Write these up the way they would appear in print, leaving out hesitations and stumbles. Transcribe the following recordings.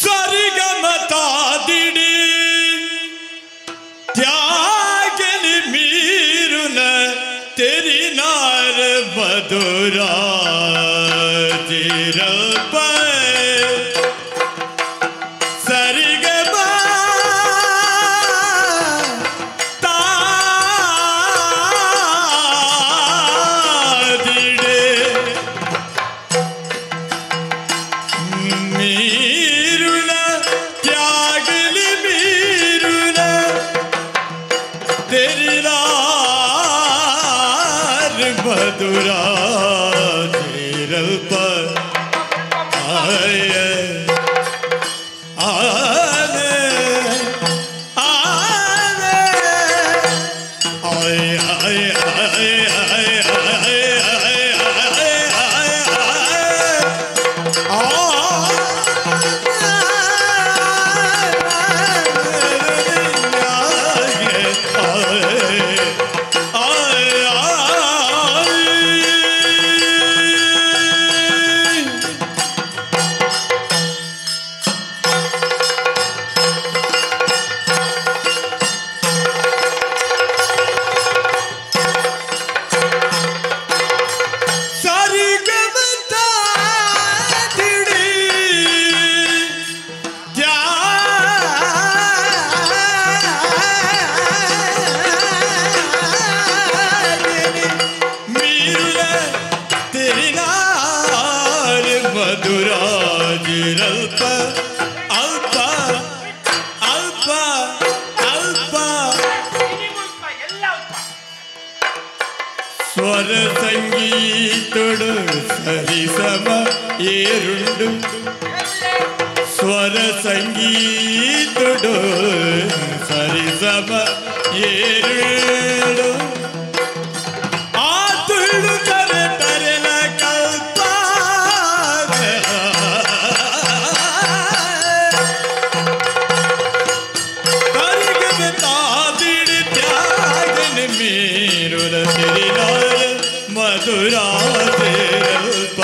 ಸರಿಗಮತಾದಿಡಿ ತ್ಯಾಗಲಿ ಮೀರುನ ತೆರಿನಾರ ಮಧುರಾ ಚಿರಲ್ಪ ಸರಿಗಮ ತಾದಿಡೆ ಮೀರುನ ತ್ಯಾಗಲಿ ಮೀರುನ ತೆರಿನಾರ ಮಧುರಾ ಚಿರಲ್ಪ ಆಯ ಆನೆ ಆನೆ ಆಯ ಆಯ ಆಯ ಆಯ ಆಯ ಆಯ ಆಯ ಆ ಸರಿಗಮತಾದಿಡಿ ತ್ಯಾಗಿನಿ ಮೀರುನ ತೆರಿನಾರ ಮಧುರಾಜಿರಲ್ಪ ಅಲ್ಪ ಅಲ್ಪ ಅಲ್ಪ ಸ್ವರ ಸಂಗೀತಡು ಸರಿಸಮ ಏರುಂಡು ಸ್ವರ ಸಂಗೀತಡು ಸರಿಸಮ ಏರುಂಡು ಆ ತುಳು ತರ ತರಲ ಕಲ್ಪ ತಾದಿಡಿ ತ್ಯಾಗನ ಮೀರುಲ ತಿರಿನಾರ ಮಧುರಾ ತಿರಲ್ಪ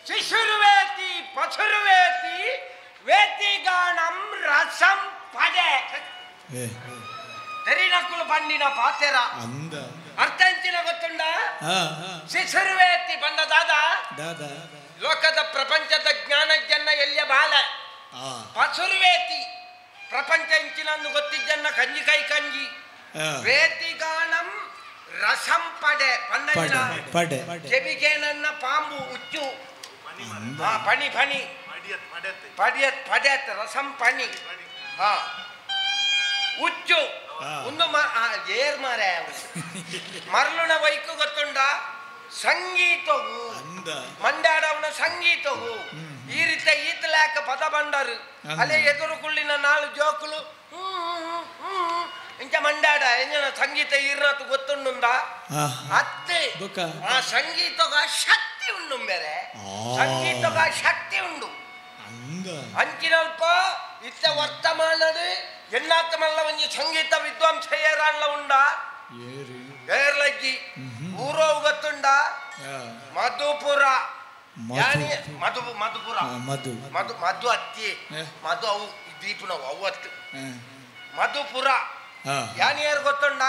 ಶಿಶುರ್ವೇತಿ ಪಶುರ್ವೇತಿ ವೇತಿಗಾಣಂ ರಸಂ ಪಡೆ ತೆರಿನಕ್ಕುಲು ಪಂಡಿನ ಪಾತೆರ ಅಂದ ಅರ್ಥ ಎಂಚಿನ ಗೊತ್ತುಂಡ ಶಿಶುರ್ವೇತಿ ಬಂದ ದಾದ ದಾದಾ ಲೋಕದ ಪ್ರಪಂಚದ ಜ್ಞಾನಜ್ಜನ್ನ ಎಲ್ಲಿಯ ಬಾಲ ಪಶುರ್ವೇತಿ ಪ್ರಪಂಚ ಇಂಚಿನ ಗೊತ್ತಿಜ್ಜನ್ನ ಕಂಜಿ ಕೈ ಕಂಜಿ ವೇತಿಗಾಣಂ ರಸಂ ಪಡೆ ಪಂಡ ಪಡೆ ಚೆಬಿಗೆ ನನ್ನ ಪಾಂಬು ಉಚ್ಚು ಹಾ ಪಣಿ ಪಣಿ ಪಡಿಯತ್ ಪಡೆಯತ್ ರಸಂ ಪಣಿ ಹಾ ಉಚ್ಚು ಒಂದು ಏರ್ ಮಾರೆ ಮರಳುನ ವೈಕು ಗೊತ್ತುಂಡ ಸಂಗೀತವು ಅಂದ ಮಂಡಾಡವನ ಸಂಗೀತವು ಈ ರೀತಿ ಈತಲಾಕ ಪದ ಬಂಡರು ಅಲ್ಲೇ ಎದುರು ಕುಳ್ಳಿನ ನಾಳು ಜೋಕುಲು ಇಂಚ ಮಂಡಾಡ ಎಂಜನ ಸಂಗೀತ ಇರ್ನಾತು ಗೊತ್ತುಂಡುಂದ ಅತ್ತೆ ಬೊಕ್ಕ. ಆ ಸಂಗೀತಗ ಶಕ್ತಿ ಉಂಡು ಬೇರೆ ಸಂಗೀತಗ ಶಕ್ತಿ ಉಂಡು ಅಂದ ಅಂಚಿನಲ್ಪ ಇತ್ತ ವರ್ತಮಾನದ ಎನ್ನಾತ ಮಲ್ಲ ಒಂಜಿ ಸಂಗೀತ ವಿದ್ವಾಂಸ ಏರಾನ್ಲ ಉಂಡ ಏರು ಏರ್ಲಜ್ಜಿ ಊರೋ ಗೊತ್ತುಂಡ ಮಧುಪುರ ಯಾನಿ ಮಧು ಮಧುಪುರ ಮಧು ಮಧು ಮಧು ಅತ್ತಿ ಮಧು ಅವು ದೀಪನವು ಅವು ಅತ್ತು ಮಧುಪುರ ಯಾನಿ ಯಾರು ಗೊತ್ತುಂಡ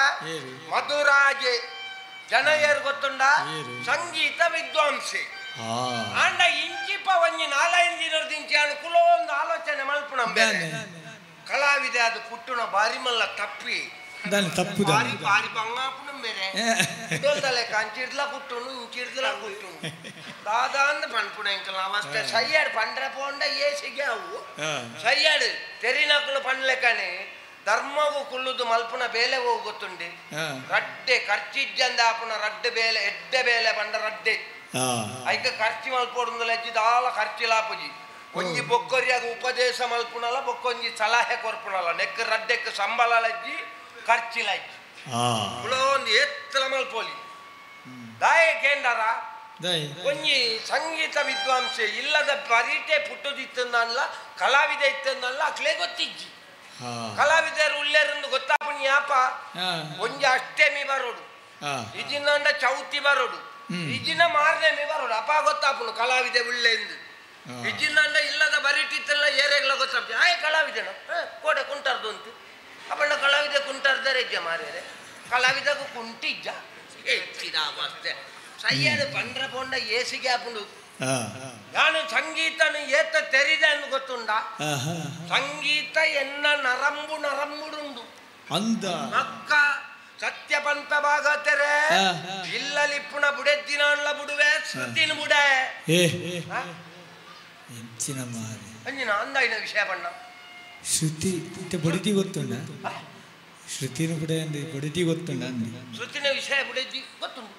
ಮಧುರಾಜೆ ಜನ ಯಾರು ಗೊತ್ತುಂಡ ಸಂಗೀತ ವಿದ್ವಾಂಸೆ ಆಂಡ ಇಂಚಿಪ ಒಂಜಿ ನಾಲೈದು ದಿನದ ಇಂಚಿ ಅನುಕೂಲ ಒಂದು ಆಲೋಚನೆ ಮಲ್ಪುಣ ಕಲಾವಿದೆ ಅದು ಪುಟ್ಟುನ ಬಾರಿ ಮಲ್ಲ ತಪ್ಪಿ ದಾನೆ ತಪ್ಪು ಬಾರಿ ಬಾರಿ ಬಂಗಾಪುನ ಬೇರೆ ದೊಲ್ದಲೆ ಕಂಚಿಡ್ಲ ಕುಟ್ಟುನು ಇಂಚಿಡ್ಲ ಕುಟ್ಟುನು ದಾದಾ ಅಂದ್ ಪನ್ಪುಣ ಇಂಕಲ ಅವಸ್ಥೆ ಸರಿಯಾಡು ಪಂಡ್ರೆ ಪೋಂಡ ಏ ಸಿಗ್ಯಾವು ಸರಿಯಾಡು ತೆರಿನಕುಲು ಪನ್ಲೆಕನೆ ಧರ್ಮವು ಕುಳ್ಳುದು ಮಲ್ಪುನ ಬೇಲೆ ಹೋಗಿ ಗೊತ್ತುಂಡಿ ರಡ್ಡೆ ಖರ್ಚಿಜ್ಜಂದ ಆಪುನ ರಡ್ಡೆ ಬೇಲೆ ಎಡ್ಡೆ ಬೇಲೆ ಪಂಡ ರಡ್ಡೆ ಐಕ ಖರ್ಚು ಮಲ್ಪೊಡುಂದಲ ಅಜ್ಜಿ ದಾಲ ಖರ್ಚು ಲಾಪುಜಿ ಒಂಜಿ ಬೊಕ್ಕೊರಿಯಾಗ ಉಪದೇಶ ಮಲ್ಪುನಲ ಬೊಕ್ಕೊಂಜಿ ಸಲಹೆ ಕೊರ್ಪುನಲ ನೆಕ್ ರಡ್ಡೆಕ್ ಸಂಬಳ ಲಜ್ಜಿ ಖರ್ಚಿಲ ಅಜ್ಜಿ ಒಂದು ಎತ್ತಲ ಮಲ್ಪೋಲಿ ದಾಯ ಕೇಂದ್ರ ಒಂಜಿ ಸಂಗೀತ ವಿದ್ವಾಂಸೆ ಇಲ್ಲದ ಪರಿಟೆ ಪುಟ್ಟುದಿತ್ತನ್ನಲ್ಲ ಕಲಾವಿದ ಇತ್ತನ್ನಲ್ಲ ಅಕ್ಲೇ ಗೊತ್ತಿಜ್ಜಿ ಕಲಾವಿದರು ಉಲ್ಲೇರಂದು ಗೊತ್ತಾಪುಣಿ ಯಾಪ ಒಂಜಿ ಅಷ್ಟಮಿ ಬರೋಡು ಇಜಿನಂಡ ಚೌತಿ ಬರೋಡು ಇಜಿನ ಮಾರನೇ ಬರೋಡು ಅಪ್ಪ ಗೊತ್ತಾಪುನು ಕಲಾವಿದೆ ಉಳ್ಳೆಂದು ಇಜಿನಂಡ ಇಲ್ಲದ ಬರಿಟಿತ್ತಲ್ಲ ಏರೆಗ್ಲ ಗೊತ್ತಾಪ ಆಯ್ ಕಲಾವಿದನ ಕೋಡೆ ಕುಂಟಾರ್ದು ಅಂತು ಅಪ್ಪಣ್ಣ ಕಲಾವಿದ ಕುಂಟಾರ್ದರೆ ಇಜ್ಜ ಮಾರೇರೆ ಕಲಾವಿದಗೂ ಕುಂಟಿಜ್ಜ ಹೆಚ್ಚಿದ ಸೈಯಾದ ಪಂಡ್ರ ಪೊಂಡ ಏಸಿಗೆ ಆಪುಂಡು ನಾನು ಸಂಗೀತನ ಏತ ತೆರಿದ ಅನ್ನು ಗೊತ್ತುಂಡ ಸಂಗೀತ ಎನ್ನ ನರಂಬು ನರಂಬುಡುಂಡು ಅಂದ ಮಕ್ಕ ಸತ್ಯ ಪಂತ ಭಾಗತೆರೆ ಇಲ್ಲಲಿಪ್ಪುನ ಬುಡೆದ್ದಿನ ಅನ್ಲ ಬುಡುವೆ ಶ್ರುತಿನ ಬುಡೆ ಎಂಚಿನ ಮಾರೆ ಅಂಜಿನ ಅಂದಾಯಿನ ವಿಷಯ ಬಣ್ಣ ಶ್ರುತಿ ಬಡಿತಿ ಗೊತ್ತುಂಡ ಶ್ರುತಿನ ಬುಡೆ ಅಂದೆ ಬಡಿತಿ ಗೊತ್ತುಂಡ ಅಂದೆ ಶ್ರುತಿನ ವಿಷಯ ಬುಡೆದ್ದಿ ಗೊತ್ತುಂಡು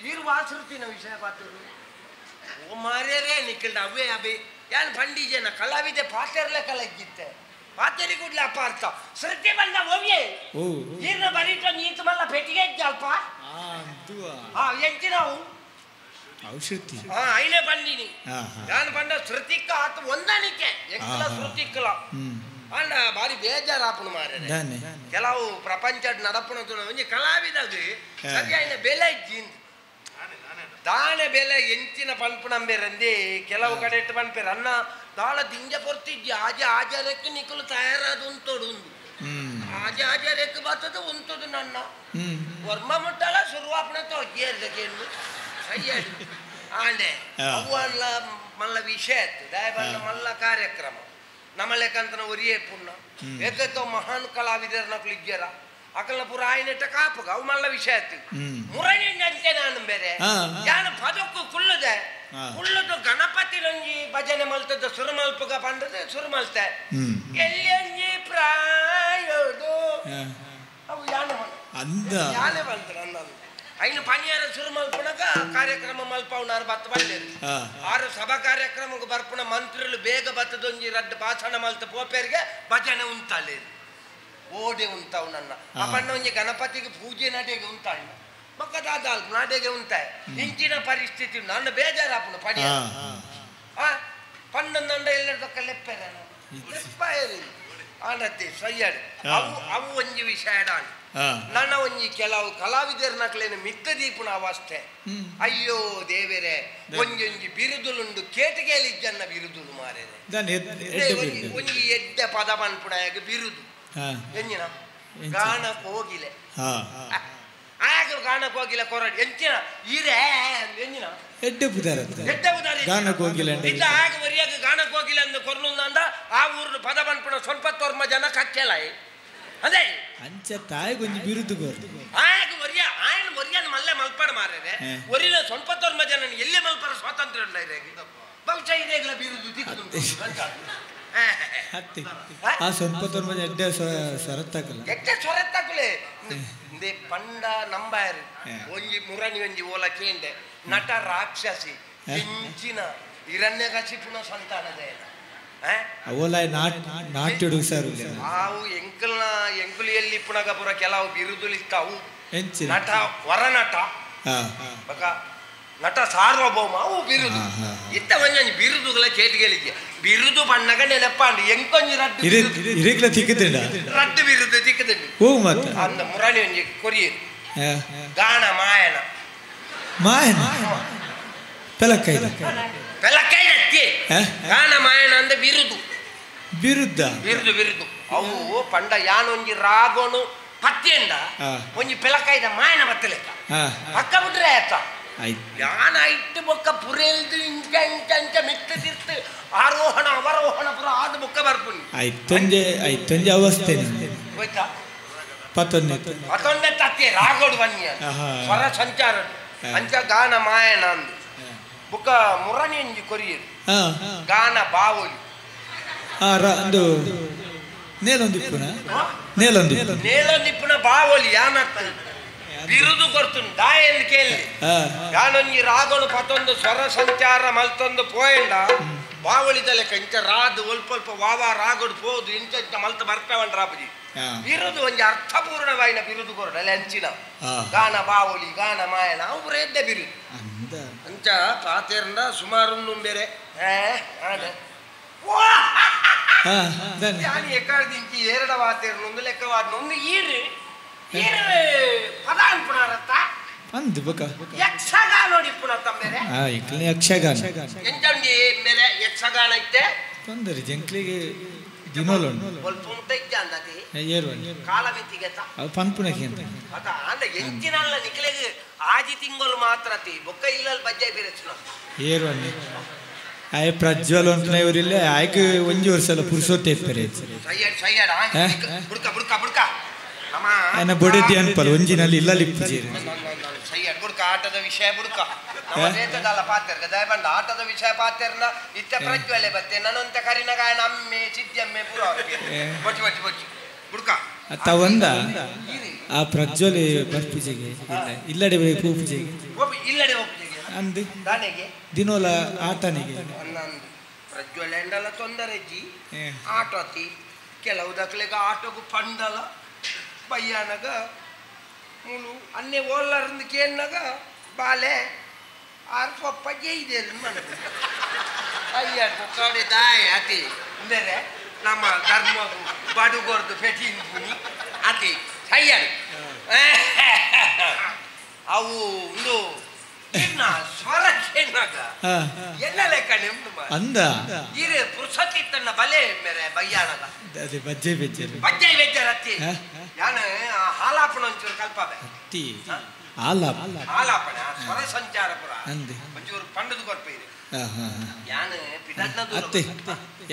ಇರುವ ಶ್ರುತಿನ ವಿಷಯ ಪಾತ್ರ ಓ ಮಾರ್ಯರೇ ನಿಕ್ಕಲ್ದ ಅವೇ ಅಬೆ ಯಾನ್ ಪಂಡಿಜನ ಕಲಾವಿದೆ ಪಾತೆರ್ಲೆ ಕಲಗಿತ್ತೆ ಪಾತೆರಿ ಕೂಡ್ಲೆ ಅಪ್ಪ ಅರ್ಥ ಶ್ರುತಿ ಬಂದ ಓವಿಯೇ ಈರ್ನ ಬರೀಟ ನೀತು ಮಲ್ಲ ಪೆಟ್ಟಿಗೆ ಅಲ್ಪ ಎಂಚಿನವು ಶ್ರುತಿ ಐನೇ ಬಂದಿನಿ ನಾನು ಬಂದ ಶ್ರುತಿಕ್ಕ ಆತ ಹೊಂದಾಣಿಕೆ ಎಂಕಲ ಶ್ರುತಿಕ್ಕಲ ಅಂಡ ಬಾರಿ ಬೇಜಾರಾಪುಣ ಮಾರ್ರೆ ಕೆಲವು ಪ್ರಪಂಚ ನಡಪುಣ ಒಂಜಿ ಕಲಾವಿದಾಗ ಸರಿಯಾಯಿನ ಬೆಲೆ ಇಜ್ಜಿಂದು ದಾನೆ ಬೆಲೆ ಎಂಚಿನ ಪನ್ಪುನಂಬೇರಂದಿ ಕೆಲವು ಕಡೆ ಇಟ್ಟು ಪನ್ಪೇರು ಅನ್ನ ದಾಳ ದಿಂಜ ಪೊರ್ತಿಜ್ಜಿ ಆಜ ಆಜಾರಕ್ಕೆ ನಿಕ್ಕಲು ತಯಾರಾದ ಉಂತೋಡು ಉಂದು ಆಜ ಆಜಾರಕ್ಕೆ ಬರ್ತದ ಉಂತದು ನನ್ನ ವರ್ಮ ಮುಟ್ಟಲ ಶುರುವಾಪಣ ತೋಜಿಯರ್ದಕ್ಕೇನು ಸರಿಯಾಗಿ ಆಂಡೆ ಅವ್ವಲ್ಲ ಮಲ್ಲ ವಿಷಯ ಇತ್ತು ದಯಬಲ್ಲ ಮಲ್ಲ ಕಾರ್ಯಕ್ರಮ ನಮ್ಮಲೆಕಂತನ ಒರಿಯೇ ಪುಣ್ಣ ಏತೋ ಮಹಾನ್ ಕಲಾವಿದರ ನಕಲು ಇಜ್ಜರ ಅಕಲ್ನ ಪೂರ ಆಯ್ನೆಟ್ಟ ಕಾಪುಗ ಅವು ಮಲ್ಲ ವಿಷಯ ಆಯ್ತು ಮುರಣಿ ಅಂತೆ ನಾನು ಬೇರೆ ಯಾನು ಪದಕ್ಕೂ ಕುಲ್ಲದೆ ಕುಲ್ಲದು ಗಣಪತಿ ನಂಜಿ ಭಜನೆ ಮಲ್ತದ ಸುರುಮಲ್ಪುಗ ಪಂಡದ ಸುರುಮಲ್ತೆ ಎಲ್ಲಿ ಪ್ರಾಯೋದು ಅವು ಯಾನೆ ಅಂದ ಯಾನೆ ಬಂತ ನನ್ನ ಐನು ಪನಿಯಾರ ಸುರು ಮಲ್ಪುಣಗ ಕಾರ್ಯಕ್ರಮ ಮಲ್ಪವನಾರು ಬತ್ತ ಬಂದೇರು ಆರು ಸಭಾ ಕಾರ್ಯಕ್ರಮಕ್ಕೆ ಬರ್ಪುಣ ಮಂತ್ರಿಲು ಬೇಗ ಬತ್ತದೊಂಜಿ ರಡ್ಡು ಭಾಷಣ ಮಲ್ತ ಪೋಪೇರಿಗೆ ಭಜನೆ ಉಂತಾಳೇರು ಓಡೆ ಉಂತಾವು ನನ್ನ ಆ ಬಣ್ಣ ಒಂಜಿ ಗಣಪತಿಗೆ ಪೂಜೆ ನಡೆಗೆ ಉಂತಾಳು ಮಕ್ಕದಾದ ನಡೆಗೆ ಉಂತಾಯ ಇಂಚಿನ ಪರಿಸ್ಥಿತಿ ನನ್ನ ಬೇಜಾರಾಪುಣ ಪನಿಯ ಪನ್ನೊಂದಂಡ ಎಲ್ಲರ ಲೆಪ್ಪೇರ ಲೆಪ್ಪಾಯರಿ ಆಂಡತ್ತೆ ಸಯ್ಯಾಡು ಅವು ಅವು ಒಂಜಿ ವಿಷಯ ನನ್ನ ಒಂಜಿ ಕೆಲವು ಕಲಾವಿದರ ನಕಲೇನು ಮಿತ್ತ ದೀಪುನ ಅವಸ್ಥೆ ಅಯ್ಯೋ ದೇವರೇ ಒಂಜೊಂಜಿ ಬಿರುದುಲುಂಡು ಕೇಟಗೇಲಿ ಜನ್ನ ಬಿರುದುಲು ಮಾರೇನೆ ಒಂಜಿ ಎಡ್ಡ ಪದ ಪನ್ಪುಣಾಗ ಬಿರುದು ಎಂಜಿನ ಗಾನ ಕೋಗಿಲೆ ಆಗ ಗಾನ ಕೋಗಿಲೆ ಕೊರಡಿ ಎಂಚಿನ ಈರೇ ಎಂಜಿನ ಎಡ್ಡೆ ಪುದಾರ ಎಡ್ಡೆ ಪುದಾರ ಗಾನ ಕೋಗಿಲೆ ಇದ್ದ ಆಗ ಮರಿಯಾಗ ಗಾನ ಕೋಗಿಲೆ ಅಂದ ಕೊರ್ನುಂದ ಆ ಊರು ಪದ ಪನ್ಪುಣ ಸ್ವಲ್ಪ ತೋರ್ಮ ಜನ ಕಚ್ಚೆಲ ಅದೇ ಅಂಚ ತಾಯಿ ಕೊಂಚ ಬಿರುದು ಕೋರ್ದು ಆಗ ಒರಿಯ ಆಯನ ಒರಿಯನ ಮಲ್ಲೆ ಮಲ್ಪಡ ಮಾರೇನೆ ಒರಿನ ಸ್ವಲ್ಪ ತೋರ್ಮ ಜನ ಎಲ್ಲೇ ಮಲ್ಪರ ಸ್ವಾತಂತ್ರ್ಯ ಉಂಡ ಇದೆ ಬಹುಶಃ ಇದೇಗಲ ಬಿರುದು ದಿಕ್ಕುಂಟು ಅತ್ತೆ ಆ ಸ್ವಲ್ಪ ತೋರ್ಮ ಎಡ್ಡೆ ಸ್ವರತ್ತಾಕಲ್ಲ ಎಡ್ಡೆ ಸ್ವರತ್ತಾಕಲೆ ಇಂದೆ ಪಂಡ ನಂಬಾಯರು ಒಂಜಿ ಮುರಣಿ ಒಂಜಿ ಓಲ ಕೇಂಡೆ ನಟ ರಾಕ್ಷಸಿ ಎಂಚಿನ ಹಿರಣ್ಯ ಕಶಿಪುನ ಸಂತಾನದ ಅವಲ ನಾಟ್ಯಡು ಸರ್ ಆವು ಎಂಕಲ್ನ ಎಂಕುಲು ಎಲ್ಲಿ ಪುನಗ ಪುರ ಕೆಲವು ಬಿರುದುಲಿತ್ತಾವು ನಟ ವರನಟ ಬಕ ನಟ ಸಾರ್ವಭೌಮ ಅವು ಬಿರುದು ಇತ್ತ ಒಂಜೊಂಜಿ ಬಿರುದುಗಳ ಚೇಟಿಗೆಲಿದ್ಯ ಬಿರುದು ಬಣ್ಣಗ ನೆನಪಾಂಡು ಎಂಕೊಂಜಿ ರಡ್ಡು ಇರಿಗ್ಲ ತಿಕ್ಕುತ್ತಿಂಡ ರಡ್ಡು ಬಿರುದು ತಿಕ್ಕುತ್ತಿಂಡು ಓ ಮತ್ತೆ ಅಂದ ಮುರಣಿ ಒಂಜಿ ಕೊರಿಯರು ಗಾಣ ಮಾಯನ ಮಾಯನ ಪೆಲಕ್ಕೈದ ಪೆಲಕ್ಕೈದತ್ತಿ ಗಾಣ ಮಾಯನ ಅಂದ ಬಿರುದು ಬಿರುದ್ದ ಬಿರುದು ಬಿರುದು ಅವು ಪಂಡ ಯಾನೊಂಜಿ ರಾಗೋನು ಪತ್ತೆಂಡ ಒಂಜಿ ಪೆಲಕಾಯ್ದ ಮಾಯನ ಬತ್ತಲೆಕ್ಕ ಪಕ್ಕ ಬಿಟ್ರೆ ಆಯ್ತ ಯಾನ ಇಟ್ಟು ಬೊಕ್ಕ ಪುರೇಲ್ದು ಇಂಚ ಇಂಚ ಇಂಚ ಮಿತ್ತ ತಿರ್ತು ಆರೋಹಣ ಅವರೋಹಣ ಪುರ ಆದ ಬೊಕ್ಕ ಬರ್ಪುನಿ ಐತೊಂಜೆ ಐತೊಂಜೆ ಅವಸ್ಥೆ ಗೊತ್ತಾ ಪತ್ತೊಂದೆ ಪತ್ತೊಂದೆ ತತ್ತೆ ರಾಗೋಡು ಬನ್ನಿ ಸ್ವರ ಸಂಚಾರ ಅಂಚ ಗಾನ ಮಾಯನ ಅಂದು ಬುಕ್ಕ ಮುರಣಿ ಒಂಜಿ ಕೊರಿಯರು ಗಾನ ಬಾವೊಲಿ ಅಂದು ನೇಲೊಂದಿಪ್ಪುನ ನೇಲೊಂದಿ ನೇಲೊಂದಿಪ್ಪುನ ಬಾವೊಲಿ ಯಾನತ್ತ ಬಿರುದು ಕೊರ್ತುಂಡು ದಾಯೆಂದು ಕೇಳಿ ಯಾನೊಂಜಿ ರಾಗನು ಪತೊಂದು ಸ್ವರ ಸಂಚಾರ ಮಲ್ತೊಂದು ಪೋಯಂಡ ಬಾವಳಿದ ಲೆಕ್ಕ ಇಂಚ ರಾದು ಒಲ್ಪ ಒಲ್ಪ ವಾವಾ ರಾಗಡು ಪೋದು ಇಂಚ ಇಂಚ ಮಲ್ತ ಬರ್ಪೇವನ್ ರಾಪುಜಿ ಬಿರುದು ಒಂಜಿ ಅರ್ಥಪೂರ್ಣವಾಯಿನ ಬಿರುದು ಕೊರಡಲೆ ಅಂಚಿನ ಗಾನ ಬಾವಳಿ ಗಾನ ಮಾಯನ ಅವು ಎಡ್ಡೆ ಬಿರುದು ಅಂಚ ಪಾತೇರ್ಂಡ ಸುಮಾರು ಬೇರೆ ಯಾನಿ ಎಕಾಡ್ದಿಂಚಿ ಏರಡ ವಾತೇರ್ನೊಂದು ಲೆಕ್ಕವಾದ ಈರು ಈರು ಪದ ಅನ್ಪುಣಾರತ್ತ ಅಂದು ಬಕ ಯಕ್ಷಗಾನ ಇಪ್ಪುಣ ತಂಬೇರೆ ಎಂಕ್ಲೆ ಯಕ್ಷಗಾನ ಎಂಚಂಡಿ ಮೇರೆ ಯಕ್ಷಗಾನ ಇತ್ತೆ ತೊಂದರೆ ಜಂಕ್ಲಿಗೆ ದಿನೋಲುಂಡು ಒಲ್ಪ ಉಂಟ ಇಜ್ಜ ಅಂದತಿ ಏರು ಕಾಲಮಿತಿಗೆತ ಅವು ಪನ್ಪುನಕ್ಕೆ ಅಂತ ಅದ ಅಂದ ಎಂಚಿನಲ್ಲ ನಿಕ್ಲೆಗ್ ಆಜಿ ತಿಂಗಳು ಮಾತ್ರ ತಿ ಬೊಕ್ಕ ಇಲ್ಲಲ್ ಬಜ್ಜೆ ಬಿರಚುನ ಏರು ಅನ್ನಿ ಆಯ್ ಪ್ರಜ್ವಲ್ ಅಂತ ಇವರಿಲ್ಲ ಆಯ್ಕೆ ಒಂಜಿ ವರ್ಷ ಎಲ್ಲ ಪುರುಷೋತ್ತೆ ಇರ್ತಾರೆ ಬುಡ್ಕ ಬುಡ್ಕ ಬುಡ್ಕ ಆಯ್ನ ಬೊಡೆದಿ ಅನ್ಪಲ್ ಒಂಜಿನಲ್ಲಿ ಇಲ್ಲ ಲಿಪ್ಪುಜೀರು ಸಯ್ಯಡ್ ಬುಡ್ಕ ಆಟದ ವಿಷಯ ಬುಡ್ಕ ನಮ್ಮ ದೇಶದಲ್ಲ ಪಾತೆರ್ಗ ದಯಬಂಡ ಆಟದ ವಿಷಯ ಪಾತೆರ್ನ ಇತ್ತ ಪ್ರಜ್ವಲೆ ಬತ್ತೆ ನಾನೊಂತ ಕರಿನಗಾಯನ ಅಮ್ಮೆ ಸಿದ್ಧಮ್ಮೆ ಪೂರ ಬೊಚ್ಚು ಬೊಚ್ಚು ಬೊಚ್ಚು ಬುಡ್ಕ ಅತ್ತ ಒಂದ ಆ ಪ್ರಜ್ವಲೆ ಬರ್ಪೂಜೆಗೆ ಇಲ್ಲ ಇಲ್ಲಡೆ ಪೂಜೆಗೆ ಇಲ್ಲಡೆ ಹೋಗ್ಪೂಜೆಗೆ ಅಂದು ದಾನೆಗೆ ದಿನೋಲ ಆಟನಿಗೆ ಅನ್ನಂದು ಪ್ರಜ್ವಲೆ ತೊಂದರೆ ಜಿ ಆಟೋತಿ ಕೆಲವು ದಕ್ಲೆಗ ಆಟೋಗು ಪಂಡಲ ಬಯ್ಯಾನಗ ಮೂಲು ಅನ್ನೆ ಓಲ್ಲರಂದು ಕೇಳಿನಾಗ ಬಾಲೆ ಆರು ಪಪ್ಪ ಜೈದೇರು ಮನ ಅಯ್ಯ ಕೊಡೆ ದಾಯ ಅತಿ ಅಂದರೆ ನಮ್ಮ ಧರ್ಮ ಬಡುಗೊರ್ದು ಫೆಟಿಂಪುನಿ ಅತಿ ಸಯ್ಯಡು ಅವು ಒಂದು ಸ್ವರ ಕೇಳಿನಾಗ ಎಲ್ಲ ಲೆಕ್ಕ ನಿಮ್ದು ಅಂದ ಇರೆ ಪುರುಷತಿತ್ತನ್ನ ಬಲೆ ಮೇರೆ ಬಯ್ಯಾನದ ಅದೇ ಬಜ್ಜೆ ಬೆಜ್ಜೆ ಬಜ್ಜೆ ಬೆಜ್ಜೆ ರತ್ತಿ ಯಾನ ಹಾಲಾಪಣ ಒಂಚೂರು ಕಲ್ಪವೆ ಅತ್ತಿ ಆಲಾಪ ಆಲಾಪಣ ಸ್ವರ ಸಂಚಾರ ಪುರ ಅಂದೆ ಒಂಚೂರು ಪಂಡದು ಕೊರ್ಪ ಇದೆ ಯಾನ ಪಿದಡ್ನ ಅತ್ತೆ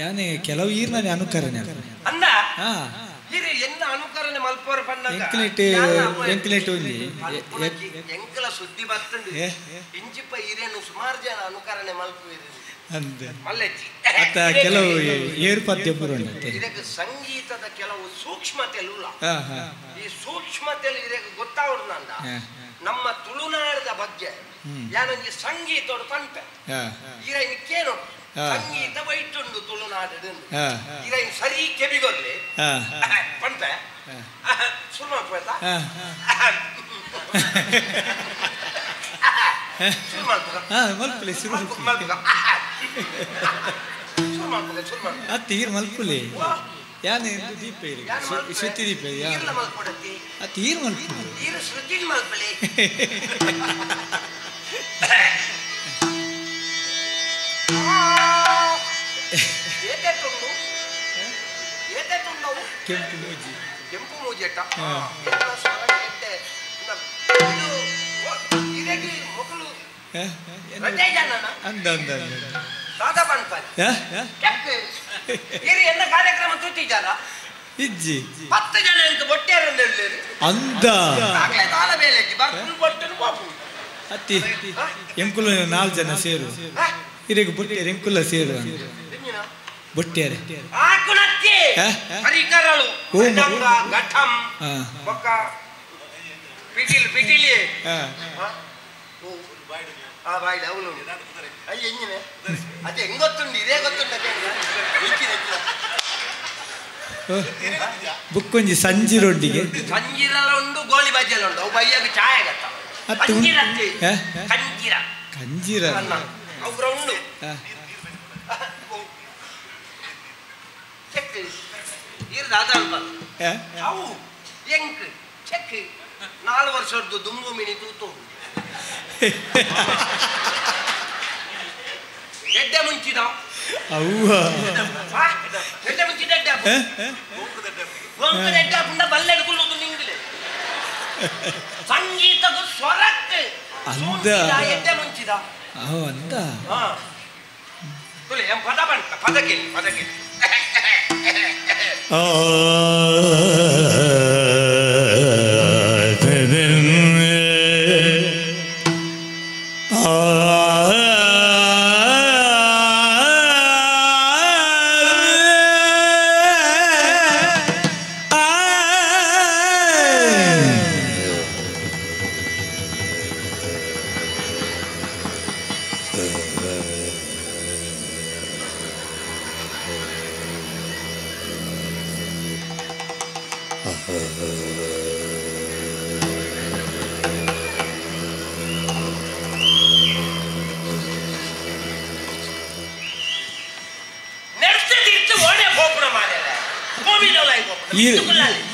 ಯಾನೆ ಕೆಲವು ಈರ್ನ ಅನುಕರಣೆ ಅಂದ ಇರೆ ಎನ್ನ ಅನುಕರಣೆ ಮಲ್ಪೋರ ಪಣ್ಣಗ ಎಂಕ್ಲೆಟ್ ಎಂಕ್ಲೆಟ್ ಒಂಜಿ ಎಂಕಲ ಸುದ್ದಿ ಬರ್ತುಂಡು ಇಂಚಿಪ್ಪ ಇರೇನು ಸುಮಾರು ಜನ ಅನುಕರಣೆ ಮಲ್ಪುವಿರು ಅಂದೆ ಮಲ್ಲೆಜ್ಜಿ ಅತ್ತ ಕೆಲವು ಏರು ಪದ್ಯ ಪುರ ಇದಕ್ಕೆ ಸಂಗೀತದ ಕೆಲವು ಸೂಕ್ಷ್ಮತೆಲುಲ್ಲ ಈ ಸೂಕ್ಷ್ಮತೆಲು ಇದಕ್ಕೆ ಗೊತ್ತಾವಡು ನಂದ ನಮ್ಮ ತುಳುನಾಡದ ಬಗ್ಗೆ ಯಾನೊಂಜಿ ಸಂಗೀತೋಡು ಪನ್ಪೆ ಇರ ಇನ್ನೇನು ಸಂಗೀತ ಬೈಟುಂಡು ತುಳುನಾಡು ಇರ ಇನ್ ಸರಿ ಕೆಬಿಗೊರ್ಲಿ ಪನ್ಪೆ ಶುರು ಮಾಡ್ಕೊಳ್ತಾ ಶುರು ಮಾಡ್ಬೋದ ಮಲ್ಪುಲೆ ಶುರು ಮಲ್ಪುಗ ಶುರು ಮಾಡ್ಬೋದ ಶುರು ಮಾಡ್ಬೋದ ಅತ್ತಿ ಈರ್ ಮಲ್ಪುಲೆ ಯಾನೆ ದೀಪ ಇರಿ ಶ್ರುತಿ ದೀಪ ಈರ್ಲ ಮಲ್ಪೊಡತ್ತಿ ಅತ್ತಿ ಈರ್ ಮಲ್ಪುಲೆ ಈರ್ ಶ್ರುತಿ ಮಲ್ಪಲೆ ಏತೆ ತುಂಡು ಏತೆ ತುಂಡವು ಕೆಂಪು ಮೂಜಿ ಕೆಂಪು ಮೂಜಿ ಅಟ್ಟ ಸ್ವರ ಕೆಟ್ಟೆ ಇದು ಇದಕ್ಕೆ ಮೊಕಲು ರಜೆ ಜನನ ಅಂದ ಅಂದ ಅಂದ ದಾದಾ ಪನ್ಪಲ್ ಇರಿ ಎನ್ನ ಕಾರ್ಯಕ್ರಮ ತೂತಿಜಾರ ಇಜ್ಜಿ 10 ಜನ ಎಂತ ಬೊಟ್ಟೆರಂದು ಹೇಳಿರಿ ಅಂದ ಆಗ್ಲೇ ದಾಲ ಬೇಲೆಗೆ ಬರ್ಪುನ್ ಬೊಟ್ಟನು ಪಾಪು ಅತ್ತಿ ಎಂಕುಲ 4 ಜನ ಸೇರು ಇರೆಗೆ ಬೊಟ್ಟೆರೆ ಎಂಕುಲ ಸೇರು ಬೊಟ್ಟೆರೆ ಆಕುನತ್ತಿ ಹರಿಕರಳು ಮೃದಂಗ ಘಟಂ ಬೊಕ್ಕ ಪಿಟಿಲ್ ಪಿಟಿಲಿ ಆ ಬಾಯ್ಡ ಅವನು ಅಯ್ಯ ಎಂಜಿನ ಅದು ಹೆಂಗ್ ಗೊತ್ತುಂಡು ಇದೇ ಗೊತ್ತುಂಡು ಬುಕ್ಕೊಂಜಿ ಸಂಜಿರೊಂಡಿಗೆ ಸಂಜಿರಲ ಉಂಡು ಗೋಲಿ ಬಜ್ಜೆಲ್ಲ ಉಂಡು ಅವು ಬಯ್ಯಾಗ ಚಾಯ ಗತ್ತ ಕಂಜಿರ ಕಂಜಿರ ಕಂಜಿರ ಅವ್ರ ಉಂಡು ಚೆಕ್ ಇರ್ದ ಅಲ್ಪ ಅವು ಎಂಕ್ ಚೆಕ್ 4 ವರ್ಷದ್ದು ದುಂಬು ಮಿನಿ ತೂತು ಎಡ್ಡೆ ಮುಂಚಿದ ಅವ್ವ ಎಡ್ಡೆ ಮುಂಚಿದ ಎಡ್ಡೆ ಗೊಂಕದ ಎಡ್ಡೆ ಪುಂಡ ಬಲ್ಲೆಡ್ ಕುಲ್ಲುದು ನಿಂಗಿಲೆ ಸಂಗೀತದ ಸ್ವರಕ್ಕೆ ಅಂದ ಎಡ್ಡೆ ಮುಂಚಿದ ಅವ ಅಂದ ತುಲೆ ಎಂ ಪದ ಬಂತ ಪದ ಕೇಳಿ ಪದ ಕೇಳಿ ಆ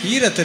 ಈರತ್ತ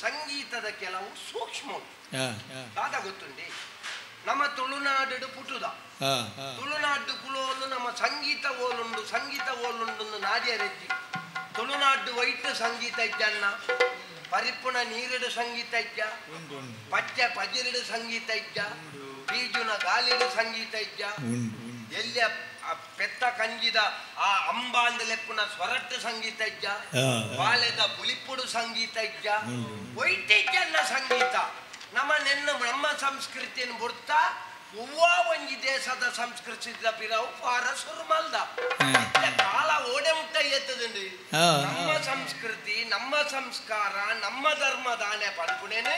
ಸಂಗೀತದ ಕೆಲವು ಸೂಕ್ಷ್ಮ ದಾದ ಗೊತ್ತುಂಡಿ ನಮ್ಮ ತುಳುನಾಡು ಪುಟುದ ತುಳುನಾಡು ಕುಲೋಲು ನಮ್ಮ ಸಂಗೀತ ಓಲುಂಡು ಸಂಗೀತ ಓಲುಂಡು ನಾಡಿಯರೆಜ್ಜಿ ತುಳುನಾಡು ವೈಟ್ ಸಂಗೀತ ಇಜ್ಜಣ್ಣ ಪರಿಪುಣ ನೀರಿಡು ಸಂಗೀತ ಇಜ್ಜ ಪಚ್ಚೆ ಪಜಿರಿಡು ಸಂಗೀತ ಇಜ್ಜ ಬೀಜುನ ಗಾಲಿಡು ಸಂಗೀತ ಇಜ್ಜ ಎಲ್ಲಿಯ ಪೆತ್ತ ಕಂಜಿದ ಆ ಅಂಬಾಂದಲೆಪ್ಪುನ ಸ್ವರಟ್ಟು ಸಂಗೀತ ಇಜ್ಜ ಬಾಳೆದ ಬುಲಿಪುಡು ಸಂಗೀತ ಇಜ್ಜ ವೈಟ್ ಇಜ್ಜಣ್ಣ ಸಂಗೀತ ನಮ್ಮ ನೆನ್ನ ನಮ್ಮ ಸಂಸ್ಕೃತಿಯನ್ನು ಬುಡ್ತಾ ಹೂವ ಒಂಜಿ ದೇಶದ ಸಂಸ್ಕೃತಿದ ಪಿರವು ಪಾರ ಸುರುಮಲ್ದ ಕಾಲ ಓಡೆ ಮುಟ್ಟ ಎತ್ತದಂడి ನಮ್ಮ ಸಂಸ್ಕೃತಿ ನಮ್ಮ ಸಂಸ್ಕಾರ ನಮ್ಮ ಧರ್ಮ ದಾನೆ ಪನ್ಪುಣೇನೆ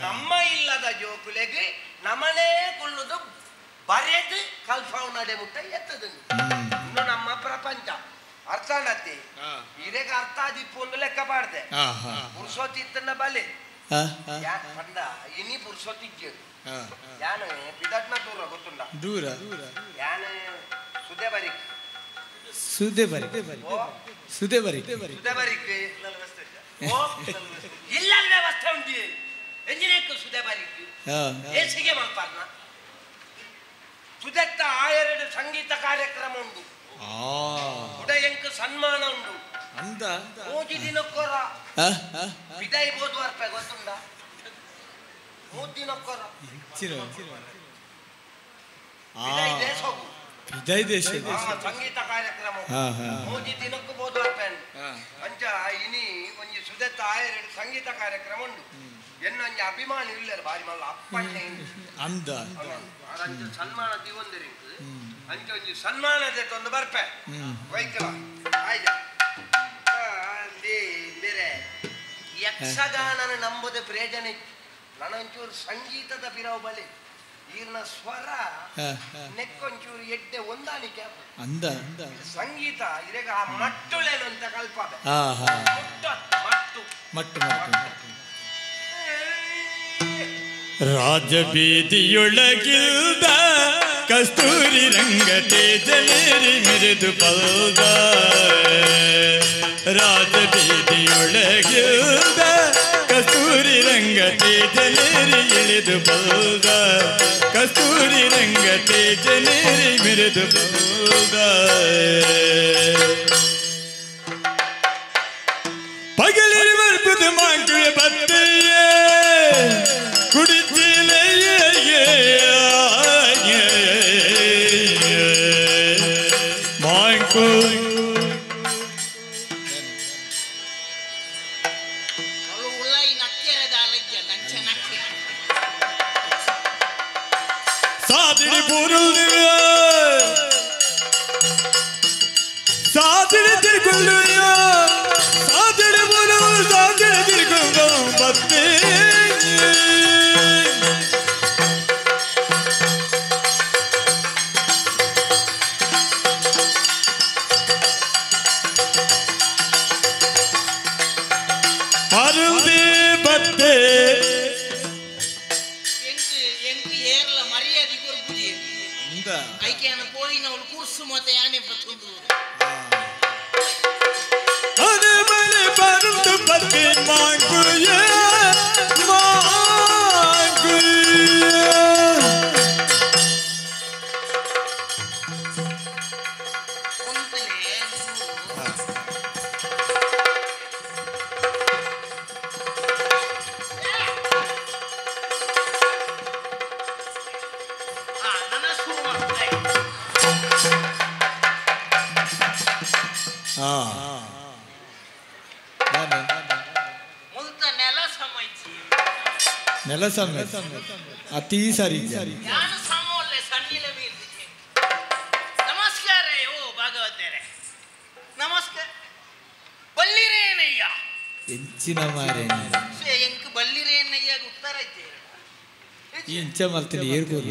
ನಮ್ಮ ಇಲ್ಲದ ಜೋಕುಲೆಗೆ ನಮನೇ ಕುಲ್ಲುದು ಬರೆದು ಕಲ್ಪವನಡೆ ಮುಟ್ಟ ಎತ್ತದು ಇನ್ನು ನಮ್ಮ ಪ್ರಪಂಚ ಅರ್ಥ ಆಡತ್ತೆ ಇರೇಗ ಅರ್ಥ ಆದಿಪ್ಪು ಒಂದು ಲೆಕ್ಕ ಪಾಡ್ದೆ ಪುರುಷೋತ್ತಿತ್ತನ್ನ ಬಲೆ ಪಂಡ ಇನಿ ಪುರುಷೋತ್ತಿಜ್ಜು ಯಾನು ಬಿದಟ್ನ ದೂರ ಗೊತ್ತುಂಡ ದೂರ ಯಾನು ಸುದೆ ಬರಿಕ್ ಸುದೆ ಬರಿ ಸುದೆ ಬರಿ ಸುದೆ ಬರಿಕ್ ಇಲ್ಲ ವ್ಯವಸ್ಥೆ ಉಂಟು ಎಂಜಿನೇಕ್ ಸುದೆ ಬರಿಕ್ ಏಸಿಗೆ ಮಲ್ಪಾರ್ನ ಸುದೆತ್ತ ಆ ಎರಡು ಸಂಗೀತ ಕಾರ್ಯಕ್ರಮ ಉಂಟು ಉದಯಂಕ ಸನ್ಮಾನ ಉಂಟು ಅಂದ ಮೂಜಿ ದಿನಕ್ಕೊರ ಬಿದಾಯಿ ಬೋದು ಅರ್ಪ ಗೊತ್ತುಂಡ 3 ದಿನಕ್ಕೊರ ಬಿದಾಯಿ ದೇಶವು ಬಿದಾಯಿ ದೇಶ ಸಂಗೀತ ಕಾರ್ಯಕ್ರಮ 3 ದಿನಕ್ಕೂ ಬೋದು ಅರ್ಪ ಅಂಚ ಇನಿ ಒಂಜಿ ಸುದೆತ್ತ ಆ ಎರಡು ಸಂಗೀತ ಕಾರ್ಯಕ್ರಮ ಉಂಟು ಎನ್ನೊಂಜಿ ಅಭಿಮಾನಿ ಇಲ್ಲರು ಬಾರಿ ಮಲ್ಲ ಅಪ್ಪಣ್ಣೆ ಅಂದ ಅಂಚ ಸನ್ಮಾನ ದಿವಂದರಿಂಕ್ ಅಂಚ ಒಂಜಿ ಸನ್ಮಾನ ಒಂದು ಬರ್ಪೆ ವೈಕಲ ಆಯ್ತ ಬೇರೆ ಯಕ್ಷಗಾನನ ನಂಬುದ ಪ್ರಯೋಜನ ನನೊಂಚೂರು ಸಂಗೀತದ ಬಿರವು ಬಲೆ ಈರ್ನ ಸ್ವರ ನೆಕ್ಕೊಂಚೂರು ಎಡ್ಡೆ ಹೊಂದಾಣಿಕೆ ಅಂದ ಸಂಗೀತ ಇರೆಗ ಆ ಮಟ್ಟುಳೇನು ಅಂತ ಕಲ್ಪದೆ ಮಟ್ಟು ಮಟ್ಟು ಮಟ್ಟು ರಾಜಬೀದಿಯೊಳಗಿಲ್ದ ಕಸ್ತೂರಿ ರಂಗ ತೇಜಲೇರಿ ಮೆರೆದು ಪಲ್ದ ರಾಜಬೀದಿಯೊಳಗಿಲ್ದ ಕಸ್ತೂರಿ ರಂಗ ತೇಜಲೇರಿ ಇಳಿದು ಬಲ್ದ ಕಸ್ತೂರಿ ರಂಗ ತೇಜಲೇರಿ ಮೆರೆದು ಬಲ್ದ ಪಗಲಿರಿ ಬರ್ಬುದು ಮಾಂಕುವೆ ಬತ್ತೆಯೇ ಮಾಂಕು ಸಾದಿಡಿ ಪೂರುಲ್ದು ಸಾದಿಡಿ ತಿರುಗುಲ್ಲು ಸಾದಿಡಿ ಪೂರು ಸಾದಿಡಿ ತಿರುಗುಲ್ಲು ಬತ್ತೇ ನೆಲ ಸಮ ಅತಿ ಸರಿ ನಮಸ್ಕಾರ ಓ ಭಾಗವತರೇ ನಮಸ್ಕಾರ ಬಲ್ಲಿರೇನಯ್ಯ ಎಂಚಿನ ಮಾರೆ ಎಂಕ್ ಬಲ್ಲಿರೇನಯ್ಯ ಉತ್ತರ ಇಂಚ ಮಲ್ತೀನಿ ಏರ್ಬೋದು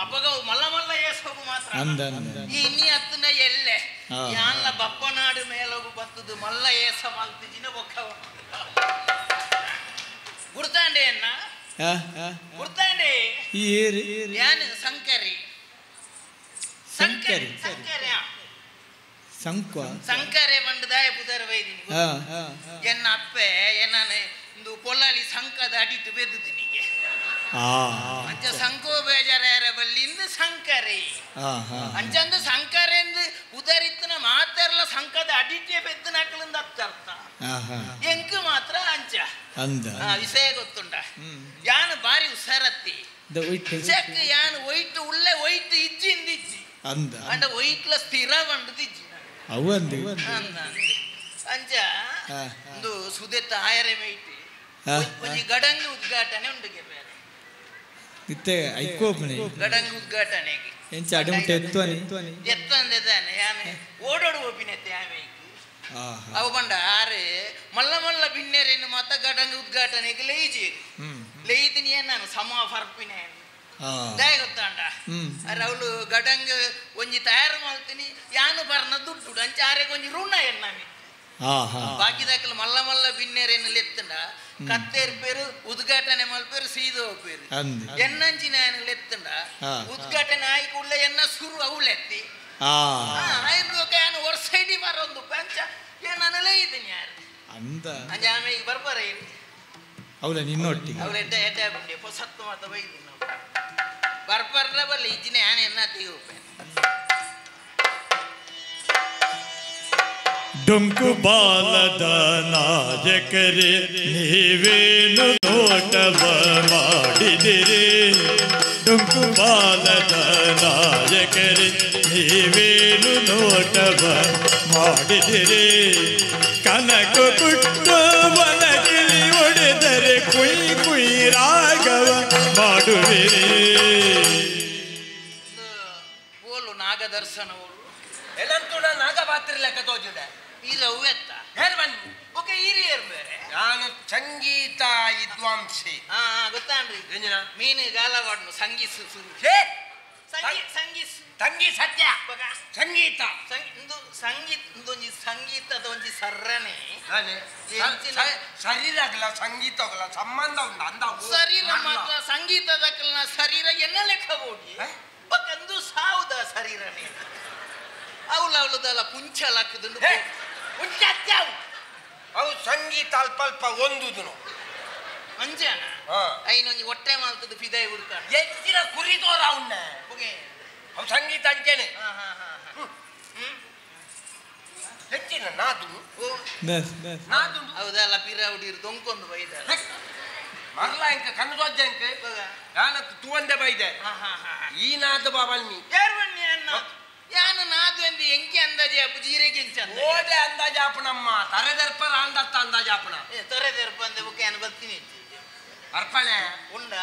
ಅಪಗ ಮಲ್ಲ ಮಲ್ಲ ಏಸೋಗು ಮಾತ್ರ ಅಂದ ಈ ಇನ್ನಿ ಹತ್ತನ ಎಲ್ಲೆ ಯಾನ್ಲ ಬಪ್ಪನಾಡು ಮೇಲೋಗು ಬತ್ತದು ಮಲ್ಲ ಏಸ ಮಲ್ತಿಜಿನ ಬೊಕ್ಕ ಗುರ್ತಾಂಡೆ ಅನ್ನ ಗುರ್ತಾಂಡೆ ಯಾನು ಸಂಕರಿ ಸಂಕರಿ ಸಂಕರಿ ಸಂಕ್ವ ಸಂಕರೆ ಬಂಡದಾಯ ಪುದರ್ ವೈದಿನಿ ಎನ್ನ ಅಪ್ಪೆ ಎನ್ನಾನೆ ಇಂದು ಪೊಲ್ಲಾಲಿ ಸಂಕದ ಅಡಿಟ್ಟು ಬೆದ್ದುದಿನಿಗೆ ಅಂಚ ಸಂಕೋ ಬೇಜಾರ ಬಲ್ಲಿಂದ ಸಂಕರಿ ಅಂಚಂದು ಸಂಕರೆಂದು ಉದರಿತ್ತನ ಮಾತೆರ್ಲ ಸಂಕದ ಅಡಿಟೆ ಬೆದ್ದನಕ್ಕಲಿಂದ ಅರ್ಥ ಎಂಕ್ ಮಾತ್ರ ಅಂಚ ವಿಷಯ ಗೊತ್ತುಂಡ ಯಾನು ಬಾರಿ ಹುಷಾರತ್ತಿ ಚೆಕ್ ಯಾನು ಒಯ್ಟು ಉಳ್ಳೆ ಒಯ್ಟು ಇಜ್ಜಿ ಇಜ್ಜಿ ಅಂಡ ಒಯ್ಟ್ಲ ಸ್ಥಿರ ಬಂಡದು ಇಜ್ಜಿ ಅಂಚ ಒಂದು ಸುದೆತ್ತ ಆಯರೆ ಮೇಯ್ಟಿ ಒಂಜಿ ಗಡಂಗ್ ಉದ್ಘಾಟನೆ ಉಂಟು ಬೇರೆ ಇತ್ತೆ ಐಕೋಪನೆ ಗಡಂಗ್ ಉದ್ಘಾಟನೆಗೆ ಎಂಚ ಅಡಿಮುಟ್ಟೆ ಎತ್ತುವನಿ ಎತ್ತಂದೆ ತಾನೆ ಯಾನೆ ಓಡೋಡು ಒಪ್ಪಿನತ್ತೆ ಆಮೇಲೆ ಅವು ಬಂಡ ಆರೆ ಮಲ್ಲ ಮಲ್ಲ ಬಿನ್ನೇರೇನು ಮಾತ ಗಡಂಗ್ ಉದ್ಘಾಟನೆಗೆ ಲೈಜಿ ಲೈದಿನಿ ನಾನು ಸಮ ಫರ್ಪಿನೆ ದಾಯ ಗೊತ್ತಾಂಡ ಅರೆ ಅವಳು ಗಡಂಗ್ ಒಂಜಿ ತಯಾರು ಮಾಡ್ತೀನಿ ಯಾನು ಬರ್ನ ದುಡ್ಡು ಅಂಚ ಆರೆಗೆ ಒಂಜಿ ಋಣ ಎನ್ನ ಬಾಕಿ ದಾಖಲು ಮಲ್ಲ ಮಲ್ಲ ಬಿನ್ನೇರೇನು ಲೆತ್ತಂಡ ಕತ್ತೇರ್ ಪೇರು ಉದ್ಘಾಟನೆ ಮಲ್ಪೇರು ಸೀದ ಹೋಗ್ಪೇರು ಎನ್ನಂಚಿನ ಲೆತ್ತಂಡ ಉದ್ಘಾಟನೆ ಆಯಿ ಕೂಡಲೇ ಎನ್ನ ಸುರು ಅವಳೆತ್ತಿ ಆಯ್ತು ವರ್ಷ ಇಡೀ ಬರೋದು ಪಂಚ ಏನನ್ನಲೇ ಇದ್ದೀನಿ ಯಾರು ಅಂದ ಅಂಜ ಆಮೇಲೆ ಬರ್ಬಾರ ಅವಳ ನಿನ್ನೊಟ್ಟಿಗೆ ಅವಳ ಎಡ್ಡೆ ಎಡ್ಡೆ ಆಗ್ಬಿಟ್ಟೆ ಹೊಸತ್ತು ಮಾತ ಬೈದಿನಿ ನಾವು ಬರ್ಬರ್ರ ಬಲ್ಲ ಇಜ್ಜಿನ ಯಾನ್ ಎನ್ನ ತೆಗಿಯೋಪೆ ಡೊಂಕು ಬಾಲದ ನಾಯಕರೇ ನೀವೇನು ನೋಟವ ಮಾಡಿದಿರಿ ಡೊಂಕು ಬಾಲದ ನಾಯಕರೇ ನೀವೇನು ನೋಟವ ಮಾಡಿದಿರಿ ಕನಕ ಕುಟ್ಟು ಬಲಗಿಳಿ ಒಡೆದರೆ ಕುಯ್ ಕುಯ್ ರಾಗವ ಮಾಡುವಿರಿ ಬೋಲು ನಾಗದರ್ಶನ ಎಲ್ಲಂತೂ ನಾಗ ಪಾತ್ರ ಲೆಕ್ಕ ತೋಜಿದೆ ಈಗ ಹೂವೆತ್ತ ಹೇರ್ ಬನ್ನಿ ಓಕೆ ಹಿರಿಯರ್ ಬೇರೆ ನಾನು ಸಂಗೀತ ವಿದ್ವಾಂಸಿ ಹಾ ಗೊತ್ತಾನ್ರಿ ಮೀನು ಗಾಲವಾಡ್ನು ಸಂಗೀತ ಸಂಗೀತ ತಂಗಿ ಸತ್ಯ ಸಂಗೀತ ಸಂಗೀತ ಒಂಜಿ ಸಂಗೀತದ ಒಂಜಿ ಸರ್ರನೆ ಶರೀರ ಆಗಲ್ಲ ಸಂಗೀತ ಆಗಲ್ಲ ಸಂಬಂಧ ಉಂಟು ಅಂದ ಶರೀರ ಮಾತ್ರ ಸಂಗೀತದಕ್ಕಲ್ಲ ಶರೀರ ಎನ್ನ ಲೆಕ್ಕ ಹೋಗಿ ಬಕಂದು ಸಾವುದ ಶರೀರನೇ ಅವಳು ಅವಳದಲ್ಲ ಪುಂಚ ಲಕ್ಕದುಂಡು ಪುಂಚ ಅವು ಸಂಗೀತ ಅಲ್ಪ ಅಲ್ಪ ಒಂದುದು ಅಂಜಾನ ಐನೊಂಜಿ ಹೊಟ್ಟೆ ಮಾಲ್ತದ ಫಿದಾಯಿ ಹುಡ್ತಾನೆ ಎತ್ತಿನ ಕುರಿ ತೋರ ಅವನ್ನ ಅವು ಸಂಗೀತ ಅಂಚೇನೆ ಹೆಚ್ಚಿನ ನಾದು ನಾದು ಹೌದಲ್ಲ ಪಿರ ಹುಡಿರು ದೊಂಕೊಂದು ಬೈದ ಮರ್ಲ ಅಂಕ ಕಣ್ಣು ದೊಜ್ಜ ಅಂಕ ನಾನು ತೂವಂದೆ ಬೈದೆ ಈ ನಾದು ಬಾಬಣ್ಣಿ ಯಾರು ಬನ್ನಿ ಅನ್ನ ಯಾನು ನಾದು ಎಂದು ಎಂಕಿ ಅಂದಾಜೆ ಅಪ್ಪು ಜೀರೆಗೆ ಓದೆ ಅಂದಾಜೆ ಅಪ್ಪನಮ್ಮ ತರೆದರ್ಪರ ಅಂದತ್ತ ಅಂದಾಜೆ ಅಪ್ಪನ ತರೆದರ್ಪ ಅಂದೆ ಬುಕ್ಕ ಏನು ಬರ್ತೀನಿ ಅರ್ಪಣೆ ಉಂಡ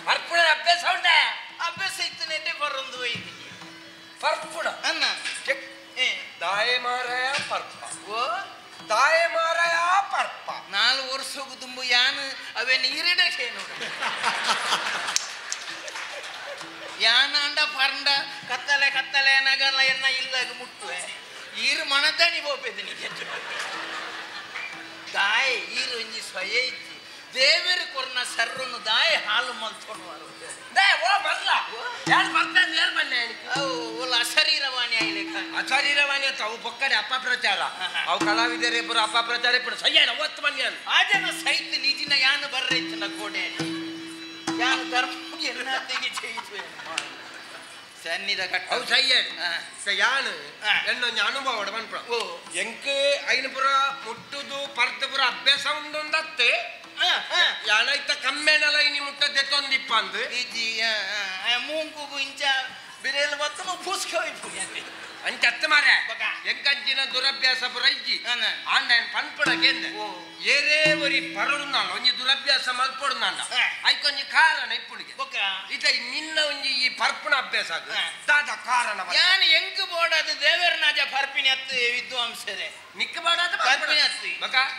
ಅರ್ಪಣೆ ಅಭ್ಯಾಸ ಉಂಡೆ ಅಭ್ಯಾಸ ಇತ್ತು ನೆಟ್ಟೆ ಬರೊಂದು ಒಯ್ತೀನಿ ಪರ್ಪುಣ ಅನ್ನ ದಾಯ ಮಾರಾಯ ಪರ್ಪ ಓ ದಾಯ ಮಾರಾಯ ಪರ್ಪ ನಾಲ್ಕು ವರ್ಷಕ್ಕೂ ತುಂಬ ಯಾನು ಅವೇನು ಇರಿಡಕ್ಕೆ ನೋಡು ಯಾನಾಂಡ ಪರಂಡ ಕತ್ತಲೆ ಕತ್ತಲೆ ನಗಲ ಎನ್ನ ಇಲ್ದಾಗ ಮುಟ್ಟುವೆ ಈರು ಮನತಾಣಿ ಬೋಪೆದಿನಿ ದಾಯ ಈರು ಒಂಜಿ ಸ್ವಯ ಇಜ್ಜಿ ದೇವರು ಕೊರ್ನ ಸರ್ರನ್ನು ದಾಯ ಹಾಲು ಮಲ್ತೊಂಡು ಓ ಮರ್ಲ ಯಾರು ಬರ್ತಾನೆ ಯಾರು ಬನ್ನಿ ಅವು ಅಶರೀರವಾಣಿ ಆಯ್ಲೆಕ್ಕ ಅಶರೀರವಾಣಿ ಅಂತ ಅವು ಪೊಕ್ಕಡೆ ಅಪಪ್ರಚಾರ ಅವು ಕಲಾವಿದರೆ ಇಬ್ಬರು ಅಪಪ್ರಚಾರ ಇಬ್ಬರು ಸಯ್ಯಾನ ಒತ್ತು ಬನ್ನಿ ಆ ಜನ ಸೈತ್ ನಿಜಿನ ಯಾನು ಬರ್ರೈತನ ಕೋಡೆ ಯಾನು ಧರ್ಮ ಎನ್ನಾತಿಗೆ ಜಯಿಸುವೆ ಸನ್ನಿದ ಕಟ್ಟ ಅವು ಸಯ್ಯಾಡು ಯಾನು ಎನ್ನೊಂದು ಅನುಭವ ಬನ್ಪುರ ಓ ಎಂಕ್ ಐನಪುರ ಮುಟ್ಟುದು ಪರ್ತಪುರ ಅಭ್ಯಾಸ ಉಂಡೊಂದತ್ತೆ ಯಾನೈತ ಕಮ್ಮೆನಲ ಇನಿ ಮುಟ್ಟದೆ ತೊಂದಿಪ್ಪ ಅಂದು ಇಜ್ಜಿ ಮೂಂಕುಗು ಇಂಚ ಬಿರೇಲು ಬತ್ತನು ಪುಸ್ಕ ಅಂಚ ಅತ್ತ ಮಾರೆ ಎಂಕಂಚಿನ ದುರಭ್ಯಾಸ ಪುರ ಇಜ್ಜಿ ಆಂಡ ಪನ್ಪುಡ ಕೇಂದ್ರ ಏರೇ ಒರಿ ಪರಡುನಾಳ ಒಂಜಿ ದುರಭ್ಯಾಸ ಮಲ್ಪೊಡುನಾಂಡ ಐಕೊಂಜಿ ಕಾರಣ ಇಪ್ಪುಳಿಗೆ ಇತ ನಿನ್ನ ಒಂಜಿ ಈ ಪರ್ಪುಣ ಅಭ್ಯಾಸ ದಾದ ಕಾರಣ ಯಾನ್ ಎಂಕ್ ಬೋಡದು ದೇವರನಾಜ ಪರ್ಪಿಣಿ ಅತ್ತು ವಿದ್ವಾಂಸರೇ ನಿಕ್ಕ ಬಾಡಾದ ಪರ್ಪಿಣಿ ಅತ್ತು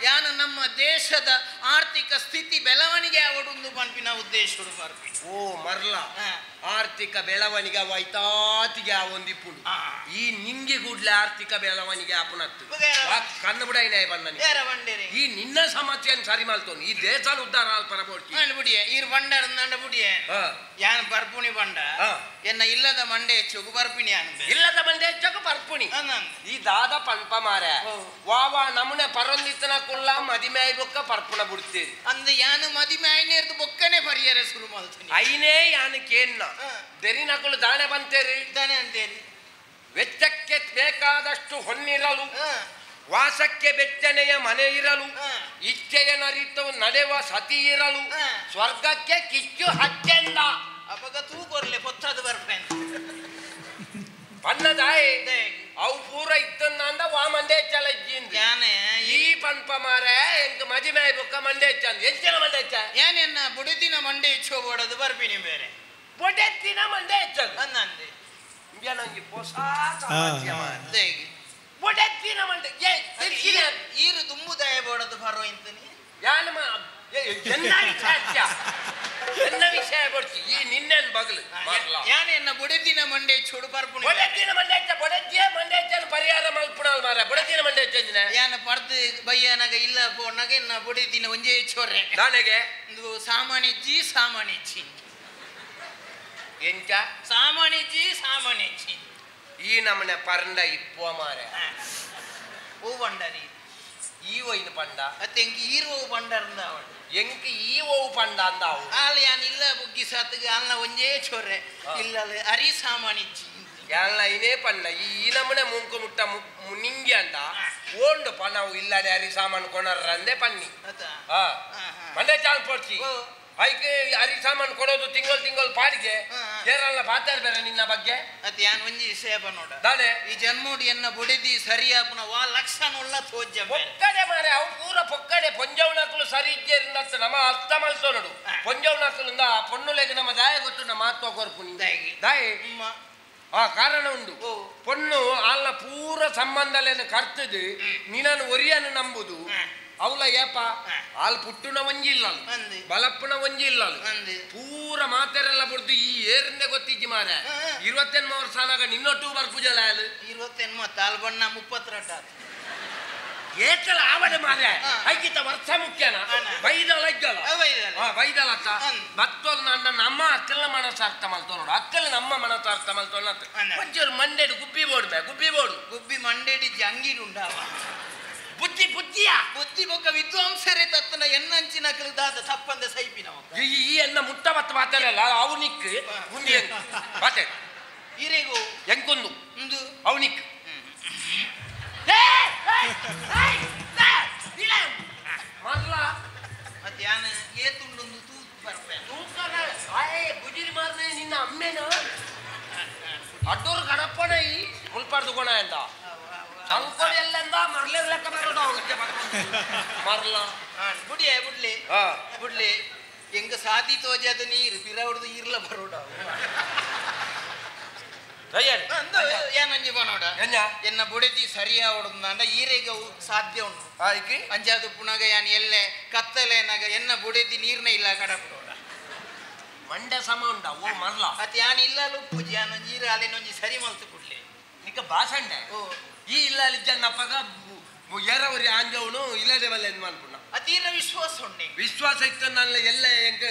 ಯಾನು ನಮ್ಮ ದೇಶದ ಆರ್ಥಿಕ ಸ್ಥಿತಿ ಬೆಳವಣಿಗೆ ಆವಡುಂದು ಪನ್ಪಿನ ಉದ್ದೇಶ ಪರ್ಪಿಣಿ ಓ ಮರ್ಲ ಆರ್ಥಿಕ ಬೆಳವಣಿಗೆ ವೈತಾತಿಗೆ ಆ ಒಂದಿಪ್ಪುಡು ಈ ನಿಂಗೆ ಕೂಡ್ಲೆ ಆರ್ಥಿಕ ಬೆಳವಣಿಗೆ ಆಪುನತ್ತು ಕಣ್ಣು ಬಿಡ ಬಣ್ಣ ಈ ನಿನ್ನ ಸಮಸ್ಯೆಯನ್ನು ಸರಿ ಮಾಡ್ತೋನು ಈ ದೇಶ ಉದ್ಧಾರ ಅಲ್ಪರ ಬೋಡ್ತಿ ಬಿಡಿಯೆ ಈರ್ ಬಂಡಾರ ನಂಡ ಬಿಡಿಯೆ ಯಾನ್ ಬರ್ಪುಣಿ ಬಂಡ ಎನ್ನ ಇಲ್ಲದ ಮಂಡೆ ಹೆಚ್ಚುಗು ಬರ್ಪಿಣಿ ಇಲ್ಲದ ಮಂಡೆ ಹೆಚ್ಚುಗು ಬರ್ಪುಣಿ ಈ ದಾದ ಪಂಪ ಮಾರೆ ವಾವಾ ನಮುನೆ ಪರೊಂದಿತ್ತನ ಕುಲ್ಲ ಮದಿಮೆ ಆಯ್ಬೊಕ್ಕ ಪರ್ಪುಣ ಬಿಡ್ತೀರಿ ಅಂದ್ ಯಾನು ಮದಿಮೆ ಐನೇರ್ದು ಬೊಕ್ಕನೆ ಪರಿಯರೆ ಶುರು ಮಾಡ್ತೀನಿ ಐನೇ ಯಾನು ಕೇನ್ನ ದೆರಿನಕುಲು ದಾಣೆ ಬಂತೇರಿ ದಾಣೆ ಅಂತೇರಿ ವೆಚ್ಚಕ್ಕೆ ಬೇಕಾದಷ್ಟು ಹೊನ್ನಿರಲು ವಾಸಕ್ಕೆ ಬೆಚ್ಚನೆಯ ಮನೆ ಇರಲು ಇಚ್ಛೆಯ ನರಿತು ನಡೆವ ಸತಿ ಇರಲು ಸ್ವರ್ಗಕ್ಕೆ ಕಿಚ್ಚು ಹಚ್ಚೆಂದ ಅಪಗ ತೂಕೊರ್ಲೆ ಪೊತ್ತದು ಬರ್ಪೇನೆ ಬಣ್ಣದಾಯ್ ಅವು ಪೂರ ಇತ್ತಂದ ವಾ ಮಂಡೆ ಚಲಜ್ಜಿಂದ ಯಾನೆ ಈ ಪಂಪ ಮಾರೆ ಎಂಕ್ ಮದಿಮೆ ಬುಕ್ಕ ಮಂಡೆ ಹೆಚ್ಚಂದ ಹೆಚ್ಚಿನ ಮಂಡೆ ಹೆಚ್ಚ ಯಾನೆನ್ನ ಬುಡದಿನ ಮಂಡೆ ಹೆಚ್ಚೋಬೋಡದು ಬರ್ಪಿನಿ ಬೇರೆ ಬೊಡೆತ್ತಿನ ಮಂಡೆ ಹೆಚ್ಚದು ಅಂದಂದೆ ನಂಗೆ ಹೊಸ ಸಮಸ್ಯೆ ಮಾರೆ ಬೊಡೆತ್ತಿನ ಮಂಡೆ ಈರು ದುಂಬುದಾಯ ಬೋಡದು ಬರೋ ಇಂತನಿ ಯಾನ ಎನ್ನ ವಿಷಯ ಬರ್ತಿ ಈ ನಿನ್ನೆನ್ ಬಗಲು ಯಾನೆ ಎನ್ನ ಬೊಡೆದಿನ ಮಂಡೆ ಚೋಡು ಪರ್ಪುಣ ಬೊಡೆದಿನ ಮಂಡೆ ಹೆಚ್ಚ ಬೊಡೆದಿಯ ಮಂಡೆ ಹೆಚ್ಚ ಪರಿಹಾರ ಮಲ್ಪುಣಲ್ ಮಾರ ಬೊಡೆದಿನ ಮಂಡೆ ಹೆಚ್ಚ ಯಾನ ಪರ್ದು ಬಯ್ಯನಾಗ ಇಲ್ಲ ಪೋನಾಗ ಎನ್ನ ಬೊಡೆದಿನ ಒಂಜೇ ಚೋರೆ ದಾನೆಗೆ ಒಂದು ಸಾಮಾನಿಜ್ಜಿ ಸಾಮಾನಿಜ್ಜಿ ಎಂಚ ಸಾಮಾನಿಜ್ಜಿ ಸಾಮಾನಿಜ್ಜಿ ಈ ನಮ್ಮನೆ ಪರಂಡ ಇಪ್ಪುವ ಮಾರ ಓ ಬಂಡರಿ ಈ ಒಯ್ನ ಪಂಡ ಅತ್ತೆ ಎಂಕ್ ಈರೋ ಬಂಡರ್ಂದ ಅವಳು ಎಂಕ್ ಈ ಓವು ಪಂಡ ಅಂದ ಅವು ಆಲ್ ಯಾನ್ ಇಲ್ಲ ಬುಗ್ಗಿ ಸಾತ್ಗೆ ಅಲ್ಲ ಒಂಜೇ ಚೋರೆ ಇಲ್ಲ ಅರಿ ಸಾಮಾನಿಜ್ಜಿ ಯಾನ್ಲ ಐನೇ ಪಂಡ ಈ ನಮ್ಮನೆ ಮುಂಕು ಮುಟ್ಟ ನಿಂಗೆ ಅಂದ ಓಂಡು ಪಣವು ಇಲ್ಲಡೆ ಅರಿ ಸಾಮಾನು ಕೊನರ್ರಂದೆ ಪನ್ನಿ ಮಂಡೆ ಚಾಲ್ ಪೋಡ್ಸಿ ಐಕೆ ಅರಿ ಸಾಮಾನು ಕೊಡೋದು ತಿಂಗಳು ತಿಂಗಳು ಪಾಡಿಗೆ ಏರಲ್ಲ ಪಾತಾರ ಬೇರೆ ನಿನ್ನ ಬಗ್ಗೆ ಅತ್ತೆ ಯಾನ್ ಒಂಜಿ ವಿಷಯ ನೋಡ ದಾನೆ ಈ ಜನ್ಮೋಡಿ ಎನ್ನ ಬೊಡೆದಿ ಸರಿಯಾಪುನ ವಾ ಲಕ್ಷಣ ಉಳ್ಳ ತೋಜ್ಜ ಪೊಕ್ಕಡೆ ಮಾರೆ ಅವು ಪೂರ ಪೊಕ್ಕಡೆ ಪೊಂಜೌನಕುಲು ಸರಿ ಇಜ್ಜೇರಿಂದತ್ತ ನಮ್ಮ ಅರ್ಥ ಮಲ್ತೋನಡು ಪೊಂಜೌನಕುಲು ಆ ಪೊನ್ನುಲೆಗೆ ನಮ್ಮ ದಾಯ ಗೊತ್ತು ನಮ್ಮ ಮಾತ್ವ ಕೊರ್ಪುನಿ ದಾಯಿ ಆ ಕಾರಣ ಉಂಡು ಪೊಣ್ಣು ಅಲ್ಲ ಪೂರ ಸಂಬಂಧಲೇನು ಕರ್ತದು ನಿನ್ನನ್ನು ಒರಿಯನ್ನು ನಂಬುದು ಅವಳ ಏಪ ಆಲ್ ಪುಟ್ಟುನ ಒಂಜಿ ಇಲ್ಲ ಬಲಪ್ಪನ ಒಂಜಿ ಇಲ್ಲ ಪೂರ ಮಾತೆರೆಲ್ಲ ಬಿಡ್ದು ಈ ಏರಿಂದ ಗೊತ್ತಿಜ್ಜಿ ಮಾರ 28 ವರ್ಷ ಆನಾಗ ನಿನ್ನೊಟ್ಟು ಬರ್ಪುಜಲ ಆಲ್ 28 ಆಲ್ ಬಣ್ಣ 32 ಏತಲ ಆವಡೆ ಮಾರೆ ಐಕಿತ ವರ್ಷ ಮುಖ್ಯನ ಬೈದಲ ಇದ್ದಲ್ಲ ಬೈದಲತ್ತ ಬತ್ತೋಲ್ ನನ್ನ ನಮ್ಮ ಅಕ್ಕಲ್ನ ಮನಸ್ಸು ಅರ್ಥ ಮಲ್ತೋ ನೋಡು ಅಕ್ಕಲ್ ನಮ್ಮ ಮನಸ್ಸು ಅರ್ಥ ಮಲ್ತೋಣ ಒಂಚೂರು ಮಂಡೇಡು ಗುಬ್ಬಿ ಬೋಡು ಬೇ ಗುಬ್ಬಿ ಬೋಡು ಗುಬ್ಬಿ ಮಂಡೇಡಿ ಜಂಗಿಡು ಉಂಡಾವ ಬುದ್ಧಿ ಬುದ್ಧಿಯ ಬುದ್ಧಿ ಬೊಕ್ಕ ವಿದ್ವಾಂಸರೇ ತತ್ತನ ಎನ್ನಂಚಿನ ದಾದ ತಪ್ಪಂದ ಸೈಪಿನ ಈ ಎನ್ನ ಮುಟ್ಟ ಬತ್ತ ಮಾತಾಡಲ್ಲ ಅವನಿಕ್ ಮುಂದೆ ಮಾತೆ ಇರೆಗು ಎಂಕೊಂದು ಅವನಿಕ್ ಮತ್ತೆ ಯಾನ ಏತುಂಡೊಂದು ತೂತು ಬರ್ಪೆ ಗುಜಿರಿ ಮಾರ್ನೆ ನಿನ್ನ ಅಮ್ಮೇನ ಅಡ್ಡೂರು ಗಡಪ್ಪನ ಈ ಮುಲ್ಪಾಡ್ದು ಕೊಣ ಎಂದ ಅಂಕೊಡಿ ಎಲ್ಲಂದ ಮರ್ಲೆ ಲೆಕ್ಕ ಬರೋದು ಮರ್ಲ ಬುಡಿಯ ಬುಡ್ಲಿ ಬುಡ್ಲಿ ಎಂಗ ಸಾದಿ ತೋಜದ ನೀರು ಬಿರವಡ್ದು ಇರ್ಲ ಬರೋಡ ಏನಂಜಿ ಬನೋಡ ಎನ್ನ ಬುಡೆದಿ ಸರಿಯಾವಡುಂದಾಂಡ ಈರೆಗ ಸಾಧ್ಯ ಉಂಟು ಅಂಜಾದು ಪುನಗ ಯಾನ್ ಎಲ್ಲೆ ಕತ್ತಲೆನಾಗ ಎನ್ನ ಬುಡೆದಿ ನೀರ್ನ ಇಲ್ಲ ಕಡಪಡೋಡ ಮಂಡೆ ಸಮ ಉಂಡ ಓ ಮರ್ಲ ಅತ್ ಯಾನ್ ಇಲ್ಲ ಉಪ್ಪುಜಿ ಯಾನ್ ನೀರು ಅಲ್ಲಿನೊಂಜಿ ಸರಿ ಮಲ್ತು ಬಿಡ್ಲಿ ನಿಕ್ಕ ಭಾಷಂಡೆ ಈ ಇಲ್ಲ ಜನ್ನಪ್ಪಗ ಏರವರಿ ಆಂಜವನು ಇಲ್ಲದೆ ಬಲ್ಲ ಎಂದು ಮನ್ಪುಣ ಅತೀರ ವಿಶ್ವಾಸ ಉಂಟು ವಿಶ್ವಾಸ ಇತ್ತು ನನ್ನ ಎಲ್ಲ ಎಂಕ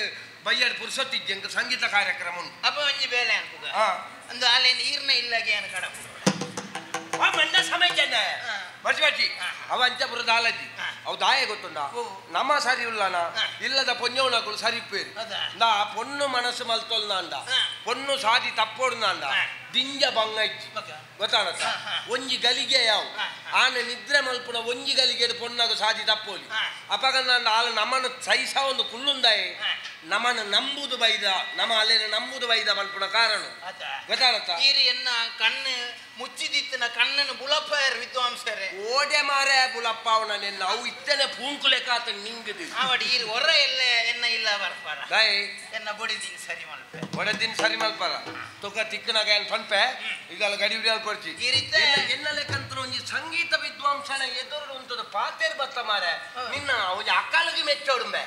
ಬಯ್ಯಡ್ ಪುರುಷೊತ್ತಿಜ್ಜಿ ಎಂಕ ಸಂಗೀತ ಕಾರ್ಯಕ್ರಮ ಉಂಟು ಅಪ್ಪ ಒಂಜಿ ಬೇಲೆ ಅನ್ಪುಗ ಒಂದು ಆಲೆ ನೀರ್ನ ಇಲ್ಲಾಗೆ ಏನು ಕಡಪು ಆ ಮಂಡ ಸಮಯ ಜನ ಬರ್ಚಿ ಬರ್ಚಿ ಅವ ಅಂಚಪುರ ದಾಲಜ್ಜಿ ಅವು ದಾಯ ಗೊತ್ತುಂಡ ನಮ್ಮ ಸರಿ ಉಳ್ಳನ ಇಲ್ಲದ ಪೊಂಜವನಕುಲು ಸರಿ ಪೇರು ನಾ ಪೊಣ್ಣು ಮನಸ್ಸು ಮಲ್ತೊಲ್ನಾಂಡ ಪೊಣ್ಣು ಸಾದಿ ತಪ್ಪೋಡ್ನಾಂಡ ದಿಂಜ ಬಂಗ ಇಜ್ಜಿ ಗೊತ್ತಾನತ್ತ ಒಂಜಿ ಗಲಿಗೆ ಯಾವ ಆನೆ ನಿದ್ರೆ ಮಲ್ಪುನ ಒಂಜಿ ಗಲಿಗೆ ಪೊಣ್ಣಾಗ ಸಾದಿ ತಪ್ಪೋಲಿ ಅಪಗ ನಾನು ಆಲ ನಮ್ಮನ್ನು ಸಹಿಸ ಒಂದು ಕುಳ್ಳುಂದಾಯೆ ನಮ್ಮನ್ನು ನಂಬುದು ಬೈದ ನಮ್ಮ ಅಲ್ಲೇನ ನಂಬುದು ಬೈದ ಮಲ್ಪುನ ಕಾರಣ ಗೊತ್ತಾನತ್ತ ಎನ್ನ ಕಣ್ಣು ಮುಚ್ಚಿದಿತ್ತಿನ ಕಣ್ಣನ್ನು ಬುಲಪ್ಪ ವಿದ್ವಾಂಸರೇ ಓಡೆ ಮಾರೆ ಬುಲಪ್ಪ ಅವನ ನಿನ್ನ ಅವು ಇತ್ತನೆ ಪೂಂಕುಲೆಕಾತ ನಿಂಗದು ಅವಡಿ ಈ ಹೊರ ಎಲ್ಲ ಎನ್ನ ಇಲ್ಲ ಬರ್ಪಾರ ದಾಯಿ ಎನ್ನ ಬೊಡಿದಿನ ಸರಿ ಮಲ್ಪೆ ಬೊಡದಿನ ಸರಿ ಮಲ್ಪಾರ ತುಕ ತಿಕ್ಕನಾಗ ಏನ್ ಪನ್ಪೆ ಈಗಲ್ಲ ಗಡಿ ಬಿಡಿಯಾಲ್ ಕೊಡ್ಚಿ ಎನ್ನ ಲೆಕ್ಕಂತ ಒಂಜಿ ಸಂಗೀತ ವಿದ್ವಾಂಸನ ಎದುರು ಉಂಟದ ಪಾತೇರ್ ಬತ್ತ ಮಾರೆ ನಿನ್ನ ಒಂಜಿ ಅಕ್ಕಲಗಿ ಮೆಚ್ಚೋಡುಂಬೆ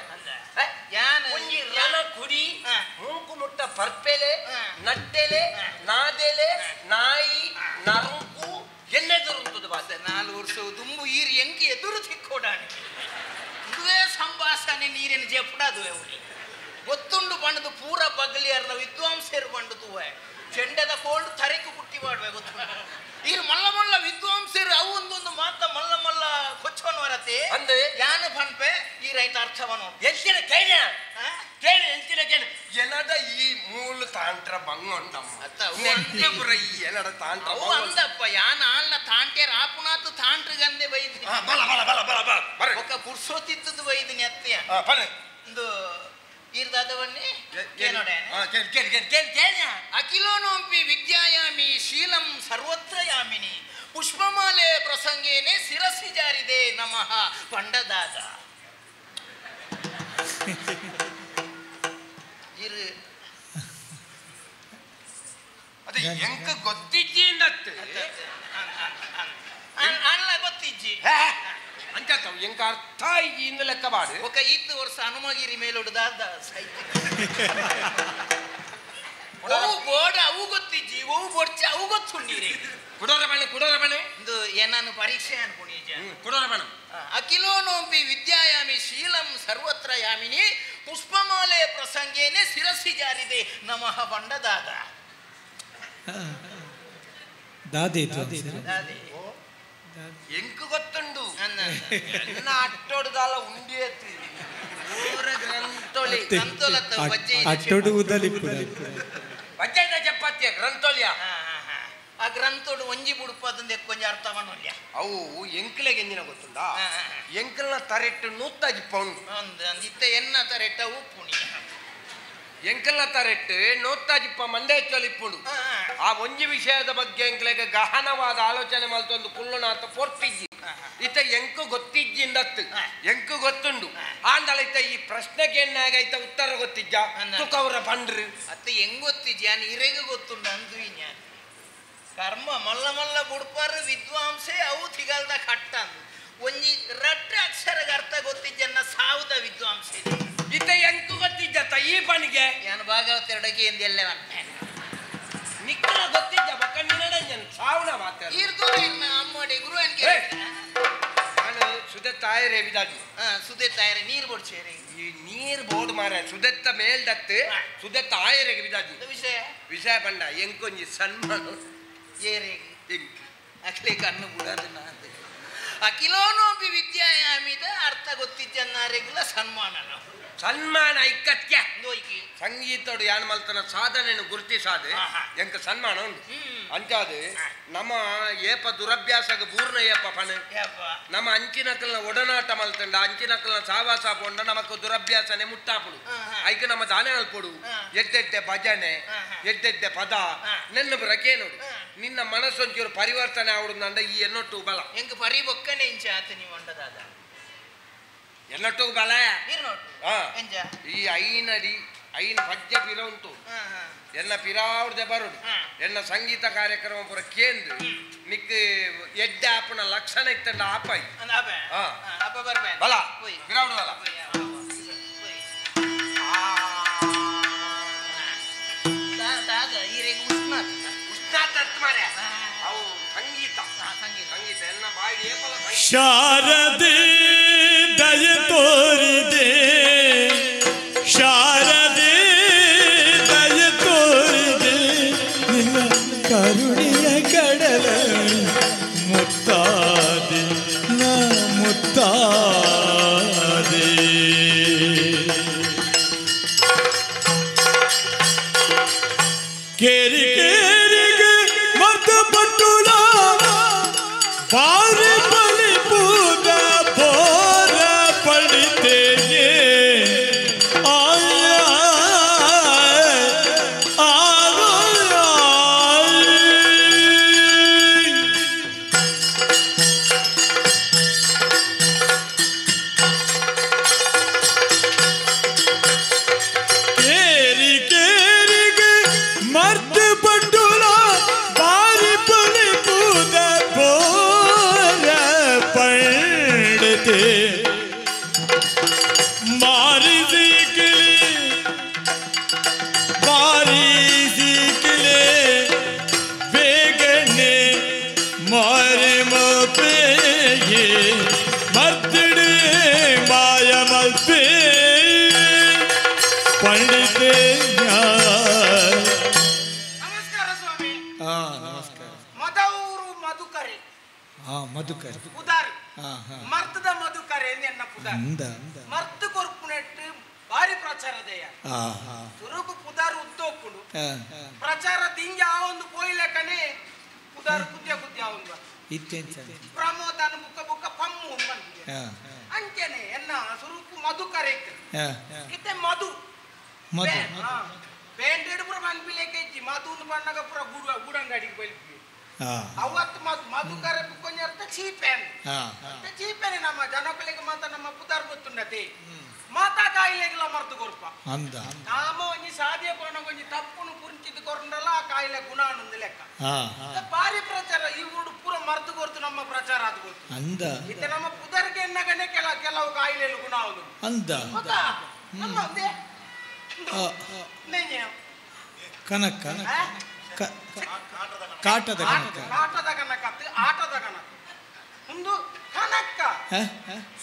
ಒಂಜಿ ರಣ ಕುಡಿ ಮೂಕು ಮುಟ್ಟ ಪರ್ಪೆಲೆ ನಟ್ಟೆಲೆ ನಾದೆಲೆ ನಾಯಿ ನರುಕು ಎನ್ನೆದುರುಂತದ ಬಾತೆ 4 ವರ್ಷ ದುಂಬು ಈರು ಎಂಕಿ ಎದುರು ತಿಕ್ಕೋಡಾಣಿ ಇದುವೇ ಸಂಭಾಷಣೆ ನೀರಿನ ಜೆಪ್ಪಡದು ಅವಳಿ ಗೊತ್ತುಂಡು ಬಣ್ಣದು ಪೂರ ಬಗಲಿಯಾರ್ನ ವಿದ್ವಾಂಸರು ಬಂಡು ತೂವೆ ಚೆಂಡದ ಕೋಲ್ಡ್ ತರೆಕು ಪುಟ್ಟಿ ಮಾಡುವೆ ಗೊತ್ತುಂಡು ಈರು ಮಲ್ಲ ಮಲ್ಲ ವಿದ್ವಾಂಸರು ಅವು ಒಂದೊಂದು ಮಾತ ಮಲ್ಲ ಮಲ್ಲ ಕೊಚ್ಚೋನ್ ವರತೆ ಅಂದೆ ಯಾನು ಪನ್ಪೆ ಈ ರೈತ ಅರ್ಥವನು ಎಂಚಿನ ಕೇಳ ಕೇಳಿ ಎಂಚಿನ ಕೇಳಿ ಏನದ ಈ ಮೂಲ ತಾಂಟ್ರ ಬಂಗ ಉಂಟಮ್ಮ ಈ ಏನಡ ತಾಂಟ್ರ ಅವು ಅಂದಪ್ಪ ಯಾನ ಅಲ್ಲ ತಾಂಟ್ಯರ ಆಪುನಾತು ತಾಂಟ್ರಗಂದೆ ಬೈದಿನಿ ಬಲ ಬಲ ಬಲ ಬಲ ಬಲ ಬರ ಒಕ್ಕ ಪುರ್ಸೋತಿತ್ತದು ಬೈದಿನಿ ಅತ್ತೆಯ ಬನ್ನಿ ಒಂದು ಈರ್ದಾದವನ್ನೇ ಕೇಳೋಣ ಕೇಳಿ ಕೇಳಿ ಕೇಳಿ ಕೇಳಿ ಕೇಳಿ ಅಖಿಲೋನೋಂಪಿ ವಿದ್ಯಾಯಾಮಿ ಶೀಲಂ ಸರ್ವತ್ರ ಯಾಮಿನಿ ಪುಷ್ಪಮಾಲೆ ಪ್ರಸಂಗೇನೆ ಶಿರಸಿ ಜಾರಿದೆ ನಮಃ ಪಂಡದಾದ ಇರು ಅದು ಎಂಕ ಗೊತ್ತಿಜ್ಜಿ ಅಂದತ್ತು ಅಲ್ಲ ಗೊತ್ತಿಜ್ಜಿ ಅಂಚ ಎಂಕ ಅರ್ಥ ಇಂದು ಲೆಕ್ಕ ಬಾಡು ఒక ಈತ್ ವರ್ಷ ಹನುಮಗಿರಿ ಮೇಲೊಡು ದಾದ ಓ ಬೋಡ ಅವು ಗೊತ್ತಿಜ್ಜಿ ಓ ಬೊಡ್ಚಿ ಅವು ಗೊತ್ತುಂಡಿರಿ ಕುಡೋರ ಬಣ್ಣ ಕುಡೋರ ಬಣ್ಣ ಇಂದು ಏನಾನು ಪರೀಕ್ಷೆ ಅನ್ಕೊಂಡಿದ್ಯ ಕುಡೋರ ಬಣ್ಣ ಅಖಿಲೋನೋಪಿ ವಿದ್ಯಾಯಾಮಿ ಶೀಲಂ ಸರ್ವತ್ರ ಯಾಮಿನಿ ಪುಷ್ಪಮಾಲೆ ಪ್ರಸಂಗೇನೆ ಶಿರಸಿ ಜಾರಿದೆ ನಮಃ ಬಂಡದಾದ ದಾದೆ ಎಂಕು ಗೊತ್ತುಂಡು ಎನ್ನ ಅಟ್ಟೋಡುದಾಲ ಉಂಡಿ ಗ್ರಂಥೊಲಿ ಅಟ್ಟೋಡು ಉದಲಿ ಬಜ್ಜೈದ ಚಪಾತಿಯ ಗ್ರಂಥೊಲಿಯ ಆ ಗ್ರಂಥೋಡು ಒಂಜಿ ಬುಡುಪದಂದು ಕೊಂಚ ಅರ್ಥ ಮಾಡೋಲ್ಲ ಅವು ಎಂಕ್ಲೆಗೆ ಎಂದಿನ ಗೊತ್ತುಂಡ ಎಂಕಲ್ನ ತರೆಟ್ಟು ನೂತ್ತಾಜಿ ಪೌಂಡು ಇತ್ತ ಎನ್ನ ತರೆಟ್ಟ ಉಪ್ಪುಣಿ ಎಂಕಲ್ನ ತರೆಟ್ಟು ನೂತ್ತಾಜಿಪ್ಪ ಮಂಡೆ ಚಲಿಪ್ಪುಂಡು ಆ ಒಂಜಿ ವಿಷಯದ ಬಗ್ಗೆ ಎಂಕ್ಲೆಗೆ ಗಹನವಾದ ಆಲೋಚನೆ ಮಲ್ತೊಂದು ಕುಲ್ಲುನಾಥ ಪೊರ್ತಿಜ್ಜಿ ಇತ್ತ ಎಂಕು ಗೊತ್ತಿಜ್ಜಿಂದತ್ತು ಎಂಕು ಗೊತ್ತುಂಡು ಆಂದಳ ಇತ್ತ ಈ ಪ್ರಶ್ನೆಗೆ ಎನ್ನಾಗೈತ ಉತ್ತರ ಗೊತ್ತಿಜ್ಜ ತುಕವರ ಪಂಡ್ರು ಅತ್ತ ಹೆಂಗ್ ಗೊತ್ತಿಜ್ಜಿ ನಾನು ಇರೆಗೆ ಗೊತ್ತುಂಡು ಅಂದು ಕರ್ಮ ಮಲ್ಲ ಮಲ್ಲ ಬುಡ್ಪಾರು ವಿದ್ವಾಂಸೆ ಅವು ತಿಗಲ್ದ ಕಟ್ಟ ಒಂಜಿ ರಟ್ಟೆ ಅಕ್ಷರಗ ಅರ್ಥ ಗೊತ್ತಿಜ್ಜನ್ನ ಸಾವುದ ವಿದ್ವಾಂಸೆ ಇತ್ತ ಎಂಕು ಗೊತ್ತಿಜ್ಜತ್ತ ಈ ಪಣಿಗೆ ನಾನು ಭಾಗವತ ಎಡಗೆ ಎಂದೆಲ್ಲ ನಿಕ್ಕಲ ಗೊತ್ತಿದ್ದ ಬಕ್ಕ ನಿನ್ನಡ ಸಾವಣ ಮಾತಾಡ ಅಮ್ಮಡಿ ಗುರು ಅನ್ಕೆ ನಾನು ಸುದೆತ್ತ ಆಯರೇ ವಿದಾಜಿ ಸುದೆತ್ತ ಆಯರೆ ನೀರು ಬೋಡ್ಸೇರಿ ಈ ನೀರು ಬೋರ್ಡ್ ಮಾರ ಸುದೆತ್ತ ಮೇಲ್ದತ್ತು ಸುದೆತ್ತ ಆಯರೆಗೆ ವಿದಾಜಿ ವಿಷಯ ವಿಷಯ ಬಂಡ ಎಂಕೊಂಜಿ ಸನ್ಮಾನ ಏರೆ ಅಖಿಲೆ ಕಣ್ಣು ಬಿಡೋದು ನಾನು ಅಖಿಲೋನೋಪಿ ವಿದ್ಯಾಯಾಮಿದ ಅರ್ಥ ಗೊತ್ತಿಜ್ಜನ್ನಾರೆಗುಲ ಸನ್ಮಾನ ಸನ್ಮಾನ ಐಕತ್ಯ ಸಂಗೀತೋಡು ಯಾನ್ ಮಲ್ತನ ಸಾಧನೆಯನ್ನು ಗುರುತಿಸಾದ ಎಂಕ ಸನ್ಮಾನ ಉಂಟು ಅಂಚಾದ ನಮ್ಮ ಏಪ ದುರಭ್ಯಾಸಗ ಪೂರ್ಣ ಏಪ ಪಣ ನಮ್ಮ ಅಂಚಿನಕಲ್ನ ಒಡನಾಟ ಮಲ್ತಂಡ ಅಂಚಿನಕಲ್ನ ಸಾವಾಸ ಪೊಂಡ ನಮಕ್ ದುರಭ್ಯಾಸನೆ ಮುಟ್ಟಾಪುಡು ಐಕ ನಮ್ಮ ದಾನೆ ಅಲ್ಪೊಡು ಎದ್ದೆಡ್ಡೆ ಭಜನೆ ಎದ್ದೆಡ್ಡೆ ಪದ ನಿನ್ನ ಬರಕೇನೋಡು ನಿನ್ನ ಮನಸ್ಸೊಂಚೂರು ಪರಿವರ್ತನೆ ಆವಡು ಈ ಎನ್ನೊಟ್ಟು ಬಲ ಎಂಕ ಪರಿ ಬೊಕ್ಕನೆ ಇಂಚ ಆತ ನೀವು ಅಂಡದಾದ ಎನ್ನೊಟ್ಟು ಬಲ ಈ ಐನಡಿ ಐನ ಪದ್ಯ ಪಿರ ಉಂಟು ಎನ್ನ ಪಿರಾವ್ರದೆ ಬರುಡು ಎನ್ನ ಸಂಗೀತ ಕಾರ್ಯಕ್ರಮ ಪೂರ ಕೇಂದ್ರ ನಿಕ್ ಎಡ್ಡೆ ಆಪನ ಲಕ್ಷಣ ಇತ್ತಂಡ ಆಪಾಯಿ ಬಲ ಪಿರಾವ್ಡು ಬಲ ಉಷ್ಣಾತ ಅವು ಸಂಗೀತ ಸಂಗೀತ ಎನ್ನ ಬಾಯಿ ಏಪಲ ಶಾರದೆ ದಯ ತೋರಿದೆ ಶಾರದೆ ದಯ ತೋರಿದೆ ನಿನ್ನ ಕರುಣೆಯ ಕಡಲ ಮುತ್ತಾದೆ ನ ಮುತ್ತಾದೆ ಕೇರಿ ಕೇರಿಗೆ ಮರ್ದ ಪಟ್ಟುಲ ಬಾರಿ ಬಲಿ ಪೂದ ಪೋರ ಪಡಿತೇನೆ ಕೇರಿ ಕೇರಿಗೆ ಮರ್ದ ಪಟ್ಟುಲ ಬಾರಿ ಬಲಿ ಪೂದ ಪೋರ ಪಡಿತೆ ಮಾರಿಸಿಕಲಿ ಬೇಗನೆ ಮಾರಿ ಮರ್ತಿಡಿ ಮಾಯ ಮಲ್ಪೆ ಪಂಡಿತೆ. ನಮಸ್ಕಾರ ಸ್ವಾಮಿ. ನಮಸ್ಕಾರ. ಮದವರು ಮಧುಕರೆ. ಮಧುಕರೆ ಪುದಾರ್ ಮರ್ತದ ಮಧುಕರೆ ಎನ್ನ ಪುದಾರ್ ಮರ್ತು ಕೊರ್ಪುನೆಟ್ಟು ಭಾರಿ ಪ್ರಚಾರದಯ ಸುರುಕು ಪುದಾರ್ ಉದ್ದೋಕ್ಕುಂಡು ಪ್ರಚಾರ ದಿಂಜ ಆ ಒಂದು ಪೋಯ್ಲೆಕನೆ ಪುದಾರ್ ಕುದ್ಯ ಕುದ್ಯ ಒಂದು ಪ್ರಮೋದನ ಬುಕ್ಕ ಬುಕ್ಕ ಪಮ್ಮು ಅಂಚೆನೆ ಎನ್ನ ಸುರುಕು ಮಧುಕರೆ ಇತ್ತೆ ಮಧು ಬೇಂಡೆಡ್ ಪೂರ ಮನ್ಪಿಲೇಕೆ ಇಜ್ಜಿ ಮಧು ಬಣ್ಣಗ ಪೂರ ಗೂಡಂಗಡಿಗೆ ಬೈಲ್ಪಿ ಅವತ್ತು ಮಧುಕರೆ ಬುಕ್ಕೊಂಜಿ ಅರ್ಥ ಚೀಪೆನ್ ಚೀಪೆನೆ ನಮ್ಮ ಜನಕುಲೆಗೆ ಮಾತ ನಮ್ಮ ಪುದಾರ್ ಗೊತ್ತುಂಡತೆ ಮಾತಾ ಕಾಯಿಲೆಗೆಲ್ಲ ಮರ್ತು ಕೊರ್ಪ ನಾಮ ಒಂಜಿ ಸಾಧ್ಯ ಪೋಣ ಒಂಜಿ ತಪ್ಪುನು ಪುಂಚಿದ್ ಕೊರಂಡಲ ಆ ಕಾಯಿಲೆ ಗುಣ ಅನ್ನೊಂದು ಲೆಕ್ಕ ಭಾರಿ ಪ್ರಚಾರ ಈ ಊಡು ಪೂರ ಮರ್ದು ಕೊರ್ತು ನಮ್ಮ ಪ್ರಚಾರ ಅದು ಗೊತ್ತು ಅಂದ ಇತ್ತೆ ನಮ್ಮ ಪುದರ್ಗೆ ಎನ್ನಗನೆ ಕೆಲವು ಕಾಯಿಲೆಗಳು ಗುಣ ಆವುದು ಅಂದ ನಮ್ಮ ಒಂದೇ ಕನಕ ಕಾಟದ ಕನಕ ಕಾಟದ ಕನಕ ಆಟದ ಕನಕ ಒಂದು ಕನಕ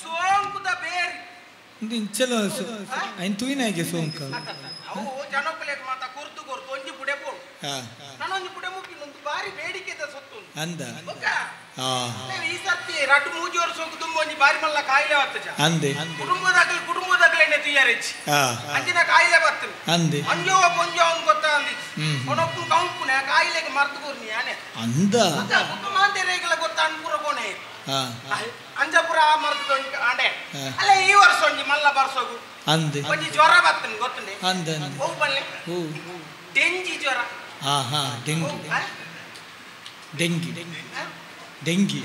ಸೋಂಕುದ ಬೇರಿ ಒಂದು ಇಂಚಲ ಐನ್ ತೂಯಿನಾಗೆ ಸೋಂಕ ಅವು ಜನಕುಲೆಗ್ ಮಾತ ಕೊರ್ತು ಕೊರ್ತು ಒಂಜಿ ಪುಡೆ ಪೋಡು ನಾನೊಂಜಿ ಪುಡೆ ಮುಕ್ಕಿನ ಒಂದು ಬಾರಿ ಬೇಡಿಕೆದ ಸೊತ್ತು ಅಂದ ಈ ಸರ್ತಿ ರಡ್ಡು ಮೂಜಿ ವರ್ಷ ತುಂಬ ಒಂಜಿ ಬಾರಿ ಮಲ್ಲ ಕಾಯಿಲೆ ಬರ್ತದೆ ಅಂದೆ ಕುಟುಂಬದಾಗಲಿ ಕುಟುಂಬದಾಗಲೇನೆ ತುಯ್ಯಾರೆಚ್ಚಿ ಅಂಚಿನ ಕಾಯಿಲೆ ಬರ್ತದೆ ಅಂದೆ ಮಂಜೋ ಪೊಂಜೋ ಅವ್ನು ಗೊತ್ತಾ ಅಂದಿತ್ತು ಒನೊಪ್ಪು ಕಂಪುನೆ ಕಾಯಿಲೆಗೆ ಮರ್ತು ಕೊರ್ನಿ ಆನೆ ಅಂದ ಮಾಂತೆರೆಗೆಲ್ಲ ಗೊತ್ತ ಅನ್ಪುರ ಕೋಣೆ ಅಂಜಪುರ ಮರ್ತು ಅಂಡೆ ಅಲ್ಲ ಈ ವರ್ಷ ಒಂಜಿ ಮಲ್ಲ ಬರ್ಸೋಗು ಅಂದೆ ಒಂಜಿ ಜ್ವರ ಬರ್ತನೆ ಗೊತ್ತುಂಡೆ ಅಂದ ಹೋಗ್ ಬನ್ನಿ ಡೆಂಜಿ ಜ್ವರ ಹಾ ಹಾ ಡೆಂಗಿ ಡೆಂಗಿ ಡೆಂಗಿ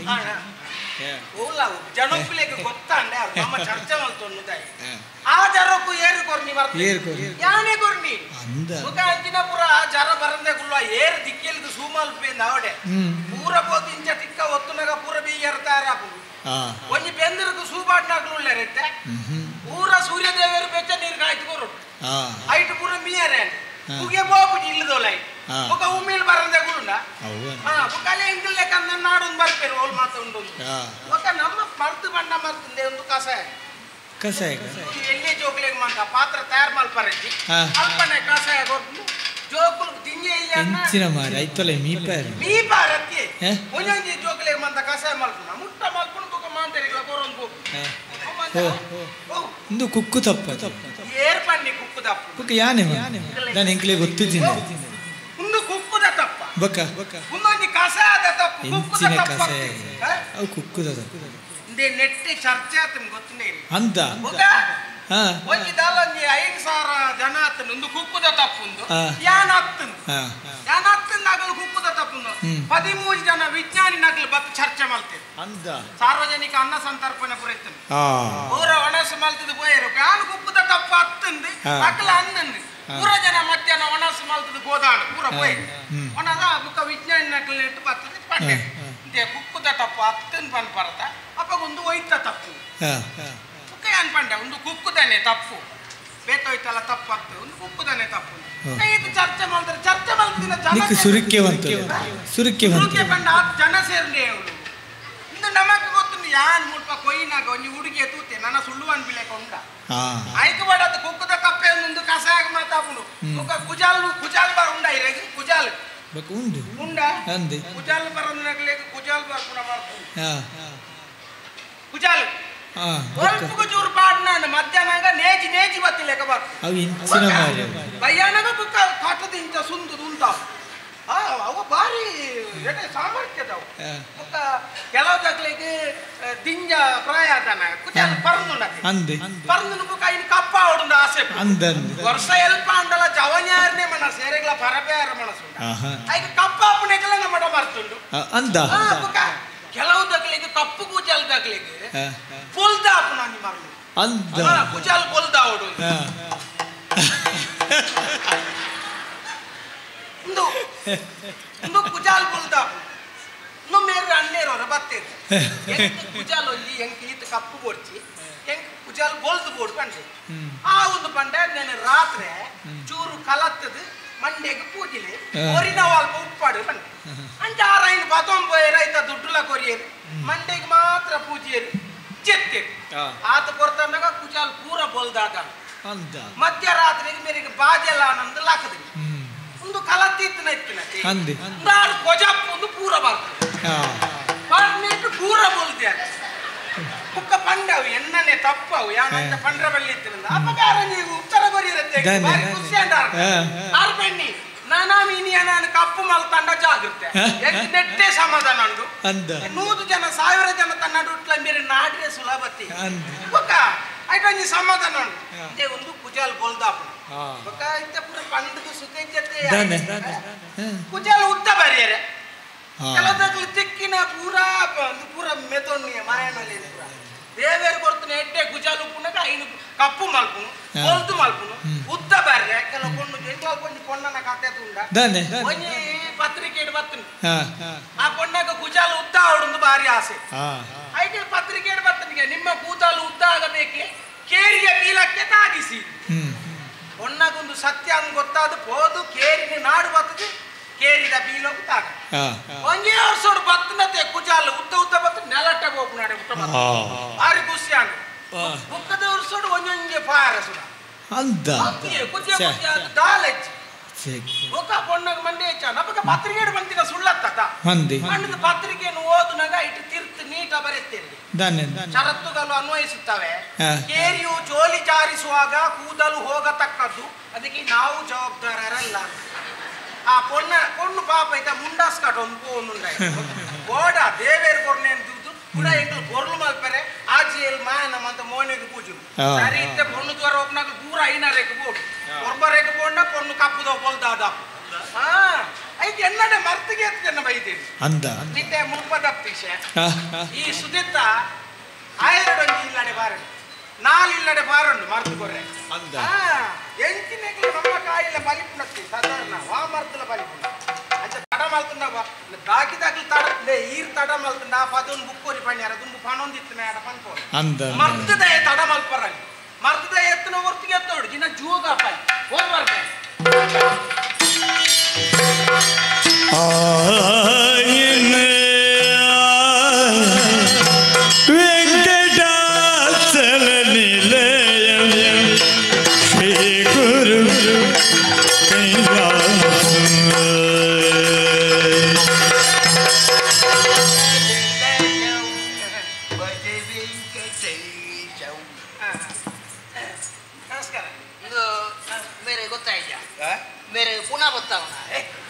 ಓಲ ಜನಕ್ಕುಲೆಗೆ ಗೊತ್ತಾಂಡೆ ನಮ್ಮ ಚರ್ಚೆ ಮಲ್ತೊಂದು ಆ ಜರಕ್ಕೂ ಏರು ಕೊರ್ನಿ ಬರ್ತ ಏರು ಕೊರ್ನಿ ಯಾನೆ ಕೊರ್ನಿ ಅಂದ ಮುಖ ಅಂಚಿನ ಪುರ ಆ ಜರ ಬರಂದೆ ಗುಲ್ಲ ಏರು ದಿಕ್ಕೆಲ್ದು ಸೂಮಲ್ಪೇಂದ ಅವಡೆ ಪೂರ ಪೋತು ಇಂಚ ಟಿಕ್ಕ ಒತ್ತುನಗ ಪೂರ ಬೀಯರ್ ತಯಾರಾಪುಂಡು ಒಂಜಿ ಬೆಂದರದು ಸೂಬಾಟ್ನಾಗ್ಲು ಉಳ್ಳರೆತ್ತೆ ಪೂರ ಸೂರ್ಯದೇವರು ಬೆಚ್ಚ ನೀರು ಕಾಯ್ತು ಕೊರು ಐಟು ಪೂರ ಮೀಯರೆ ಉಗೆ ಬೋಪುಜಿ ಇಲ್ಲದೋಲೈ ಬೊಕ ಉಮ್ಮಿಲ್ ಬರಂದೆ ಗುಂಡ ಬೊಕಲೆ ಇಂಗ್ಲೆ ಕಂದ ನಾಡೊಂದು ಬರ್ಪೇರು ಓಲ್ ಮಾತ ಉಂಡು ಬೊಕ ನಮ್ಮ ಮರ್ತು ಬಣ್ಣ ಮರ್ತುಂದೆ ಒಂದು ಕಷಾಯ ಕಷಾಯ ಎಣ್ಣೆ ಜೋಕ್ಲೆಗ್ ಮಂತ ಪಾತ್ರ ತಯಾರು ಮಲ್ಪರೆಜ್ಜಿ ಅಲ್ಪನೆ ಕಷಾಯ ಕೊರ್ಪುಂಡು ಜೋಕುಲು ದಿಂಜೆ ಇಲ್ಲ ಎಂಚಿನ ಮಾರಿ ಐತೊಲೆ ಮೀಪಾರ ಮೀಪಾರತ್ತಿ ಒಂಜೊಂಜಿ ಜೋಕ್ಲೆಗ್ ಮಂತ ಕಷಾಯ ಮಲ್ಪುನ ಮುಟ್ಟ ಮಲ್ಪುಂಡು ಬೊಕ ಮಾಂತೆರಿಗ್ಲ ಕೊರೊಂದು ಪೋಪು ಇಂದು ಕುಕ್ಕು ತಪ್ಪ ಏರ್ ಪನ್ನಿ ಕುಕ್ಕು ತಪ್ಪು ಬೊಕ ಯಾನೆ ನಾನು ಎಂಕ್ಲೆ ಗೊತ್ತಿದ್ದೀನಿ ಒಂದು ಕುಕ್ಕುದ ತಪ್ಪ ಬೊಕ ಒಂದೊಂಜಿ ಕಷಾಯದ ತಪ್ಪು ಕುಕ್ಕುದ ಎಂಚಿನ ತಪ್ಪ ಕಷಾಯ ಅವು ಕುಕ್ಕುದ ತಪ್ಪು ಇಂದೇ ನೆಟ್ಟಿ ಚರ್ಚೆ ಆತನ ಗೊತ್ತೇ ಇಲ್ಲ ಅಂದ ಬೊಕ ಒಂಜಿ ದಾಲೊಂಜಿ 5000 ಜನ ಆತನ ಒಂದು ಕುಕ್ಕುದ ತಪ್ಪುಂದು ಯಾನ್ ಆತ್ತಂದು ಯಾನ್ ಆತ್ತಂದು ಆಗಲು ಕುಕ್ಕುದ ತಪ್ಪುಂದು 13 ಜನ ವಿಜ್ಞಾನಿ ನಗಲು ಬತ್ತು ಚರ್ಚೆ ಮಲ್ತೇವೆ ಅಂದ ಸಾರ್ವಜನಿಕ ಅನ್ನ ಸಂತರ್ಪಣೆ ಪುರೈತನು ಪೂರ ಒಣಸು ಮಲ್ತದ ಪೋಯರು ಯಾನ್ ಕುಕ್ಕುದ ತಪ್ಪು ಅತ್ತಂದು ಅಕಲ ಅನ್ನಂದು ಪೂರ ಜನ ಮಧ್ಯಾಹ್ನ ಒಣಸು ಮಲ್ತದ ಗೋದಾಡು ಪೂರ ಪೋಯರು ಒಣದ ಬುಕ್ಕ ವಿಜ್ಞಾನಿ ನಕಲು ಇಟ್ಟು ಬರ್ತದೆ ಪಂಡೆ ಇಂದೇ ಕುಕ್ಕುದ ತಪ್ಪು ಅತ್ತಂದು ಪನ್ ಪರತ ಅಪ್ಪಗೊಂದು ಒಯ್ತ ತಪ್ಪು ಬುಕ್ಕ ಏನ್ ಪಂಡೆ ಒಂದು ಕುಕ್ಕುದನೆ ತಪ್ಪು ಬೇತೋಯ್ತಲ್ಲ ತಪ್ಪು ಅತ್ತು ಒಂದು ಕುಕ್ಕುದನೆ ತಪ್ಪು ಇದು ಚರ್ಚೆ ಮಾಡಿದ್ರೆ ಚರ್ಚೆ ಮಲ್ತಿನ ಜನ ಸುರುಕೆ ಬಂತು ಸುರುಕೆ ಸುರುಕೆ ಪಂಡ ಜನ ಸೇರ್ಲೆ ಅವಳು ಇಂದು ನಮಕ್ ಗೊತ್ತು ಯಾನ್ ಮುಲ್ಪ ಕೊಯ್ಯಿನಾಗ ಒಂಜಿ ಹುಡುಗಿಯ ತೂತೆ ನನ್ನ ಸುಳ್ಳುವನ್ ಬಿಲೆ ಕೊಂಡ ಆಯ್ಕೆ ಬಾಡದು ಕುಕ್ಕುದ ತಪ್ಪೆ ಒಂದು ಕಷಾಯ ಮಾತಾಪುಂಡು ಬೊಕ ಕುಜಾಲ್ ಕುಜಾಲ್ ಬಾರ್ ಉಂಡ ಇರೆಗ್ ಕುಜಾಲ್ ಬೊಕ ಉಂಡು ಉಂಡ ಅಂದೆ ಕುಜಾಲ್ ಬರಂದನಗಲೆಗ್ ಕುಜಾಲ್ ಬರ್ಪುನ ಮಾಡ್ತು ಕುಜಾಲ್ ಒಲ್ಪುಗು ಚೂರು ಪಾಡ್ನಾನ ಮಧ್ಯಾಹ್ನ ನೇಜಿ ನೇಜಿ ಬತ್ತಿ ಲೆಕ್ಕ ಬರ್ತು ಅವು ಇಂಚಿನ ಮಾರಿ ಬಯ್ಯಾನಾಗ ಬುಕ್ಕ ಕಾಟದ ಇಂಚ ಸುಂದು ಉಂಟಾವು ಅವು ಭಾರಿ ಎಡೆ ಸಾಮರ್ಥ್ಯದವು ಬೊಕ್ಕ ಕೆಲವು ಜಗ್ಲಿಗೆ ದಿಂಜ ಪ್ರಾಯ ಆತನ ಕುಜಾಲ್ ಪರಂದುಂಡ ಅಂದೆ ಪರಂದು ಬುಕ್ಕ ಇನ್ನು ಕಪ್ಪ ಆವಡುಂದು ಆಸೆ ಅಂದ ವರ್ಷ ಎಲ್ಪ ಅಂಡಲ ಜವನ್ಯಾರನೇ ಮನಸ್ಸು ಏರೆಗ್ಲ ಪರಬೇರ ಮನಸ್ಸು ಐಕ ಕಪ್ಪ ಆಪುನೆಗೆಲ್ಲ ನಮ್ಮ ಮರ್ತುಂಡು ಅಂದ ಬುಕ್ಕ ಕೆಲವು ದಗ್ಲಿಗೆ ಕಪ್ಪು ಕುಜಾಲ್ ದಗ್ಲಿಗೆ ಪೊಲ್ದ ಆಪುನ ಅಂಜಿ ಮರ್ಲು ಅಂದ ಕುಜಾಲ್ ಪೊಲ್ದ ಆವಡು ಇಂದು ಇಂದು ಕುಜಾಲ್ ಪೊಲ್ದ ಇನ್ನು ಮೇರೆ ಅಣ್ಣೇರೋರ ಬತ್ತೇರು ಎಂಕ್ ಕುಜಾಲ್ ಒಲ್ಲಿ ಎಂಕ್ ಈತ ಕಪ್ಪು ಬೋಡ್ಚಿ ಎಂಕ್ ಕುಜಾಲ್ ಬೋಲ್ದು ಬೋಡು ಪಂಡೆ ಆ ಒಂದು ಪಂಡೆ నేను ರಾತ್ರಿ ಚೂರು ಕಲತ್ತದು ಮಂಡೆಗೆ ಪೂಜಿಲೆ ಒರಿನ ವಾಲ್ಪ ಉಪ್ಪಾಡು ಪಂಡೆ ಅಂಚ ಆರೈನ್ ಪತೊಂಬ ರೈತ ದುಡ್ಡುಲ ಕೊರಿಯರು ಮಂಡೆಗೆ ಮಾತ್ರ ಪೂಜೆಯರು ಜೆತ್ತೇರು ಆತ ಕೊರ್ತನಾಗ ಕುಜಾಲ್ ಪೂರ ಬೋಲ್ದಾದ ಮಧ್ಯರಾತ್ರಿಗೆ ಮೇರೆಗೆ ಬಾಜೆಲ್ಲ ಆನಂದ ಲಾಕದ ಒಂದು ಕಲತ್ತಿತ್ತನ ಇತ್ತಿನ ನಾಡು ಕೊಜಪ್ಪ ಒಂದು ಪೂರ ಬರ್ತದೆ ಪರ್ನೆಟ್ ಪೂರ ಬೋಲ್ದ್ಯಾರ ಬುಕ್ಕ ಪಂಡವು ಎನ್ನನೆ ತಪ್ಪವು ಯಾನಂತ ಪಂಡ್ರ ಬಳ್ಳಿ ಇತ್ತಿನ ಅಪ್ಪ ಬೇರೆ ನೀವು ಉತ್ತರ ಕೊರಿಯರತ್ತೆ ಭಾರಿ ಖುಷಿ ಅಂಡಾರ ಆರ್ ಬನ್ನಿ ನಾನಾ ನಾನು ಕಪ್ಪು ಮಲ್ತಂಡ ಜಾಗೃತೆ ನೆಟ್ಟೆ ಸಮಾಧಾನ ಉಂಡು 100 ಜನ 1000 ಜನ ತನ್ನ ಉಟ್ಲ ಮೇರೆ ನಾಡ್ರೆ ಸುಲಭತಿ ಬೊಕ್ಕ ಐಟೊಂಜಿ ಸಮಾಧಾನ ಉಂಡು ಇದೇ ಒಂದು ಕುಜಾಲ್ ಬೋಲ್ದಾಪು ಬೊಕ್ಕ ಇಂತ ಪೂರ ಪಂಡದು ಸುಖ ಕುಜಾಲ್ ಉದ್ದ ಬರಿಯರೆ ಕೆಲವು ತಿಕ್ಕಿನ ಪೂರಾ ಪೂರ ಮೆತೊನ್ನಿಯ ಮಾಯನಲ್ಲಿ ಪೂರ ದೇವೇರು ಕೊಡ್ತಾನೆ ಎಡ್ಡೆ ಕುಜಾಲ್ ಉಪ್ಪುನಾಗ ಐನು ಕಪ್ಪು ಮಲ್ಪುನು ಬೊಲ್ದು ಮಲ್ಪುನು ಉದ್ದ ಬರ್ರೆ ಕೆಲವು ಕೊಂಡು ಎಂಕ್ಲ ಕೊಂಚ ಪೊಣ್ಣನ ಕತೆ ಉಂಡ ಒಂಜಿ ಪತ್ರಿಕೆ ಬತ್ತುಂಡು ಆ ಪೊಣ್ಣಗ ಕುಜಾಲು ಉದ್ದ ಆವಡೊಂದು ಭಾರಿ ಆಸೆ. ಐಕೆ ಪತ್ರಿಕೆ ಬರ್ತನಿಗೆ ನಿಮ್ಮ ಕೂದಲು ಉದ್ದ ಆಗಬೇಕೆ ಕೇರಿಯ ಬೀಲಕ್ಕೆ ತಾಗಿಸಿ. ಪೊಣ್ಣಗೊಂದು ಸತ್ಯ ಅಂದ್ ಗೊತ್ತಾದ ಪೋದು ಕೇರಿನ ನಾಡು ಬರ್ತದೆ ಕೇರಿದ ಬೀಲೋಗು ತಾಗ ಒಂಜೇ ವರ್ಷೋಡು ಬತ್ತನತೆ ಕುಜಾಲು ಉದ್ದ ಉದ್ದ ಬತ್ತ ನೆಲಟ್ಟ ಗೋಪು ನಾಡೆ ಉಟ್ಟ ಭಾರಿ ಖುಷಿ ಆಗ ಬುಕ್ಕದ ವರ್ಷೋಡು ಒಂಜೊಂಜೆ ಪಾರ ಸುಡ ಅಂದ ಕುಜ ಕುಜ ದಾಲಚ್ಚಿ ಬೊಕ್ಕ ಪೊಣ್ಣಗ ಮಂಡೆ ಹೆಚ್ಚ ನಮಗ ಪತ್ರಿಕೆ ಬಂತಿನ ಸುಳ್ಳತ್ತ ಮಣ್ಣದ ಪತ್ರಿಕೆಯನ್ನು ಓದುನಾಗ ಇಟ್ಟು ತಿರ್ತು ನೀಟ ಬರೆಸ್ತೇನೆ. ಷರತ್ತುಗಳು ಅನ್ವಯಿಸುತ್ತವೆ. ಕೇರಿಯು ಜೋಲಿ ಜಾರಿಸುವಾಗ ಕೂದಲು ಹೋಗತಕ್ಕದ್ದು, ಅದಕ್ಕೆ ನಾವು ಜವಾಬ್ದಾರರಲ್ಲ. ಆ ಪೊಣ್ಣ ಪೊಣ್ಣು ಪಾಪ ಐತ ಮುಂಡಾಸ್ ಕಟ್ಟೊಂದು ಪೋನುಂಡಾಯ್ತು ಗೋಡ ದೇವೇರು ಕೊರ್ನೇನು ದುಡ್ದು ಕೂಡ ಎಂಕಲು ಪೊರ್ಲು ಮಲ್ಪರೆ ಆಜಿಯಲ್ಲಿ ಮಾಯನ ಮಂತ ಮೋನೆಗೆ ಪೂಜು ಸರಿ ಇತ್ತೆ ಪೊಣ್ಣು ದ್ವಾರ ಒಬ್ಬನಾಗ ಪೂರ ಐನಾರೇಕು ಬೋಡು ಒಬ್ಬರೇಕು ಬೋಂಡ ಪೊಣ್ಣು ಕಪ್ಪುದ ಪೊಲ್ದಾದ ಹಾ ಐತೆ ಎನ್ನಡೆ ಮರ್ತಿಗೆ ಎತ್ತನ ಬೈದೇನು ಅಂದ ನಿತ್ತೆ ಮುಪ್ಪದಪ್ತಿಷೆ ಈ ಸುದಿತ್ತ ಆಯರಡೊಂಜಿ ಇಲ್ಲಡೆ ಬಾರಡು ನಾಲ್ ಇಲ್ಲಡೆ ಬಾರಂಡು ಮರ್ತು ಕೊರ್ರೆ ಅಂದ ಎಂಚಿನೆಗ್ಲು ನಮ್ಮ ಕಾಯಿಲೆ ಬಲಿಪುಣತ್ತಿ ಸಾಧಾರಣ ವಾ ಮರ್ತುಲ ಬಲಿಪುಣ ಅಂಚ ತಡ ಮಲ್ತುಂಡವ ದಾಕಿ ದಾಕಿ ತಡ ಈರ್ ತಡ ಮಲ್ತುಂಡ ಆ ಪದೊಂದು ಬುಕ್ಕೋರಿ ಪಣ್ಯಾರ ದುಂಬು ಪಣೊಂದಿತ್ತು ಮೇಡ ಪನ್ಪೋ ಅಂದ ಮರ್ತದ ತಡ ಮಲ್ಪರಲ್ಲಿ ಮರ್ತದ ಎತ್ತನ ಹೊರ್ತಿಗೆ ಎತ್ತೋಡು ದಿನ ಜೋಗ ಪಾಯಿ ಹೋಗ್ ಬರ್ತಾರೆ. ವೆಂಕಟಾಚಲ ನಿಲಯ ಶ್ರೀ ಗುರು ಕೈಲಾಸ ನಮಸ್ಕಾರ. ಇದು ಬೇರೆ ಗೊತ್ತಾಯ್ತಾ? ಬೇರೆ ಪುನಃ ಬರ್ತಾವನ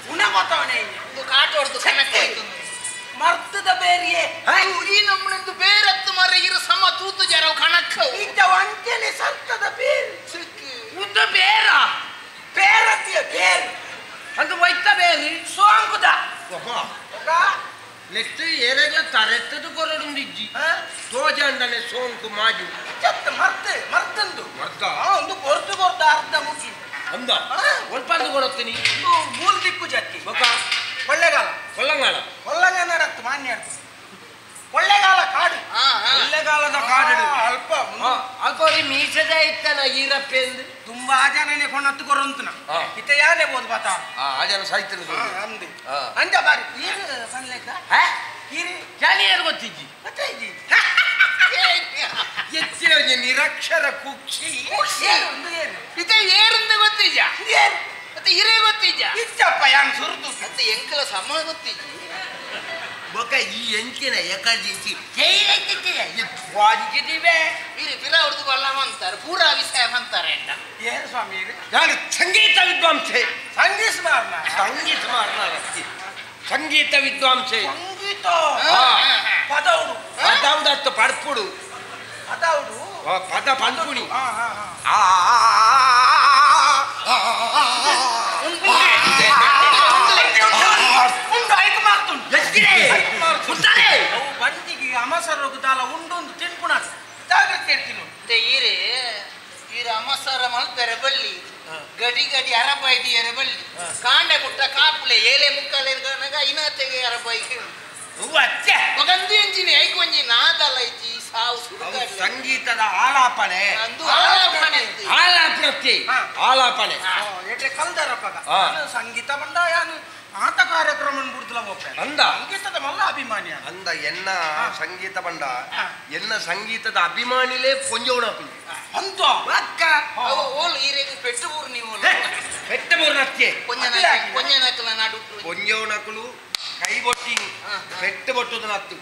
ಪುನಃ ಬರ್ತಾವನೆ ಇದು ಕಾಟೋಡ್ದು ಕನಕ್ಕೆ ಹೋಯ್ತು ಮರ್ತದ ಬೇರಿಯೇ ಈ ನಮ್ಮನಂದು ಬೇರತ್ತು ಮರ ಇರು ಸಮ ತೂತು ಜರ ಕಣಕ್ಕ ಇದ್ದ ವಂಚನೆ ಸರ್ತದ ಬೇರು ಉದ್ದ ಬೇರ ಬೇರತ್ತಿಯ ಬೇರು ಅಂದು ಒಯ್ತ ಬೇರಿ ಸೋಂಕುದ ನೆಕ್ಸ್ಟ್ ಏರೆಗ್ಲ ತರೆತ್ತದು ಕೊರಡುಂದಿಜ್ಜಿ ತೋಜಾಂಡನೆ ಸೋಂಕು ಮಾಜು ಚತ್ತ ಮರ್ತೆ ಮರ್ತಂದು ಮರ್ತ ಒಂದು ಕೊರ್ದು ಕೊರ್ದು ಅರ್ಧ ಮುಗಿ ಅಂದ ಒಲ್ಪಂದು ಕೊರತ್ತೀನಿ ಮೂರು ದಿಕ್ಕು ಜತ್ತಿ ಬೊಕ್ಕ ಕೊಳ್ಳೆಗಾಲ ಕೊಳ್ಳಂಗಾಲ ಕೊಳ್ಳಂಗಾಲ ಮಾನ್ಯ ಕೊಳ್ಳೆಗಾಲ ಕಾಡು ಕೊಳ್ಳೆಗಾಲದ ಕಾಡು ಅಲ್ಪ ಅಲ್ಪ ಮೀಸದ ಇತ್ತನ ಈರಪ್ಪ ಎಂದು ತುಂಬಾ ಜನನೇ ಕೊಣ್ಣತ್ತು ಕೊರಂತನ ಇತ್ತ ಯಾನೇ ಬೋದು ಬಾತ ಆ ಜನ ಸಾಯ್ತನ ಅಂದೆ ಅಂದ ಬಾರಿ ಈರು ಪನ್ಲೆಕ್ಕ ಈರು ಜಾನಿಯರ್ ಗೊತ್ತಿಜ್ಜಿ ಗೊತ್ತಾಯ್ತಿ ಹೆಚ್ಚಿನ ನಿರಕ್ಷರ ಕುಕ್ಷಿ ಇತ್ತೆ ಏರಿಂದ ಗೊತ್ತಿಜ್ಜ ಮತ್ತೆ ಇರೇ ಗೊತ್ತಿಜ್ಜ ಇಚ್ಚಪ್ಪ ಯಾನ್ ಸುರುದು ಮತ್ತೆ ಎಂಕಲ ಸಮ ಗೊತ್ತಿಜ್ಜಿ ಬೊಕ ಈ ಎಂಚಿನ ಏಕಾದಿಸಿ ಇರು ಪಿರ ಹೊಡೆದು ಬಲ್ಲಮ ಅಂತಾರೆ ಪೂರಾ ವಿಷಯ ಅಂತಾರೆ ಎಂಡ ಏನು ಸ್ವಾಮಿ ನಾನು ಸಂಗೀತ ವಿದ್ವಾಂಸೆ ಸಂಗೀತ ಮಾರ್ನ ಸಂಗೀತ ಮಾರ್ನ ಸಂಗೀತ ವಿದ್ವಾಂಸೆ ಸಂಗೀತ ಪದೌಡು ಪದೌಡತ್ತು ಪಡ್ಪುಡು ಪದೌಡು ಪದ ಪನ್ಪುಣಿ ಆ ಬಂದಿಗೆ ಅಮಸರೋಗದಾಲ ಉಂಡೊಂದು ತಿನ್ಪುಣ ಜಾಗ್ರತೆ ಇರ್ತೀನಿ ಈರೆ ಈರ ಅಮಸರ ಮಲ್ಪೆರೆ ಬಳ್ಳಿ ಗಡಿ ಗಡಿ ಅರಬೈದಿಯರೆ ಬಳ್ಳಿ ಕಾಂಡ ಗುಟ್ಟ ಕಾಪುಲೆ ಏಲೆ ಮುಕ್ಕಾಲೆ ಇನಾತೆಗೆ ಅರಬೈ ಒಂಜಿ ಐಕ್ ಒಂಜಿ ನಾದಲ್ಲ ಐತಿ ಸಾವು ಸಂಗೀತದ ಆಲಾಪನೆ ಅಂದು ಆಲಾಪನೆ ಆಲಾಪನೆ ಆಲಾಪನೆ ಎಟ್ರೆ ಕಲ್ದಾರಪ್ಪಗ ಸಂಗೀತ ಬಂಡ ಯಾನು ಆತ ಕಾರ್ಯಕ್ರಮ ಬಿಡ್ತಲ ಅಂದ ಸಂಗೀತದ ಮಲ್ಲ ಅಭಿಮಾನಿ ಅಂದ ಎನ್ನ ಸಂಗೀತ ಬಂಡ ಎನ್ನ ಸಂಗೀತದ ಅಭಿಮಾನಿಲೇ ಪೊಂಜೋಣ ಅಂತ ಅಕ್ಕ ಓಲ್ ಈರೆಗೆ ಪೆಟ್ಟು ಊರು ನೀವು ಪೆಟ್ಟು ಊರು ನಕ್ಕೆ ಪೊಂಜನಕಲ ನಾಡು ಪೊಂಜೋಣಕುಲು ಕೈ ಬೊಟ್ಟಿ ಪೆಟ್ಟು ಬೊಟ್ಟುದು ನತ್ತು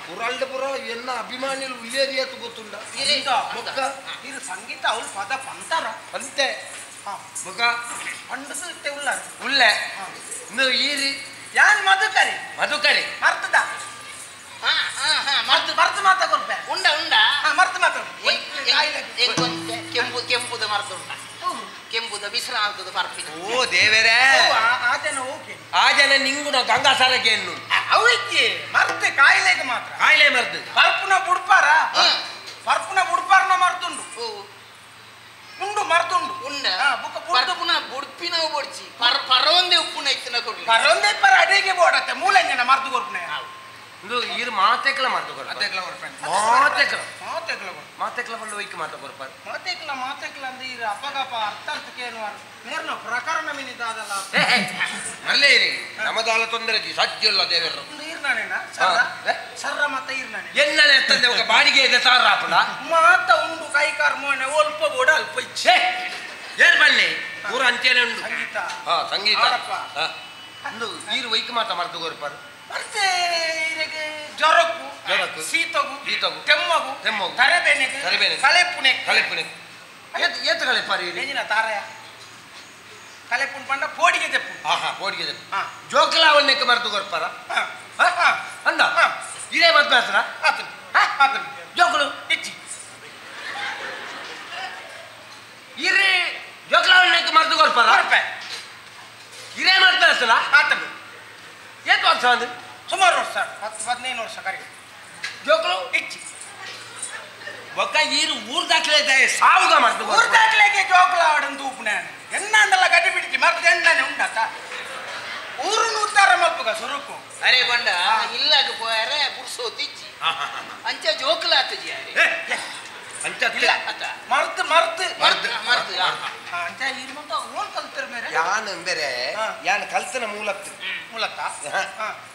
ಪುರಲ್ಡ ಪುರ ಎನ್ನ ಅಭಿಮಾನಿಲು ಉಲ್ಲೇರಿಯತ್ತು ಗೊತ್ತುಂಡ ಬೊಕ್ಕ ಇದು ಸಂಗೀತ ಅವಳು ಪದ ಪಂತಾರ ಪಂತೆ ಬೊಕ್ಕ ಪಂಡದು ಇತ್ತೆ ಉಲ್ಲ ಉಲ್ಲೆ ಈರಿ ಯಾನ್ ಮಧುಕರಿ ಮಧುಕರಿ ಮರ್ತದ ಮರ್ತು ಮರ್ತು ಮಾತ ಕೊರ್ಪೆ ಉಂಡ ಉಂಡ ಮರ್ತು ಮಾತ ಕೆಂಪು ಕೆಂಪುದ ಮರ್ತುಂಡ ಕೆಂಪುದ ವಿಶ್ರಾಂತದ ಪರ್ಪಿನ ಓ ದೇವರೇ ಆ ಜನ ಓಕೆ ಆ ಜನ ನಿಂಗುಣ ಗಂಗಾಸಾರಕ್ಕೆ ಎನ್ನು ಅವಕ್ಕೆ ಮರ್ತೆ ಕಾಯಿಲೆಗೆ ಮಾತ್ರ ಕಾಯಿಲೆ ಮರ್ದು ಪರ್ಪುನ ಬುಡ್ಪಾರ ಪರ್ಪುನ ಬುಡ್ಪಾರನ ಮರ್ತುಂಡು ಉಂಡು ಮರ್ತುಂಡು ಉಂಡ ಬುಕ್ಕ ಪರ್ಪುನ ಬುಡ್ಪಿನ ಬೊಡ್ಚಿ ಪರ ಪರೊಂದೇ ಉಪ್ಪುನ ಇತ್ತಿನ ಕೊಡ್ಲಿ ಪರೊಂದೇ ಪರ ಅಡೆ ಬಡಿಗೆ ಬೋಡತ್ತೆ ಮೂಲಂಜನ ಮರ್ದು ಕೊರ್ಪನೆ ಇಂದು ಈರು ಮಾತೆಕ್ಲ ಮರ್ದು ಕೊರ್ಪ ಮಾತೆಕ್ಲ ಕೊರ್ಪನೆ ಮಾತೆಕ್ಲ ಮಾತೆಕ್ಲ ಕೊರ್ಪ ಮಾತೆಕ್ಲ ಬಂದು ಒಯ್ಕ್ ಮಾತ ಕೊರ್ಪಾರು ಮಾತೆಕ್ಲ ಮಾತೆಕ್ಲ ಅಂದ್ರೆ ಈರು ಅಪಗಪ ಅರ್ಥ ಅರ್ಥಕ್ಕೇನು ಮೇರ್ನ ಪ್ರಕರಣ ಮಿನಿದಾದಲ್ಲ ಅಲ್ಲೇ ಇರಿ ನಮ್ಮದಾಲ ತೊಂದರೆ ಸಜ್ಜಿ ಇಲ್ಲ ದೇವರು ಈರ್ನಾನೇನ ಸರ್ರ ಸರ್ರ ಮತ್ತ ಈರ್ನಾನೆ ಎಲ್ಲನೇ ಎತ್ತಂದೆ ఒక ಬಾಡಿಗೆ ಇದೆ ಸಾರ ಆಪುಣ ಮಾತ ಉಂಡು ಕೈ ಕಾರ್ ಮೋನೆ ಒಲ್ಪ ಬೋಡ ಅಲ್ಪ ಇಚ್ಛೆ ಏರ್ ಬನ್ನಿ ಊರು ಅಂಚೆನೆ ಉಂಡು ಸಂಗೀತ ಹಾ ಸಂಗೀತ ಅಂದು ಈರು ವೈಕ್ ಮಾತ ಮರ್ದು ಕೊರ್ಪಾರು ಮತ್ತೆ ಈರೆಗೆ ಜ್ವರಕ್ಕೂ ಜ್ವರಕ್ಕೂ ಶೀತಗೂ ಶೀತಗೂ ತೆಮ್ಮಗೂ ತೆಮ್ಮಗೂ ತರಬೇನೆಗೆ ತರಬೇನೆಗೆ ಕಲೆಪುಣೆ ಕಲೆಪುಣೆ ಏತ್ ಕಲೆಪಾರಿ ಏನಿನ ತಾರಯ ಕಲೆಪುಣ್ ಪಂಡ ಪೋಡಿಗೆ ತೆಪ್ಪು ಆಹಾ ಪೋಡಿಗೆ ತೆಪ್ಪು ಹಾ ಜೋಕಲಾವಣ್ಣಕ್ಕೆ ಮರ್ದು ಕೊರ್ಪಾರ ಹಾ ಹಾ ಅಂದ ಇದೇ ಮದ್ವೆ ಆತನ ಆತನ ಆತನ ಜೋಕುಲು ಇಚ್ಚಿ ಇರೇ ಜೋಕಲಾವಣ್ಣಕ್ಕೆ ಮರ್ದು ಕೊರ್ಪಾರ ಕೊರ್ಪೆ ಇರೇ ಮದ್ವೆ ಆತನ ಆತನ ಏತ್ ವರ್ಷ ಅಂದ್ರೆ ಸುಮಾರು ವರ್ಷ 10 15 ವರ್ಷ ಕರಿ ಜೋಕುಲು ಇಚ್ಚಿ ಒಕ್ಕ ಈರು ಊರು ದಾಖಲೆ ಸಾವುಗ ಮರ್ದು ಊರು ದಾಖಲೆಗೆ ಜೋಕುಲ ಆಡನ್ ತೂಪುನೆ ಎನ್ನಾಂಡಲ್ಲ ಗಟ್ಟಿ ಬಿಡಿಸಿ ಮರ್ದು ಎಣ್ಣನೆ ಉಂಡಾತ ಊರು ನೂತಾರ ಮಲ್ಪುಗ ಸುರುಕು ಅರೆ ಬಂಡ ಇಲ್ಲಾಗ ಪೋಯಾರೆ ಪುರ್ಸೋತಿಚ್ಚಿ ಅಂಚ ಜೋಕುಲ ಆತಜಿ ಅರೆ ಅಂಚ ಇಲ್ಲ ಅತ್ತ ಮರ್ತು ಮರ್ತು ಮರ್ತು ಮರ್ತು ಅಂಚ ಈರು ಮಂತ ಓನ್ ಕಲ್ತರ ಮೇರೆ ಯಾನ್ ಬೇರೆ ಯಾನ್ ಕಲ್ತನ ಮೂಲತ್ತು ಮೂಲತ್ತ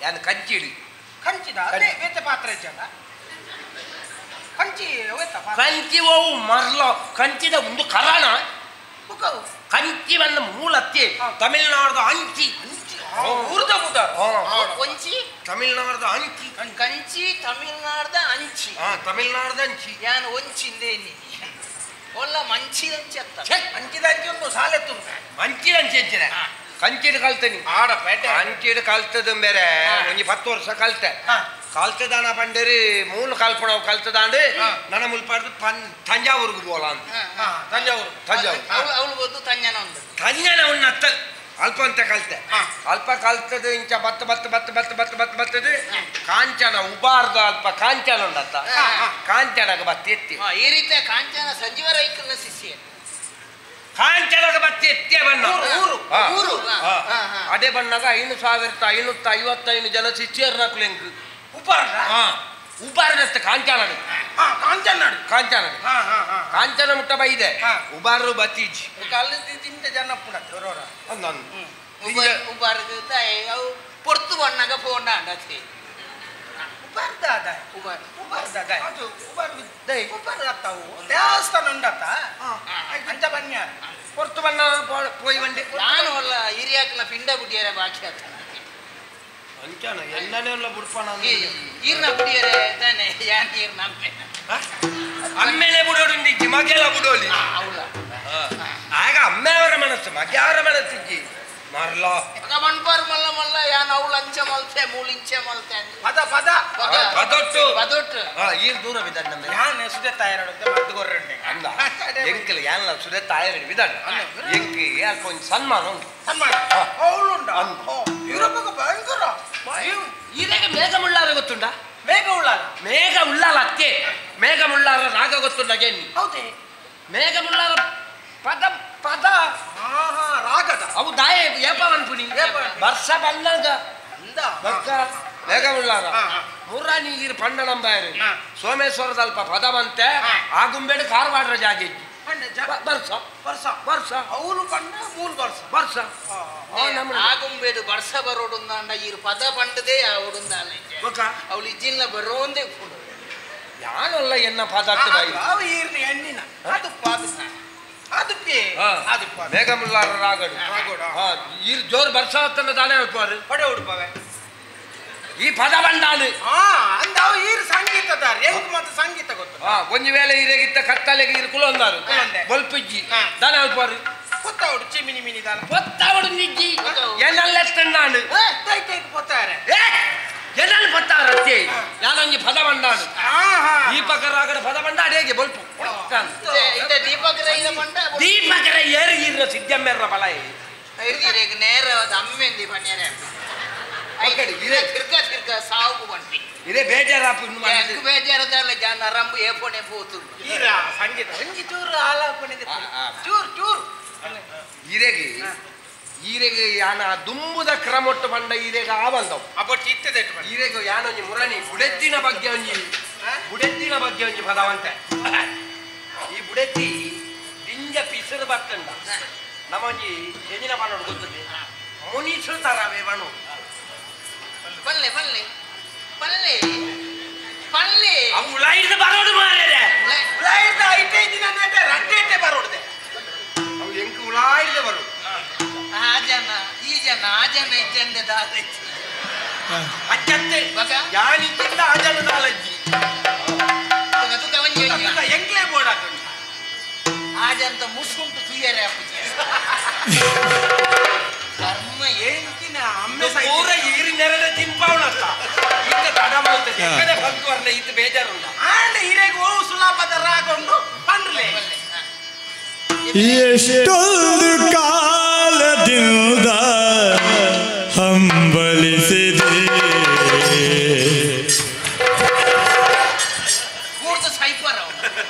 ಯಾನ್ ಕಂಚಿಡಿ ಕಂಚಿದ ಅದೇ ಬೇತೆ ಪಾತ್ರ ಇಜ್ಜಲ್ಲ ಕಂಚಿ ಕಂಚಿ ಓವು ಮರ್ಲೋ ಕಂಚಿದ ಒಂದು ಕರಾಣ ಕಂಚಿ ಬಂದ ಮೂಲತ್ತೆ ತಮಿಳ್ನಾಡ್ದ ಅಂಚಿ ಊರ್ದ ಕೊಂಚಿ ತಮಿಳ್ನಾಡ್ದ ಅಂಚಿ ಕಂಚಿ ತಮಿಳ್ನಾಡ್ದ ಅಂಚಿ ತಮಿಳ್ನಾಡ್ದ ಅಂಚಿ ಯಾನ್ ಒಂಚಿಂದೆ ಒಲ್ಲ ಮಂಚಿ ಅಂಚಿ ಅತ್ತ ಅಂಚಿದ ಅಂಚಿ ಒಂದು ಸಾಲೆ ಮಂಚಿದ ಅಂಚಿ ಅಂಚಿನ ಕಂಚಿಡ್ ಕಲ್ತನಿ ಆಡ ಪೇಟೆ ಕಂಚಿಡ್ ಕಲ್ತದ ಬೇರೆ ಒಂಜಿ 10 ವರ್ಷ ಕಲ್ತೆ ಕಲ್ತದಾನ ಪಂಡೇರಿ ಮೂಲ ಕಲ್ಪಣವು ಕಲ್ತದಾಂಡು ನನ್ನ ಮುಲ್ಪಾಡ್ದು ತಂಜಾವೂರ್ಗೆ ಬೋಲ ಅಂತ ತಂಜಾವೂರು ತಂಜಾವೂರು ಅವಳು ಬಂದು ತಂಜನ ಉಂಡು ತಂಜನ ಉಣ್ಣತ್ತ ಅಲ್ಪ ಅಂತ ಕಲ್ತೆ ಅಲ್ಪ ಕಲ್ತದ ಇಂಚ ಬತ್ತ ಬತ್ತ ಬತ್ತ ಬತ್ತ ಬತ್ತ ಬತ್ತ ಬತ್ತದ ಕಾಂಚನ ಉಬಾರ್ದ ಅಲ್ಪ ಕಾಂಚನ ಉಂಡತ್ತ ಕಾಂಚನಗ ಬತ್ತಿ ಎತ್ತಿ ಈ ರೀತಿಯ ಕಾಂಚನ ಸಂಜೀವ ರೈಕಲ್ನ ಶಿಷ್ಯ ಕಾಂಚನಗ ಬತ್ತಿ ಎತ್ತಿಯ ಬಣ್ಣ ಊರು ಅದೇ ಬಣ್ಣಗ 5555 ಜನ ಶಿಷ್ಯರ್ನ ಕುಲೆಂಕ್ ಉಬಾರ್ದ ಉಬಾರ್ದತ್ತ ಕಾಂಚನಡು ಕಾಂಚನಾಡು ಕಾಂಚನಡು ಕಾಂಚನ ಮುಟ್ಟ ಬೈದೆ ಉಬಾರು ಬತ್ತೀಜಿ ಅಲ್ಲಿ ತಿಂತ ಜನ ಪುಣ ಉಬಾರ್ದ ಅವು ಪೊರ್ತು ಬಣ್ಣಗ ಫೋನ್ ಅಂಡತಿ ಉಬಾರ್ದ ಅದ ಉಬಾರ್ ಉಬಾರ್ದ ಅದು ಉಬಾರ್ದ ಉಬಾರ್ದ ಅತ್ತವು ದೇವಸ್ಥಾನ ಉಂಡತ್ತ ಅಂಚ ಬನ್ಯಾರ ಪೊರ್ತು ಬಣ್ಣ ಪೋಯಿ ಬಂಡೆ ನಾನು ಅಲ್ಲ ಹಿರಿಯಾಕ್ನ ಪಿಂಡ ಬುಡಿಯರ ಬಾಕಿ ಆತ ಅಂಚನ ಎಲ್ಲನೇ ಎಲ್ಲ ಬುಡ್ಪಣ ಈರ್ನ ಬುಡಿಯರೆ ತಾನೆ ಯಾನ್ ಈರ್ನ ಅಮ್ಮೆ ಅಮ್ಮೇಲೆ ಬುಡೋಡು ಇಜ್ಜಿ ಮಗೆಲ್ಲ ಬುಡೋಲಿ ಅವಳ ಆಗ ಅಮ್ಮೆಯವರ ಮನಸ್ಸು ಮಗೆಯವರ ಮನಸ್ಸು ಇಜ್ಜಿ ಮರ್ಲ ಮಣ್ಪಾರ್ ಮಲ್ಲ ಮಲ್ಲ ಯಾನ್ ಅವಳು ಅಂಚೆ ಮಲ್ತೆ ಮೂಲಿಂಚೆ ಮಲ್ತೆ ಪದ ಪದ ಪದೊಟ್ಟು ಪದೊಟ್ಟು ಈರ್ ದೂರ ಬಿದ್ದಾಡ ನಮ್ಮ ಯಾನ್ ಸುದೆ ತಾಯರಡು ಮದ್ದು ಗೊರ್ರಂಡೆ ಅಂದ ಎಂಕಲ್ ಯಾನ್ಲ ಸುದೆ ತಾಯರಡು ಬಿದ್ದಾಡ ಎಂಕ್ ಅಲ್ಪ ಒಂಜಿ ಸನ್ಮಾನ ಉಂಟು ಸನ್ಮಾನ ಅವಳು ಉಂಡ ಯೂರೋಪಗ ಭಯಂಕರ ಇದಕ್ಕೆ ಮೇಘ ಮುಳ್ಳಾರ ಗೊತ್ತುಂಡ ಮೇಘ ಉಳ್ಳಾಲ ಮೇಘ ಉಳ್ಳಾಲ ಅತ್ತೆ ಮೇಘ ಮುಳ್ಳಾರ ರಾಗ ಗೊತ್ತುಂಡ ಗೆನ್ನಿ ಹೌದೇ ಮೇಘ ಮುಳ್ಳಾರ ಪದ ಪದ ರಾಗದ ಅವು ದಾಯ ಏಪ ಅನ್ಪುನಿ ವರ್ಷ ಬಲ್ಲಗ ಬಕ್ಕ ಮೇಘ ಉಳ್ಳಾರ ಮುರ್ರಾ ನೀರು ಪಂಡನಂಬಾಯರು ಸೋಮೇಶ್ವರದ ಅಲ್ಪ ಪದ ಬಂತೆ ಆ ಗುಂಬೆಡು ಕಾರವಾಡ್ರ ಜಾಗೆ ವರ್ಷ ವರ್ಷ ವರ್ಷ ಅವನು ಪಂಡ ಮೂರು ವರ್ಷ ವರ್ಷ ಆಗುಂಬೇಡು ವರ್ಷ ಬರೋಡುಂದಾಂಡ ಈ ಪದ ಪಂಡದೇ ಅವಡುಂದಾನೆ ಅವಳು ಇಜ್ಜಿಲ್ಲ ಬರೋಂದೇ ಯಾನಲ್ಲ ಎನ್ನ ಪದ ಎಣ್ಣಿನ ಅದು ಮೇಘಮುಲ್ಲಾರ ರಾಗಡು ಈ ಜೋರು ಬರ್ಸ ತಾನೇ ಅಲ್ಪಾರು ಪಡೆ ಉಡುಪವೆ ಈ ಪದ ಬಂದಾಳು ಅಂದ ಈರು ಸಂಗೀತದಾರ ಎಂಕ್ ಮತ್ತೆ ಸಂಗೀತ ಗೊತ್ತು ಒಂಜಿ ವೇಳೆ ಈರೆಗಿತ್ತ ಕತ್ತಲೆಗೆ ಈರು ಕುಲೊಂದಾರು ಬೊಲ್ಪಿಜ್ಜಿ ದಾನೆ ಅಲ್ಪಾರು ಕೊತ್ತಾವಡು ಚಿಮಿನಿ ಮಿನಿ ದಾನ ಕೊತ್ತಾವಡು ನಿಜ್ಜಿ ಎನ್ನಲ್ಲೆತ್ತಣ್ಣಾಳು ಪೊತ್ತಾರೆ ಎನ್ನಲ್ಲಿ ಪತ್ತಾರತ್ತೆ ಯಾನೊಂಜಿ ಪದ ಬಂದಾಳು ದೀಪಕ ರಾಗಡ ಪದ ಬಂದ ಅಡೇಗೆ ಬೊಲ್ಪು ದೀಪಕ ರೈನ ಬಂಡ ದೀಪಕರ ಏರು ಈರ ಸಿದ್ದಮ್ಮೆರ್ರ ಬಲ ನೇರವಾದ ಅಮ್ಮೆಂದಿ ಪಣ್ಯರೆ ತಿರ್ಗ ತಿರ್ಗ ಸಾವು ಬಂಡಿ ಇದೇ ಬೇಜಾರಾಪು ಬೇಜಾರದಲ್ಲ ಜನ ರಂಬು ಏಪೋನೆ ಪೋತು ಈರ ಸಂಗೀತ ಒಂಜಿ ಚೂರು ಆಲಾಪನೆ ಚೂರು ಚೂರು ಇರೆಗೆ ಈರೆಗೆ ಯಾನ ದುಂಬುದ ಕ್ರಮೊಟ್ಟು ಬಂಡ ಈರೆಗೆ ಆವಂದವು ಅಬ್ಬಟ್ಟು ಇತ್ತದೆ ಈರೆಗೆ ಯಾನೊಂಜಿ ಮುರಣಿ ಬುಡೆತ್ತಿನ ಬಗ್ಗೆ ಒಂಜಿ ಬುಡೆತ್ತಿನ ಬಗ್ಗೆ ಒಂಜಿ ಪದವಂತೆ ಈ ಬುಡೆತ್ತಿ ದಿಂಜ ಪಿಸರು ಬರ್ತಂಡ ನಮ್ಮೊಂಜಿ ಎಂಜಿನ ಪನ್ನೋಡು ಗೊತ್ತದೆ ಮುನಿಸು ತರವೇ ಬಣ್ಣು ಪಲ್ಲೆ ಪಲ್ಲೆ ಪಲ್ಲೆ ಪಲ್ಲೆ ಅವು ಉಳಾಯಿರ್ದು ಬರೋಡು ಮಾರ್ರೆ ಉಳಾಯಿರ್ದು ಐಟೇ ದಿನ ರಡ್ಡೇಟೆ ಬರೋಡ್ದೆ ಅವು ಎಂಕ್ ಉಳಾಯಿರ್ದು ಬರೋಡು ಆ ಜನ ಈ ಜನ ಆ ಜನ ಇಜ್ಜಂದೆ ದಾಲಜ್ಜಿ ಅಜ್ಜತ್ತೆ ಯಾನಿದ್ದಿಂದ ಆ ಜನ ದಾಲಜ್ಜಿ ಎಂಕ್ಲೇ ಬೋರ್ಡ್ ಹಾಕೊಂಡು ಆ ಜನ ಮುಸುಂಟು ತುಯ್ಯರೆ ಅಪ್ಪುಜಿ ಕರ್ಮ ಎಂಕಿನ ಅಮ್ಮೆ ಪೂರ ಈರಿ ನೆರಳೆ ತಿನ್ಪಾವಣತ್ತ ಈತ ತಡ ಮಾಡ್ತದೆ ಎಕ್ಕಡೆ ಬಂತು ವರ್ಣ ಈತ ಬೇಜಾರುಂಡ ಆಂಡ ಹಿರೇಗೆ ಓವು ಸುಲಾಪದ ರಾಗೊಂಡು ಪಂಡ್ಲೆ ಎಷ್ಟೊಂದು ಕಾಲದಿಂದ ಹಂಬಲಿಸಿದೆ ಬೂಡ್ದ ಸೈಪರ್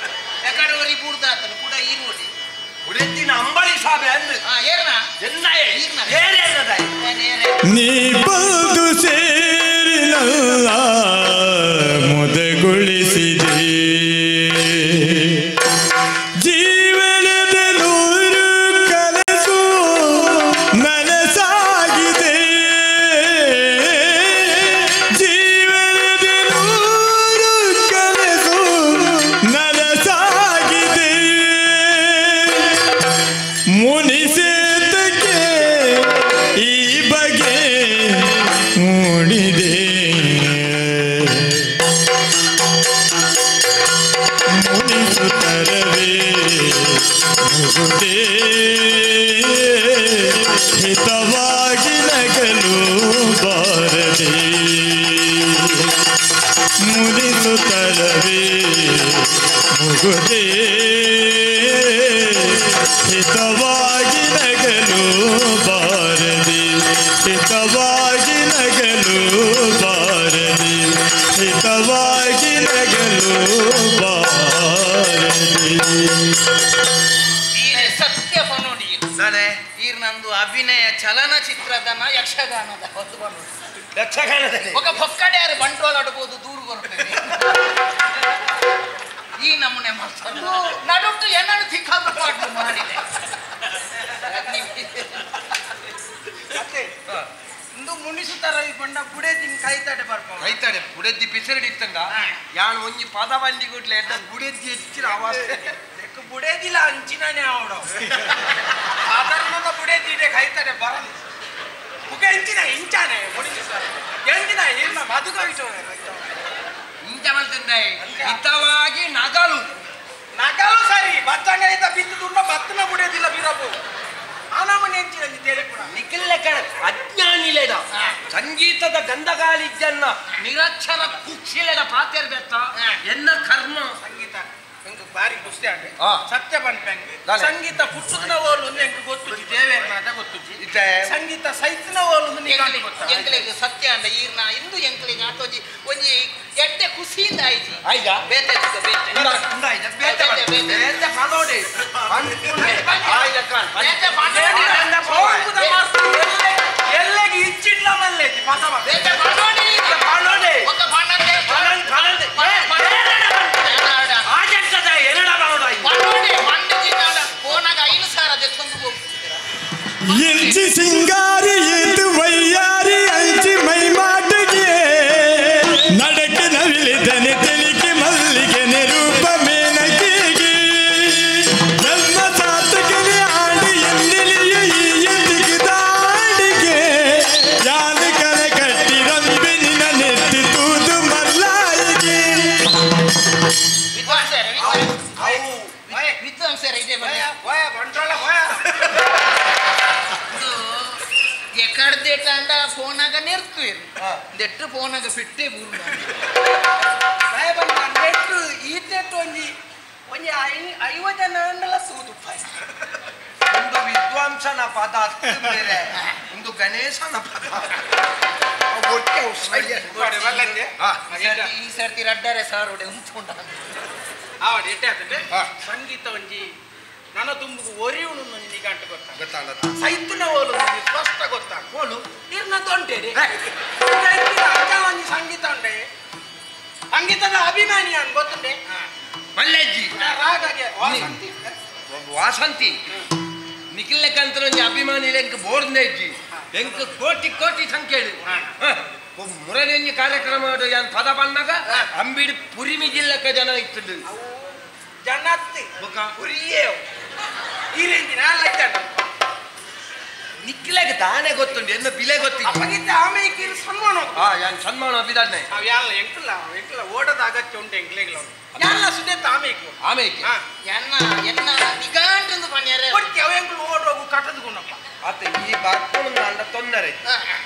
ಎಕಡೆ ಬೂಡ್ದ ಆತನು ಕೂಡ ಈರುಡಿ ಬುಡೆತ್ತಿನ ಅಂಬಳಿ ಸಾಬೆ ಅಂದು ಏರ್ನ ಎನ್ನಾಯೆ ಏರೇನದಾಯ್ ನೀ ಬಂದು ಸೇರಿನಲ್ಲ ಮುದಗೊಳಿಸಿದೆ ಜೀವನದ ನೂರು ಕನಸು ನನಸಾಗಿದೆ ಜೀವನದ ನೂರು ಕನಸು ನನಸಾಗಿದೆ ಮುನಿಸೇತಕ್ಕೆ ಈ ಬಗೆ ಮೂಡಿದೆ ಮುನಿಸುತ್ತರವೇ ಮುಗುದೇ ಹಿತವಾಗಿ ನಗಲು ಬಾರದೆ ಮುನಿಸುತ್ತರವೇ ಮುಗುದೇ ಹಿತವಾಗಿ ನಗಲು ಬಾರದೆ ಹಿತವಾಗಿ ನಗಲು ಬಾರದೆ ಹಿತವಾಗಿ ನಗಲು ಬಾರದೆ. ಈರೆ ಸತ್ಯ ಪನೋಡಿ ಈರ್ ನಂದು ಅಭಿನಯ ಚಲನಚಿತ್ರದನ ಯಕ್ಷಗಾನದ ಹೊತ್ತು ಬನ್ನೋಡಿ ಯಕ್ಷಗಾನದಲ್ಲಿ ఒక ಪೊಕ್ಕಡೆ ಯಾರು ಬಂಟ್ವಾಳ ಆಡ್ಬೋದು ದೂರ ಬರ್ತೇನೆ ಈ ನಮೂನೆ ಮಾಡ್ತಾರೆ ನಡುಟ್ಟು ಏನನ್ನು ತಿಕ್ಕಾದ್ರು ಪಾಠ ಮಾಡಿದೆ. ಇಂದು ಮುನಿಸುತ್ತಾರ ಈ ಬಂಡ ಬುಡೆದಿನ ಕೈತಾಡೆ ಬರ್ಪ ಕೈತಾಡೆ ಬುಡೆದ್ದಿ ಪಿಸರಡಿತ್ತಂಡ ಯಾನ್ ಒಂಜಿ ಪದ ಬಂದಿ ಕೂಡ್ಲೆ ಎಡ್ಡ ಬುಡೆದ್ದಿ ಹೆಚ್ಚಿನ ಅವಸ್ಥೆ ಬುಡೇದಿಲ್ಲ ಅಂಚಿನಾನೆ ಅವಡು ಸಾಧಾರಣ ಬುಡೇದಿದೆ ಕೈತಾಡೆ ಬರಲ್ಲ ಮುಖ ಎಂಚಿನ ಇಂಚಾನೆ ಮುನಿಸುತ್ತಾರೆ ಎಂಚಿನ ಏನ ಮಧುಕವಿಟು ಇಂಚ ಮಲ್ತಂದೆ ಹಿತವಾಗಿ ನಗಲು ನಗಲು ಸರಿ ಬಚ್ಚಂಗ ಐತ ಬಿದ್ದು ದುಂಡ ಬತ್ತನ ಬುಡೇದಿಲ್ಲ ಬೀರಪ್ಪು ಆನಮನೆ ಎಂಚಿನ ತೇಳಿ ಕೂಡ ನಿಖಿಲ್ಲ ಕಣ ಅಜ್ಞಾನಿಲೆಡ ಸಂಗೀತದ ಗಂಧಗಾಲಿಜ್ಜನ್ನ ನಿರಕ್ಷರ ಕುಕ್ಷಿಲೆಡ ಪಾತೆರ್ ಬೆತ್ತ ಎನ್ನ ಕರ್ಮ ಸಂಗೀತ ಎಂಕ್ ಬಾರಿ ಖುಷಿ ಆಂಡ್ ಸತ್ಯ ಪನ್ಪೆಂಗ್ ಸಂಗೀತ ಪುಟ್ಟುನ ಓಲು ಎಂಕ್ ಗೊತ್ತುಜಿ ದೇವೇರ್ನಾಟ ಗೊತ್ತುಜಿ ಸಂಗೀತ ಸೈತ್ನ ಓಲು ನಿಕಾಲಿ ಗೊತ್ತ ಎಂಕ್ಲೆಗ್ ಸತ್ಯ ಅಂಡ ಈರ್ನ ಇಂದು ಎಂಕ್ಲೆಗ್ ಆಟೋಜಿ ಒಂಜಿ ಎಡ್ಡೆ ಖುಷಿಯಿಂದ ಆಯ್ಜಿ ಆಯ್ಜಾ ಬೇತೆ ಬೇತೆ ಉಂದಾಯ್ಜ ಬೇತೆ ಬೇತೆ ಬೇತೆ ಪನೋಡಿ ಆಯ್ಜ ಕಾನ್ ಬೇತೆ ಪನೋಡಿ ಎಲ್ಲೆಗೆ ಇಚ್ಚಿಡ್ಲ ಮಲ್ಲೇಜಿ ಪದ ಬೇತೆ ಪನೋಡಿ ಪನೋಡಿ ఒక ಪನಂದೆ ಪನನ್ ಪನಂದೆ ಇಂಚಿ ಸಿಂಗಾರಿ ಏತು ವೈಯಾರಿ ಅಂಚಿ ಮೈ ಮಾಟಿಗೆ ನಡಕ್ಕೆ ನವಿಲಿದನೆ ತೆಲಿಕೆ ಮಲ್ಲಿಗೆ ನಿರೂಪ ಮೇನಕೆಗೆ ಜನ್ಮ ಸಾರ್ಥಕನೆ ಆಡಿ ಎನ್ನಿಲಿಯ ಈ ದಿಗಿದಾಡಿಗೆ ಯಾನು ಕಲೆ ಕಟ್ಟಿ ರಂಬೆ ನಿನ್ನ ನೆತ್ತಿ ತೂದು ಮಲ್ಲಾಯಿಗೆ ವಿದ್ವಾಂಸರ ಇದೆ ಎಕಡ್ದೇಟ ಫೋನಾಗ ನೆರ್ತು ದೆಟ್ಟು ಫೋನಾಗ ಫಿಟ್ಟೆ ಬೂರು ನೆಟ್ಟು ಈ ನೆಟ್ಟು ಒಂಜಿ ಒಂಜಿ ಐವ ಜನ ಅಂಡಲ ಸೂದು ಒಂದು ವಿದ್ವಾಂಸನ ಪದ ಬೇರೆ ಒಂದು ಗಣೇಶನ ಪದ ಈ ಸರ್ತಿ ರಡ್ಡರೆ ಸಾರ್ ಒಡೆ ಉಂಟುಂಡ ಸಂಗೀತ ಒಂಜಿ ನನ್ನ ತುಂಬುಗು ಒರಿಯುನು ನಿಗಂಟು ಗೊತ್ತಾಗ ಸೈತುನ ಓಲು ಸಂಗೀತದ ಅಭಿಮಾನಿ ಅನ್ ಗೊತ್ತುಂಡೆ ಮಲ್ಲೆಜ್ಜಿ ರಾಗಗೆ ವಾಸಂತಿ ವಾಸಂತಿ ನಿಖಿಲ್ಲೆಕ್ಕಂತ ಒಂಜಿ ಅಭಿಮಾನಿ ಎಂಕ್ ಬೋರ್ಡ್ನೆ ಇಜ್ಜಿ ಎಂಕ್ ಕೋಟಿ ಕೋಟಿ ಸಂಖ್ಯೆ ಮುರಳಿ ಒಂಜಿ ಕಾರ್ಯಕ್ರಮ ಯಾನ್ ಪದ ಪನ್ನಾಗ ಅಂಬಿಡ್ ಪುರಿಮಿ ಜಿಲ್ಲಕ್ಕ ಜನ ಇತ್ತು ಜನತ್ತಿ ಪುರಿಯೇ ಈ ರೇಂಜಿನ ಲಜ್ಜನ ನಿಕ್ಕಿಲೆಗ್ ತಾನೇ ಗೊತ್ತುಂಡು ಎನ್ನ ಬಿಲೆ ಗೊತ್ತಿತ್ತು ಅಪ್ಪಗಿದ್ದ ಆಮೇಲೆ ಸನ್ಮಾನ ಹಾ ಯಾನ್ ಸನ್ಮಾನ ಅಭಿದಾನೆ ಅವ್ ಯಾಲ್ಲ ಎಂಕಲ್ಲ ಎಂಕಲ್ಲ ಓಡದ ಅಗತ್ಯ ಉಂಟು ಎಂಕ್ಲೆಗ್ಲ ಯಾಲ್ಲ ಸುದೇತ ಆಮೇಕು ಆಮೇಕೆ ಎನ್ನ ಎನ್ನ ನಿಗಾಂಟಂದು ಪನ್ಯಾರೆ ಕೊಡ್ತಿ ಅವ ಎಂಕಲು ಓಡೋಗು ಕಟ್ಟದು ಗುಣಪ್ಪ ಆತ ಈ ಬರ್ಕೊಂಡು ಅಂಡ ತೊಂದರೆ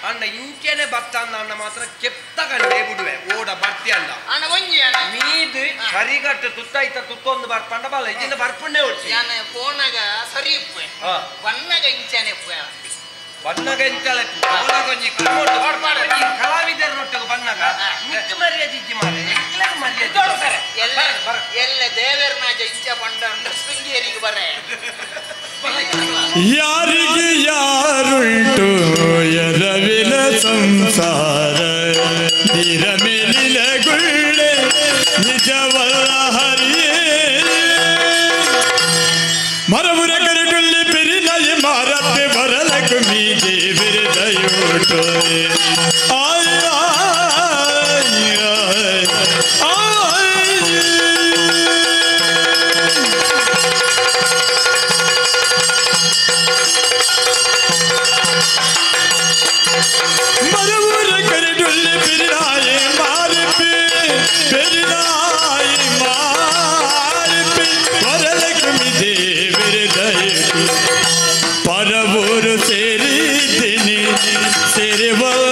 ಅಂಡ ಇಂಚೆನೆ ಬತ್ತ ಅಂದ ಮಾತ್ರ ಕೆಪ್ತ ಕಂಡೆ ಬಿಡುವೆ ಓಡ ಬರ್ತಿ ಅಂಡ ಅಣ್ಣ ಒಂಜಿ ಅಣ್ಣ ಮೀದು ಸರಿಗಟ್ಟು ತುತ್ತಾಯ್ತ ತುತ್ತೊಂದು ಬರ್ಪಂಡ ಬಲ್ಲ ಇದನ್ನ ಬರ್ಪುಣ್ಣೆ ಒಟ್ಟಿ ಯಾನ ಪೋನಾಗ ಸರಿ ಇಪ್ಪೆ ಬಣ್ಣಗ ಇಂಚೆನೆ ಇಪ್ಪೆ ಬಣ್ಣಗ ಇಂಚಲೆ ಪೋನಾಗ ಒಂಜಿ ಈ ಕಲಾವಿದರ ಒಟ್ಟಿಗೆ ಬಣ್ಣಗ ನಿಕ್ಕ ಮರ್ಯಾದೆ ಇಜ್ಜಿ ಮಾರೆ ಎಂಕ್ಲೆಗ್ ಮರ್ಯಾದೆ ಎಲ್ಲ ಎಲ್ಲ ದೇವರನಾಜ ಇಂಚ ಬಂಡ ಅಂಡ ಶೃಂಗೇರಿಗೆ ಬರೆ ಯಾರಿಗೆ ಯಾರುಂಟು ಎರವಿನ ಸಂಸಾರ ನಿರಮಿಲಿನ ಗುಳ್ಳೆ ನಿಜವಲ್ಲ ಹರಿಯೇ ಮರವುರ ಕರುಗುಳ್ಳಿ ಬಿರಿನೈ ಮಾರಪ್ಪೆ ಬರಲಕು ಮೀಜೆ ಬಿರಿದಯೂಟು ಆಯ್ ಆಯ್ ಆಯ್ ಮರವುರ ಕರುಗುಳ್ಳಿ ಬಿರಿನಾಯಿ ಮಾರಪ್ಪೆ ಬಿರಿನಾಯಿ ಮಾರಪ್ಪೆ ಬರಲಕು ಮೀಜೆ பரவூர் சேரிதினி சேருவல்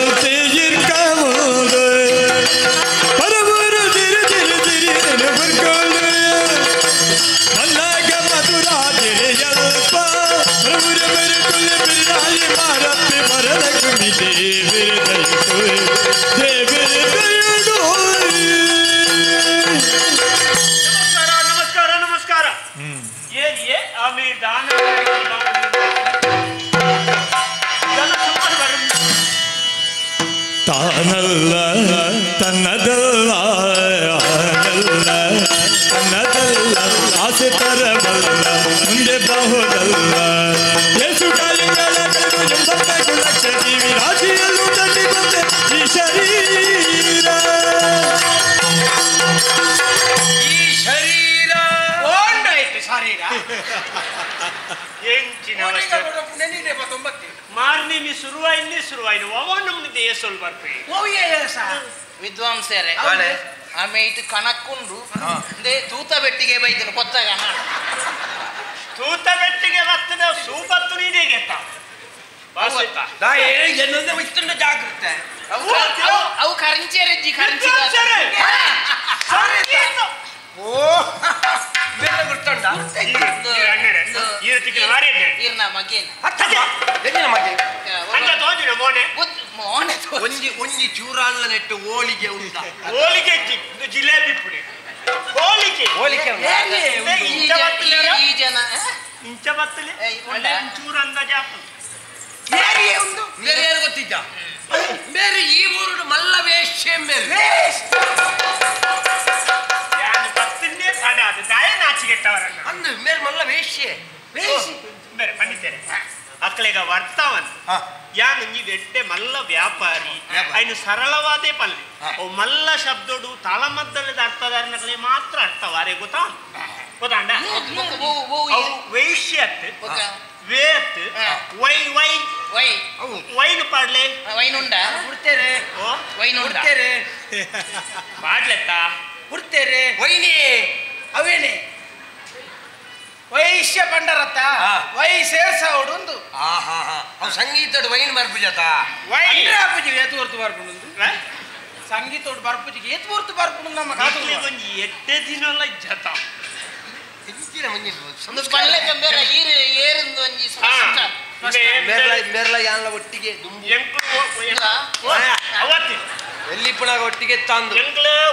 இருக்கமுது பரவூர் திரு திரு திரு மல்லக மதுரா திரையல்ப பரவூர் பெருக்குள்ள பிரிநாயி மாரப்பி மரலகுமி தேவிரு தேவிரு ನಮಸ್ಕಾರ ನಮಸ್ಕಾರ ನಮಸ್ಕಾರ ಏನಿಯೇ ಆಮೆ ದಾನ ತಾನಲ್ಲ ತನ್ನದಲ್ಲ ಆನಲ್ಲ ತನ್ನದಲ್ಲ ಆಸೆ ತರಬಲ್ಲ ಮುಂದೆ ಬಹುದಲ್ಲ ಯೇಸು ಕಾಯಗಳ ಎಂಬತ್ತಕ್ಕೂ ಲಕ್ಷ ಜೀವಿ ರಾಶಿಯಲ್ಲೂ ತಟ್ಟಿ ಬಂದೆ ಈ ಶರೀರ ಈ ಶರೀರ ಓಂಡಾಯ್ತು ಶರೀರ ಎಂಚಿನ ಮಾರ್ನಿಮಿ ಶುರುವಾಯಿನಿ ಶುರುವಾಯಿನ ಅವನು ದೇಶಲ್ ಬರ್ಪಿ ವಿದ್ವಾಂಸರೇ ಆಮೆ ಇದು ಕಣಕ್ಕುಂಡು ತೂತ ಬೆಟ್ಟಿಗೆ ಬೈದಿನ ಕೊತ್ತಾಗ ತೂತ ಬೆಟ್ಟಿಗೆ ಬರ್ತದೆ ಸೂಪತ್ತು ನೀನೇ ಗೆತ್ತ ಜಾಗೃತೆ ಅವು ಕರಂಚಿ ಕರಂಚಿ ಓ ಬೇರೆ ಗೊತ್ತುಂಡ ಒಂಜಿ ಒಂಜಿ ಚೂರಾನ್ಲ ನೆಟ್ಟು ಹೋಳಿಗೆ ಉಂಟ ಹೋಳಿಗೆ ಜಿಲೇಬಿ ಪುಡಿ ಹೋಳಿಗೆ ಹೋಳಿಗೆ ಇಂಚ ಬತ್ತಲೆ ಚೂರು ಅಂದಾಜು ಬೇರೆ ಯಾರು ಗೊತ್ತಿದ್ದ ಬೇರೆ ಈ ಊರು ಮಲ್ಲ ವೇಶ್ಯ ಬೇರೆ ಅಂದು ಮೇರೆ ಮಲ್ಲ ವೇಶ್ಯೆ ಬೇರೆ ಪಂಡಿತರೆ ಅಕ್ಕಳಿಗ ವರ್ತವನ್ ಯಾನ್ ಒಂಜಿ ಎಡ್ಡೆ ಮಲ್ಲ ವ್ಯಾಪಾರಿ ಐನು ಸರಳವಾದೇ ಪಲ್ಲೆ ಅವು ಮಲ್ಲ ಶಬ್ದೋಡು ತಾಳಮದ್ದಲ್ಲದ ಅರ್ಥಧಾರಣಗಳೇ ಮಾತ್ರ ಅರ್ಥವಾರೆ ಗೊತ್ತಾ ಗೊತ್ತಾಂಡ ಅವು ವೈಶ್ಯತ್ ವೇತ್ ವೈ ವೈ ವೈ ವೈನ್ ಪಾಡ್ಲೆ ವೈನ್ ಉಂಡ ಉಡ್ತೇರೆ ವೈನ್ ಉಡ್ತೇರೆ ಪಾಡ್ಲೆತ್ತಾ ಉಡ್ತೇರೆ ವೈನೇ ಅವೇನೆ ವೈಶ್ಯ ಪಂಡರತ್ತ ವೈ ಸೇರ್ಸಾವುಡುಂದು ಅವು ಸಂಗೀತದ ವೈನ್ ಬರ್ಪುಜತ ವೈ ಅಪ್ಪುಜಿ ಏತು ಹೊರ್ತು ಬರ್ಪುಂಡು ಸಂಗೀತೋಡು ಬರ್ಪುಜಿಗೆ ಏತು ಹೊರ್ತು ಬರ್ಪುಂಡು ನಮ್ಮ ಕಾತು ಒಂಜಿ ಎಡ್ಡೆ ದಿನಲ ಜತ ಮೇರ್ಲ ಯಾನ್ಲ ಒಟ್ಟಿಗೆ ಎಲ್ಲಿ ಪುಣಾಗ ಒಟ್ಟಿಗೆ ತಂದು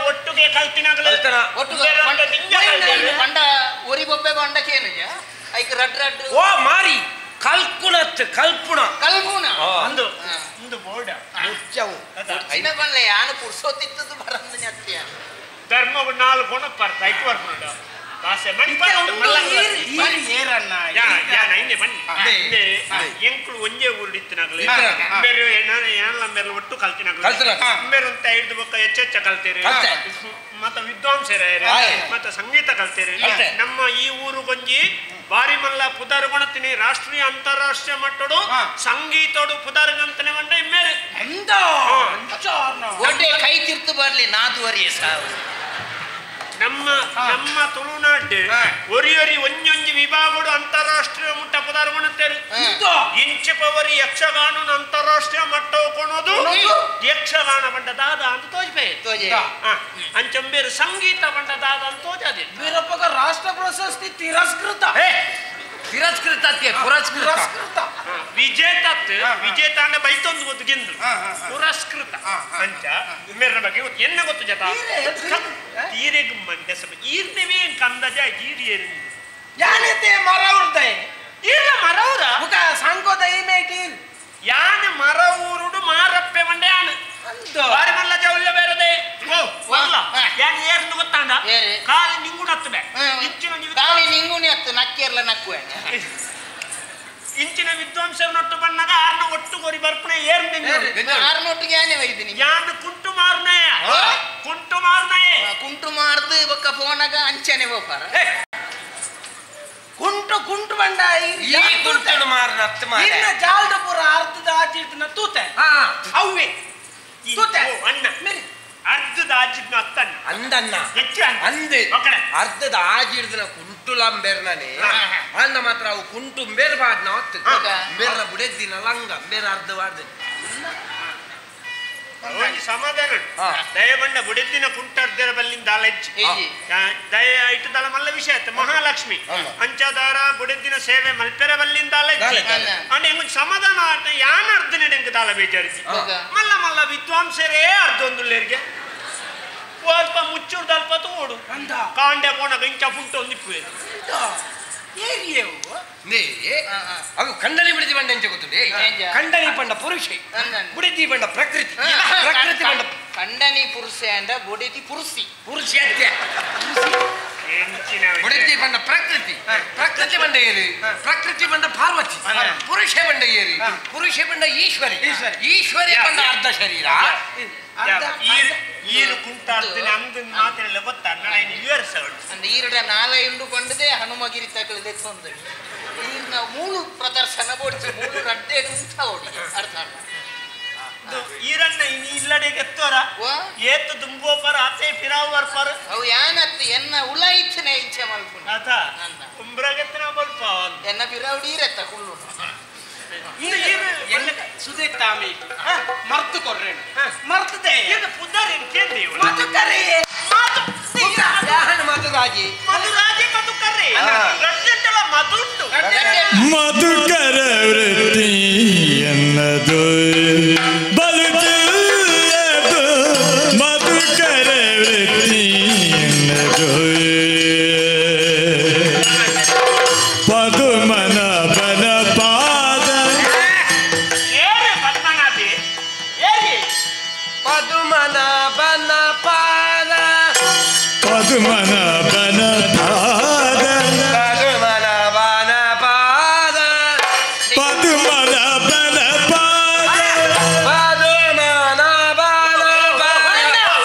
ಒಟ್ಟಿಗೆ ಕಲ್ತಿನಾಗಲೇ ಬಂಡ ಒರಿ ಬೊಬ್ಬೆ ಬಂಡಕ್ಕೇನು ಐಕ್ ರಡ್ ರಡ್ ಓ ಮಾರಿ ಕಲ್ಪುಣತ್ ಕಲ್ಪುಣ ಕಲ್ಪುಣ ಅಂದು ಒಂದು ಬೋರ್ಡ ಮುಚ್ಚವು ಚಿನ್ನ ಬಣ್ಣ ಯಾನು ಪುರ್ಸೋತಿತ್ತದು ಬರಂದು ನತ್ತಿಯ ಧರ್ಮಗು ನಾಲ್ಕು ಕೊಣಪ್ಪಾರ ಐತು ಬರ್ಕೊಂಡು ಭಾಷೆ ಎಂಕುಲು ಒಂಜೇ ಊರು ಇತ್ತಿನಾಗಲಿ ಬೇರೆ ಏನೆಲ್ಲ ಬೇರೆ ಒಟ್ಟು ಕಲ್ತಿನಾಗಲಿ ಬೇರೆ ಅಂತ ಹಿಡಿದು ಬೊಕ್ಕ ಹೆಚ್ಚೆಚ್ಚ ಕಲ್ತೀರಿ ಮತ್ತ ವಿದ್ವಾಂಸರ ಮತ್ತ ಸಂಗೀತ ಕಲ್ತೀರಿ. ನಮ್ಮ ಈ ಊರು ಗೊಂಜಿ ಬಾರಿ ಮಲ್ಲ ಪುದಾರು ಕೊಣತೀನಿ ರಾಷ್ಟ್ರೀಯ ಅಂತಾರಾಷ್ಟ್ರೀಯ ಮಟ್ಟಡು ಸಂಗೀತೋಡು ಪುದಾರುಗಂತನೆ ಮಂಡ ಇಮ್ಮೇರೆ ಕೈ ತಿರ್ತು ಬರ್ಲಿ ನಾದುವರಿಯ ಸಾವು. ನಮ್ಮ ನಮ್ಮ ತುಳುನಾಡು ಒರಿಯೊರಿ ಒಂಜೊಂಜಿ ವಿಭಾಗಡು ಅಂತಾರಾಷ್ಟ್ರೀಯ ಮಟ್ಟ ಪುದಾರು ಕೊಣತ್ತೇರು. ಇಂಚಿಪವರಿ ಯಕ್ಷಗಾನ ಅಂತಾರಾಷ್ಟ್ರೀಯ ಮಟ್ಟ ಕೊಣೋದು ಯಕ್ಷಗಾನ ಬಂಡ ದಾದ ಅಂತ ತೋಜ್ಬೇ ಅಂಚಂಬೇರು ಸಂಗೀತ ಬಂಡ ದಾದ ಅಂತ ತೋಜಾದೆ. ವೀರಪ್ಪಗ ರಾಷ್ಟ್ರ ಪ್ರಶಸ್ತಿ ತಿರಸ್ಕೃತ ತಿರಸ್ಕೃತ ಪುರಸ್ಕೃತ ವಿಜೇತ ವಿಜೇತ ಅಂದ್ರೆ ಬೈತೊಂದು ಗೊತ್ತು ಗೆಂದು ಪುರಸ್ಕೃತ ಅಂಚ ಮೇರ ಬಗ್ಗೆ ಗೊತ್ತು ಎನ್ನ ಗೊತ್ತು ಜತ ಈರೆಗ್ ಮಂಡೆ ಸಭೆ ಈರ್ನೇವೇ ಕಂದಜ ಈರಿಯರು ಯಾನತೆ ಮರವುರ್ದೆ ಈರ್ನ ಮರವುರ ಮುಖ ಸಂಕೋದ ಈಮೇಟಿ ಯಾನ ಮರವೂರುಡು ಮಾರಪ್ಪೆ ಮಂಡೆ ಯಾನ ಬಾರಿ ಮಲ್ಲ ಜೌಲ್ಯ ಬೇರದೆ ಓ ವಲ್ಲ ಯಾನ ಏರ್ನು ಗೊತ್ತಾಂಡ ಕಾಲಿ ನಿಂಗುಣತ್ತುಬೆ ಇಂಚಿನ ಕಾಲಿ ನಿಂಗುಣಿ ಅತ್ತು ನಕ್ಕೆರ್ಲ ನಕ್ಕುವೆ ಇಂಚಿನ ವಿದ್ವಾಂಸರನೊಟ್ಟು ಬಣ್ಣಗ ಆರ್ನ ಒಟ್ಟು ಕೋರಿ ಬರ್ಪಣೆ ಏರ್ನಿಂಗ ಆರ್ನೊಟ್ಟಿಗೆ ಯಾನೆ ವೈದಿನಿ ಯಾನ ಕುಂಟು ಮಾರ್ನಯ ಕುಂಟು ಮಾರ್ನಯ ಕುಂಟು ಮಾರ್ದು ಬೊಕ್ಕ ಫೋನಗ ಅಂಚನೆ ಬೋಪಾರ ಕುಂಟು ಕುಂಟು ಬಂಡ ಈ ಕುಂಟು ಮಾರ್ನ ಅತ್ತು ಮಾರ ಇನ್ನ ಜಾಲ್ದ ಪೂರ ಅರ್ಧದ ಆಚಿರ್ತನ ತೂತೆ ಅವ್ವೆ ತೂತೆ ಅಣ್ಣ ಅರ್ಧದ ಆಜಿದ್ನ ಅತ್ತಣ್ಣ ಅಂದಣ್ಣ ಹೆಚ್ಚು ಅಂದೆ ಅರ್ಧದ ಆಜಿಡ್ದನ ಕುಂಟುಲಂಬೇರ್ನೇ ಅಣ್ಣ ಮಾತ್ರ ಅವು ಕುಂಟು ಬೇರೆ ಬಾಡ್ನ ಹೊತ್ತು ಬೇರೆ ಬುಡೆದ್ದಿನ ಲಂಗ ಬೇರೆ ಅರ್ಧ ಬಾಡ್ದ ಸಮಾಧಾನ ದಯಬಂಡ ಬುಡೆದ್ದಿನ ಕುಂಟರ್ದರ ಬಲ್ಲಿಂದ ಅಲೆಜ್ಜಿ ದಯ ಇಟ್ಟದಳ ಮಲ್ಲ ವಿಷಯ ಆಯ್ತು ಮಹಾಲಕ್ಷ್ಮಿ ಅಂಚಾದಾರ ಬುಡೆದ್ದಿನ ಸೇವೆ ಮಲ್ಪೆರ ಬಲ್ಲಿಂದ ಅಲೆಜ್ಜಿ ಅಂಡ್ ಹೆಂಗ್ ಸಮಾಧಾನ ಆಟ ಯಾನ ಅರ್ಧ ನೆಂಗೆ ದಾಲ ಬೇಜಾರಿಸಿ ಮಲ್ಲ ಮಲ್ಲ ವಿದ್ವಾಂಸರೇ ಅರ್ಧೊಂದುಲ್ಲೇರಿಗೆ ಅಲ್ಪ ಮುಚ್ಚುರ್ದ ಅಲ್ಪ ತೋಡು ಕಾಂಡೆ ಕೋಣಗ ಇಂಚ ಪುಂಟ ಒಂದಿಪ್ಪು ಅದು ಖಂಡನಿ ಬಿಡದಿ ಬಂಡ ಎಂಚ ಗೊತ್ತುಂಡೆ ಖಂಡನಿ ಪಂಡ ಪುರುಷೆ ಬುಡಿದಿ ಬಂಡ ಪ್ರಕೃತಿ ಪ್ರಕೃತಿ ಬಂಡ ಖಂಡನಿ ಪುರುಷೆ ಅಂಡ ಬುಡಿದಿ ಪುರುಷಿ ಪುರುಷಿ ಅತ್ಯ ಬುಡಿದಿ ಬಂಡ ಪ್ರಕೃತಿ ಪ್ರಕೃತಿ ಬಂಡ ಏರಿ ಪ್ರಕೃತಿ ಬಂಡ ಪಾರ್ವತಿ ಪುರುಷೆ ಬಂಡ ಏರಿ ಪುರುಷೆ ಬಂಡ ಈಶ್ವರಿ ಈಶ್ವರಿ ಬಂಡ ಅರ್ಧ ಶರೀರ ಈರು ಕುಂಟಾಡ್ತೀನಿ ಅಂದ ಮಾತಿನೆಲ್ಲ ಗೊತ್ತಾ ನಾನು ವಿವರಿಸೋಳು ಅಂದ್ರೆ ಈರಡ ನಾಲೆ ಇಂಡು ಕೊಂಡದೆ ಹನುಮಗಿರಿ ತಕಲಿದೆ ತೊಂದರೆ ಈರ್ನ ಮೂಳು ಪ್ರದರ್ಶನ ಬೋಡ್ಸಿ ಮೂಳು ರಡ್ಡೆ ಉಂಟ ಓಡಿ ಅರ್ಥ ಈರಣ್ಣ ಇಲ್ಲಡೆಗೆ ಎತ್ತೋರ ಏತು ದುಂಬೋಪರ ಆತೆ ಫಿರಾವರ್ ಪರ ಅವು ಯಾನತ್ತು ಎನ್ನ ಉಲಾಯಿತ್ನೆ ಇಂಚೆ ಮಲ್ಪುಂಡು ಆತ ಉಂಬ್ರಗೆತ್ತನ ಬಲ್ಪ ಎನ್ನ ಫಿರಾವುಡಿ ಈರತ್ತ ಕುಳ್ಳು ಸುದೇತಾಮಿ ಮರ್ತು ಕೊರ್ರೇನು ಮರ್ತದೆ ಇದು ಪುದರ್ ಕೇಂದ್ರಿ ಮಧುಕರೆ ಮಧುರಾಜಿ ಮಧುರಾಜಿ ಮಧುಕರೆ ರಡ್ಡೆಟ್ಟಲ ಮಧುಂಡು ಮಧುಕರ ವೃತ್ತಿ ಎನ್ನದು ಬಲು ಮಧುಕರ ವೃತ್ತಿ ಎನ್ನದು ಪದುಮನ ಬನ ಪಾದ ಪದುಮನ ಬನ ಪಾದ ಪದುಮನ ಬನ ಪಾದ ಪದುಮನ ಬನ ಪಾದ ಪದುಮನ ಬನ ಪಾದ ಪದುಮನ ಬನ ಪಾದ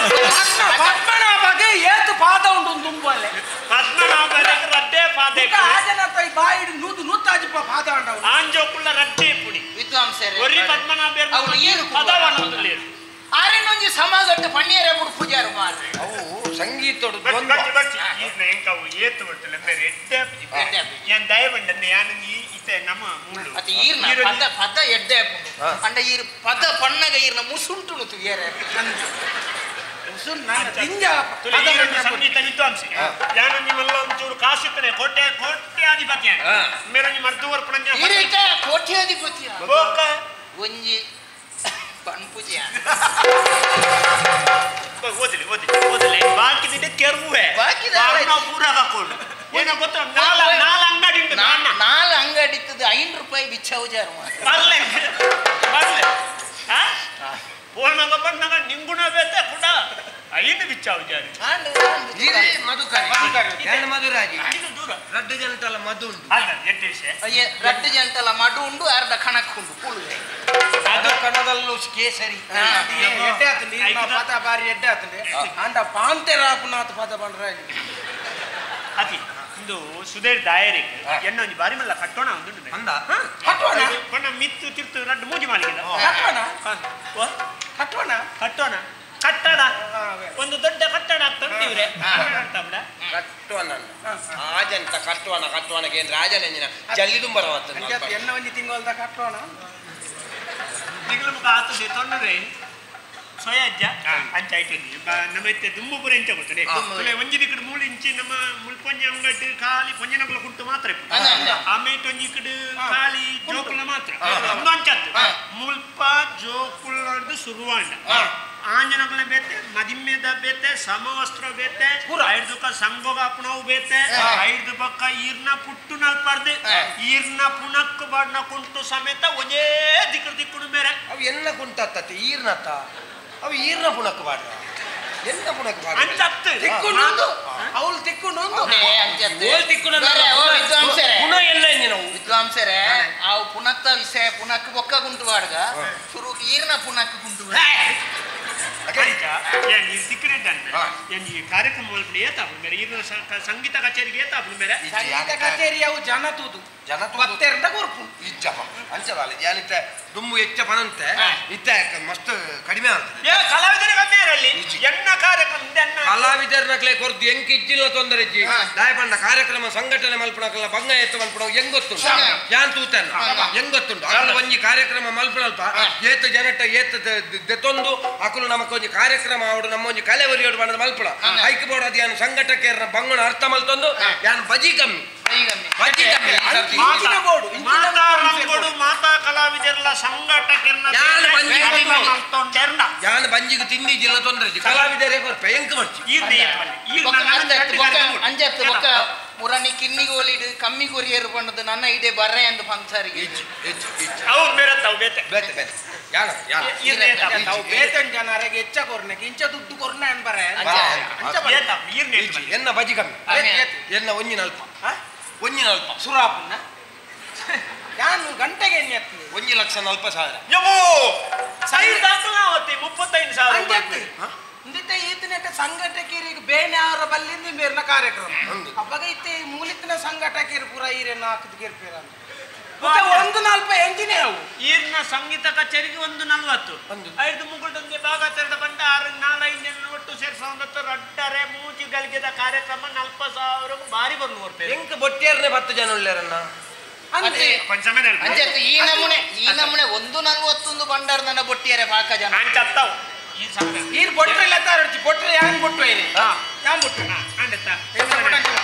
ಪದ್ಮನಾಭಗೆ ಏತು ಪಾದ ಉಂಟು ತುಂಬಲೆ ಪದ್ಮನಾಭಗೆ ರಡ್ಡೆ ಪಾದ ಆಜನ ತೈ ಬಾಯಿಡು ನೂದು ನೂತಾಜಿಪ್ಪ ಪಾದ ಉಂಟು ಆಂಜೋಕುಳ್ಳ ರಡ್ಡೆ ಪುಡಿ ವಿದ್ವಾಂಸರೇ ಒರಿ ಪದ್ಮನಾಭ ಅವನು ಏರು ಪದವನೊಂದುಲ್ಲೇರು ಆರೆನೊಂಜಿ ಸಮಾಗಟ್ಟು ಪಣ್ಣೀರ ಬುಡು ಪೂಜಾರು ಮಾರ್ರೆ ಅವು ಸಂಗೀತೊಡು ಎಂಕವು ಏತು ಬರ್ತಲ್ಲ ಬೇರೆ ಎಡ್ಡೆ ಏನ್ ದಯವಂಡನ್ನ ಯಾನು ಇತ್ತೆ ನಮ್ಮ ಮೂಳು ಅತ್ತ ಈರ್ನ ಪದ ಪದ ಎಡ್ಡೆ ಅಂಡ ಈರ್ ಪದ ಪಣ್ಣಗ ಈರ್ನ ಮುಸುಂಟುನು ತುಯರೆ ಸಂಗೀತ ವಿದ್ವಾಂಸಿ ಯಾನು ನಿಮ್ಮೆಲ್ಲ ಒಂಚೂರು ಕಾಸಿತ್ತನೆ ಕೋಟೆ ಕೋಟ್ಯಾಧಿಪತಿ ಮೇರೊಂಜಿ ಮರ್ದುವರ್ ಪುಣಂಜ ಕೋಟ್ಯಾಧಿಪತಿ ಒಂಜಿ ಪನ್ಪುಜಿ ಓದಲಿ ಓದಲಿ ಓದಲಿ ಬಾಕಿದಿದೆ ಕೆರುವೆ ಪೂರ ಹಾಕೊಂಡು ಏನೋ ಗೊತ್ತ ನಾಲ್ ಅಂಗಡಿ ಉಂಟು ನಾಲ್ ಅಂಗಡಿ ಇತ್ತದು 5 ರೂಪಾಯಿ ಬಿಚ್ಚ ಬರ್ಲೆ ಬರ್ಲೆ ಪೋಣಗ ಬಣ್ಣಗ ನಿಂಗುಣ ಬೇತೆ ಕೂಡ 5 ಬಿಚ್ಚ ಚಾವುಜಾರಿ ಮಧುಕರಿ ಮಧುರಾಜಿ ರಡ್ಡು ಜನಟಲ ಮಧು ಉಂಟು ಅಲ್ಲ ಎಟ್ಟು ವಿಷಯ ರಡ್ಡು ಜನಟಲ ಮಡು ಉಂಡು ಅರ್ಧ ಕಣಕ್ ಉಂಡು ಪುಳು ಅದು ಕಣದಲ್ಲೂ ಕೇಸರಿ ಎಡ್ಡೆ ಆತಂಡಿ ಪದ ಬಾರಿ ಎಡ್ಡೆ ಆತಂಡಿ ಅಂಡ ಪಾಂತೆರಾಪುನಾಥ ಪದ ಬಂಡ್ರ ಅತಿ ಇಂದು ಸುಧೀರ್ ದಾಯರಿಗೆ ಎನ್ನೊಂಜಿ ಬಾರಿ ಮಲ್ಲ ಕಟ್ಟೋಣ ಒಂದು ಅಂದ ಕಟ್ಟೋಣ ಬಣ್ಣ ಮಿತ್ತು ತಿರ್ತು ರಡ್ಡು ಮೂಜಿ ಮಾಲಿಗೆ ಕಟ್ಟೋಣ ಕಟ್ಟೋಣ ಕಟ್ಟೋಣ ಕಟ್ಟಡ ಒಂದು ದೊಡ್ಡ ಕಟ್ಟಡ ಆಗ್ತದೆ ಇವ್ರೆ ಕಟ್ಟೋಣ ಆಜಂತ ಕಟ್ಟೋಣ ಕಟ್ಟೋಣಕ್ಕೆ ಏನು ರಾಜನೆಂಜಿನ ಜಲ್ಲಿ ತುಂಬರವತ್ತ ಎನ್ನ ಒಂಜಿ ತಿಂಗಳದ ಕಟ್ಟೋಣ ತಿಂಗಳ ಮುಖ ಆತದೆ ತೊಂದರೆ ಸ್ವಯಜ್ಜ ಅಂಚ ಆಯ್ತು ನಮ್ಮ ಇತ್ತೆ ದುಂಬುಪುರ ಇಂಚ ಗೊತ್ತದೆ ಒಂಜಿ ದಿಕ್ಕಡು ಮೂಳು ಇಂಚಿ ನಮ್ಮ ಮುಲ್ಪೊಂಜಿ ಅಂಗಟ್ಟು ಖಾಲಿ ಪೊಂಜಿನಗುಲ ಕುಂಟು ಮಾತ್ರ ಆಮೇಲೆ ಒಂಜಿ ಇಕ್ಕಡು ಖಾಲಿ ಜೋಕುಲ ಮಾತ್ರ ಒಂದು ಅಂಚತ್ತು ಮುಲ್ಪ ಜೋಕುಲದ್ದು ಶುರುವಾಂಡ ಆಂಜನಗಳ ಬೇತೆ ಮದಿಮ್ಮೆದ ಬೇತೆ ಸಮವಸ್ತ್ರ ಬೇತೆ ಐದು ಸಂಗೋಗ ಅಪ್ಪನವು ಬೇತೆ ಐದು ಪಕ್ಕ ಈರ್ನ ಪುಟ್ಟು ನಲ್ಪಾರ್ದು ಈರ್ನ ಪುನಕ್ಕು ಬಾಡ್ನ ಕುಂಟು ಸಮೇತ ಒಂದೇ ದಿಕ್ಕಡು ದಿಕ್ಕಡು ಬೇರೆ ಅವು ಎಲ್ಲ ಕುಂಟತ್ತೆ ಈರ್ನತ್ತ ಅವು ಈರ್ನ ಪುನಕ್ಕು ಬಾಡ್ರ ಎಲ್ಲ ಪುನಕ್ಕು ಬಾಡ್ರ ಅಂಚತ್ತು ತಿಕ್ಕೊಂಡು ಅವಳು ತಿಕ್ಕೊಂಡು ಪುನಃ ಎಲ್ಲ ನಾವು ವಿದ್ವಾಂಸರೇ ಅವು ಪುನತ್ತ ವಿಷಯ ಪುನಕ್ಕು ಬೊಕ್ಕ ಗುಂಟು ಬಾಡ್ಗ ಶುರು ಈರ್ನ ಪುನಕ್ಕು ಗುಂಟು ಕಾರ್ಯಕ್ರಮ ಬೇರೆ ಸಂಗೀತ ಕಚೇರಿಗೆ ಬೇರೆ ಸಂಗೀತ ಕಚೇರಿ ಅವು ಜನ ತೂದು ಜನ ಬತ್ತೆರಂದ ಕೊರ್ಪು ಇಜ್ಜಪ್ಪ ಅಂಚದಲ್ಲ ಜಾನಿತ ದುಮ್ಮು ಹೆಚ್ಚ ಪಣಂತೆ ಇತ್ತ ಮಸ್ತ್ ಕಡಿಮೆ ಆಗ್ತದೆ ಕಲಾವಿದರ ಕಮ್ಮಿ ಅಲ್ಲಿ ಎನ್ನ ಕಾರ್ಯಕ್ರಮ ಕಲಾವಿದರ್ನಕ್ಲೆ ಕೊರ್ದು ಎಂಕ್ ಇಜ್ಜಿಲ್ಲ ತೊಂದರೆ ಇಜ್ಜಿ ದಾಯಪಂಡ ಕಾರ್ಯಕ್ರಮ ಸಂಘಟನೆ ಮಲ್ಪಣಕಲ್ಲ ಬಂಗ ಎತ್ತು ಮಲ್ಪಣ ಹೆಂಗ್ ಗೊತ್ತುಂಟು ಯಾನ್ ತೂತನ್ನ ಹೆಂಗ್ ಗೊತ್ತುಂಟು ಅಕಲು ಒಂಜಿ ಕಾರ್ಯಕ್ರಮ ಮಲ್ಪಣಲ್ಪ ಏತ ಜನಟ ಏತ ದೆತ್ತೊಂದು ಅಕಲು ನಮಕ್ ಒಂಜಿ ಕಾರ್ಯಕ್ರಮ ಅವಡು ನಮ್ಮ ಒಂಜಿ ಕಲೆ ಒರಿಯೋಡು ಬಣ್ಣದ ಮಲ್ಪಣ ಐಕ್ ಬೋಡ ಅದು ಯಾನ್ ಸಂಘಟಕೇರ್ನ ಬಂಗಣ ಅರ್ಥ ಮಲ್ತೊಂದು ಯಾನ್ ಬಜಿ ಕಮ್ಮಿ ಮಾತಾ ಕಲಾವಿದರೆಲ್ಲ ಸಂಘಟಕರ್ನ ಯಾನ್ ಬಂಜಿಗೆ ತಿಂಡಿ ಜಿಲ್ಲ ತೊಂದರೆ ಕಲಾವಿದರೇ ಕೊರ್ಪೆ ಎಂಕ್ ಬರ್ಚಿ ಅಂಜತ್ತು ಬೊಕ್ಕ ಮುರಣಿ ಕಿನ್ನಿಗೆ ಒಲಿಡು ಕಮ್ಮಿ ಕೊರಿಯರು ಬಣ್ಣದ ನನ್ನ ಇದೇ ಬರ್ರೆ ಎಂದು ಫಂಕ್ಷರಿಗೆ ಅವು ಬೇರೆ ತಾವು ಬೇತೆ ಬೇತೆ ಬೇತೆ ಯಾನ ಯಾನ ತಾವು ಬೇತನ್ ಜನರಿಗೆ ಹೆಚ್ಚ ಕೊರ್ನೆಗೆ ಇಂಚ ದುಡ್ಡು ಕೊರ್ನೆ ಅನ್ ಬರೆ ಎನ್ನ ಬಜಿ ಕಮ್ಮಿ ಎನ್ನ ಒಂಜಿನ ಅಲ್ಪ ಒಂಜಿನ ಅಲ್ಪ ಸುರಾಪುನ್ನ ನಾನು ಗಂಟೆಗೆ ಎಣ್ಣೆ 1,40,000 ಯಮ್ಮೋ 35,000 ಇಂದಿತ್ತೆ ಈತನೆಟ್ಟ ಸಂಘಟಕರಿಗೆ ಬೇನೆ ಅವರ ಬಲ್ಲಿಂದ ಮೇರ್ನ ಕಾರ್ಯಕ್ರಮ ಅವಾಗ ಇತ್ತೆ ಮೂಲಿತ್ತಿನ ಸಂಘಟಕರು ಪೂರ ಈರೇನ ಹಾಕದ ಗಿರ್ಪೇರ ಒಂದು ನಲ್ಪ ಎಂಜಿನೇ ಅವು ಈರ್ನ ಸಂಗೀತ ಕಚೇರಿಗೆ 1.40 ಐದು ಮುಗುಳ್ದೊಂದು ಭಾಗ ತೆರೆದ ಬಂಡ 6 4 5 ಜನ ಒಟ್ಟು ಸೇರ್ಸ ಒಂದತ್ತು ರಡ್ಡರೆ ಮೂಜಿ ಗಲ್ಗೆದ ಕಾರ್ಯಕ್ರಮ 40,000 ಬಾರಿ ಬರ್ಲು ಬರ್ಪೇರು ಎಂಕ್ ಬೊಟ್ಟಿಯರ್ನೆ 10 ಜನ ಉಳ್ಳೇರನ್ನ ಈ ನಮೂನೆ 1.41 ಬಂಡಾರ ನನ್ನ ಬೊಟ್ಟಿಯರೆ ಪಾಕ ಜನ ಈರ್ ಬೊಟ್ರೆ ಇಲ್ಲ ತಾರಡ್ಚಿ ಬೊಟ್ರೆ ಯಾನ್ ಬೊಟ್ಟು ಐರಿ ಯಾನ್ ಬೊಟ್ಟು 1.40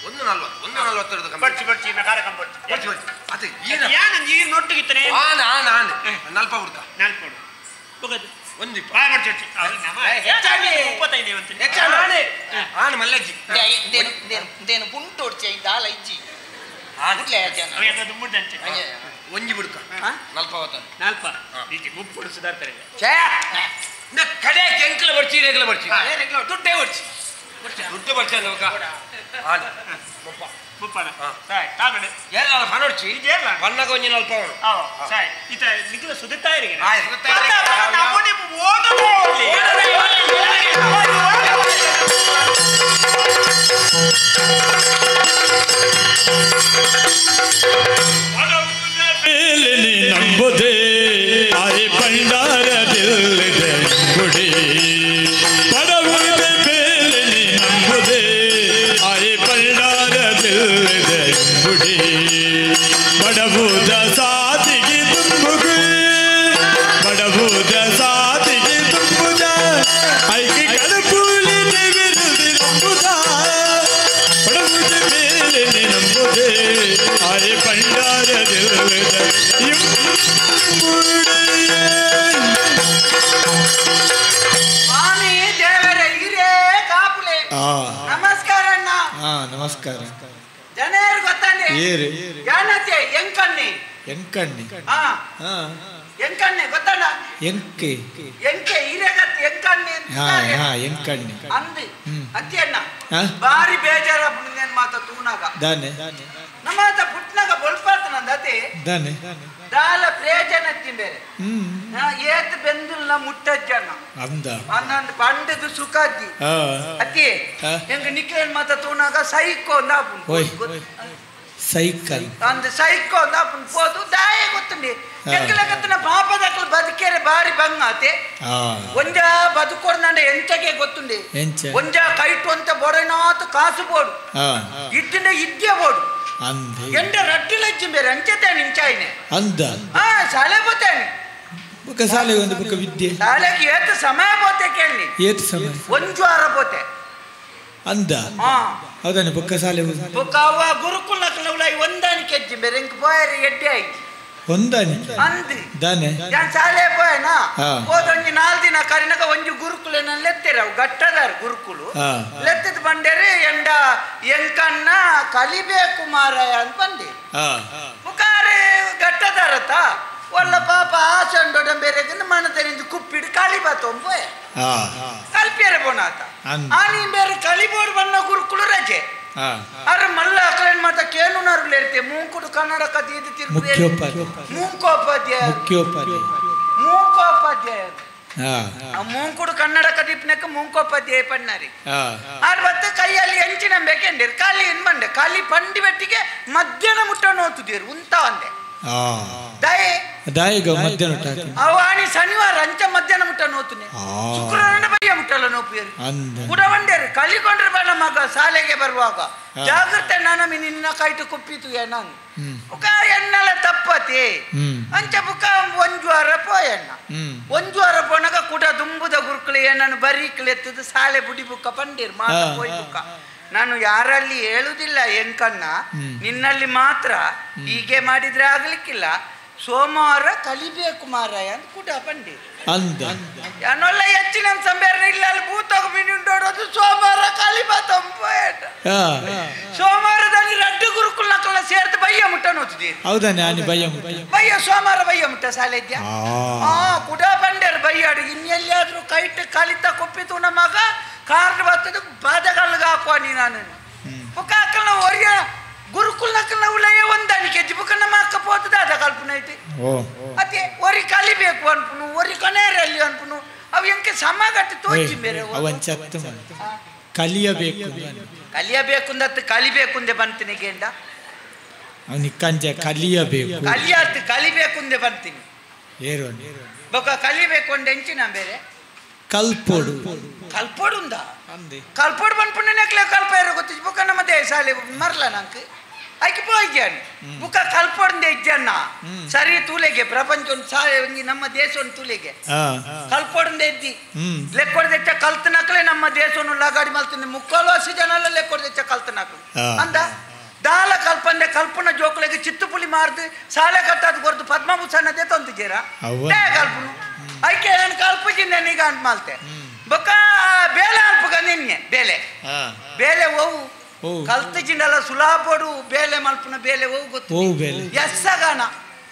1.42 ಬರ್ಚಿ ಬರ್ಚಿ ಇನ್ನ ಕಾರ್ಯಕ್ರಮ ಬರ್ಚಿ ಬರ್ಚಿ ಬರ್ಚಿ ಅದು ಈನ ಯಾನ್ ಈ ನೊಟ್ಟಿಗಿತ್ತನೆ ಆನ ಆನ ಆನ ನಲ್ಪ ಹುಡುಕ ನಲ್ಪ ಹುಡುಕ ಒಂದು ಬಾಯ್ ಬರ್ಚಿ ಬರ್ಚಿ ನಮ್ಮ ಹೆಚ್ಚಾಣಿ 35 ಅಂತ ಹೆಚ್ಚಾಣಿ ಆನ ಮಲ್ಲಜ್ಜಿ ದೇನು ದೇನು ದೇನು ಪುಂಟು ಒಡ್ಚಿ ದಾಲ ಇಜ್ಜಿ ಗುಡ್ಲೆ ಜನ ಅವೆಲ್ಲ ಮುಡ್ದಂಚೆ ಒಂಜಿ ಬುಡುಕ ನಲ್ಪ ಅವತ್ತ ನಲ್ಪ ಇಜ್ಜಿ ಮುಪ್ಪುಡು ಸುಧಾರ್ತಾರೆ ಛೇ ನ ಕಡೆ ಕೆಂಕಲ ಬರ್ಚಿ ರೇಗಲ ಬರ್ಚಿ ದುಡ್ಡೇ ಒಡ್ಚಿ ದುಡ್ಡು ಬರ್ಚಿ ಅಂದವಕ ಆನ ಮುಪ್ಪ ಮುಪ್ಪನ ಸಾಯ್ ತಾಗಡೆ ಏರ್ಲ ಪನೊಡ್ಚಿ ಏರ್ಲ ಪನ್ನಗ ಒಂಜಿ ನಲ್ಪ ಅವನು ಆವ ಸಾಯ್ ಇತ ನಿಕಲ ಸುದಿತ್ತಾಯಿರಿಗೆ ಆಯ್ ಸುದಿತ್ತಾಯಿರಿಗೆ ನಮುನಿ ಓಡೋಲಿ ನಂಬುದೇ ಆಯ್ ಭಂಡಾರದಿಲ್ಲದೆ ಗುಡಿ ಪಡವುದ ಬೇಲಿನಿ ನಂಬುದೇ ಆಯ್ ಭಂಡಾರದಿಲ್ಲದೆ ಗುಡಿ ಬಡವುದ ಸಾತಿಗೆ ತುಂಬುಗು ಬಡವುದ ಸಾತಿಗೆ ತುಂಬುದ ಐಕೆ ಕಡಪುಲಿ ದೇವಿರುದಿ ನಂಬುದ ಬಡವುದ ಬೇಲಿನಿ ನಂಬುದೇ ಆಯ್ ಭಂಡಾರದಿಲ್ಲದೆ ಸ್ವಾಮಿ ದೇವರೇ ಹಿರೇ ಕಾಪುಲೆ ನಮಸ್ಕಾರ ಅಣ್ಣ. ನಮಸ್ಕಾರ. ಜನರು ಗೊತ್ತಾನೆ ಏರು ಯಾನತೆ ಎಂಕಣ್ಣಿ ಎಂಕಣ್ಣಿ. ಎಂಕಣ್ಣೆ ಗೊತ್ತಣ್ಣ ಎಂಕೆ ಎಂಕೆ ಹಿರೇಗತ್ ಎಂಕಣ್ಣೆ ಹಾ ಎಂಕಣ್ಣೆ ಅಂದು ಅತ್ತಿ ಅಣ್ಣ ಬಾರಿ ಬೇಜಾರಾಪುಂಡು ನೇನ್ ಮಾತ ತೂನಾಗ ದಾನೆ ನಮಾತ ಪುಟ್ನಾಗ ಬೊಲ್ಪಾತ ನಂದು ಅತಿ ದಾನೆ ದಾಲ ಪ್ರಯೋಜನ ಬೇರೆ ಏತ್ ಬೆಂದುಲ್ನ ಮುಟ್ಟಜ್ಜಣ್ಣ ಅಂದ ಅಂದಂದು ಪಂಡದು ಸುಖಾಜಿ ಅತಿ ಎಂಗ ನಿಕ್ಲೇನ್ ಮಾತ ತೂನಾಗ ಸೈಕೋ ಅಂದ ಸೈಕಲ್ ಅಂದ ಸೈಕೋ ಅಂದ ಪೋದು ದಾಯ ಗೊತ್ತುಂಡಿ ಎಂಕಲಗತ್ತನ ಪಾಪದಕ್ಕಲು ಬದುಕೇರೆ ಬಾರಿ ಬಂಗ ಆತೆ ಒಂಜ ಬದುಕೋರ್ನಂಡ ಎಂಚಗೆ ಗೊತ್ತುಂಡಿ ಒಂಜ ಕೈಟು ಅಂತ ಬೊಡನಾತು ಕಾಸು ಬೋಡು ಇದ್ದಿಂದ ಇದ್ಯ ಬೋಡು ಎಂಡ ರಟ್ಟಿ ಲಜ್ಜಿ ಬೇರೆ ಅಂಚತೇನೆ ಇಂಚಾಯಿನೆ ಅಂದ ಹಾ ಶಾಲೆ ಬೋತೇನೆ ಬುಕ್ಕ ಶಾಲೆ ಒಂದು ಬುಕ್ಕ ವಿದ್ಯೆ ಶಾಲೆಗೆ ಏತು ಸಮಯ ಬೋತೆ ಕೇಳಿ ಏತು ಸಮಯ ಒಂದು ವಾರ ಬೋತೆ ಅಂದ ಹೌದಾನೆ ಬುಕ್ಕ ಶಾಲೆ ಬುಕ್ಕ ಅವ ಗುರುಕುಲ ಉಲಾಯಿ ಒಂದಾನಿ ಕೆಜ್ಜಿ ಬೇರೆ ಇಂಕ್ ಪೋಯರೆ ಎಡ್ಡೆ ಆಯ್ತು ಒಂದಾನಿ ಅಂದ್ ದಾನೆ ಯಾನ್ ಶಾಲೆ ಪೋಯನಾ ಹೋದೊಂಜಿ 4 ದಿನ ಕರಿನಗ ಒಂಜಿ ಗುರುಕುಲನ ಲೆತ್ತೆರ ಅವು ಗಟ್ಟದಾರ ಗುರುಕುಲು ಲೆತ್ತದ ಬಂಡೇರಿ ಎಂಡ ಎಂಕಣ್ಣ ಕಲಿಬೇಕು ಮಾರಾಯ ಅಂತ ಬಂದೆ ಮುಖಾರೆ ಗಟ್ಟದಾರತ ಒಲ್ಲ ಪಾಪ ಆಸಂಡೊಡ ಬೇರೆ ಮನತನಿಂದ ಕುಪ್ಪಿಡು ಕಲಿ ಬಾತೊಂಬೋಯ ಕಲ್ಪಿಯರೆ ಬೋನಾತ ಆನಿ ಬೇರೆ ಕಲಿಬೋಡು ಬಣ್ಣ ಗುರುಕುಲು ರಜೆ ಅರೆ ಮಲ್ಲ ಅಕಲೇನ್ ಮಾತ ಕೇನುನಾರುಗಳು ಇರ್ತೆ ಮೂಂಕುಡು ಕನ್ನಡ ಕಥೆ ಇದು ತಿರುಗಿ ಮೂಂಕೋಪಾಧ್ಯಾಯ ಮೂಂಕೋಪಾಧ್ಯಾಯ ಮೂಂಕುಡು ಕನ್ನಡ ಕದೀಪ್ನಕ್ಕೆ ಮೂಂಕೋಪಾಧ್ಯಾಯ ಪಣ್ಣಾರಿ ಅರವತ್ತು ಕೈಯಲ್ಲಿ ಎಂಚಿನ ಬೇಕೆಂಡಿರು ಖಾಲಿ ಏನ್ ಬಂಡೆ ಖಾಲಿ ಪಂಡಿ ಬೆಟ್ಟಿಗೆ ಮಧ್ಯಾಹ್ನ ಮುಟ್ಟ ನೋತುದೀರು ಉಂತ ಒಂದೆ ದಯೆ ದಾಯಿಗ ಮಧ್ಯಾಹ್ನ ಅವಾಣಿ ಶನಿವಾರ ಅಂಚ ಮಧ್ಯಾಹ್ನ ಮುಟ್ಟ ನೋತುನೆ ಶುಕ್ರವಾರ ಬಯ್ಯ ಮುಟ್ಟಲ್ಲ ನೋಪಿಯರು ಕೂಡ ಬಂಡೇರು ಕಲಿಕೊಂಡ್ರೆ ಬೇಡ ಮಗ ಶಾಲೆಗೆ ಬರುವಾಗ ಜಾಗ್ರತೆ ನಾನು ನಿನ್ನ ಕೈಟು ಕುಪ್ಪಿತು ನಾನು ಬುಕ್ಕ ಎಣ್ಣೆಲ್ಲ ತಪ್ಪತಿ ಅಂಚ ಬುಕ್ಕ ಒಂಜು ವಾರ ಪೋಯಣ್ಣ ಒಂಜು ವಾರ ಪೋನಾಗ ಕೂಡ ದುಂಬುದ ಗುರುಕುಲು ಏನನ್ನು ಬರೀಕ್ಲು ಎತ್ತದು ಶಾಲೆ ಬುಡಿ ಬುಕ್ಕ ಪಂಡೀರ್ ಮಾತ ಪೋಯ್ ಬುಕ್ಕ ನಾನು ಯಾರಲ್ಲಿ ಹೇಳುದಿಲ್ಲ ಎಂಕಣ್ಣ ನಿನ್ನಲ್ಲಿ ಮಾತ್ರ ಹೀಗೆ ಮಾಡಿದ್ರೆ ಆಗ್ಲಿಕ್ಕಿಲ್ಲ ಸೋಮವಾರ ಕಲಿಬೇಕು ಮಾರಾಯ ಅಂತ ಕೂಡ ಪಂಡಿ ಅಂದ ಅನ್ನೊಲ್ಲ ಹೆಚ್ಚಿನ ಸಂಬೇರ ಇಲ್ಲ ಅಲ್ಲಿ ಭೂತೋಗ ಮಿನಿ ಸೋಮವಾರ ಕಲಿಬಾತಂಪ ಸೋಮವಾರದಲ್ಲಿ ರಡ್ಡು ಗುರುಕುಲ ನಕಲ ಸೇರ್ದು ಬಯ್ಯ ಮುಟ್ಟ ನೋತಿದ್ದೀರಿ ಹೌದಾನೆ ಆನಿ ಬಯ್ಯ ಬಯ್ಯ ಸೋಮವಾರ ಬಯ್ಯ ಮುಟ್ಟ ಶಾಲೆ ಇದ್ಯಾ ಹಾ ಕುಡ ಬಂಡೇರು ಬಯ್ಯಾಡು ಇನ್ನೆಲ್ಲಿಯಾದ್ರೂ ಕೈಟ್ ಕಲಿತ ಕೊಪ್ಪಿತು ನಮಗ ಕಾರ್ಡ್ ಬರ್ತದ ಬಾಧೆಗಳಿಗೆ ಹಾಕುವ ನೀ ನಾನು ಬುಕ್ಕ ಹಾಕಲ್ನ ಒರಿಯ ಗುರುಕುಲ ನಕಲ್ನ ಉಲಯ ಒಂದಾನಿ ಕೆಜ್ಜಿ ಬುಕ್ಕ ನಮ್ಮ ಅಕ್ಕ ಪೋತದ ಅದ ಕಲ್ಪನೆ ಐತಿ ಅದೇ ಒರಿ ಕಲಿಬೇಕು ಅನ್ಪುನು ಒರಿ ಕೊನೆಯಲ್ಲಿ ಅನ್ಪುನು ಅವು ಎಂಕೆ ಸಮಗಟ್ಟು ತೋಚಿ ಬೇರೆ ಅವನ್ ಚತ್ತು ಕಲಿಯಬೇಕು ಕಲಿಯಬೇಕು ಅಂದತ್ತು ಕಲಿಬೇಕು ಅಂದೆ ಬಂತೀನಿ ಗೇಂಡ ಅವನಿಗೆ ಕಂಜ ಕಲಿಯಬೇಕು ಕಲಿಯಾತು ಕಲಿಬೇಕು ಅಂದೆ ಬಂತೀನಿ ಏರು ಬೊಕ್ಕ ಕಲಿಬೇಕು ಅಂದೆ ಎಂಚಿನ ಬೇರೆ ಕಲ್ಪೋಡು ಕಲ್ಪೋಡುಂದ ಕಲ್ಪೋಡು ಬಂದ್ಪುಣ್ಯ ನೆಕ್ಲೆ ಕಲ್ಪ ಇರೋ ಗೊತ್ತಿದ್ದು ಬುಕ್ಕ ನಮ್ಮ ದೇಶಾಲೆ ಮರ್ಲ ನಂಗೆ ಐಕೆ ಪೋಯ್ಯಾನೆ ಬುಕ್ಕ ಕಲ್ಪೋಡುಂದೆ ಇಜ್ಜಣ್ಣ ಸರಿ ತೂಲೆಗೆ ಪ್ರಪಂಚ ಒಂದು ಸಾಲೆ ಒಂಜಿ ನಮ್ಮ ದೇಶ ಒಂದು ತೂಲೆಗೆ ಕಲ್ಪೋಡುಂದೆ ಇದ್ದಿ ಲೆಕ್ಕೊಡ್ದೆಚ್ಚ ಕಲ್ತನಕ್ಲೆ ನಮ್ಮ ದೇಶವನ್ನು ಲಗಾಡಿ ಮಲ್ತೀನಿ ಮುಕ್ಕಾಲು ಹಸಿ ಜನ ಎಲ್ಲ ಲೆಕ್ಕೊಡ್ದೆಚ್ಚ ಕಲ್ತನಕ್ಲು ಅಂದ ದಾಲ ಕಲ್ಪಂದೆ ಕಲ್ಪನ ಜೋಕುಲೆಗೆ ಚಿತ್ತುಪುಲಿ ಮಾರ್ದು ಸಾಲೆ ಕಟ್ಟಾದ ಕೊರ್ದು ಪದ್ಮಭೂಷಣದೇ ತಂದು ಜೇರ ಕಲ್ಪನು ಐಕೆ ಏನು ಕಲ್ಪಜಿಂದ ನೀಗ ಅಂತ ಮಾಲ್ತೆ ಬೊಕ್ಕ ಬೇಲೆ ಅಲ್ಪಗ ನಿನ್ನೆ ಬೇಲೆ ಬೇಲೆ ಓವು ಕಲ್ತಜಿಂದಲ್ಲ ಸುಲಾಪೋಡು ಬೇಲೆ ಮಲ್ಪನ ಬೇಲೆ ಓವು ಗೊತ್ತು ಬೇಲೆ ಎಸ್ಸಗಾನ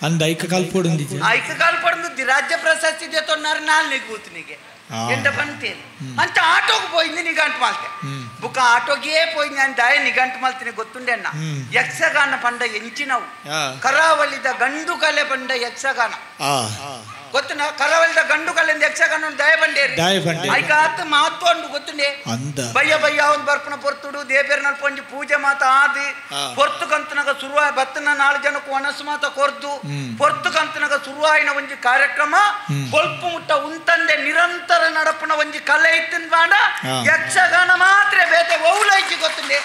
ಅಂದ ಐಕ ಕಲ್ಪೋಡು ಐಕ ಕಲ್ಪೋಡು ರಾಜ್ಯ ಪ್ರಶಸ್ತಿ ತೊನ್ನಾರು ನಾಲ್ನಿಗೆ ಕೂತನಿಗೆ ಎಂತ ಬಂತೇನೆ ಅಂತ ಆಟೋಗೆ ಪೋయింది ನಿಗಂಟು ಮಾಲ್ತೆ ಬುಕ್ಕ ಆಟೋಗೆ ಪೋయింది ಅಂತ ನಿಗಂಟು ಮಾಲ್ತೀನಿ ಗೊತ್ತುಂಡೆ ಅಣ್ಣ ಯಕ್ಷಗಾನ ಪಂಡ ಎಂಚಿನವು ಕರಾವಳಿದ ಗಂಡು ಕಲೆ ಪಂಡ ಯಕ್ಷಗಾನ ಗೊತ್ತುನ ಕರಾವಳಿದ ಗಂಡು ಕಲೆಯಿಂದ ಯಕ್ಷಗಾನ ದಯ ಬಂಡೇರಿ ಐಕಾತ್ ಮಹತ್ವ ಉಂಡು ಗೊತ್ತುಂಡೆ ಬಯ್ಯ ಬಯ್ಯ ಒಂದು ಬರ್ಪಣ ಪೊರ್ತುಡು ದೇಬೇರ್ನ ಪೊಂಜಿ ಪೂಜೆ ಮಾತ ಆದಿ ಪೊರ್ತು ಕಂತನಗ ಸುರುವ ಬತ್ತನ 4 ಜನಕ್ಕೆ ಒಣಸು ಮಾತ ಕೊರ್ದು ಪೊರ್ತು ಕಂತನಗ ಸುರುವಾಯಿನ ಒಂಜಿ ಕಾರ್ಯಕ್ರಮ ಕೊಲ್ಪು ಮುಟ್ಟ ಉಂತಂದೆ ನಿರಂತರ ನಡಪುನ ಒಂಜಿ ಕಲೆ ಇತ್ತಿನ ಬಾಂಡ ಯಕ್ಷಗಾನ ಮಾತ್ರ ಬೇತೆ ಒೌಲೈಚಿ ಗೊತ್ತುಂಡೆ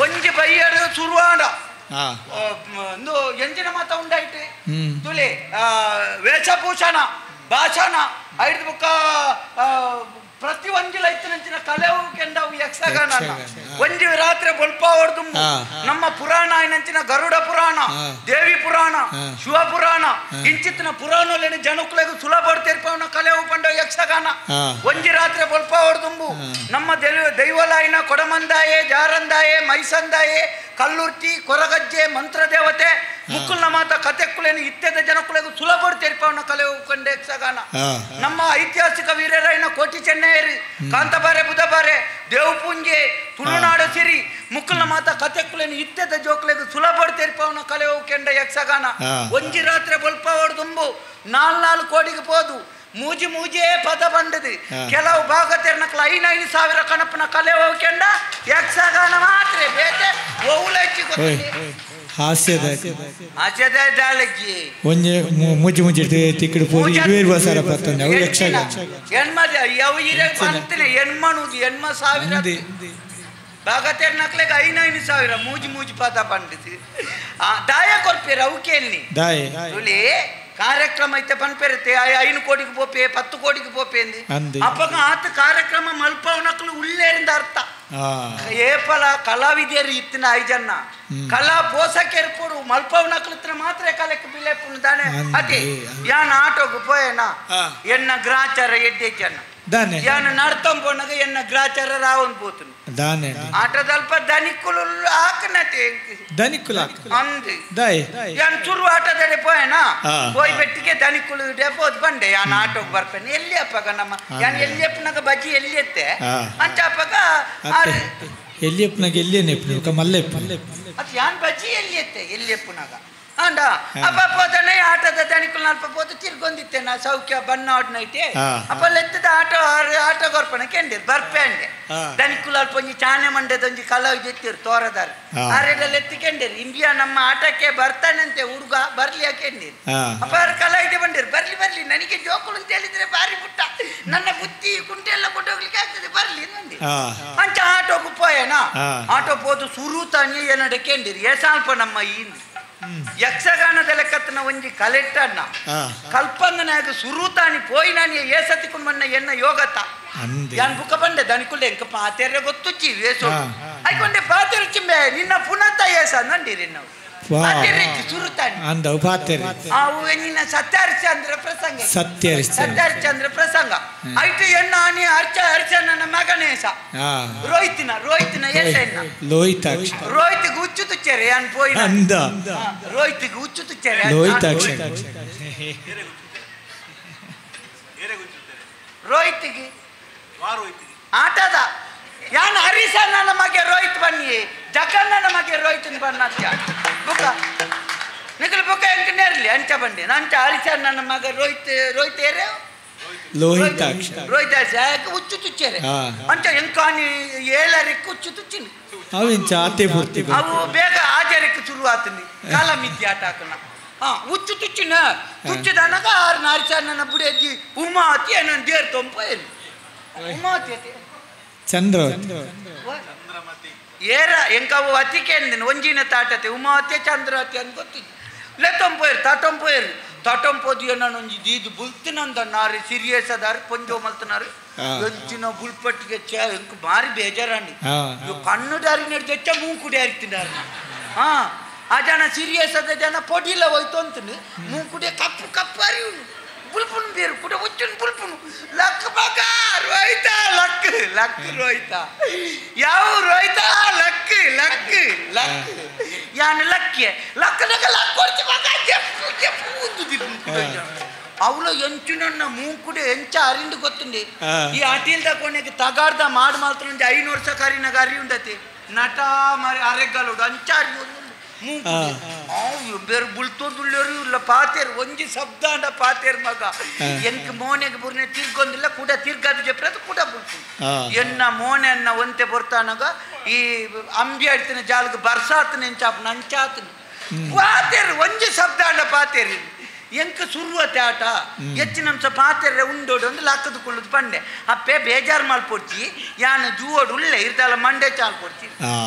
ಒಂಜಿ ಬಯ್ಯಡು ಸುರುವಾಂಡ ಎಂಜಿನ ಮಾತ ಉಂಡಾಯ್ತು ತುಳಿ ವೇಷಭೂಷಣ ಭಾಷಣ ಐದು ಬುಕ್ಕ ಪ್ರತಿ ಒಂಜಿಲ ಇತ್ತಿನಂಚಿನ ಕಲೆವು ಕೆಂಡವು ಯಕ್ಷಗಾನ ಒಂಜಿ ರಾತ್ರಿ ಬೊಲ್ಪ ಹೊಡೆದು ನಮ್ಮ ಪುರಾಣ ಏನಂಚಿನ ಗರುಡ ಪುರಾಣ ದೇವಿ ಪುರಾಣ ಶಿವ ಪುರಾಣ ಇಂಚಿತ್ತಿನ ಪುರಾಣಲೇನು ಜನಕ್ಕಳಿಗೆ ಸುಲಭ ತೀರ್ಪವನ ಕಲೆವು ಪಂಡ ಯಕ್ಷಗಾನ ಒಂಜಿ ರಾತ್ರಿ ಬೊಲ್ಪ ಹೊಡೆದುಂಬು ನಮ್ಮ ದೈವಲಾಯಿನ ಕೊಡಮಂದಾಯೆ ಜಾರಂದಾಯೆ ಮೈಸಂದಾಯೆ ಕಲ್ಲುರ್ಟಿ ಕೊರಗಜ್ಜೆ ಮಂತ್ರದೇವತೆ ಮುಕ್ಕುಲ್ನ ಮಾತ ಕತೆಕ್ಕುಲೇನು ಇತ್ಯದ ಜನಕ್ಕುಲೆಗು ಸುಲಭ ತೆರಿಪವನ ಕಲೆ ಕಂಡೆ ಯಕ್ಷಗಾನ. ನಮ್ಮ ಐತಿಹಾಸಿಕ ವೀರರಾಯನ ಕೋಟಿ ಚೆನ್ನಯ್ಯರು, ಕಾಂತಬಾರೆ ಬುಧಬಾರೆ, ದೇವಪುಂಜೆ, ತುಳುನಾಡು ಸಿರಿ ಮುಕ್ಕುಲ್ನ ಮಾತ ಕತೆಕ್ಕುಲೇನು ಇತ್ಯದ ಜೋಕ್ಲೆಗು ಸುಲಭ ತೆರಿಪವನ ಕಲೆ ಕೆಂಡ ಯಕ್ಷಗಾನ. ಒಂಜಿ ರಾತ್ರಿ ಬೊಲ್ಪವಡು ತುಂಬು 4-4 ಕೋಟಿಗೆ ಪೋದು ಮೂಜಿ ಮೂಜೇ ಪದ ಬಂಡದು. ಕೆಲವು ಭಾಗತೆರ್ನಕ್ಲ 5-5 ಸಾವಿರ ಕಣಪನ ಕಲೆ ಹೋಗ್ಕೊಂಡ ಯಕ್ಷಗಾನ ಮಾತ್ರ ಬೇತೆ ಒವುಲಚ್ಚಿ ಹಾಸ್ಯದ ಹಾಸ್ಯದ ದಾಳಜ್ಜಿ ಒಂಜೆ ಮೂಜಿ ಮೂಜಿ ತಿಕ್ಕಡು ಪೋದು 20 ಸಾವಿರ ಪತ್ತೊಂದು ಅವು ಯಕ್ಷಗಾನ ಎಣ್ಮ ಯಾವ ಇರ ಬಂತನೆ ಎಣ್ಮನುದು ಎಣ್ಮ ಸಾವಿರ ಭಾಗತೆರ್ನಕ್ಲೆಗೆ 5-5 ಸಾವಿರ ಮೂಜಿ ಮೂಜಿ ಪದ ಬಂಡದು. ದಾಯ ಕೊರ್ಪೇರ ಅವಕ್ಕೆ ದಾಯ ತುಳಿ ಕಾರ್ಯಕ್ರಮ ಐತೆ ಪನ್ಪೆರತೆ 5 ಕೋಟಿಗೆ ಪೋಪೆ 10 ಕೋಟಿಗೆ ಪೋಪೆ ಅಂದು ಅಪ್ಪಗ ಆತ ಕಾರ್ಯಕ್ರಮ ಮಲ್ಪವನಕ್ಲು ಉಳ್ಳೇರಿಂದ ಅರ್ಥ. ಏಪಲ ಕಲಾವಿದೆಯರು ಇತ್ತಿನ ಐಜನ್ನ ಕಲಾ ಪೋಷಕರು ಮಲ್ಪವನಕ್ಲು ಮಾತ್ರ ಕಲೆಕ್ಕೆ ಬಿಲೆಪ್ಪುನು ದಾನೆ. ಅದೇ ಯಾನ್ ಆಟೋಗು ಪೋಯನ ಎನ್ನ ಗ್ರಾಚಾರ ಎಡ್ಡೆ ಜನ ಯಾನ್ ನಡ್ತಂಪೋನಾಗ ಎನ್ನ ಗ್ರಾಚಾರ ರಾವನ್ ಪೋತನು ಆಟದಲ್ಪ ದನಿಕುಲು ಹಾಕನತೆ ದನಿಕುಲ ಅಂದು ಯಾನ್ ಚುರು ಆಟದಡೆ ಪೋಯನ ಪೋಯ್ ಬೆಟ್ಟಿಗೆ ದನಿಕುಲು ಡೆಪೋದ್ ಬಂಡೆ ಯಾನ್ ಆಟೋಗ್ ಬರ್ಪೇನೆ ಎಲ್ಲಿ ಅಪ್ಪಗ ನಮ್ಮ ಯಾನ್ ಎಲ್ಲಿ ಅಪ್ಪನಾಗ ಬಜ್ಜಿ ಎಲ್ಲಿ ಎತ್ತೆ ಅಂಚ ಅಪ್ಪಗ ಎಲ್ಲಿ ಅಪ್ಪನಾಗ ಎಲ್ಲಿ ನೆಪ್ಪು ಮಲ್ಲೆ ಅದು ಯಾನ್ ಬಜ್ಜಿ ಎಲ್ಲಿ ಎತ್ತೆ ಎಲ್ಲಿ ಅಪ್ಪನಾಗ ಅಂಡ ಅಪ್ಪ ಪೋದನೆ ಆಟದ ದನಿಕುಲ್ ಅಲ್ಪ ಪೋದು ತಿರ್ಗೊಂದಿತ್ತೆ ನಾ ಸೌಖ್ಯ ಬಣ್ಣ ಆಡ್ನೈತೆ ಅಪ್ಪ ಲೆತ್ತದ ಆಟೋ ಆಟೋ ಗೊರ್ಪಣ ಕೆಂಡಿರ್ ಬರ್ಪೆ ಅಂಡೆ ದನಿಕುಲ್ ಅಲ್ಪ ಒಂಜಿ ಚಾನೆ ಮಂಡ್ಯದೊಂಜಿ ಕಲಾವಿದ ಎತ್ತಿರು ತೋರದಾರ ಆರೆಲ್ಲ ಎತ್ತಿ ಕೆಂಡಿರ್ ಇಂಡಿಯಾ ನಮ್ಮ ಆಟಕ್ಕೆ ಬರ್ತಾನಂತೆ ಹುಡುಗ ಬರ್ಲಿ ಕೆಂಡಿರ್ ಅಪ್ಪ ಅವ್ರ ಕಲಾವಿದೆ ಬಂದಿರು ಬರ್ಲಿ ಬರ್ಲಿ ನನಗೆ ಜೋಕುಲು ಅಂತ ಹೇಳಿದ್ರೆ ಬಾರಿ ಪುಟ್ಟ ನನ್ನ ಬುತ್ತಿ ಕುಂಟೆ ಎಲ್ಲ ಕೊಟ್ಟೋಗ್ಲಿಕ್ಕೆ ಆಗ್ತದೆ ಬರ್ಲಿ ಅಂದಿ ಅಂಚ ಆಟೋಗು ಪೋಯನಾ ಆಟೋ ಪೋದು ಸುರು ತಾನಿ ಏನಡೆ ಕೆಂಡಿರ್ ಏಸಾಲ್ಪ ನಮ್ಮ ಈ ಯಕ್ಷಗಾನದ ಲೆಕ್ಕತ್ತನ ಒಂಜಿ ಕಲೆಟ್ಟಣ್ಣ ಕಲ್ಪಂದನಾಗ ಸುರುತಾನಿ ಪೋಯಿ ನಾನು ಏಸತಿಕೊಂಡು ಬಣ್ಣ ಎನ್ನ ಯೋಗತ ಯಾನ್ ಬುಕ್ಕ ಬಂಡೆ ದನಿಕುಲ್ಲೆ ಎಂಕ ಪಾತೆರೆ ಗೊತ್ತುಚ್ಚಿ ವೇಸು ಐಕೊಂಡೆ ಪಾತೆರೆ ಚಿಂಬೆ ನಿನ್ನ ಪುನತ ಏಸ ನಂಡಿರಿ ನಾವು ಪಾತೆರೆ ಸುರುತಾನಿ ಅಂದವು ಪಾತೆರೆ ಅವು ನಿನ್ನ ಸತ್ಯಹರಿಶ್ಚಂದ್ರ ಪ್ರಸಂಗ ಸತ್ಯಹರಿಶ್ಚಂದ್ರ ಪ್ರಸಂಗ ಐಟು ಎಣ್ಣ ಆನಿ ಅರ್ಚ ಅರ್ಚನ ಮಗನೇಸ ರೋಹಿತಿನ ರೋಹಿತಿನ ಏಸ ಎಣ್ಣ ಲೋಹಿತಾಕ್ಷ ರೋಹಿತಿಗೆ ಹುಚ್ಚು ತುಚ್ಚೇರೆ ಯಾನ್ ಪೋಯಿ ಅಂದ ರೋಹಿತಿಗೆ ಹುಚ್ಚು ತುಚ್ಚೇರೆ ಲೋಹಿತಾಕ್ಷ ರೋಹಿತಿಗೆ ಆಟದ ಯಾನ್ ಹರೀಶನ ಮಗೆ ರೋಹಿತ್ ಬನ್ನಿ ಜಗನ್ನ ಮಗೆ ರೋಹಿತನ ಬಣ್ಣ ಬುಕ್ಕ ನಿಖಲ್ ಬುಕ್ಕ ಎಂಕ ನೇರ್ಲಿ ಅಂಚ ಬಂಡಿ ನಂಚ ಹರೀಶನ ಮಗ ರೋಹಿತ್ ರೋಹಿತ್ ಏರೆ ಲೋಹಿತಾಕ್ಷ ರೋಹಿತಾಕ್ಷ ಯಾಕೆ ಹುಚ್ಚು ತುಚ್ಚೇರೆ ಅಂಚ ಎಂಕಾನಿ ಏಳರಿಕ್ ಹುಚ್ಚು ತುಚ್ಚಿನಿ ಅವಿಂಚ ಆತೆ ಪೂರ್ತಿ ಅವು ಬೇಗ ಆಚರಕ್ಕೆ ಶುರು ಆತನಿ ಕಾಲ ಮಿದ್ದೆ ಆಟ ಹಾಕಣ ಹಾ ಹುಚ್ಚು ತುಚ್ಚಿನ ತುಚ್ಚಿದನಗ ಆರು ಹರಿಶನ ಬುಡಿಯಜ್ಜಿ ಉಮಾತಿ ನನ್ನ ದೇರ್ ತೊಂಪ ಏನು ಉಮಾತಿ ಅತಿ ಚಂದ್ರವತಿ ಏರ ಎಂಕವು ಅತಿಕೆ ಒಂಜಿನ ತಾಟತೆ ಉಮಾವತಿ ಚಂದ್ರವತಿ ಅಂತ ಗೊತ್ತಿತ್ತು ಲೆತ್ತೊಂಪೋಯಿರು ತಟೊಂಪೋಯಿರು ತಟೊಂಪೋದು ನಾನು ಒಂಜಿ ದೀದು ಬುಲ್ತಿನಂದ ನಾರು ಸೀರಿಯಸ್ ಅದಾರು ಪೊಂಜೋ ಮಲ್ತನಾರು ಎಂಚಿನ ಬುಲ್ಪಟ್ಟಿಗೆ ಚೇ ಎಂಕ ಭಾರಿ ಬೇಜಾರಂಡಿ ಕಣ್ಣು ದಾರಿ ನಡೆದಚ್ಚ ಮೂಂಕುಡಿ ಹರಿತಿನಾರು. ಹಾ ಆ ಜನ ಸೀರಿಯಸ್ ಅದ ಜನ ಪೊಡಿಲ್ಲ ಹೋಯ್ತು ಅಂತೀನಿ ಮೂಂಕುಡಿ ಕಪ್ಪು ಕಪ್ಪು ಅರಿವು ಬುಲ್ಪುನ್ ಬೇರು ಕುಡ ಹುಚ್ಚುನ್ ಬುಲ್ಪುನು ಲಕ್ ಮಗ ರೋಹಿತ ಲಕ್ ಲಕ್ ರೋಹಿತ ಯಾವ ರೋಹಿತ ಲಕ್ ಲಕ್ ಲಕ್ ಯಾನ್ ಲಕ್ಕೆ ಲಕ್ಕನಾಗ ಲಕ್ ಕೊಡ್ತಿ ಮಗ ಜಪ್ಪು ಜಪ್ಪು ಊದುದಿರು ಅವಳು ಎಂಚುನನ್ನ ಮೂಂಕುಡೆ ಎಂಚ ಅರಿಂಡು ಗೊತ್ತುಂಡಿ ಈ ಅಟಿಲ್ದ ಕೊನೆಗೆ ತಗಾರ್ದ ಮಾಡು ಮಾತ್ರ ಒಂಜಿ 5 ವರ್ಷ ಕರಿನಾಗ ಅರಿ ಉಂಡತಿ ನಟ ಮರಿ ಅರೆಗಲುಡು ಅಂಚ ಅರಿ ಬೇರೆ ಬುಲ್ತೋದುಳ್ಳೇರು ಇಲ್ಲ ಪಾತೇರು ಒಂಜಿ ಶಬ್ದ ಅಂಡ ಪಾತೇರು ಮಗ ಎಂಕ್ ಮೋನೆಗೆ ಬುರ್ನೆ ತಿರ್ಗೊಂದಿಲ್ಲ ಕೂಡ ತಿರ್ಗಾದ ಜಪ್ರದು ಕೂಡ ಬುಲ್ತು ಎನ್ನ ಮೋನೆ ಅನ್ನ ಒಂತೆ ಬರ್ತಾನಾಗ ಈ ಅಂಬಿ ಆಡ್ತೀನಿ ಜಾಲ್ಗೆ ಬರ್ಸಾತನ ಎಂಚಾಪನ ಅಂಚಾತನ ಪಾತೇರು ಒಂಜಿ ಶಬ್ದ ಅಂಡ ಪಾತೇರು ಎಂಕ ಸುರುವತೆ ಆಟ ಹೆಚ್ಚಿನಂಶ ಪಾತೆರೆ ಉಂಡೋಡು ಒಂದು ಲಕ್ಕದು ಕೊಳ್ಳುದು ಪಂಡೆ ಅಪ್ಪೆ ಬೇಜಾರು ಮಲ್ಪೊಡ್ಚಿ ಯಾನ್ ಜೂವೋಡು ಉಳ್ಳೆ ಇರ್ದಲ್ಲ ಮಂಡೆ ಚಾಲ್ ಕೊಡ್ಚಿ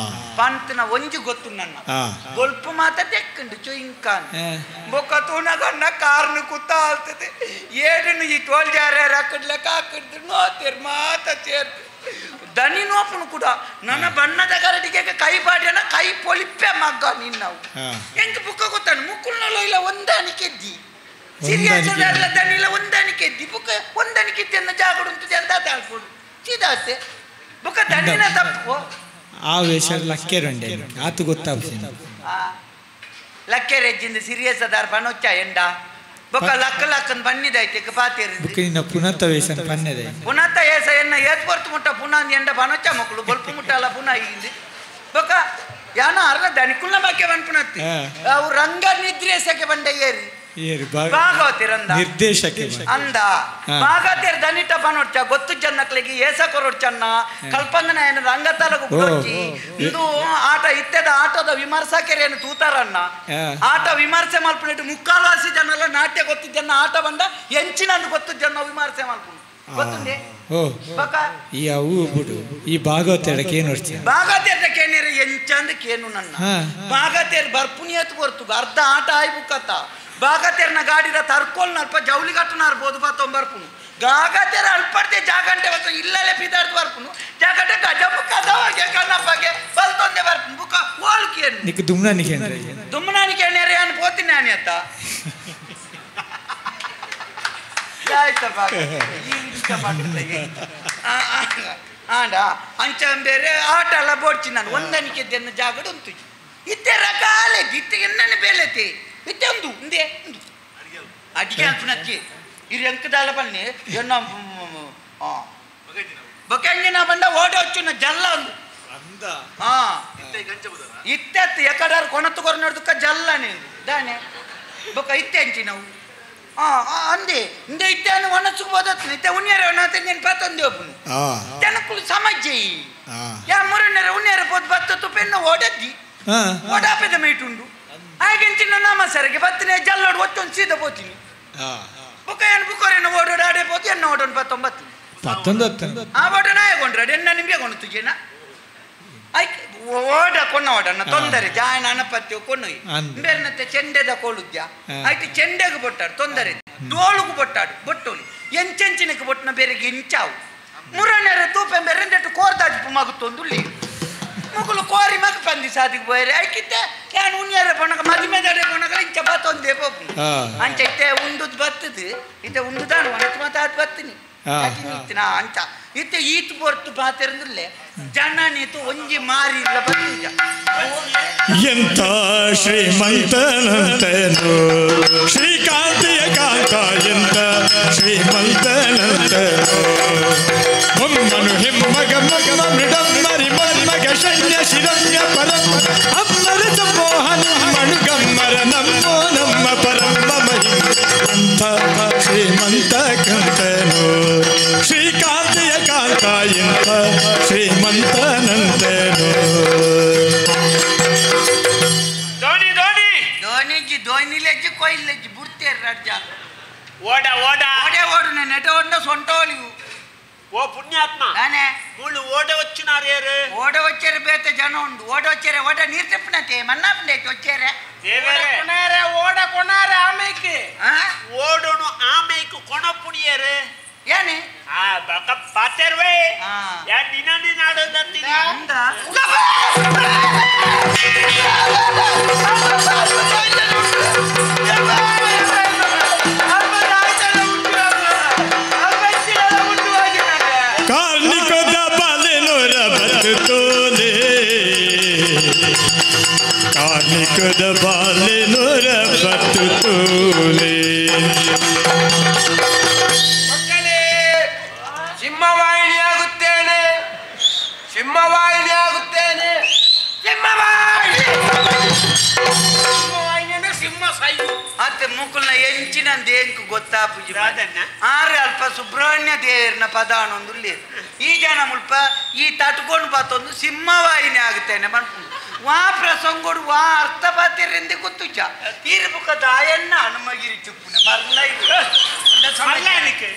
ಪಂತನ ಒಂಜಿ ಗೊತ್ತು ನನ್ನ ಬೊಲ್ಪು ಮಾತ ತೆಕ್ಕಂಡು ಚೊಯಿಂಕಾನ್ ಬೊಕ್ಕ ತೂನಗಣ್ಣ ಕಾರ್ನು ಕುತ್ತ ಆಲ್ತದೆ ಏಡನ್ನು ಈ ಟೋಲ್ ಜಾರ ಹಾಕಡ್ಲಕ್ಕ ಹಾಕಿಡ್ದು ನೋತೇರು ಮಾತ ಸೇರ್ತು ದನಿ ನೋಪನು ಕೂಡ ನನ್ನ ಬಣ್ಣದ ಕರಡಿಗೆ ಕೈ ಬಾಡ್ಯನ ಕೈ ಪೊಲಿಪ್ಪೆ ಮಗ್ಗ ನಿನ್ನವು ಎಂಕ ಬುಕ್ಕ ಗೊತ್ತಾನು ಮುಕ್ಕುಲ್ನಲ್ಲ ಇಲ್ಲ ಒಂದಾನಿಕೆದ್ದಿ ಸೀರಿಯಸ್ ದನಿಲ್ಲ ಒಂದಾನಿಕೆದ್ದಿ ಬುಕ್ಕ ಒಂದಾನಿಕೆದ್ದಿ ಅನ್ನ ಜಾಗಡು ಅಂತ ತಾಳ್ಕೊಡು ಸೀದಾತೆ ಬುಕ್ಕ ದನಿನ ತಪ್ಪು ಆ ವೇಷ ಲಕ್ಕೆರಂಡೆ ಆತು ಗೊತ್ತಾಗ್ತದೆ. ಲಕ್ಕೆರೆಜ್ಜಿಂದ ಸೀರಿಯಸ್ ಅದಾರ ಪನೊಚ್ಚ ಎಂಡ ಬೊಕ್ಕ ಲಕ್ಕ ಲಕ್ಕನ್ ಬನ್ನಿದಾಯ್ತು ಪಾತೇರಿ ಬುಕ್ಕ ನಿನ್ನ ಪುನತ್ತ ವೇಸನ್ ಪನ್ನೆದೆ ಪುನತ್ತ ಏಸ ಎನ್ನ ಏತ್ ಪೊರ್ತು ಮುಟ್ಟ ಪುನಃ ಎಂಡ ಪನೊಚ್ಚ ಮಕ್ಕಳು ಬೊಲ್ಪು ಮುಟ್ಟಲ್ಲ ಪುನಃ ಈಗಿಂದು ಬೊಕ್ಕ ಯಾನ ಅರ್ಧ ದನಿಕುಲ್ನ ಬಾಕ್ಯ ಪನ್ಪುನತ್ತಿ ಅವು ರಂಗ ನಿದ್ರೇಸಕ್ಕೆ ಬಂಡ ಏರಿ ಭಾಗವತಿರಂದ ನಿರ್ದೇಶಕ ಅಂದ ಭಾಗವತಿಯರ್ ದನಿಟ ಪನೊಡ್ಚ ಗೊತ್ತು ಜನಕ್ಲಿಗೆ ಏಸ ಕೊರೊಡ್ಚನ್ನ ಕಲ್ಪಂದನ ಏನು ರಂಗ ತಾಲೂಕು ಕೊಡೊಚ್ಚಿ ಇದು ಆಟ ಇತ್ತೆದ ಆಟದ ವಿಮರ್ಶಕರೇನು ತೂತಾರನ್ನ ಆಟ ವಿಮರ್ಶೆ ಮಲ್ಪನಿಟ್ಟು ಮುಕ್ಕಾಲ್ವಾಸಿ ಜನ ಎಲ್ಲ ನಾಟ್ಯ ಗೊತ್ತು ಜನ ಆಟ ಬಂದ ಎಂಚಿನ ಗೊತ್ತು ಜನ ವಿಮರ್ಶೆ ಮಲ್ಪುನು ಗೊತ್ತುಂಡೆ ಈ ಅವು ಬಿಡು ಈ ಭಾಗವತ ಕೇನು ಭಾಗವತಿಯರ್ ಕೇನೇರ ಎಂಚಂದ ಕೇನು ನನ್ನ ಭಾಗವತಿಯರ್ ಬರ್ಪುನಿಯತ್ ಬರ್ತು ಅರ್ಧ ಆಟ ಆಯ್ ಬುಕ್ಕತ್ತ ಬಾಗತೇರ್ನ ಗಾಡಿದ ತರ್ಕೋಲ್ ಅಲ್ಪ ಜೌಲಿ ಕಟ್ಟನಾರ್ ಬೋದು ಬಾತೊಂಬರ್ಪುನು ಗಾಗತೇರ ಅಲ್ಪಡ್ತೆ ಜಾಗಂಟೆ ಬತ್ತ ಇಲ್ಲಲೇ ಪಿದಾರ್ದು ಬರ್ಪುನು ಜಾಗಂಟೆ ಗಜಬು ಕದವಾಗೆ ಕಣ್ಣಪ್ಪಗೆ ಬಲ್ತೊಂದೆ ಬರ್ಪುನು ಬುಕ್ಕ ಓಲ್ಕೇನು ನಿಕ್ ದುಮ್ನಾನಿಕೆ ಅಂದ್ರೆ ದುಮ್ನಾನಿಕೆ ಏನೇರೆ ಅನ್ ಪೋತೀನಿ ನಾನೇ ಅತ್ತ ಆಯ್ತಪ್ಪ ಆಂಡ ಅಂಚ ಬೇರೆ ಆಟ ಎಲ್ಲ ಬೋಡ್ಚಿ ನಾನು ಒಂದನಿಕೆ ಜನ ಜಾಗಡು ಉಂಟು ಇತ್ತೆ ರಕಾಲೆ ಇತ್ತೆ ಎನ್ನನೆ ಬೇಲೆತಿ ಇತ್ತೆ ಒಂದು ಉಂದೆ ಉಂದು ಅಡಿಗೆ ಅನ್ಪುನಕ್ಕಿ ಇರು ಎಂಕದಾಲ ಬನ್ನಿ ಎನ್ನ ಬೊಕೆಂಜಿನ ಬಂಡ ಓಡೋಚ್ಚುನ ಜಲ್ಲ ಒಂದು ಹಾ ಇತ್ತೆ ಎಕಡಾರು ಕೊನತ್ತು ಕೊರ ನೋಡ್ದಕ್ಕ ಜಲ್ಲ ನೀನು ದಾನೆ ಬೊಕ ಇತ್ತೆ ಅಂಚಿ ನಾವು ಅಂದೆ ಇಂದೆ ಇತ್ತೆ ಒಣಸುకు పోదొచ్చు ಇತ್ತೆ ಉಣ್ಯರ ನೀನು ಪತ್ತೊಂದು ಒಪ್ಪುನು ಜನಕ್ಕೂ ಸಮಜ್ಜೆ ಯಾ ಮುರಣ್ಯರ ಉಣ್ಯರ ಪೋದು ಬತ್ತು ಪೆನ್ನ ಓಡದ್ದಿ ಓಡಾಪೆದ ಮೇಟುಂಡು ಆಗೆಂಚಿನ ನಾಮ ಸರಿಗೆ ಬತ್ತನೆ ಜಲ್ಲೋಡು ಒತ್ತೊಂದು ಸೀದ ಪೋತೀನಿ ಬುಕ್ಕ ಏನು ಬುಕ್ಕೋರೇನ ಓಡೋಡು ಆಡೆ ಪೋತಿ ಎನ್ನ ಓಡೋನು ಪತ್ತೊಂಬತ್ತು ಪತ್ತೊಂದು ಆ ಓಡ ನಾಯಕೊಂಡ್ರೆ ಎನ್ನ ನಿಮಗೆ ಕೊಂಡು ತುಜೇನ ಐಕ್ ಓಡ ಕೊನ್ನ ಓಡನ್ನ ತೊಂದರೆ ಜಾಯನ ಅನಪತ್ಯ ಕೊನ್ನು ಬೇರೆನತ್ತೆ ಚೆಂಡೆದ ಕೋಳುದ್ಯ ಆಯ್ತು ಚೆಂಡೆಗೆ ಬೊಟ್ಟಾಡು ತೊಂದರೆ ಡೋಳುಗು ಬೊಟ್ಟಾಡು ಬೊಟ್ಟೋಲಿ ಎಂಚೆಂಚಿನಕ್ಕೆ ಬೊಟ್ಟನ ಬೇರೆಗೆ ಇಂಚಾವು ಮುರಣ್ಯರ ತೂಪೆ ಬೇರೆ ಕೋರ್ದಾಜು ಮಗುತ್ತೊಂದು ಮುಗುಲು ಕೋರಿ ಮಗ ಪಂದಿ ಸಾದಿಗೆ ಪೋಯರೆ ಐಕಿತ್ತೆ ಯಾನ್ ಉಣ್ಯರ ಪೊಣಕ ಮದಿಮೆದಡೆ ಪೊಣಕ ಇಂಚ ಬತ್ತೊಂದೇ ಪೋಪು ಅಂಚ ಇತ್ತೆ ಉಂಡುದು ಬತ್ತದು ಇತ್ತೆ ಉಂಡುದಾನು ಒಣತು ಮಾತ ಅದು ಬತ್ತೀನಿ ಇತ್ತಿನ ಅಂಚ ಇತ್ತೆ ಈತು ಪೊರ್ತು ಪಾತೆರಂದಿಲ್ಲೆ ಜನ ನೀತು ಒಂಜಿ ಮಾರಿ ಇಲ್ಲ ಬತ್ತುಜ ಎಂತ ಶ್ರೀಮಂತನಂತನು ಶ್ರೀಕಾಂತಿಯ ಕಾಂತ ಎಂತ ಶ್ರೀಮಂತನಂತನು ಬೊಮ್ಮನು ಹಿಮ್ಮಗ ಮಗ ಮೃಡಮ್ಮರಿ ಮಮ್ಮಗ ಶನ್ಯ ಶಿರಮ್ಯ ಪರಂ ಅಮ್ಮರ ಮೋಹನ ಮಣುಗಮ್ಮರ ನಮ್ಮೋ ನಮ್ಮ ಪರಮ್ಮ ಮಹಿಮಂತ ಶ್ರೀಮಂತ ಕಂತನು ಶ್ರೀಕಾಂತಿಯ ಕಾಂತ ಎಂತ ಶ್ರೀಮಂತನಂತನು. ಧೋನಿ ಧೋನಿ ಧೋನಿಜಿ ಧೋನಿಲೆಜ್ಜಿ ಕೊಯ್ಲೆಜ್ಜಿ ಬುಡ್ತೇರು ರಡ್ಜ ಓಡ ಓಡ ಓಡೆ ಓಡು ನೆಟ ಓಡ ಸೊಂಟೋಲಿವು ಓ ಪುಣ್ಯಾತ್ಮ ನಾನೇ ಮುಳ್ಳು ಓಡ వచ్చినారేరు ಓಡ వచ్చారు ಬೇತ ಜನ ಉಂಡು ಓಡ వచ్చాರೆ ಓಡ ನೀರು ತಿಪ್ಪನತೆ ಮನ್ನಾಪಂಡೆ వచ్చాರೆ ದೇವರೇ ಕೊನಾರೆ ಓಡ ಕೊನಾರೆ ಆಮೇಕೆ ಓಡೋನು ಆಮೇಕು ಕೊಣಪುಣಿಯರು ಏನೇ ಆ ಬಕ ಪಾತೆರ್ವೆ ಯಾ ನಿನನೆ ನಾಡೋದಂತೀನಿ ಅಂದ ಕಾರ್ಣಿಕದ ಬಾಲೆನೋರ ಬತ್ತೋಲೆ ಕಾರ್ಣಿಕದ ಬಾಲೆನೋರ ಬತ್ತೋಲೆ ಮಕ್ಕಳೇ ಸಿಂಹವಾಹಿನಿಯಾಗುತ್ತೇನೆ ಸಿಂಹವಾಹಿನಿಯಾಗುತ್ತೇನೆ ಸಿಂಹವಾಹಿನಿ ಸಿಂಹವಾಹಿನಿಯಂದ್ರೆ ಸಿಂಹ ಸಾಯು ಅತ್ತೆ ಮುಕುಲ್ನ ಎಂಚಿನ ದೇಂಕು ಗೊತ್ತಾಪುಜಿ ರಾಧಣ್ಣ ಆರೆ ಅಲ್ಪ ಸುಬ್ರಹ್ಮಣ್ಯ ದೇವರನ ಪದ ಅನ್ನೊಂದು ಈ ಜನ ಮುಲ್ಪ ಈ ತಟ್ಕೊಂಡು ಪಾತೊಂದು ಸಿಂಹವಾಹಿನಿ ಆಗುತ್ತೇನೆ ಮನ್ಪುಂಡು ವಾ ಪ್ರಸಂಗೋಡು ವಾ ಅರ್ಥ ಪಾತಿರಿಂದ ಗೊತ್ತುಚ ತೀರ್ಪುಕ ದಾಯನ್ನ ಹನುಮಗಿರಿ ಚುಪ್ಪುನ ಮರ್ಲ ಮರ್ಲಾನಿಕೆ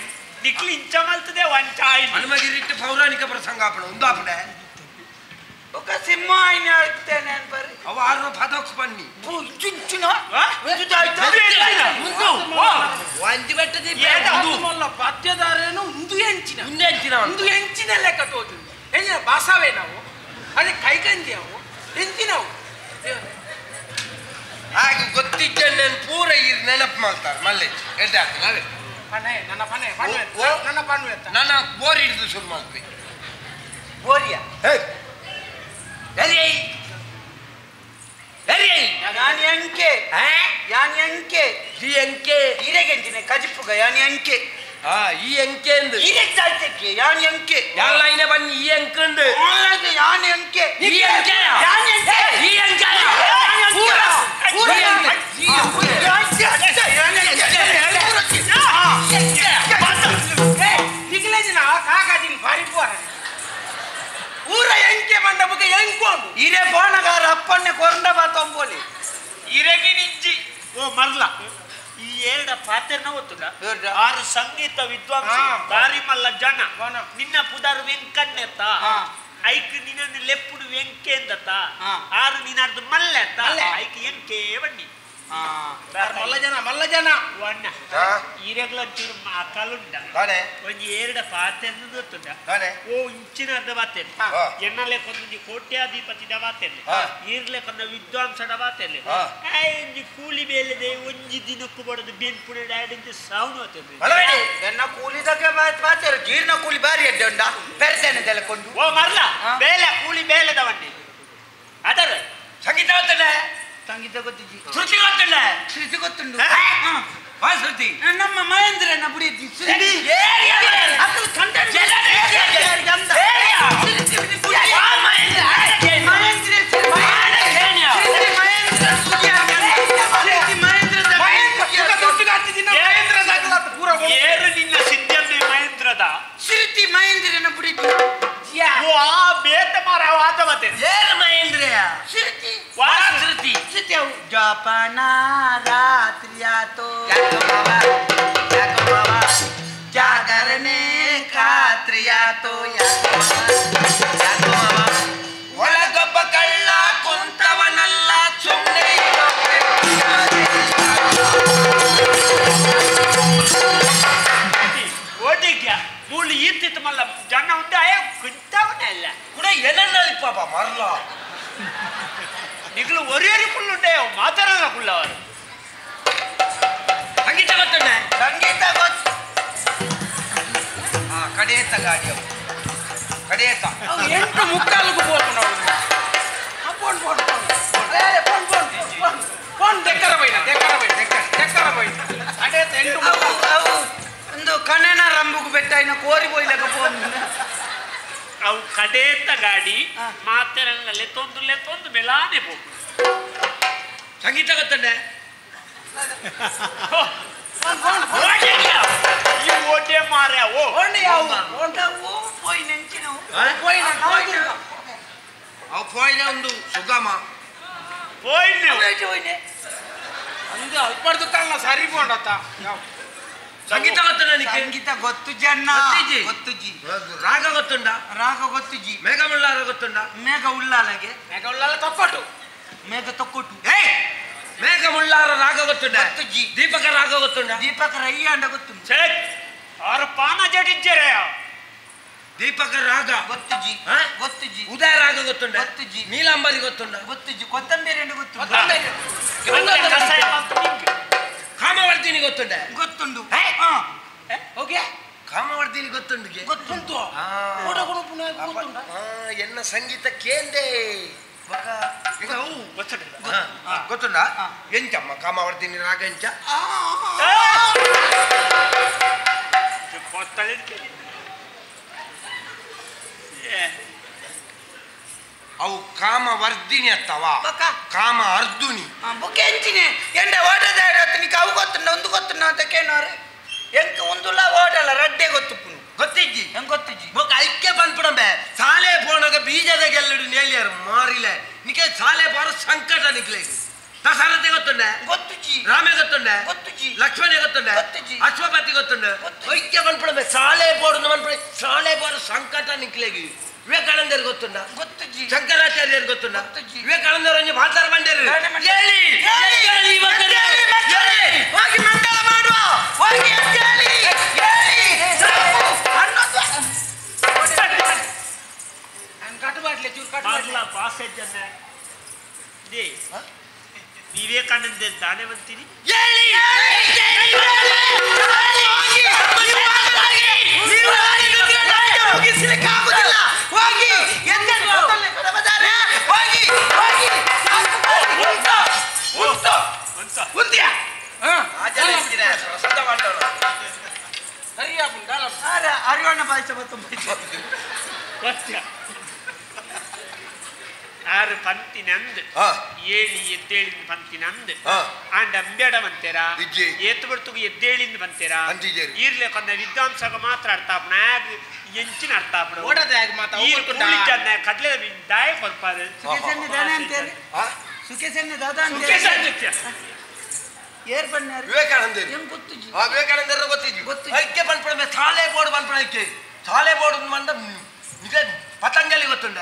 ನಿಕ್ಲಿ ಇಂಚ ಮಲ್ತದೆ ವಂಚಾಯಿ ಹನುಮಗಿರಿಟ್ಟು ಪೌರಾಣಿಕ ಪ್ರಸಂಗ ಆಪಣ ಒಂದು ಆಪಣೆ ఒక ಸಿಂಹವಾಹಿನಿ ಆಗ್ತೇನೆ ಅನ್ಬರ್ರಿ ಅವ ಆರು ಪದಕ್ಕೆ ಬನ್ನಿ ಇಂಚಿನ ಪದ್ಯದಾರೇನು ಒಂದು ಎಂಚಿನ ಒಂದು ಎಂಚಿನ ಲೆಕ್ಕ ತೋಜು ಎಂಚಿನ ಬಾಸವೇ ನಾವು ಅದೇ ಕೈಗಂಜಿ ಅವು ಎಂಚಿನವು ಹಾಗೆ ಗೊತ್ತಿದ್ದನ್ನು ಪೂರ ಈ ನೆನಪು ಮಾಡ್ತಾರೆ ಮಲ್ಲೆ ಎಡ್ಡೆ ಆಗ್ತದೆ ಅವೇ ಪಣೆ ನನ್ನ ಪಣೆ ಪಣೆ ನನ್ನ ಪಣೆ ನನ್ನ ಬೋರ್ ಹಿಡಿದು ಶುರು ಮಾಡ್ತೀವಿ ಬೋರಿಯ ಹೇ ಅರೇ ಯಾನ್ ಎಂಕೆ ಯಾನ್ ಎಂಕೆ ಈ ಎಂಕೆ ಇರೆಗೆಂಚಿನ ಕಜಿಪುಗ ಯಾನ್ ಎಂಕೆ ಆ ಈ ಎಂಕೆ ಅಂದು ಇರೆಗ್ ದಾಲ್ತೆಕ್ಕೆ ಯಾನ್ ಎಂಕೆ ಯಾನ್ಲ ಐನೆ ಬನ್ನಿ ಈ ಎಂಕಂದು ಯಾನ್ ಎಂಕೆ ಈ ಎಂಕೆ ಯಾನ್ ಎಂಕೆ ಈ ಎಂಕೆ ಪೂರ ಪೂರ ಊರ ಎಂಕೆ ಬಂದ ಬುಕ್ಕ ಎಂಕೊಂಡು ಇರೆ ಬೋನಗಾರ ಅಪ್ಪನ್ನೆ ಕೊರಂಡ ಬಾ ತೊಂಬೋಲಿ ಇರೆಗಿ ನಿಂಜಿ ಓ ಮರ್ಲ ಈ ಎರಡ ಪಾತ್ರನ ಗೊತ್ತುಂಡ ಆರು ಸಂಗೀತ ವಿದ್ವಾಂಸ ಬಾರಿ ಮಲ್ಲ ಜನ ನಿನ್ನ ಪುದಾರು ವೆಂಕಣ್ಣೆತ್ತ ಐಕ್ ನಿನ್ನ ಲೆಪ್ಪುಡು ವೆಂಕೆ ಎಂದತ್ತ ಆರು ನಿನ್ನರ್ದು ಮಲ್ಲೆತ್ತ ಐಕ್ ಎಂಕೆ ಬನ್ನಿ ಮಲ್ಲ ಜನ ಮಲ್ಲ ಜನ ವಣ್ಣ ಈರೆಗ್ಲ ಚೂರು ಮಾಕಾಲುಂಡ ಒಂಜಿ ಎರಡ ಪಾತೆಂದು ಗೊತ್ತುಂಡ ಓ ಇಂಚಿನ ಅರ್ಧ ಬಾತೆನ್ ಎನ್ನಲೆ ಕೊಂದೊಂಜಿ ಕೋಟ್ಯಾಧಿಪತಿದ ಬಾತೆನ್ ಈರ್ಲೆ ಕೊಂದ ವಿದ್ವಾಂಸದ ಬಾತೆನ್ ಒಂಜಿ ಕೂಲಿ ಬೇಲೆದೆ ಒಂಜಿ ದಿನಕ್ಕೂ ಬಡದು ಬೆನ್ಪುಡೆ ಡಾಯಡಿಂಚ ಸಾವುನು ಆತೇನೆ ಎನ್ನ ಕೂಲಿದಕ್ಕೆ ಬಾತೇರು ಜೀರ್ಣ ಕೂಲಿ ಬಾರಿ ಅಡ್ಡ ಉಂಡ ಪೆರ್ತೇನೆ ತೆಲಕೊಂಡು ಓ ಮರ್ಲ ಬೇಲೆ ಕೂಲಿ ಬೇಲೆದವನ್ನಿ ಅದರ ಸಂಗೀತ ಗೊತ್ತುಂಡ ಸಂಗೀತ ಗೊತ್ತಿಜ್ಜಿ ಶ್ರುತಿ ಗೊತ್ತುಂಡ ಶ್ರುತಿ ಗೊತ್ತುಂಡು ವಾ ಶ್ರುತಿ ನಮ್ಮ ಮಹೇಂದ್ರನ ಬುಡಿಯಜ್ಜಿ ಶ್ರುತಿ ಏರು ನಿನ್ನ ಸಿದ್ಧಮ್ಮೆ ಮಹೇಂದ್ರದ ಶ್ರುತಿ ಮಹೇಂದ್ರನ ಬುಡಿಯಜ್ಜಿ ಬೇತ ಮಾರ ಆತ ಮತ್ತೆ ಏರು ಮಹೇಂದ್ರಯ ಶ್ರುತಿ ವಾ ಶ್ರುತಿ ಶ್ರುತಿ ಅವು ಜಪನ ರಾತ್ರಿಯಾತೋ ಯಾಕೋ ಬಾಬಾ ಯಾಕೋ ಬಾಬಾ ಜಾಗರಣೆ ಖಾತ್ರಿಯಾತೋ ಯಾಕೋ ಬಾಬಾ ಯಾಕೋ ಬಾಬಾ ಒಳಗೊಬ್ಬ ಕಳ್ಳ ಕುಂತವನಲ್ಲ ಸುಮ್ಮನೆ ಓಟಿಗ್ಯ ಮೂಲು ಈರ್ತಿತ್ತು ಮಲ್ಲ ಜನ ಉಂಡ ಆಯ ಕುಂತವನಲ್ಲ ಕೂಡ ಏನನ್ನ ಪಾಪ ಮರ್ಲ ನಿಗಲು ಒರಿಯರಿ ಕುಳ್ಳುಂಡೆ ಮಾತಾಡಲ್ಲ ಕುಳ್ಳವರು ಸಂಗೀತ ಗೊತ್ತುಂಡ ಸಂಗೀತ ಗೊತ್ತು ಆ ಕಡೇತ ಗಾಡಿ ಅವು ಕಡೇತ ಎಂಟು ಮುಕ್ಕಾಲಿಗೂ ಹೋಗ್ತು ನಾವು phone phone phone phone phone phone phone ದೆಕ್ಕರ ಬೈನ ದೆಕ್ಕರ ಬೈನ ದೆಕ್ಕರ ಬೈನ ಕಡೇತ ಎಂಟು ಅವು ಒಂದು ಕಣ್ಣನ ರಂಬುಗು ಬೆಟ್ಟ ಇನ್ನು ಕೋರಿ ಬೋಯ್ಲಕ ಫೋನ್ ಅವು ಕಡೇತ ಗಾಡಿ ಮಾತೆಲ್ಲ ಲೆತ್ತೊಂದು ಲೆತ್ತೊಂದು ಮೆಲಾನೆ ಹೋಗು ಸಂಗೀತ ಗೊತ್ತುಂಡ ಈ ಓಟೆ ಮಾರ್ಯ ಓ ಅವು ಪೋಯಿನ ಒಂದು ಸುಗಮ ಪೋಯಿನ ಅಂದು ಅಲ್ಪಡ್ದು ತಲ್ಲ ಸರಿ ಪೋಂಡತ್ತ ಸಂಗೀತ ಗೊತ್ತುಂಡ ನಿಕ್ಕೆ ಸಂಗೀತ ಗೊತ್ತು ಜನ ಗೊತ್ತಿಜ್ಜಿ? ಗೊತ್ತುಜಿ ರಾಗ ಗೊತ್ತುಂಡ ರಾಗ ಗೊತ್ತುಜಿ ಮೇಘಮುಳ್ಳಾರ ಗೊತ್ತುಂಡ ಮೇಘ ಉಳ್ಳಾಲಗೆ ಮೇಘ ಉಳ್ಳಾಲ ತೊಕ್ಕೊಟ್ಟು ಮೇಘ ತೊಕ್ಕೊಟ್ಟು ಏಯ್ ಮೇಘಮುಳ್ಳಾರ ರಾಗ ಗೊತ್ತುಂಡ ಗೊತ್ತುಜಿ. ದೀಪಕ ರಾಗ ಗೊತ್ತುಂಡ ದೀಪಕ ರಯ್ಯ ಅಂಡ ಗೊತ್ತುಂಡು ಛೇ ಆರು ಪಾನ ಜಡಿಜ್ಜರೆ ದೀಪಕ ರಾಗ ಗೊತ್ತುಜಿ ಹಾ? ಗೊತ್ತುಜಿ ಉದಯ ರಾಗ ಗೊತ್ತುಂಡ ಗೊತ್ತುಜಿ. ನೀಲಾಂಬರಿ ಗೊತ್ತುಂಡ ಗೊತ್ತುಜಿ ಕೊತ್ತಂಬರಿ ಅಂಡ ಗೊತ್ತುಂಡು ಕಷಾಯ ಮಾತ್ರ ನಿಂಗೆ. ಕಾಮವರ್ಧಿನಿ ಗೊತ್ತುಂಡ ಗೊತ್ತುಂಡು ಓಕೆ ಕಾಮವರ್ಧಿನಿ ಗೊತ್ತುಂಡು ಗೊತ್ತುಂಟು ಆ. ಎನ್ನ ಸಂಗೀತ ಕೇಂದೇ ಗೊತ್ತುಂಡ ಎಂಚಮ್ಮ ಕಾಮವರ್ಧಿನಿ ರಾಗ ಎಂಚ ಅವು ಕಾಮವರ್ಧಿನಿ ಅತ್ತವ ಕಾಮ ಅರ್ಧುನಿ ಬುಕ್ ಎಂಚಿನೆ ಎಂಡ ಓಟದ ನಿಕ್ ಅವು ಗೊತ್ತುಂಡ ಒಂದು ಗೊತ್ತುಂಡ ಅಂತ ಕೇನೋರು ಎಂಕ್ ಒಂದುಲ್ಲ ಓಟಲ್ಲ ರಡ್ಡೆ ಗೊತ್ತುಪ್ಪುನು ಗೊತ್ತಿಜ್ಜಿ ಹೆಂಗ್ ಗೊತ್ತಿಜ್ಜಿ ಬೊಕ್ಕ ಐಕ್ಯ ಪನ್ಪುಡಂಬೆ ಸಾಲೆ ಪೋಣಗ ಬೀಜದ ಗೆಲ್ಲುಡು ನೇಲಿಯರು ಮಾರಿಲೆ ನಿಕೆ ಸಾಲೆ ಬಾರ ಸಂಕಟ ನಿಕ್ಲೆ ದಶರಥೆ ಗೊತ್ತುಂಡೆ ಗೊತ್ತುಜಿ ರಾಮೆ ಗೊತ್ತುಂಡೆ ಗೊತ್ತುಜಿ ಲಕ್ಷ್ಮಣೆ ಗೊತ್ತುಂಡೆ ಗೊತ್ತುಜಿ. ಅಶ್ವಪತಿ ಗೊತ್ತುಂಡೆ ಗೊತ್ತುಜಿ. ಐಕ್ಯ ಪನ್ಪುಡಂಬೆ ಸಾಲೆ ಬೋಡು ಮನ್ಪುಡೆ ಸಾಲೆ ಬಾರ ಸಂಕಟ ನಿಕ್ಲೆಗಿ ವಿವೇಕಾನಂದರು ಗೊತ್ತುಂಡ ಗೊತ್ತುಜಿ ಶಂಕರಾಚಾರ್ಯರು ಗೊತ್ತುಂಡ ಗೊತ್ತುಜಿ. ವಿವೇಕಾನಂದರು ಒಂಜಿ ಮಾತಾಡ ಬಂಡೇರು ಬೇಡ ಮಂಡೇರು. ಹೇಳಿ ಹೇಳಿ, ಹೇಳಿ ಮಕ್ಕಳೇ, ಹೇಳಿ ಮಕ್ಕಳೇ, ಹೇಳಿ. ಹೋಗಿ ಮಂಡಲ ಮಾಡುವ ಹೋಗಿ ಎದ್ದೇಳಿ, ಹೇಳಿ, ಸಾಕು, ಅನ್ನೋದು. ಮರ್ಲ ಪಾಸೆಜ್ಜನ್ನ they Vivekananda ದಾನೆ ಬಂತೀನಿ ಹೇಳಿ ನೀವು ಆಗಿದ್ರೆ ನಾಟಕ ಮುಗಿಸ್ಲಿಕ್ಕೆ ಆಗುದಿಲ್ಲ. ಹೋಗಿ ಎದ್ದೇಳಿ, ಹೋಗಿ, ಹೋಗಿ, ಸಾಕು, ಹೋಗಿ. ಅರಿವಣ್ಣ ಪಾಯಸ ಮತ್ತು ಸತ್ಯ ಆರು ಪಂತಿ ನಂದು ಏಳಿ ಎದ್ದೇಳಿಂದ ಪಂತಿ ನಂದು ಆಂಡ ಅಂಬ್ಯಾಡ ಬಂತೇರಾ ಏತು ಬರ್ತುಗು ಎದ್ದೇಳಿಂದ ಬಂತೇರಾ ಈರ್ಲೆ ಕೊಂದ ವಿದ್ವಾಂಸಗ ಮಾತ್ರ ಅರ್ಥ ಆಪಣ ಎಂಚಿನ ಅರ್ಥ ಆಪಣ ಕಡ್ಲೆ ದಾಯ ಕೊರ್ಪಾರು ಸುಖೇಸನ್ನ ದಾದಾ ಏರ್ ಬಣ್ಣ ವಿವೇಕಾನಂದರು ವಿವೇಕಾನಂದರ ಗೊತ್ತಿದ್ದು ಐಕ್ಯ ಪನ್ಪಣ ಸಾಲೆ ಬೋರ್ಡ್ ಪನ್ಪಣ ಐಕ್ಯ ಸಾಲೆ ಬೋರ್ಡ್ ಮಂಡ ಪತಂಜಲಿ ಗೊತ್ತುಂಡ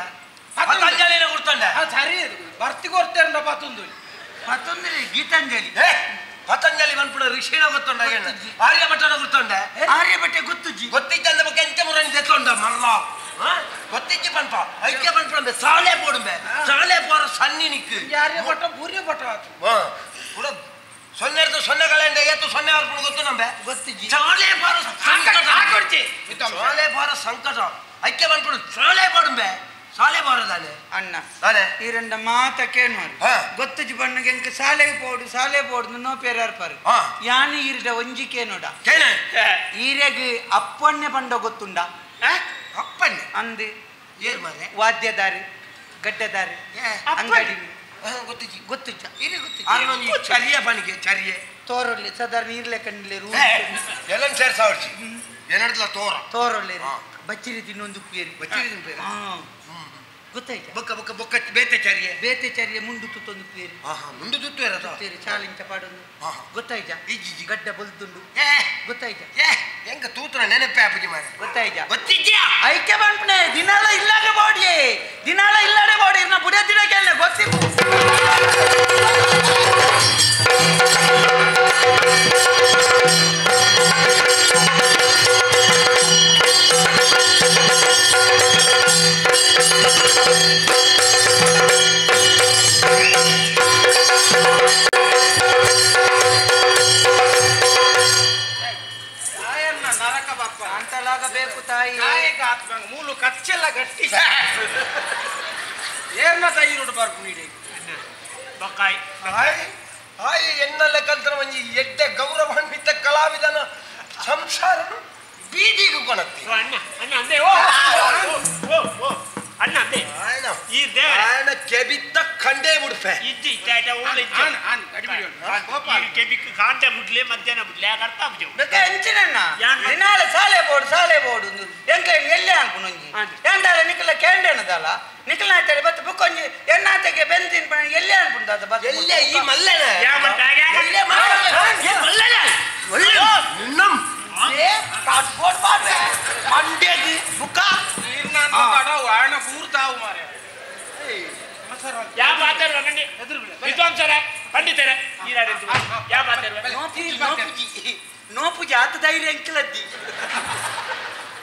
ಪತಂಜಲಿನ ಗುರ್ತುಂಡ ಸರಿ ಬರ್ತಿ ಕೊಡ್ತೇರಂಡ ಪತಂಜಲಿ ಪತಂಜಲಿ ಗೀತಾಂಜಲಿ ಪತಂಜಲಿ ಪನ್ಪಣ ಋಷಿನ ಗೊತ್ತುಂಡ ಆರ್ಯಭಟ್ಟನ ಗುರ್ತುಂಡ ಆರ್ಯಭಟ್ಟ ಗೊತ್ತುಜ್ಜಿ ಗೊತ್ತಿದ್ದಂದ ಬಗ್ಗೆ ಎಂಚ ಮುರನಿ ತೆತ್ತುಂಡ ಮಲ್ಲ ಗೊತ್ತಿಜ್ಜಿ ಪನ್ಪ ಐಕ್ಯ ಪನ್ಪಣ ಸಾಲೆ ಬೋಡುಂಬೆ ಸಾಲೆ ಬೋರ ಸನ್ನಿ ನಿಕ್ಕು ಆರ್ಯಭಟ್ಟ ಪೂರ್ಯಭಟ್ಟ ಪೂರ ಸೊನ್ನೆ ಸೊನ್ನೆ ಕಳೆಂಡ ಏತು ಸೊನ್ನೆ ಅವ್ರು ಗೊತ್ತು ನಂಬೆ ಗೊತ್ತಿಜ್ಜಿ ಸಾಲೆ ಬಾರ ಸಂಕಟ ಸಾಲೆ ಬಾರ ಸಂಕಟ ಐಕ್ಯ ಪನ್ಪಣ ಸಾಲೆ ಬೋಡುಂಬೆ ಸಾಲೆ ಬಾರದಾನೆ ಅಣ್ಣ ಈ ರಂಡ ಮಾತ ಕೇಳ್ಮಾರು ಗೊತ್ತುಜಿ ಬಣ್ಣಗೆ ಎಂಕ ಸಾಲೆಗೆ ಪೋಡು ಸಾಲೆ ಪೋಡು ನೋ ಪೇರಾರ್ಪಾರು ಯಾನು ಈರಿಡ ಒಂಜಿ ಕೇನೋಡ ಈರೆಗ್ ಅಪ್ಪಣ್ಣೆ ಪಂಡ ಗೊತ್ತುಂಡ ಅಪ್ಪಣ್ಣೆ ಅಂದು ವಾದ್ಯದಾರಿ ಗಡ್ಡದಾರಿ ಅಂಗಡಿ ಗೊತ್ತಿಜ್ಜಿ ಗೊತ್ತುಜ್ಜ ಇರಿ ಗೊತ್ತಿಜ್ಜಿ ಚರಿಯ ಬಣಿಗೆ ಚರಿಯೆ ತೋರೊಳ್ಳಿ ಸಾಧಾರಣ ಇರ್ಲೆ ಕಣ್ಣಿಲೆ ರೂ ಎಲ್ಲ ಸೇರ್ಸಾವರ್ಚಿ ಏನಡ್ಲ ತೋರ ತೋರೊಳ್ಳಿ ಬಚ್ಚಿರಿ ತಿನ್ನೊಂದು ಉಪ್ಪಿಯರಿ ಬಚ್ಚಿರಿ ತಿನ್ಪೇರಿ ಗೊತ್ತಾಯ್ತಾ ಬೊಕ್ಕ ಬೊಕ್ಕ ಬೊಕ್ಕ ಬೇತೆ ಚರಿಯೆ ಬೇತೆ ಚರಿಯೆ ಮುಂಡು ತುತ್ತೊಂದು ಉಪ್ಪಿಯರಿ ಮುಂಡು ತುತ್ತು ಇರೋದು ತುತ್ತೇರಿ ಚಾಲಿಂಚ ಪಾಡೊಂದು ಗೊತ್ತಾಯ್ತಾ ಇಜ್ಜಿ ಗಡ್ಡ ಬೊಲ್ದುಂಡು ಗೊತ್ತಾಯ್ತಾ ಹೆಂಗ ತೂತ್ರ ನೆನಪೆ ಆಪುಜಿ ಮಾರೆ ಗೊತ್ತಾಯ್ತಾ ಗೊತ್ತಿದ್ಯಾ ಐಕ್ಯ ಬಂಪನೆ ದಿನಾಲ ಇಲ್ಲಾಗ ಬಾಡಿಯೇ ದಿನಾಲ ಇಲ್ಲಾಡೆ ಬಾಡಿ ನಾ ಬುಡ ದಿನಕ್ಕೆ ಗೊತ್ತಿಲ್ಲ ಮೂಲು ಕಚ್ಚೆಲ್ಲ ಗಟ್ಟಿ ಏರ್ನ ತಾಯಿ ಬರ್ಪು ನೀಡಿ ಬಕ್ಕಾಯ್ ಹಾಯ್ ಎನ್ನಲ್ಲ ಕಲ್ತರ ಮಂಜಿ ಎಡ್ಡೆ ಗೌರವಾನ್ವಿತ ಕಲಾವಿದನ ಸಂಸಾರ ಬೀದಿಗೆ ಕೊನತ್ತಿ ಅಣ್ಣ ಅಣ್ಣ ಅಂದೆ ಓ ಓ ಓ ಅಣ್ಣ ಅಂದೆ ಈ ದೇವರ ಕೆಬಿತ್ತ ಖಂಡೇ ಬಿಡ್ಪೆ ಇಜ್ಜಿ ಇಟ್ಟಾಟ ಉಳ್ಳ ಇಜ್ಜಿ ಆನ್ ಗಡಿಬಿಡಿ ಗೋಪಾಲ್ ಕೆಬಿಕ್ ಕಾಂಟೆ ಬಿಡ್ಲೆ ಮಧ್ಯಾಹ್ನ ಬಿಡ್ಲೆ ಯಾಕೆ ಅರ್ಥ ಆಗುದು ಬೊಕ್ಕ ಎಂಚಿನಣ್ಣ ದಿನಾಲ ಸಾಲೆ ಬೋರ್ಡ್ ಸಾಲೆ ಬೋರ್ಡ್ ಎಂಕ ಎಲ್ಲೆ ಅನ್ಪುನೊಂಜಿ ಎಂದಾಲ ನಿಕಲ ಕೇಂಡೇನದಲ್ಲ ನಿಕಲ ಆತಡೆ ಬತ್ತ ಬುಕ್ಕೊಂಜಿ ಎನ್ನಾತೆಗೆ ಬೆಂದಿನ ಪಣ ಎಲ್ಲೆ ಅನ್ಪುಂಡದ ಬತ್ತ ಎಲ್ಲೆ ಈ ಮಲ್ಲನ ಎಲ್ಲೆ ಮಲ್ಲನ ಒಳ್ಳೆ ನಿನ್ನಂ ಏ ಕಾಟ್ ಬೋರ್ಡ್ ಬಾಡ್ವೆ ಮಂಡ್ಯಗ್ ಬುಕ್ಕ ಆಣ ಪೂರ್ತಾವು ಮಾರೆ ಯಾವ ಮಾತಾಡುವ ವಿದ್ವಾಂಸರೇ ಪಂಡಿತರೇ ಯಾವ ಮಾತಾಡುವ ನೋಪುಜಿ ಆತ ಧೈರ್ಯ ಅಂಕಿಲದ್ದಿ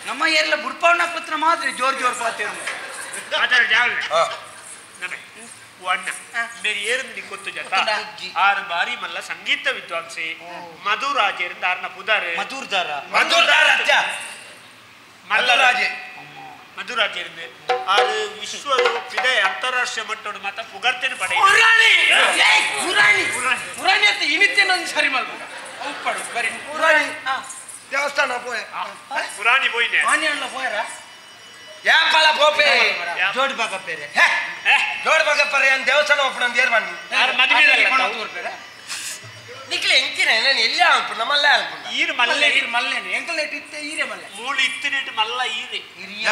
ನಮ್ಮ ಏರ್ಲ ಬುಡ್ಪವನ ಪತ್ರ ಮಾತ್ರ ಜೋರ್ ಜೋರ್ ಪಾತೆ ಅಣ್ಣ ಬೇರೆ ಏರಂದು ಗೊತ್ತು ಜತ ಆರು ಬಾರಿ ಮಲ್ಲ ಸಂಗೀತ ವಿದ್ವಾಂಸೆ ಮಧುರಾಜರಿಂದ ಆರ್ನ ಪುದಾರೆ ಮಧುರ್ದಾರ ಮಧುರಾಜ ಮಲ್ಲರಾಜೆ ಮಧುರಾಜರಿಂದ ಆರು ವಿಶ್ವ ಪಿದೆ ಅಂತಾರಾಷ್ಟ್ರೀಯ ಮಟ್ಟದ ಮಾತ ಪುಗರ್ತೇನೆ ಪಡೆ ಪುರಾಣಿ ಪುರಾಣಿ ಅಂತ ಇನಿತೇನ ಒಂದು ಸರಿ ಮಲ್ಪು ಉಪ್ಪಡು ಬರಿ ಪುರಾಣಿ ದೇವಸ್ಥಾನ ಪೋಯೆ ಪುರಾಣಿ ಪೋಯಿನೆ ಆನಿಯನ್ಲ ಪೋಯರ ಯಾಪಲ ಪೋಪೆ ಜೋಡಿ ಬಾಗ ಪೇರೆ ಜೋಡಿ ಬಾಗ ಪರೆ ಅನ್ ದೇವಸ್ಥಾನ ಒಪ್ಪಣ ದೇರ್ ಬನ್ನಿ ಯಾರು ಮದುವೆ ನಿಕ್ಲೆ ಎಂಕಿನ ನಾನು ಎಲ್ಲಿ ಅನ್ಪು ನಮ್ಮಲ್ಲೇ ಅನ್ಪು ಈರು ಮಲ್ಲೆ ಈರು ಮಲ್ಲೇನೆ ಎಂಕಲ್ ಇತ್ತೆ ಈರೆ ಮಲ್ಲೆ ಮೂಳು ಇತ್ತಿನೇಟು ಮಲ್ಲ ಈರೆ ಹಿರಿಯ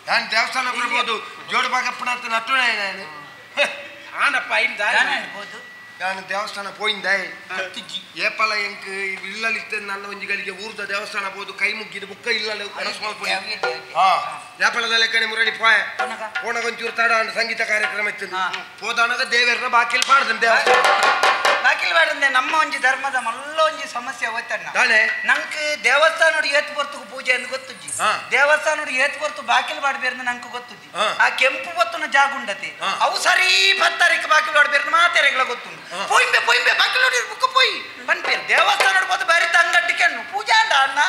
ನಾನು ದೇವಸ್ಥಾನ ಬರ್ಬೋದು ಜೋಡಿ ಬಾಗಪ್ಪನ ಅಂತ ನಟ್ಟುನೆ ನಾನು ಆನಪ್ಪ ಇಂದ ಅನ್ಬೋದು ನಾನು ದೇವಸ್ಥಾನ ಪೋಯಿಂದೆ ಏಪಲ ಎಂಕ್ ಇಲ್ಲಲಿತ್ತೆ ನನ್ನ ಒಂಜಿ ಗಳಿಗೆ ಊರ್ದ ದೇವಸ್ಥಾನ ಬೋದು ಕೈ ಮುಗ್ಗಿದ ಬುಕ್ಕ ಇಲ್ಲಲ್ಲ ಏಪಲದ ಲೆಕ್ಕನೆ ಮುರಳಿ ಪೋಯ ಪೋಣಗ ಒಂಚೂರು ತಡ ಸಂಗೀತ ಕಾರ್ಯಕ್ರಮ ಇತ್ತು ಪೋದಾನಗ ದೇವರನ್ನ ಬಾಕಿಲ್ ಪಾಡ್ದ ದೇವಸ್ಥಾನ ಬಾಕಿಲ್ ಪಾಡಂದೆ ನಮ್ಮ ಒಂಜಿ ಧರ್ಮದ ಮಲ್ಲ ಒಂಜಿ ಸಮಸ್ಯೆ ಹೋಯ್ತಣ್ಣ ನಂಗೆ ದೇವಸ್ಥಾನ ಏತ್ ಬರ್ತುಗು ಪೂಜೆ ಎಂದು ಗೊತ್ತುಜ್ಜಿ ದೇವಸ್ಥಾನ ಏತ್ ಬರ್ತು ಬಾಕಿಲ್ ಪಾಡ್ಬೇರ್ದು ನಂಗೆ ಗೊತ್ತುಜ್ಜಿ ಆ ಕೆಂಪು ಬತ್ತುನ ಜಾಗ ಉಂಡತಿ ಅವು ಸರಿ ಬತ್ತಾರಿಕ್ ಬಾಕಿಲ್ ಪಾಡ್ಬೇರ್ದು ಮಾತೆರೆಗಳ ಗೊತ್ತುಂಡು ಪೊಯ್ಂಬೆ ಪೊಯ್ಂಬೆ ಬಾಕಿಲ್ ನೋಡಿ ಬುಕ್ಕ ಪೊಯ್ ಪನ್ಪೇರು ದೇವಸ್ಥಾನ ನೋಡ್ಬೋದು ಬಾರಿ ತಂಗಟ್ಟಿಕೆಣ್ಣು ಪೂಜೆ ಅಂಡ ಅಣ್ಣ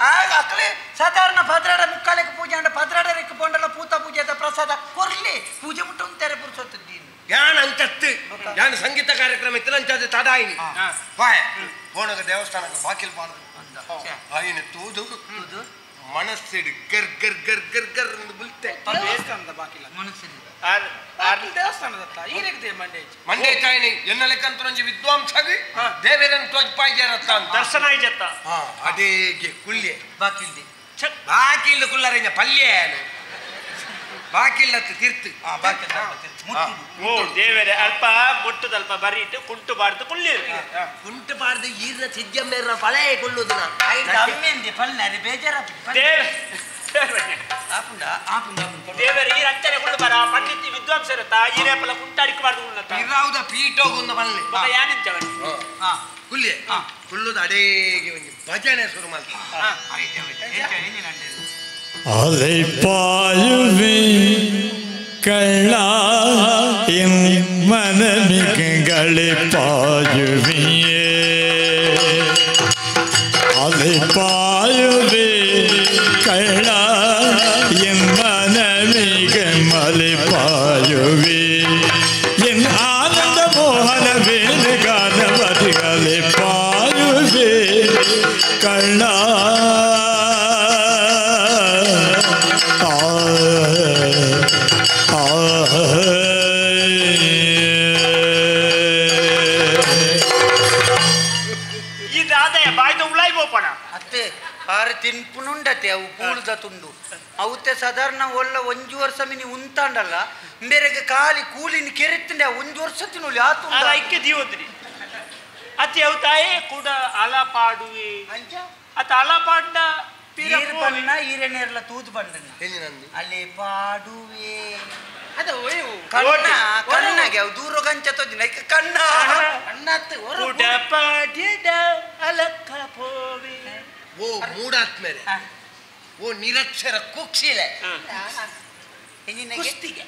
ಆಗ ಅಕ್ಕಲೆ ಸಾಧಾರಣ ಪದ್ರಾಡ ಮುಕ್ಕಾಲಕ್ಕೆ ಪೂಜೆ ಅಂಡ ಪದ್ರಾಡಕ್ಕೆ ಪೋಂಡಲ ಪೂತ ಪೂಜೆದ ಪ್ರಸಾದ ಕೊರ್ಲಿ ಪೂಜೆ ಮುಟ್ಟ ತೆರೆ ಪುರುಸೊತ್ತಿದ್ದೀನಿ ಯಾನ್ ಅಂಚತ್ತು ಯಾನ್ ಸಂಗೀತ ಕಾರ್ಯಕ್ರಮ ಇತ್ತು ಅಂಚಾದ ತಡಾಯಿನಿ ಬಾಯ್ ಪೋಣಗ ದೇವಸ್ಥಾನಕ್ಕೆ ಬಾಕಿಲ್ ಪಾಡ್ದು ಆಯಿನ ತೂದು ಮನಸ್ಸಿಡು ಗರ್ ಗರ್ ಗರ್ ಗರ್ ಗರ್ ಎಂದು ಬುಲ್ತೆ ದೇವಸ್ಥಾನದ ಬಾಕಿಲ ಮನಸ್ಸಿಡು ಬಾಕಿಲ್ ದೇವಸ್ಥಾನದತ್ತ ಈರೆಗ್ದೆ ಮಂಡೆ ಮಂಡೆ ಚಾಯಿನಿ ಎನ್ನ ಲೆಕ್ಕಂತ ವಿದ್ವಾಂಸಗಿ ದೇವೇರನ್ ತೋಜ್ಪಾಯ್ಜರತ್ತ ದರ್ಶನ ಆಯ್ಜತ್ತ ಅದೇಗೆ ಕುಲ್ಯೆ ಬಾಕಿಲ್ದೆ ಬಾಕಿಲ್ದ ಕುಲ್ಲರೆಂಜ ಪಲ್ಯ ಬಾಕಿಲ್ಲತ್ತು ತಿರ್ತು ಓ ದೇವರೇ ಅಲ್ಪ ಮುಟ್ಟದಲ್ಪ ಬರೀಟು ಕುಂಟು ಬಾರ್ದು ಕುಳ್ಳಿರು ಕುಂಟು ಬಾರ್ದು ಈರ್ನ ಸಿಜ್ಜಮ್ಮೇರ್ನ ಫಲೇ ಕುಳ್ಳುದು ದೇವರೇ ಈ ಅಂಚನೆ ಕುಳ್ಳು ಬರ ಪಂಡಿತ್ ವಿದ್ವಾಂಸರತ್ತ ಈರೇಪಲ ಕುಂಟಾಡಿಕಬಾರ್ದು ಕುಳ್ಳತ್ತ ಇರಾವುದ ಪೀಟೋಗುಂದ ಬಲ್ಲೆ ಬೊಕ ಯಾನಿಂಚವನಿ ಕುಲ್ಲೆ ಕುಳ್ಳುದು ಅಡೇಗೆ ಒಂಜಿ ಭಜನೆ ಶುರು ಮಾಡ್ತ ಅಲೆಪಾಯುವೆ ಕಳ್ಳ ಮನಮಿಗಳೆಪಾಯುವೆ ಅಲೆಪಾಯುವೆ ಕಳ್ಳ ಮನಮಿಗಮಲೆಪಾಯುವೆ ಎನ್ ಆನಂದ ಮೋಹನ ವೇಣುಗಾನವತಿಗಳೆಪಾಯುವೆ ಕಳ್ಳ ಆರು ತಿನ್ಪುನುಂಡತೆ ಅವು ಪೂಳ್ದ ತುಂಡು ಅವತ್ತೆ ಸಾಧಾರಣ ಒಳ್ಳ ಒಂಜು ವರ್ಷ ಮಿನಿ ಉಂತಾಂಡಲ್ಲ ಬೇರೆಗೆ ಖಾಲಿ ಕೂಲಿನ ಕೆರೆತ್ತಂಡೆ ಒಂಜು ವರ್ಷ ತಿನ್ನೋಲಿ ಆತು ಐಕ್ಯ ದೀವದ್ರಿ ಅತಿ ಅವು ತಾಯೇ ಕೂಡ ಅಲ ಪಾಡುವೆ ಅತ ಅಲ ಪಾಡ್ಡ ಬಣ್ಣ ಈರೇನೇರ್ಲ ತೂದು ಬಂಡನ ಅಲ್ಲಿ ಪಾಡುವೆ ಕಣ್ಣ ಕಣ್ಣಗೆ ಅವು ದೂರ ಗಂಚ ತೊಜ್ಜಿನ ಕಣ್ಣ ಕೂಡ ಪಾಡಿದ ಅಲಕ್ಕ ಪೋವೆ ಓ ಮೂಡಾತ್ಮೇಲೆ ಓ ನಿರಕ್ಷರ ಕುಕ್ಷಿಲೆ ಕುಸ್ತಿಗೆ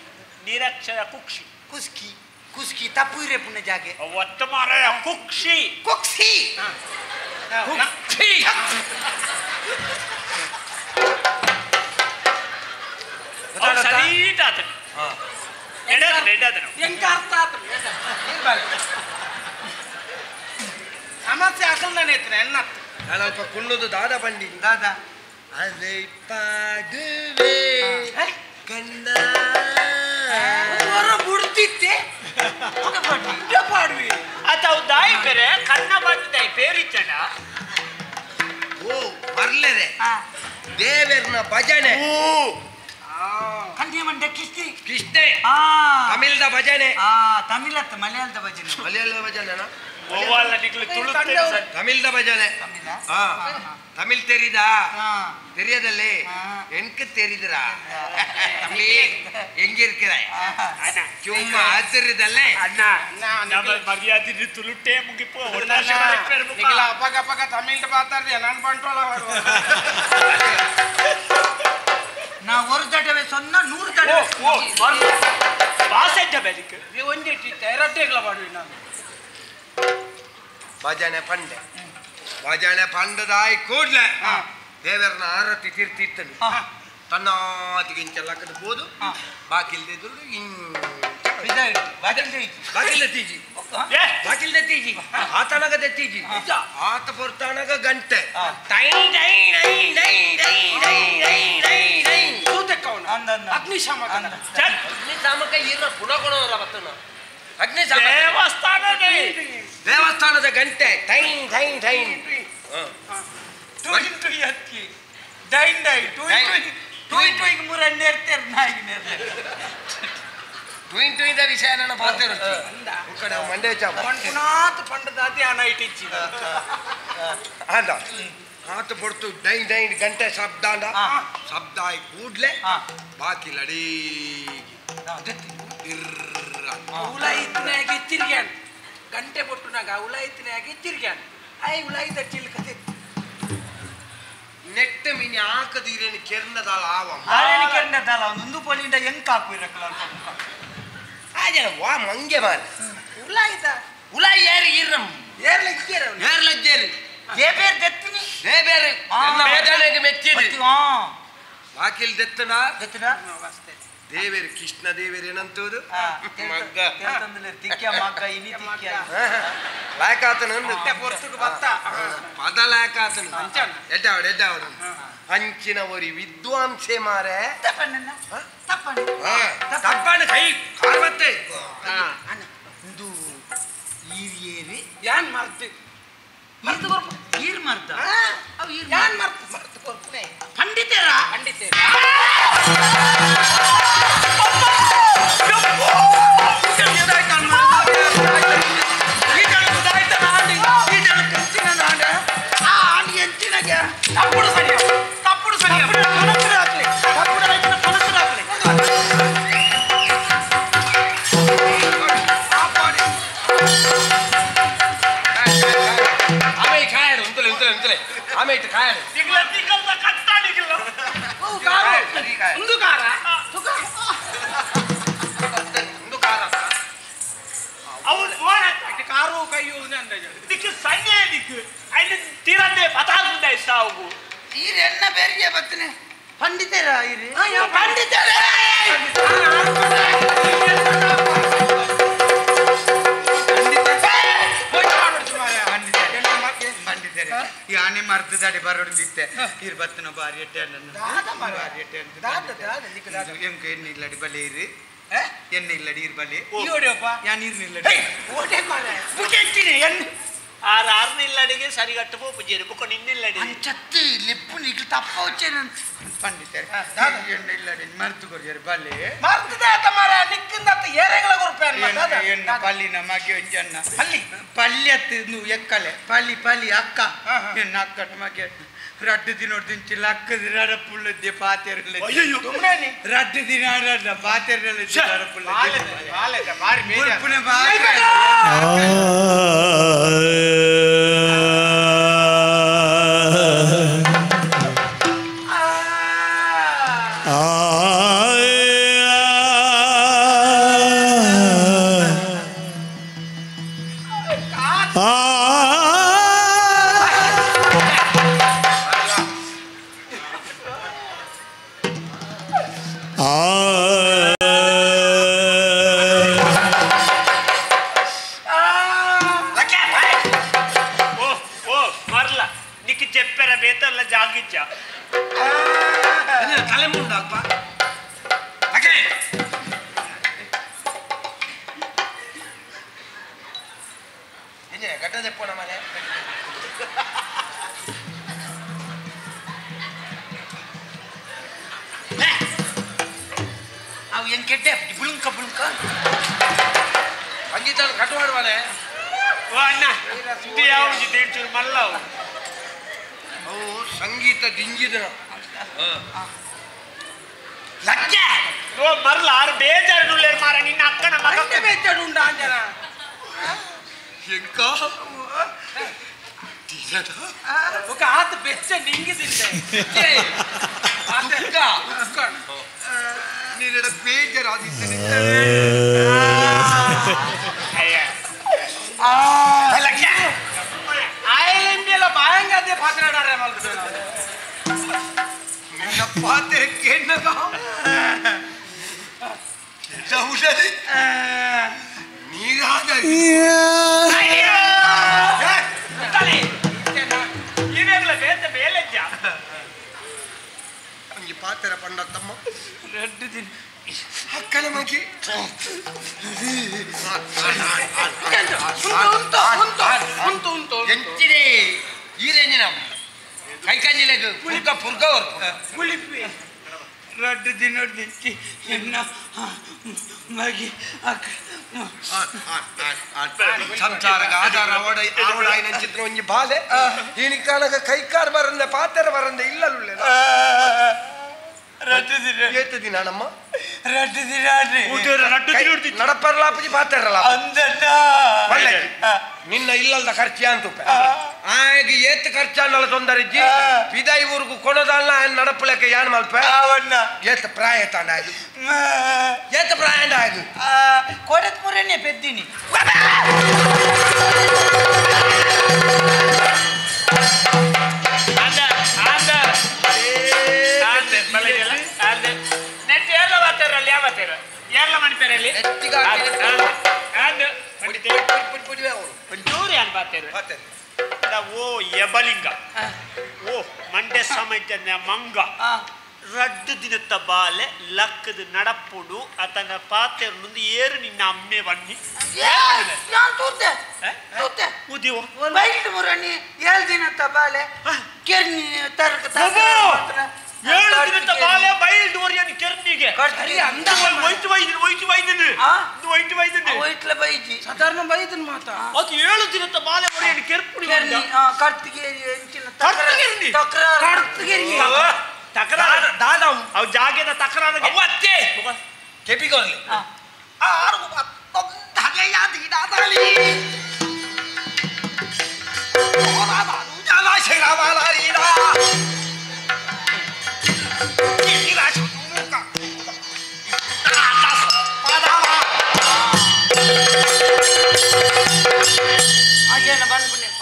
ನಿರಕ್ಷರ ಕುಕ್ಷಿ ಕುಸ್ಕಿ ಕುಸ್ಕಿ ತಪ್ಪು ಇರೆ ಪುಣ್ಯ ಜಾಗೆ ಒತ್ತ ಮಾರಾಯ ಕುಕ್ಷಿ ಕುಕ್ಷಿ ಕುಕ್ಷಿ ಸರಿ ಆತನು ಎಂಕ ಅರ್ಥ ಆತು ಸಮಸ್ಯೆ ಅಸಲ್ ನಾನು ಎತ್ತನೆ ಎನ್ನತ್ತು ನಾನು ಅಲ್ಪ ಕುಳ್ಳೋದು ದಾದಾ ಬಂಡಿ ದಾದಾ ಅಲೆ ಪಾಡುವೆ ಕಣ್ಣ ಬುಡ್ತಿತ್ತೆ ಪಾಡುವೆ ಅತ ಅವು ದಾಯಿ ಬೇರೆ ಕಣ್ಣ ಬಾಟಿದಾಯಿ ಪೇರಿಚ್ಚಣ ಓ ಬರ್ಲೇರೆ ದೇವೇರ್ನ ಭಜನೆ ಕನ್ಯಮಂಡ ಕಿಸ್ತಿ ಕಿಸ್ತೆ ತಮಿಳ್ದ ಭಜನೆ ತಮಿಳತ್ತ ಮಲಯಾಳದ ಭಜನೆ ಮಲಯಾಳದ ಭಜನೆನಾ ತಮಿಳ್ದ ಭಜನೆ தமிழ் தெரியுதா தெரியாதல்லே எனக்கு தெரியுதுரா தம்பி எங்க இருக்கிற சும்மா ஆச்சரியதல்லே அண்ணா நம்ம மரியாதை துளுட்டே முகிப்போ ಅಪ್ಪಾಗ ಅಪ್ಪಾಗ ತಮಿಳ್ ಮಾತಾಡ್ದೆ ನಾನು ಕಂಟ್ರೋಲ್ ನಾ ஒரு தடவை சொன்னா 100 தடவை ಬಾಸೆಜ್ಜ ಬೇಲಿಕ್ಕೆ ಒಂದಿಟ್ಟಿತ್ತೆ ಎರಟ್ಟೆಗಳ ಮಾಡುವೆ ನಾನು ಭಜನೆ ಪಂಡೆ ಭಜನೆ ಪಂಡದಾಯಿ ಕೂಡ್ಲೆ ದೇವರನ್ನ ಆರತಿ ತೀರ್ತಿತ್ತನು ತನ್ನಾತಿಗಿಂಚೆಲ್ಲ ಬೋದು ಬಾಕಿಲ್ದಿದ್ರು ಬಾಕಿಲ್ದ ತೀಜಿ ಬಾಕಿಲ್ದ ತೀಜಿ ಆತನಗ ತೀಜಿ ಆತ ಪೊರ್ತಾನಗ ಗಂಟೆ tie tie tie tie tie tie tie tie tie ಅಗ್ನಿಶಾಮಕ ಅಗ್ನಿಶಾಮಕ ಇರ ಪುನಗುಣವರ ಬತ್ತನ ಅಗ್ನಿಶಾಮಕ ದೇವಸ್ಥಾನದ ದೇವಸ್ಥಾನದ ಗಂಟೆ ಟೈ ಟೈ ಟೈ ಟುಯ್ ಟುಯ್ ಅಕ್ಕಿ ಡೈನ್ ಡೈ ಟುಯ್ ಟುಯ್ ಟುಯ್ ಟುಯ್ ಮೂರ ನೇರ್ತೆರ್ ನಾಯಿ ನೇರ್ತೆರ್ ಟುಯ್ ಟುಯ್ the ವಿಷಯ ನನ್ನ ಪಾತೆರು ಉಕ್ಕಡ ಮಂಡೆ ಚಾಪ ಪಂಪುನಾತ್ ಪಂಡದಾತಿ ಆನ ಇಟ್ಟಿಚ್ಚಿ ಆಂದ ಆತ ಪೊರ್ತು ಡೈನ್ ಡೈನ್ ಗಂಟೆ ಶಬ್ದಾಂಡ ಶಬ್ದ ಆಯಿ ಕೂಡ್ಲೆ ಬಾಕಿ ಲಡೀಗಿ ಉಲಾಯಿತ್ನಾಗೆ ತಿರ್ಗ್ಯಾನ್ ಗಂಟೆ ಪೊಟ್ಟುನಾಗ ಉಲಾಯಿತ್ನಾಗೆ ತಿರ್ಗ್ಯಾನ್ ಆಯ್ ಉಲಾಯಿದ ಚಿಲ್ಕತೆ ನೆಟ್ಟ ಮಿನಿ ಆಕದೀರೇನು ಕೆರ್ನದಾಲ ಆವ ಆರೇನು ಕೆರ್ನದಾಲ ಒಂದು ಪೊಲಿಂಡ ಎಂಕ್ ಹಾಕುವಿರಕಲ ಆಜನ ವಾ ಮಂಗೆ ಮಾರ್ ಉಲಾಯಿದ ಉಲಾಯಿ ಯಾರು ಇರ್ರಂ ಏರ್ಲಜ್ಜೇರು ಏರ್ಲಜ್ಜೇರು ದೇಬೇರ್ ದೆತ್ತಿನಿ ದೇಬೇರ್ ಎನ್ನ ಭಜನೆಗೆ ಮೆಚ್ಚಿದೆ ಬಾಕಿಲ್ ದೆತ್ತನ ದೆತ್ತನ ದೇವೇರು ಕೃಷ್ಣ ದೇವೇರು ಏನಂತೂದು ಮಗ್ಗ ತಿಕ್ಯ ಮಗ್ಗ ಇನಿ ತಿಕ್ಯ ಲಾಯಕಾತನ ಪದ ಲಾಯಕಾತನ ಎಡ್ಡಾವಡು ಎಡ್ಡಾವಡು ಅಂಚಿನ ಒರಿ ವಿದ್ವಾಂಸೆ ಮಾರೆ ತಪ್ಪಣ್ಣ ಕೈ ಕಾರ್ವತ್ತೆ ಇಂದು ಈರಿಯೇರಿ ಯಾನ್ ಮರ್ತು ಈರ್ ಮರ್ದ ಯಾನ್ ಮರ್ತು ಮರ್ತು ಕೊರ್ಪುನೆ ಪಂಡಿತೇರಾ ಪಂಡಿತೇರ ತಪ್ಪುಡು ಸರಿಯ ತಪ್ಪುಡು ಸರಿಯ ಕನಸು ಹಾಕ್ಲಿ ತಪ್ಪುಡು ಆಯ್ತು ಕನಸು ಹಾಕ್ಲಿ ಆಮೇಲೆ ಕಾಯಡು ಉಂತಲೆ ಉಂತಲೆ ಉಂತಲೆ ಆಮೇಲೆ ಕಾಯಡು ತಿಂಗಳ ತಿಂಗಳ ಕಟ್ಟಾಡಿಗಿಲ್ಲ ಒಂದು ಕಾರ ಒಂದು ಕಾರ ಅವನು ಕಾರು ಕೈಯು ದಿಕ್ಕು ಸಣ್ಣ ದಿಕ್ಕು ಐದು ತೀರಂದೆ ಪತಾಗುಂದ ಸಾವು ಈರೆನ್ನ ಬೆರಿಯ ಬತ್ತನೆ ಪಂಡಿತೇರ ಇರಿ ಪಂಡಿತೇರ ಯಾನೆ ಮರ್ದದಾಡಿ ಬರೋಡಿದ್ದೆ ಇರ್ ಬತ್ತನ ಬಾರಿ ಎಟ್ಟೆ ಬಾರಿ ಎಟ್ಟೆ ಎಂಕ ಎಣ್ಣೆ ಇಲ್ಲಡಿ ಬಲೆ ಇರಿ ಎಣ್ಣೆ ಇಲ್ಲಡಿ ಇರ್ ಬಲೆ ಯಾನ್ ಇರ್ನಿಲ್ಲಡಿ ಎಣ್ಣೆ ಆರು ಆರ್ನಿಲ್ಲಡಿಗೆ ಸರಿಗಟ್ಟು ಪೋಪುಜೇರು ಬುಕ್ಕ ನಿನ್ನಿಲ್ಲಡಿ ಅಂಚತ್ತು ಲೆಪ್ಪು ನಿಕ್ಲು ತಪ್ಪ వచ్చేను ಪಂಡಿತರೆ ಎಣ್ಣೆ ಇಲ್ಲಡಿ ಮರ್ತು ಕೊರ್ಜರು ಬಲೆ ಮರ್ತದ ಮಾರ ನಿಕ್ಕಿಂದತ್ತ ಏರೆಗಳ ಕೊರ್ಪೇನು ಎಣ್ಣ ಪಲ್ಲಿನ ಮಗೆ ಒಂಜನ್ನ ಪಲ್ಲಿ ಪಲ್ಲಿ ಅತ್ತು ನೀವು ಎಕ್ಕಲೆ ಪಲ್ಲಿ ಪಲ್ಲಿ ಅಕ್ಕ ಎಣ್ಣ ಅಕ್ಕಟ ಮಗೆ ರಡ್ಡು ದಿನ ದಿಂಚಿಲ್ಲ ಅಕ್ಕದ ರಡಪುಳ್ಳದ್ದೆ ಪಾತೆರಲ್ಲ ರಡ್ಡು ದಿನ ರಡ್ಡ ಪಾತೆರಲ್ಲ ರಡಪುಳ್ಳ ಸಂಗೀತ ದಿಂಜಿದನ ಮರ್ಲ ಆರು ಬೇಜಾರು ಮಾರ ನಿನ್ನ ಅಕ್ಕನ ಮಗ ಬೇಜಾರು ಉಂಡ ಅಂಜನ ಎಂಕ ఒక ಆತ ಬೆಚ್ಚ ನಿಂಗಿದಿದ್ದೆ ನೀನೆಡ ಬೇಜಾರಾದಿದ್ದೇನೆ ಆಯಲೆಂಬಿಯಲ್ಲ ಬಾಯಂಗಾದೆ ಪಾತ್ರಾಡಾರೆ ನಿನ್ನ ಪಾತ್ರೆ ಕೆಣ್ಣಗ ನೀರಾದ ಪಾತ್ರೆ ಪಂಡ ತಮ್ಮ ರಡ್ಡು ದಿನ ಅಕ್ಕನ ಮಗಿ ಎಂಚಿದೆ ಈರೇಂಜಿನ ಕೈಕಂಜಿಲೆಗ್ ಪುಲ್ಕ ಪುರ್ಗ ಕುಳಿಪಿ ರಡ್ಡು ದಿನ ದಿಚ್ಚಿ ಎನ್ನ ಮಗಿ ಅಕ್ಕ ಸಂಸಾರಗ ಆಧಾರ ಅವಡಾಯಿನ ಚಿತ್ರ ಒಂಜಿ ಬಾಲೆ ಈನಿಕಾಲಗ ಕೈಕಾರ್ ಬರಂದೆ ಪಾತ್ರೆ ಬರಂದೆ ಇಲ್ಲಲುಳ್ಳೆ ರಡ್ಡು ದಿನ ಏತು ದಿನ ನಮ್ಮ ರಡ್ಡು ದಿನ ನಡಪರ್ಲಾಪಜಿ ಪಾತೆರಲ್ಲ ಅಂದಣ್ಣ ಒಳ್ಳೆ ನಿನ್ನ ಇಲ್ಲಲ್ದ ಖರ್ಚಿ ಅಂತುಪ್ಪ ಆಗ ಏತ್ ಖರ್ಚಾನಲ್ಲ ತೊಂದರೆ ಇಜ್ಜಿ ಪಿದಾಯಿ ಊರುಗು ಕೊಣದಲ್ಲ ನಡಪುಲೆಕ್ಕ ಯಾನ್ ಮಲ್ಪ ಅವಣ್ಣ ಏತ್ ಪ್ರಾಯ ತಾಂಡ ಆಗ ಏತ್ ಪ್ರಾಯ ಆಗ ಕೊಡತ್ ಮುರನೆ ಪೆದ್ದಿನಿ ಅಂದ ಅಂದ ಅಂದ ಬಲಗೆಲ್ಲ ಅಂದ ನೆಟ್ ಎಲ್ಲ ಮಾತಾಡಲ್ಲ ಯಾವ ಓ ಯಬಲಿಂಗ ಓ ಮಂಡ್ಯ ಸಮಾಜ ಮಂಗ ರಡ್ಡು ದಿನತ್ತ ಬಾಲೆ ಲಕ್ಕದ ನಡಪುಡು ಅತನ ಪಾತೆರ್ ಏರು ನಿನ್ನ ಅಮ್ಮೆ ಬನ್ನಿ ಏಳು ದಿನತ್ತ ಬಾಲೆ ಕೆರ್ನಿ ತರ್ಕ ಏಳು ದಿನತ್ತ ಬಾಲೆ ಬೈಲ್ಡ್ ಒರಿಯನ್ ಕೆರ್ನಿಗೆ ಒಯ್ತು ಬೈದಿನ ಒಯ್ತು ಬೈದಿನ ಒಯ್ತು ಬೈದಿನ ಒಯ್ಟ್ಲ ಬೈಜಿ ಸಾಧಾರಣ ಬೈದಿನ ಮಾತಾ ಅದು ಏಳು ದಿನತ್ತ ಬಾಲೆ ಒರಿಯನ್ ಕೆರ್ಪುಡಿ ಕರ್ತಿಗೇರಿ ಎಂಚಿನ ತಕರಾರು ಕರ್ತಿಗೇರಿ ತಕರಾರು ದಾದವು ಅವು ಜಾಗೆದ ತಕರಾರು ಅವತ್ತೆ ಕೆಪಿಗೋರ್ಲಿ ಆರು ಹಗೆಯಾದಿ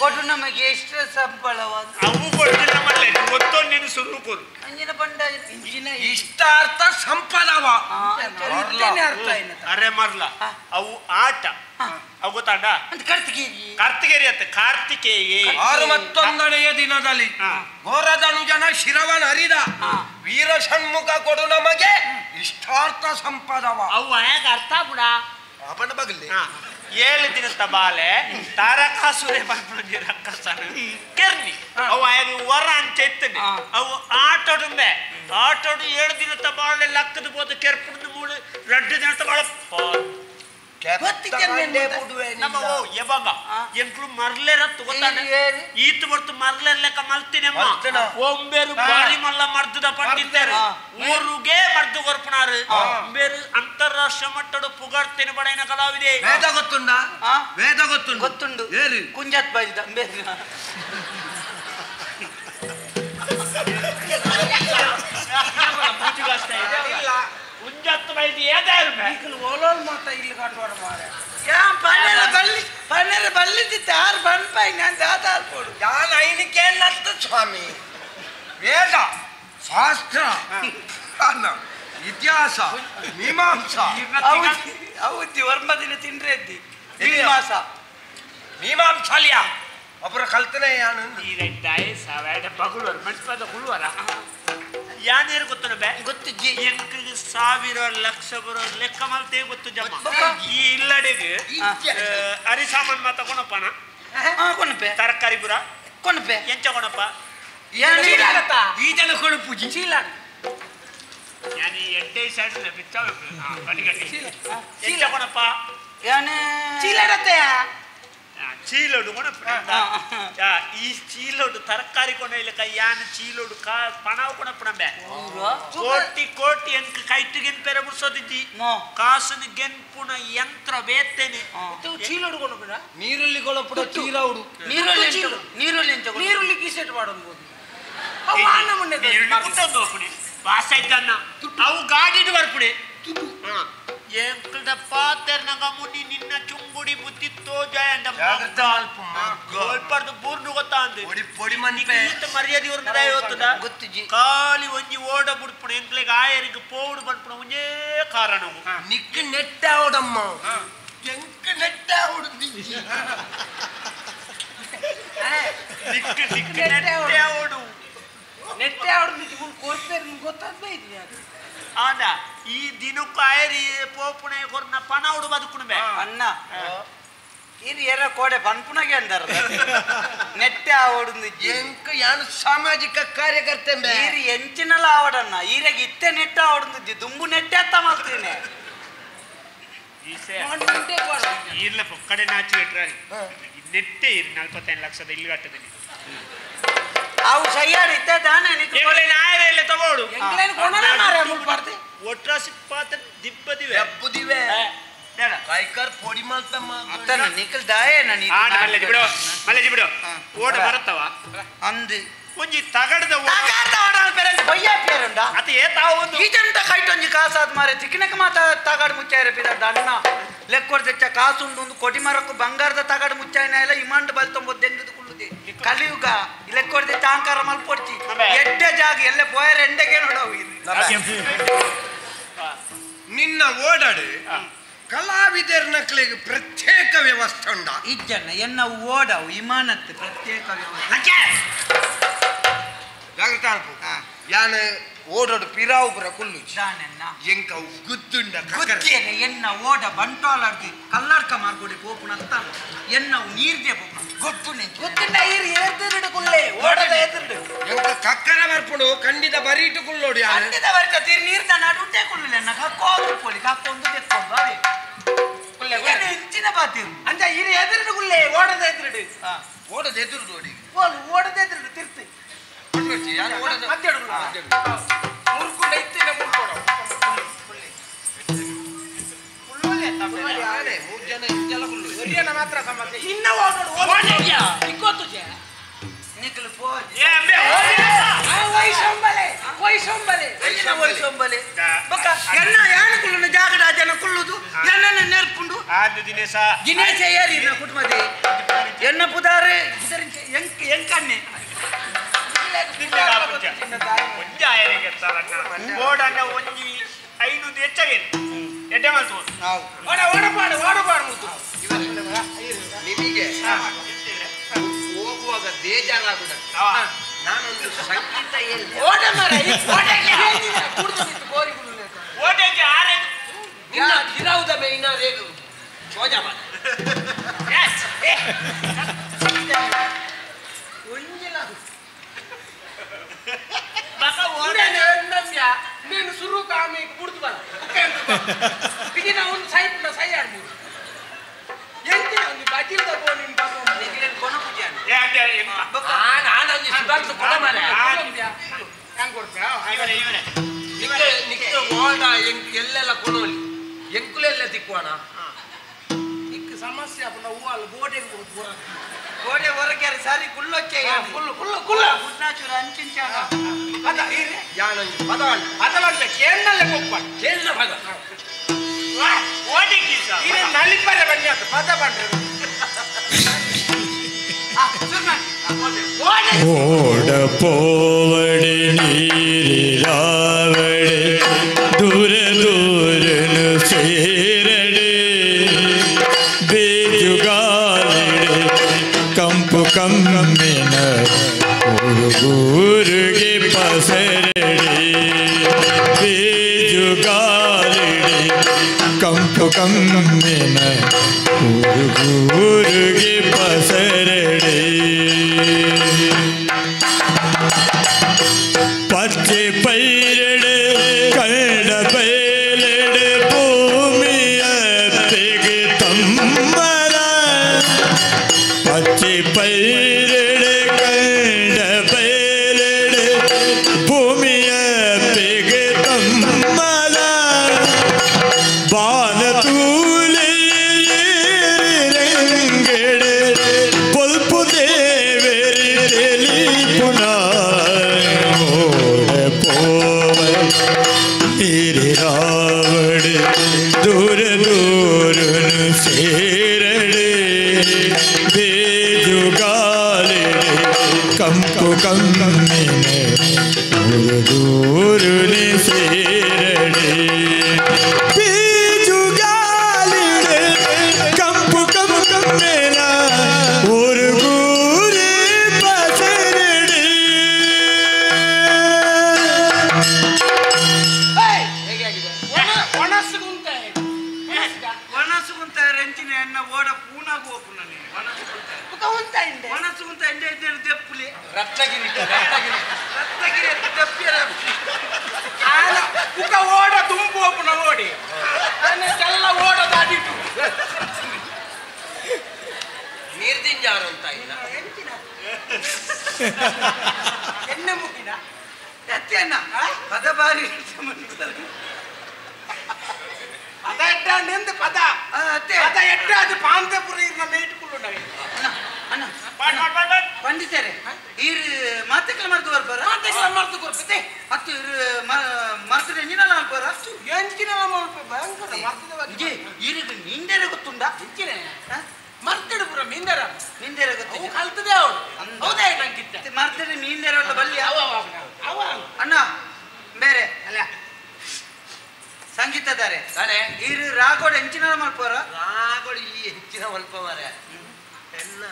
ಕೊಡು ನಮಗೆ ಎಷ್ಟು ಸಂಬಳವಾದ ಅವು ಕೊಡ್ತಿಲ್ಲ ಮಲ್ಲೆ ಗೊತ್ತೊಂದು ನೀನು ಸುರು ಕೊಡು ಅಂಜಿನ ಬಂಡ ಇಷ್ಟಾರ್ಥ ಸಂಪದವ ಅರೆ ಮರ್ಲ ಅವು ಆಟ ಅವು ಗೊತ್ತಾಂಡ ಕಾರ್ತಿಕೇರಿ ಕಾರ್ತಿಕೇರಿ ಅತ್ತ ಕಾರ್ತಿಕೇಯ ಆರು ಮತ್ತೊಂದನೆಯ ದಿನದಲ್ಲಿ ಘೋರದನುಜನ ಶಿರವನ ಹರಿದ ವೀರ ಷಣ್ಮುಖ ಕೊಡು ನಮಗೆ ಇಷ್ಟಾರ್ಥ ಸಂಪದವ ಅವು ಹೇಗೆ ಅರ್ಥ ಬಿಡ ಅವನ ಬಗಲಿ ಏಳು ದಿನದ ಬಾಲೆ ತಾರಕಾಸುರೆ ಬರ್ಪುಂಜಿ ರಕ್ಕಸನ ಕೆರ್ನಿ ಅವು ಆಗ ವರ ಅಂಚ ಇತ್ತನೆ ಅವು ಆಟೋಡುಂಬೆ ಆಟೋಡು ಏಳು ದಿನದ ಬಾಳೆ ಲಕ್ಕದ ಬೋದ ಕೆರ್ಪುಂದು ಮೂಡು ರಡ್ಡು ದಿನದ ಬಾಳೆ ನಮ್ಮ ಓ ಎಬಂಗ ಎಂಕ್ಲು ಮರ್ಲೇರತ್ತು ಗೊತ್ತಾನೆ ಈತ ಬರ್ತು ಮರ್ಲೇರ್ ಲೆಕ್ಕ ಮಲ್ತಿನಮ್ಮ ಒಂಬೇರು ಬಾರಿ ಮಲ್ಲ ಮರ್ದುದ ಪಟ್ಟಿದ್ದಾರೆ ಊರುಗೆ ಮರ್ದು ಕೊರ್ಪಣಾರು ಒಂಬೇರು ಅಂತಾರಾಷ್ಟ್ರೀಯ ಮಟ್ಟದ ಪುಗಾಡ್ತೇನೆ ಬಡೈನ ಕಲಾವಿದೆ ವೇದ ಗೊತ್ತುಂಡ ವೇದ ಗೊತ್ತುಂಡು ಗೊತ್ತುಂಡು ಕುಂಜಾತ್ ಬಾಯಿದ ಅಂಬೇರು ಕುಂಜಾತ್ ಬೈದ ಏದಾರು ಓಲೋಲ್ ಮಾತ ಇಲ್ಲಿ ಕಟ್ಟುವರ ಮಾರೆ ಯಾನ್ ಪನ್ನೆರ ಬಲ್ಲಿ ಪನ್ನೆರ ಬಲ್ಲಿದ್ದಿತ್ತು ಆರು ಬನ್ಪಾಯಿ ನಾನು ದಾದಾರ್ ಕೊಡು ಯಾನ್ ಐನಿಕೆ ನತ್ತ ಸ್ವಾಮಿ ವೇದ ಶಾಸ್ತ್ರ ಇತಿಹಾಸ ಮೀಮಾಂಸ ಹೌದು ವರ್ಮ ದಿನ ತಿಂಡ್ರೆ ಇದ್ದಿ ಮೀಮಾಂಸ ಮೀಮಾಂಸಾಲಿಯ ಒಬ್ಬರ ಕಲ್ತನೆ ಯಾನು ಬಗುಳುವರು ಮನ್ಸ್ಪದ ಕುಳುವರ ಯಾನೇರು ಗೊತ್ತನ ಬೇ ಗೊತ್ತು ಜಿ ಎಂಕಿಗೆ ಸಾವಿರ ಲಕ್ಷ ಬರೋ ಲೆಕ್ಕ ಮಲ್ತೇ ಗೊತ್ತು ಜಮ್ಮ ಈ ಇಲ್ಲಡೆಗೆ ಅರಿ ಸಾಮಾನು ಮಾತ ಕೊಣಪ್ಪನ ಕೊಣಪೆ ತರಕಾರಿ ಪುರ ಕೊಣಪೆ ಎಂಚ ಕೊಣಪ್ಪ ಈ ಜನ ಕೊಣಪು ಚೀಲ ಯಾನಿ ಎಡ್ಡೆ ಸೈಡ್ ಬಿಚ್ಚಾವೆ ಎಂಚ ಕೊಣಪ್ಪ ಯಾನೆ ಚೀಲಡತ್ತೆಯ ಚೀಲೋಡು ಕೊಣಪ್ಪ ಈ ಚೀಲೋಡು ತರಕಾರಿ ಕೊಣ ಯಾನ್ ಚೀಲೋಡು ಕಾ ಪಣವು ಕೊಣಪ್ಪಣ ಬೇ ಕೋಟಿ ಕೋಟಿ ಎಂಕ್ ಕೈಟು ಗೆನ್ಪೆರ ಮುಡ್ಸೋದಿದ್ದಿ ಕಾಸನು ಗೆನ್ಪುಣ ಯಂತ್ರ ಬೇತೇನೆ ಚೀಲೋಡು ಕೊಣಪುಣ ನೀರುಳ್ಳಿ ಕೊಣಪುಣ ಚೀಲೋಡು ನೀರುಳ್ಳಿ ನೀರುಳ್ಳಿ ನೀರುಳ್ಳಿ ಕೀಸೆಟ್ ಮಾಡೋದು ವಾಸ ಇದ್ದನ್ನ ಅವು ಗಾಡಿಡು ಬರ್ಪುಡೆ ಎಂಕಲ್ದ ಪಾತೆರ್ನಗ ಮುನಿ ನಿನ್ನ ಚುಂಗುಡಿ ಬುದ್ಧಿ ತೋಜಾಯಂಡ ಗೋಲ್ಪರ್ದು ಬೂರ್ನು ಗೊತ್ತಾಂದು ಪೊಡಿ ಮನ್ಪೆ ಈತ ಮರ್ಯಾದೆ ಅವ್ರನ್ನ ದಯೊತ್ತದ ಗೊತ್ತುಜಿ ಖಾಲಿ ಒಂಜಿ ಓಡ ಬುಡ್ಪುಣ ಎಂಕ್ಲೆಗ್ ಆಯರಿಗೆ ಪೋಡು ಬನ್ಪುಣ ಒಂಜೇ ಕಾರಣವು ನಿಕ್ ನೆಟ್ಟಾವಡಮ್ಮ ಎಂಕ್ ನೆಟ್ಟಾವಡು ನಿಕ್ ನಿಕ್ ನೆಟ್ಟಾವಡು ನೆಟ್ಟಾವಡು ನಿಕ್ ಕೋರ್ಪೇರ್ ಗೊತ್ತಾದ ಇದ್ವಿ ಅದು ಆಂಡ ಈ ದಿನಕ್ಕೂ ಆಯರಿ ಪೋಪುಣೆ ಕೊರ್ನ ಪಣ ಉಡು ಬದುಕುಣಬೆ ಅಣ್ಣ ಇದು ಎರ ಕೋಡೆ ಪನ್ಪುಣಗೆ ಅಂದಾರ ನೆಟ್ಟೆ ಆವಡುಂದು ಎಂಕ್ ಯಾನು ಸಾಮಾಜಿಕ ಕಾರ್ಯಕರ್ತೆ ಈರಿ ಎಂಚಿನಲ್ಲ ಆವಡಣ್ಣ ಈರಾಗ ಇತ್ತೆ ನೆಟ್ಟೆ ಆವಡುಂದು ದುಂಬು ನೆಟ್ಟೆ ಅತ್ತ ಮಾಡ್ತೀನಿ ಇಲ್ಲ ಪೊಕ್ಕಡೆ ನಾಚಿ ಇಟ್ರೆ ನೆಟ್ಟೆ ಇರಿ 45 ಲಕ್ಷದ ಇಲ್ಲಿ ಕಟ್ಟದಲ್ಲಿ ಅವು ಸೈಯಾಡು ಇತ್ತೆ ತಾನೇ ನಾಯರೆಲ್ಲ ತಗೋಡು ಎಂಕ್ಲೇನ್ ಕೊಣನ ಮಾರೆ ಮುಲ್ಪಾರ್ತಿ ಒಟ್ರಾಸಿ ಪಾತ್ರ ದಿಬ್ಬದಿವೆ ಎಪ್ಪುದಿವೆ ಕೈಕರ್ ಪೊಡಿ ಮಲ್ತಮ್ಮ ಅತ್ತನ ನಿಕಲ್ ದಾಯೆ ನಾನು ಮಲ್ಲೇಜಿ ಬಿಡು ಮಲ್ಲೇಜಿ ಬಿಡು ಓಡ ಬರತ್ತವ ಅಂದು ಒಂಜಿ ತಗಡದ ತಗಡದ ಓಡ ಪೇರಂತ ಬಯ್ಯ ಪೇರಂಡ ಅತ ಏ ತಾವು ಒಂದು ಈಜಂತ ಕೈಟೊಂಜಿ ಕಾಸಾದ ಮಾರೆ ತಿಕ್ಕಿನಕ ಮಾತ ತಗಡ ಮುಚ್ಚಾರೆ ಪಿದ ದಣ್ಣ ಲೆಕ್ಕೊರ್ ತೆಚ್ಚ ಕಾಸುಂಡು ಒಂದು ಕೊಡಿ ಮರಕ್ಕು ಬಂಗಾರದ ತಗಡು ಮುಚ್ಚಾಯಿನ ಎಲ್ಲ ಇಮಾಂಡ್ ಬಲ್ತೊಂಬ ದೆಂಗದು ಕುಳ್ಳುದೆ ಕಲಿಯುಗ ಲೆಕ್ಕೊರ್ ತೆಚ್ಚ ಆಂಕಾರ ಮಲ್ಪೊಡ್ಚಿ ಎಡ್ಡೆ ಜಾಗ ಎಲ್ಲ ಪೋಯರ ಎಂಡೆಗೆ ನೋಡವು ಇದು ನಿನ್ನ ಓಡಾಡು ಕಲಾವಿದರ್ನಕ್ಲೆಗ್ ಪ್ರತ್ಯೇಕ ವ್ಯವಸ್ಥೆ ಉಂಡ ಇಜ್ಜಣ್ಣ ಎನ್ನ ಓಡವು ಇಮಾನತ್ ಪ್ರತ್ಯೇಕ ವ್ಯವಸ್ಥೆ ಜಾಗ್ರತೆ ಅಲ್ಪ ಯಾನ್ ಓಡೋಡು ಪಿರಾವು ಪುರ ಕುಲ್ಲು ದಾನೆನ್ನ ಎಂಕ ಗುದ್ದುಂಡ ಗುತ್ತೇನೆ ಎನ್ನ ಓಡ ಬಂಟೋಲಾರ್ದು ಕಲ್ಲಾಡ್ಕ ಮಾರ್ಗೋಡಿ ಪೋಪುನ ಅತ್ತಾನ ಎನ್ನ ನೀರ್ದೆ ಪೋಪುನ ಗೊತ್ತುನೆ ಗೊತ್ತುಂಡ ಈರು ಏರ್ತಿರುಡು ಕುಲ್ಲೆ ಓಡದ ಏರ್ತಿರುಡು ಎಂಕ ಕಕ್ಕರ ಬರ್ಪುಡು ಖಂಡಿತ ಬರೀಟು ಕುಲ್ಲೋಡು ಯಾನ್ ಖಂಡಿತ ಬರಿತ ತೀರ್ ನೀರ್ದ ನಾಡು ಉಂಟೆ ಕುಲ್ಲುಲೆ ಎನ್ನ ಕಕ್ಕೋದು ಪೋಲಿ ಕಕ್ಕೊಂದು ತೆಕ್ಕೊಂಡು ಅವೇ ಕುಲ್ಲೆ ಇಂಚಿನ ಬಾತಿರು ಅಂಚ ಈರು ಎದುರುಡು ಕುಲ್ಲೆ ಓಡದ ಎದುರುಡು ಓಡದ ಎದುರುಡು ಓಡಿ ಓಡದ ಎದುರುಡು ತಿರ್ತು ಮುರ್ಕುಂಡ ಇತ್ತಿನ ಮುರ್ಕೊಡ ಮಾತ್ರ ಸಮಸ್ಯೆ ಇನ್ನ ಓಡೋಡು ಇಕ್ಕೊತ್ತು ನಿಕ್ಕಲು ಪೋಜಿ ಬೊಕ್ಕ ಎನ್ನ ಯಾನ ಕುಲ್ಲುನ ಜಾಗಡ ಜನ ಕುಲ್ಲುದು ಎನ್ನನ ನೆರ್ಪುಂಡು ಆದು ದಿನೇಶ ದಿನೇಶ ಏರಿ ನ ಕುಟುಂಬದಿ ಎನ್ನ ಪುದಾರೆ ಎಂಕನ್ನೆ ಒಂಜಿ ಆಯರಿಗೆ ಓಡನ್ನ ಒಂಜಿ 500 ಹೆಚ್ಚಾಗಿ ಎಡ್ಡೆ ಮಾಡ್ತು ಓಡ ಓಡಪಾಡು ಓಡಪಾಡು ಮುತ್ತು ನಿಮಗೆ ಹೋಗುವಾಗ ಬೇಜಾರಾಗುದ ನಾನೊಂದು ಸಂಗೀತ ಹೇಳಿ ಓಡ ಮರ ಕುಡ್ದು ನಿಂತು ಗೋರಿ ಕುಲ್ಲು ಓಟಕ್ಕೆ ಆರೆ ನಿನ್ನ ಗಿರಾವುದ ಮೇಯಿನ ರೇಗು ಚೋಜ ಮಾಡ ನೀನು ಸುರು ಕಾಮಿ ಕುಡ್ದು ಬರ ಬಿಗಿನ ಒಂದು ಸೈ ಸೈ ಆಡ್ಬೋದು ಎಂತಿನ ಒಂದು ಬಜಿಲ್ದ ಪೋ ನಿನ್ನ ಪಾಪ ಕೊನ ಪೂಜೆ ನಾನೊಂದು ಸುಧಾರಿಸು ಕೊಡ ಮಾರೆ ಹೆಂಗ್ ಕೊಡ್ತೀಯ ಇವರೇ ಇವರೇ ನಿಕ್ಕೆ ನಿಕ್ಕೆ ಓಡ ಎಲ್ಲೆಲ್ಲ ಕೊಡೋಲಿ ಎಂಕುಲೆಲ್ಲ ತಿಕ್ಕುವಣ ನಿಕ್ ಸಮಸ್ಯೆ ಅಪ್ಪ ನಾವು ಅಲ್ಲಿ ಗೋಡೆಗೆ ಗೋಡೆ ಹೊರಗೆ ಸಾರಿ ಕುಲ್ಲೊಕ್ಕೆ ಕುಲ್ಲು ಕುಲ್ಲು ಕುಲ್ಲ ಗುಡ್ನಾಚೂರ ಅಂಚಿಂಚಾನ ಪದ ಇರಿ ಯಾನೊಂದು ಪದ ಪದ ಅಂತ ಕೇನ್ನಲ್ಲೇ ಕೊಪ್ಪ ಕೇಂದ್ರ ಪದ ಓಟಕ್ಕೆ ಇರಿ ನಲಿಪರೆ ಬನ್ನಿ ಅಂತ ಪದ ಬಂದ್ರೆ ಓಡ ಪೋವಡೆ ನೀರಿರಾವಡೆ ದೂರ ದೂರನು ಸೇರಡೆ ಬೇಜುಗಾಲಡೆ ಕಂಪು ಕಮ್ಮಿನ ಊರುಗೂರಿಗೆ ಪಸರಡೆ ಬೇಜುಗಾಲಡೆ ಕಂಪು ಕಮ್ಮಿನ ಊರುಗೂರಿಗೆ ಪಸರಡೆ ಪಚ್ಚೆ ಪೈರಡೆ ಕಳ್ಳ ಬಯಲೆಡೆ ಭೂಮಿಯ ತೆಗೆ ತಮ್ಮರ ಪಚ್ಚೆ ಪೈರಡೆ ಕಳ್ಳ ಬಯಲೆಡೆ ಭೂಮಿಯ ತೆಗೆ ತಮ್ಮರ ಬಾನ ತೂಲೆ ಪೊಲ್ಪು ದೇವೇರಿ ತೆಲಿ ಪುನಃ ನೀರಿರಾವಡೆ ದೂರ ದೂರನು ಸೇರಡೆ ಬೇಜುಗಾಲಡೆ ಕಂಪು ಕಮ್ಮಿನ ದೂರ ದೂರನೆ ಸೇರಡೆ ಬೇಜುಗಾಲಡೆ ಕಂಪು ಕಮ್ಮಿನ ಊರುಗೂರೇ ಪಸರಡೆ. ಒಣಸುಗುಂತ ಒಣಸುಗುಂತ ರೆಂಚಿನ ಎನ್ನ ಓಡ ಪೂನಾಗ ಹೋಪು ನನಗೆ ಒಣಸುಗುಂತ ಒಣಸುಗುಂತ ಎಂಜೆ ಇದ್ದೇನೆ ದೆಪ್ಪುಲಿ ರತ್ನಗಿರಿ ರತ್ನಗಿರಿ ರತ್ನಗಿರಿ ದೆಪ್ಪಿಯರ ಆನ ಉಕ ಓಡ ತುಂಬು ಹೋಪುನ ಓಡಿ ಎಲ್ಲ ಓಡ ದಾಟಿಟ್ಟು ನೀರ್ದಿಂಜಾರು ಅಂತ ಇಲ್ಲ ಎಣ್ಣೆ ಮುಗಿನ ಅತ್ಯಣ್ಣ ಪದ ಬಾರಿ ಪದ ಎಟ್ಟ ನಿಂದು ಪದ ಅತ್ತೆ ಪದ ಎಟ್ಟ ಅದು ಪಾಂತಪುರ ಇರ್ನ ಮೇಟ್ಕುಳ್ಳು ಅಣ್ಣ ಅಣ್ಣ ಪಂಡಿತರೆ ಈರು ಮಾತೆಕ್ಲ ಮರ್ದು ಬರ್ಬಾರ ಮಾತೆಕ್ಲ ಮರ್ದು ಕೊರ್ಪತೆ ಅತ್ತು ಇರು ಮರ್ದು ಎಂಜಿನಲ್ಲ ಅಲ್ಬಾರ ಎಂಜಿನಲ್ಲ ಭಯಂಕರ ಮರ್ತಿದ ಬಗ್ಗೆ ಈರಿಗೆ ನಿಂದೆರೆ ಗೊತ್ತುಂಡ ಎಂಜಿನ ಮರ್ತಿಡು ಪುರ ಮೀಂದರ ನಿಂದೆರೆ ಗೊತ್ತು ಅವು ಕಲ್ತದೆ ಅವಳು ಹೌದೇ ನಂಗಿತ್ತ ಮರ್ತಿಡು ಮೀಂದೆರೆ ಅಲ್ಲ ಬಲ್ಲಿ ಅವ ಅವ ಅಣ್ಣ ಬೇರೆ ಅಲ್ಲ ಸಂಗೀತದಾರೆ ಇರು ರಾಗೋಡ ಎಂಚಿನ ಮಲ್ಪರ ರಾಗೋಡು ಈ ಹೆಚ್ಚಿನ ಮಲ್ಪ ಮಾರೆ ಎನ್ನ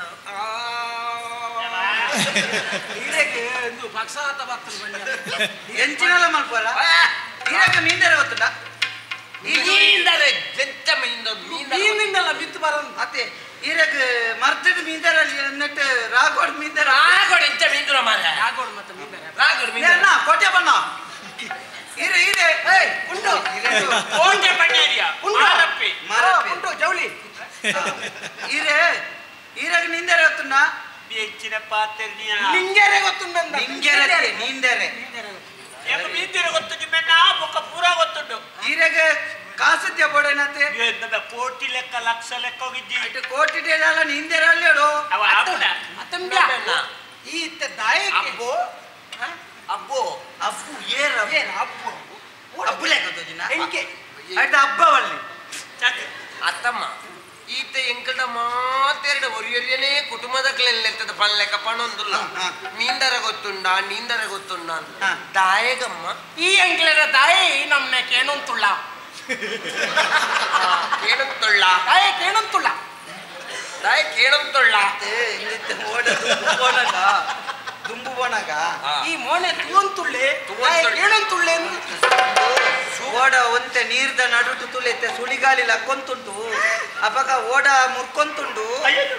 ಈರೆಗೆ ಒಂದು ಪಕ್ಷಾತ ಬರ್ತದೆ ಬನ್ನಿ ಎಂಚಿನಲ ಮಲ್ಪರ ಈರೆಗೆ ಮೀಂದರೆ ಗೊತ್ತುಂಡ ಮೀಂದರೆ ಜೆಂತ ಮೀಂದ ಮೀನಿಂದಲ್ಲ ಬಿತ್ತು ಬರೋದು ಅತ್ತೆ ಈರೆಗೆ ಮರ್ದದ ಮೀಂದರ ನೆಟ್ ರಾಗೋಡ್ ಮೀಂದರ ರಾಗೋಡು ಎಂಚ ಮೀಂದ್ರ ಮಾರೆ ರಾಗೋಡು ಮತ್ತೆ ಮೀಂದರೆ ರಾಗೋಡು ಮೀಂದರ ಕೋಟೆ ಬಣ್ಣ ಇರೆ ಇರೆ ಏಯ್ ಉಂಡು ಕೋಟೆ ಬಣ್ಣ ಉಂಡು ಮಾರಪ್ಪಿ ಮಾರಪ್ಪಿ ಉಂಡು ಜೌಲಿ ಇರೆ ಈರೆಗೆ ನಿಂದರೆ ಗೊತ್ತುಂಡ ಹೆಚ್ಚಿನ ಪಾತ್ರೆ ನಿಂಗೆರೆ ಗೊತ್ತುಂಡ ನಿಂಗೆರೆ ನೀಂದರೆ ಮೀಂದಿರ ಗೊತ್ತು ನಿಮ್ಮೆನ್ನ ಮುಖ ಪೂರಾ ಗೊತ್ತುಂಡು ಈರೆಗೆ ಕಾಸುತ್ಯ ಬೋಡೇನತೆ ಕೋಟಿ ಲೆಕ್ಕ ಲಕ್ಷ ಲೆಕ್ಕ ಹೋಗಿದ್ದಿ ಕೋಟಿ ಡೇಡಲ್ಲ ನಿಂದೆರ ಅಲ್ಲೇಡು ಅವ ಆಪುಡ ಅತ್ತಂಬ್ಯ ಈ ದಾಯಕ್ಕೆ ಅಬ್ಬೋ ಅಬ್ಬೋ ಅಬ್ಬು ಏರ ಏರ ಅಬ್ಬು ಅಬ್ಬು ಲೆಕ್ಕ ತೋಜಿನ ಎಂಕೆ ಆಯ್ತು ಹಬ್ಬವಲ್ಲಿ ಅತ್ತಮ್ಮ ಈತ ಎಂಕಲ್ಡ ಮಾತೆರಡು ಒರಿಯೊರಿಯನೇ ಕುಟುಂಬದ ಕ್ಲೆಲ್ಲೆತ್ತದ ಪಲ್ಲೆಕ್ಕ ಪಣೊಂದುಲ್ಲ ನೀಂದರ ಗೊತ್ತುಂಡ ನೀಂದರ ಗೊತ್ತುಂಡ ದಾಯಗಮ್ಮ ಈ ಎಂಕ್ಲೆದ ದಾಯಿ ನಮ್ನೆ ಕೇಣುಂತುಳ್ಳ ಕೇಣುಂತುಳ್ಳ ದಾಯಿ ಕೇಣುಂತುಳ್ಳ ದಾಯಿ ಕೇಣುಂತುಳ್ಳ ಓಡ ದುಂಬು ಬೋನಾಗ ದುಂಬು ಬೋನಾಗ ಈ ಮೋನೆ ತೂಂತುಳ್ಳೆ ದಾಯಿ ಕೇಣುಂತುಳ್ಳೆ ಓಡ ಒಂತೆ ನೀರ್ದ ನಡುಟು ತುಳಿತೆ ಸುಳಿಗಾಲಿ ಲಕ್ಕೊಂತುಂಟು ಅಪಗ ಓಡ ಮುರ್ಕೊಂತುಂಡು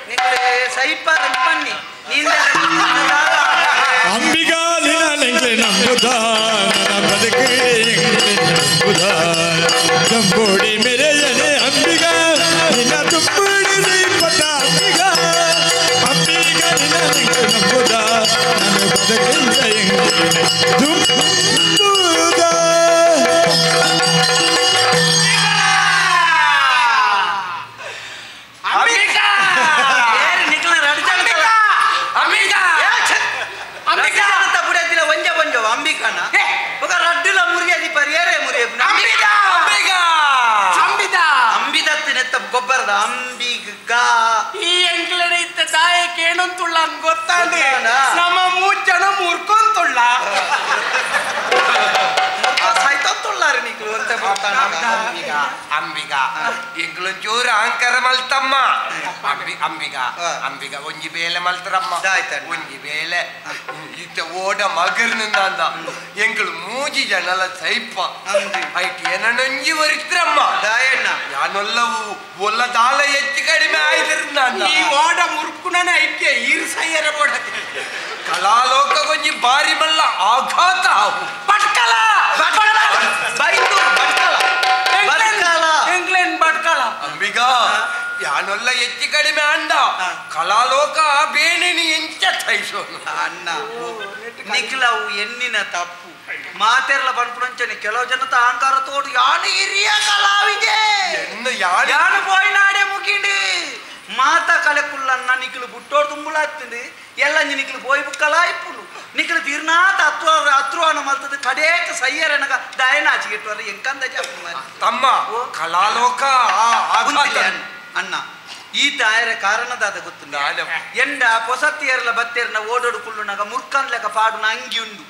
ನಿಂಗೆ ಸೈಪ ಬನ್ನಿ ಅಂಬಿಗಾಲಿನ ನೆಂಗೆ ನಂಬುದಾನ ಬದುಕು ನಂಬುದಾನ ಜಂಬೋಡಿ ಮೆರೆಯನೆ ಅಂಬಿಗ ನಿನ್ನ ತುಂಬುಡಿ ಪಟ ಅಂಬಿಗ ಅಂಬಿಗಾಲಿನ ನೆಂಗೆ ನಂಬುದ ನನ್ನ ಬದುಕಿಂದ ಎಂಗೆ ದುಂಬುದ ಅಂಬಿಕಾನ ఒక ರಡ್ಡುಲ ಮುರಿಯದಿ ಪರಿಯರೆ ಮುರಿಯ ಅಂಬಿಕಾ ಅಂಬಿದಾ ಅಂಬಿದತ್ತಿನೆತ್ತ ಗೊಬ್ಬರದ ಅಂಬಿಗ ಈ ಎಂಕ್ಲೆಡೆ ಇತ್ತ ದಾಯ ಕೇಣಂತುಳ್ಳ ಅಂತ ಗೊತ್ತಾಂಡೆ ನಮ್ಮ ಮೂರು ಜನ ಮುರ್ಕೊಂತುಳ್ಳ ಸಾಯ್ತೊತ್ತುಳ್ಳಾರಿ ನಿಕ್ಲು ಅಂತ ಅಂಬಿಗಾ ಅಂಬಿಗಾ ಎಂಕ್ಲು ಜೋರು ಅಹಂಕಾರ ಮಲ್ತಮ್ಮ ಅಂಬಿಗಾ ಅಂಬಿಗಾ ಒಂಜಿ ಬೇಲೆ ಮಲ್ತರಮ್ಮ ಒಂಜಿ ಬೇಲೆ ಇತ್ತ ಓಡ ಮಗರ್ನಿಂದ ಅಂದ ಎಂಕ್ಲು ಮೂಜಿ ಜನಲ ಸೈಪ ಐಟ್ ಏನೊಂಜಿ ಒರಿತ್ರಮ್ಮ ದಾಯಣ್ಣ ಯಾನೊಲ್ಲ ಒಲ್ಲ ದಾಲ ಹೆಚ್ಚು ಕಡಿಮೆ ಆಯ್ತಿರಂದ ಈ ಓಡ ಮುರ್ಕುನನೆ ಐಕ್ಯ ಈರ್ ಸೈಯರ ಬೋಡ ಕಲಾಲೋಕ ಒಂಜಿ ಬಾರಿ ಮಲ್ಲ ಆಘಾತ ಪಟ್ಕಲ ಇಂಗ್ಲೆಂಡ್ ಬಟ್ಕಲ ಅಂಬಿಗಾ ಯಾನೊಲ್ಲ ಹೆಚ್ಚು ಕಡಿಮೆ ಅಂಡ ಕಲಾಲೋಕ ಬೇಣಿನಿ ಎಂಚ ಥೈಸೋನು ಅಣ್ಣ ನಿಖಿಲವು ಎನ್ನಿನ ತಪ್ಪು ಮಾತೆರ್ಲ ಪನ್ಪುಣಂಚನೆ ಕೆಲವು ಜನತ ಅಹಂಕಾರ ತೋಡು ಯಾನು ಹಿರಿಯ ಕಲಾವಿದೆ ಯಾನು ಪೋಯಿನಾಡೆ ಮುಗಿಂಡು ಮಾತ ಕಲೆಕುಲ್ಲನ್ನ ನಿಖಿಲು ಬುಟ್ಟೋಡು ತುಂಬುಲಾಗ್ತದೆ ಎಲ್ಲ ನಿಖಿಲು ಪೋಯಿ ಬುಕ್ಕಲ ಇಪ್ಪುಂಡು ನಿಖಿಲು ತೀರ್ನಾತ ಅತ್ವ ಅತ್ರುವಾನ ಮಲ್ತದ ಕಡೇಕ ಸಯ್ಯರನಗ ದಯನ ಆಚಿಗೆಟ್ಟುವರ ಎಂಕಂದ ತಮ್ಮ ಕಲಾಲೋಕ ಅಣ್ಣ ಈ ತಾಯರ ಕಾರಣದಾದ ಗೊತ್ತುಂಡ ಎಂಡ ಪೊಸತ್ತಿಯರ್ಲ ಬತ್ತೇರ್ನ ಓಡೋಡು ಕುಳ್ಳುನಾಗ ಮುರ್ಕನ್ಲೆಕ ಪಾಡುನ ಅಂಗಿ ಉಂಡು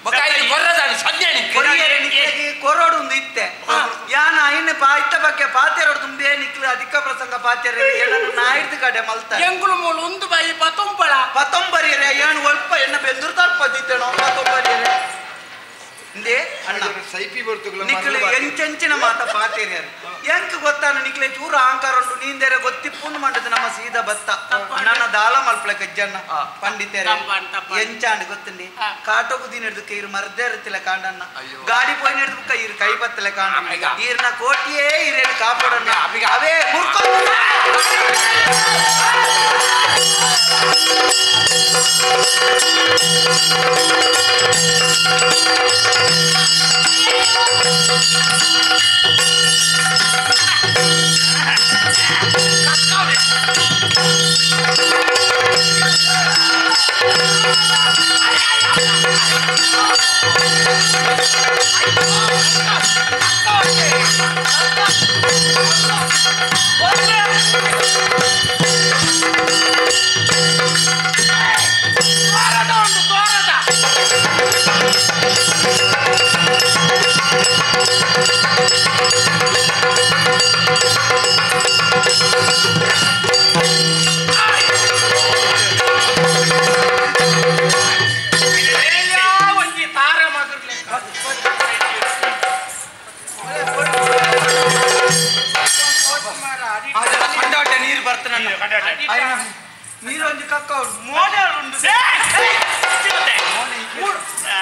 ಕೊರೋಡು ಒಂದು ಇತ್ತೆ ಯಾನ ಐನ ಇತ್ತ ಬಗ್ಗೆ ಪಾತೆರೋಡು ತುಂಬೆ ನಿಕ್ಲು ಅಧಿಕ ಪ್ರಸಂಗ ಪಾತೆರ ನಾಯ್ದು ಕಡೆ ಮಲ್ತ ಎಂಗುಳು ಮೂಲು ಒಂದು ಬಾಯಿ ಪತೊಂಬಳ ಪತೊಂಬರಿಯರೆ ಏನು ಒಲ್ಪ ಎನ್ನ ಬೆಂದೂರು ತಲ್ಪದಿತ್ತೇನೋ ಪತೊಂಬರಿಯರೆ ಇಂದೇ ಅಣ್ಣ ಸೈಪಿ ಬರ್ತುಗಳ ನಿಕ್ಲೆ ಎಂಚೆಂಚಿನ ಮಾತ ಪಾತೇರಿಯಾರು ಎಂಕ್ ಗೊತ್ತಾನ ನಿಕ್ಲೆ ಚೂರು ಅಹಂಕಾರ ಉಂಟು ನೀಂದೇರೆ ಗೊತ್ತಿಪ್ಪುಂಡು ಮಂಡದು ನಮ್ಮ ಸೀದಾ ಬತ್ತ ನನ್ನ ದಾಲ ಮಲ್ಪಲೆ ಕಜ್ಜಣ್ಣ ಪಂಡಿತೇರೆ ಎಂಚಾಂಡ್ ಗೊತ್ತುಂಡಿ ಕಾಟೋಗು ದಿನ ಹಿಡ್ದು ಇರು ಮರ್ದೇ ಇರುತ್ತಿಲ್ಲ ಕಾಂಡಣ್ಣ ಗಾಡಿ ಪೋಯಿನ ಹಿಡ್ದು ಇರು ಕೈ ಬತ್ತಲೆ ಕಾಂಡ ಈರ್ನ ಕೋಟಿಯೇ ಇರೇನು ಕಾಪಾಡಣ್ಣ ಅವೇ ಮುರ್ಕೊ ತೋರದ ಉಂಟು ತೋರದ. ಮೋನೆ ಉಂಡು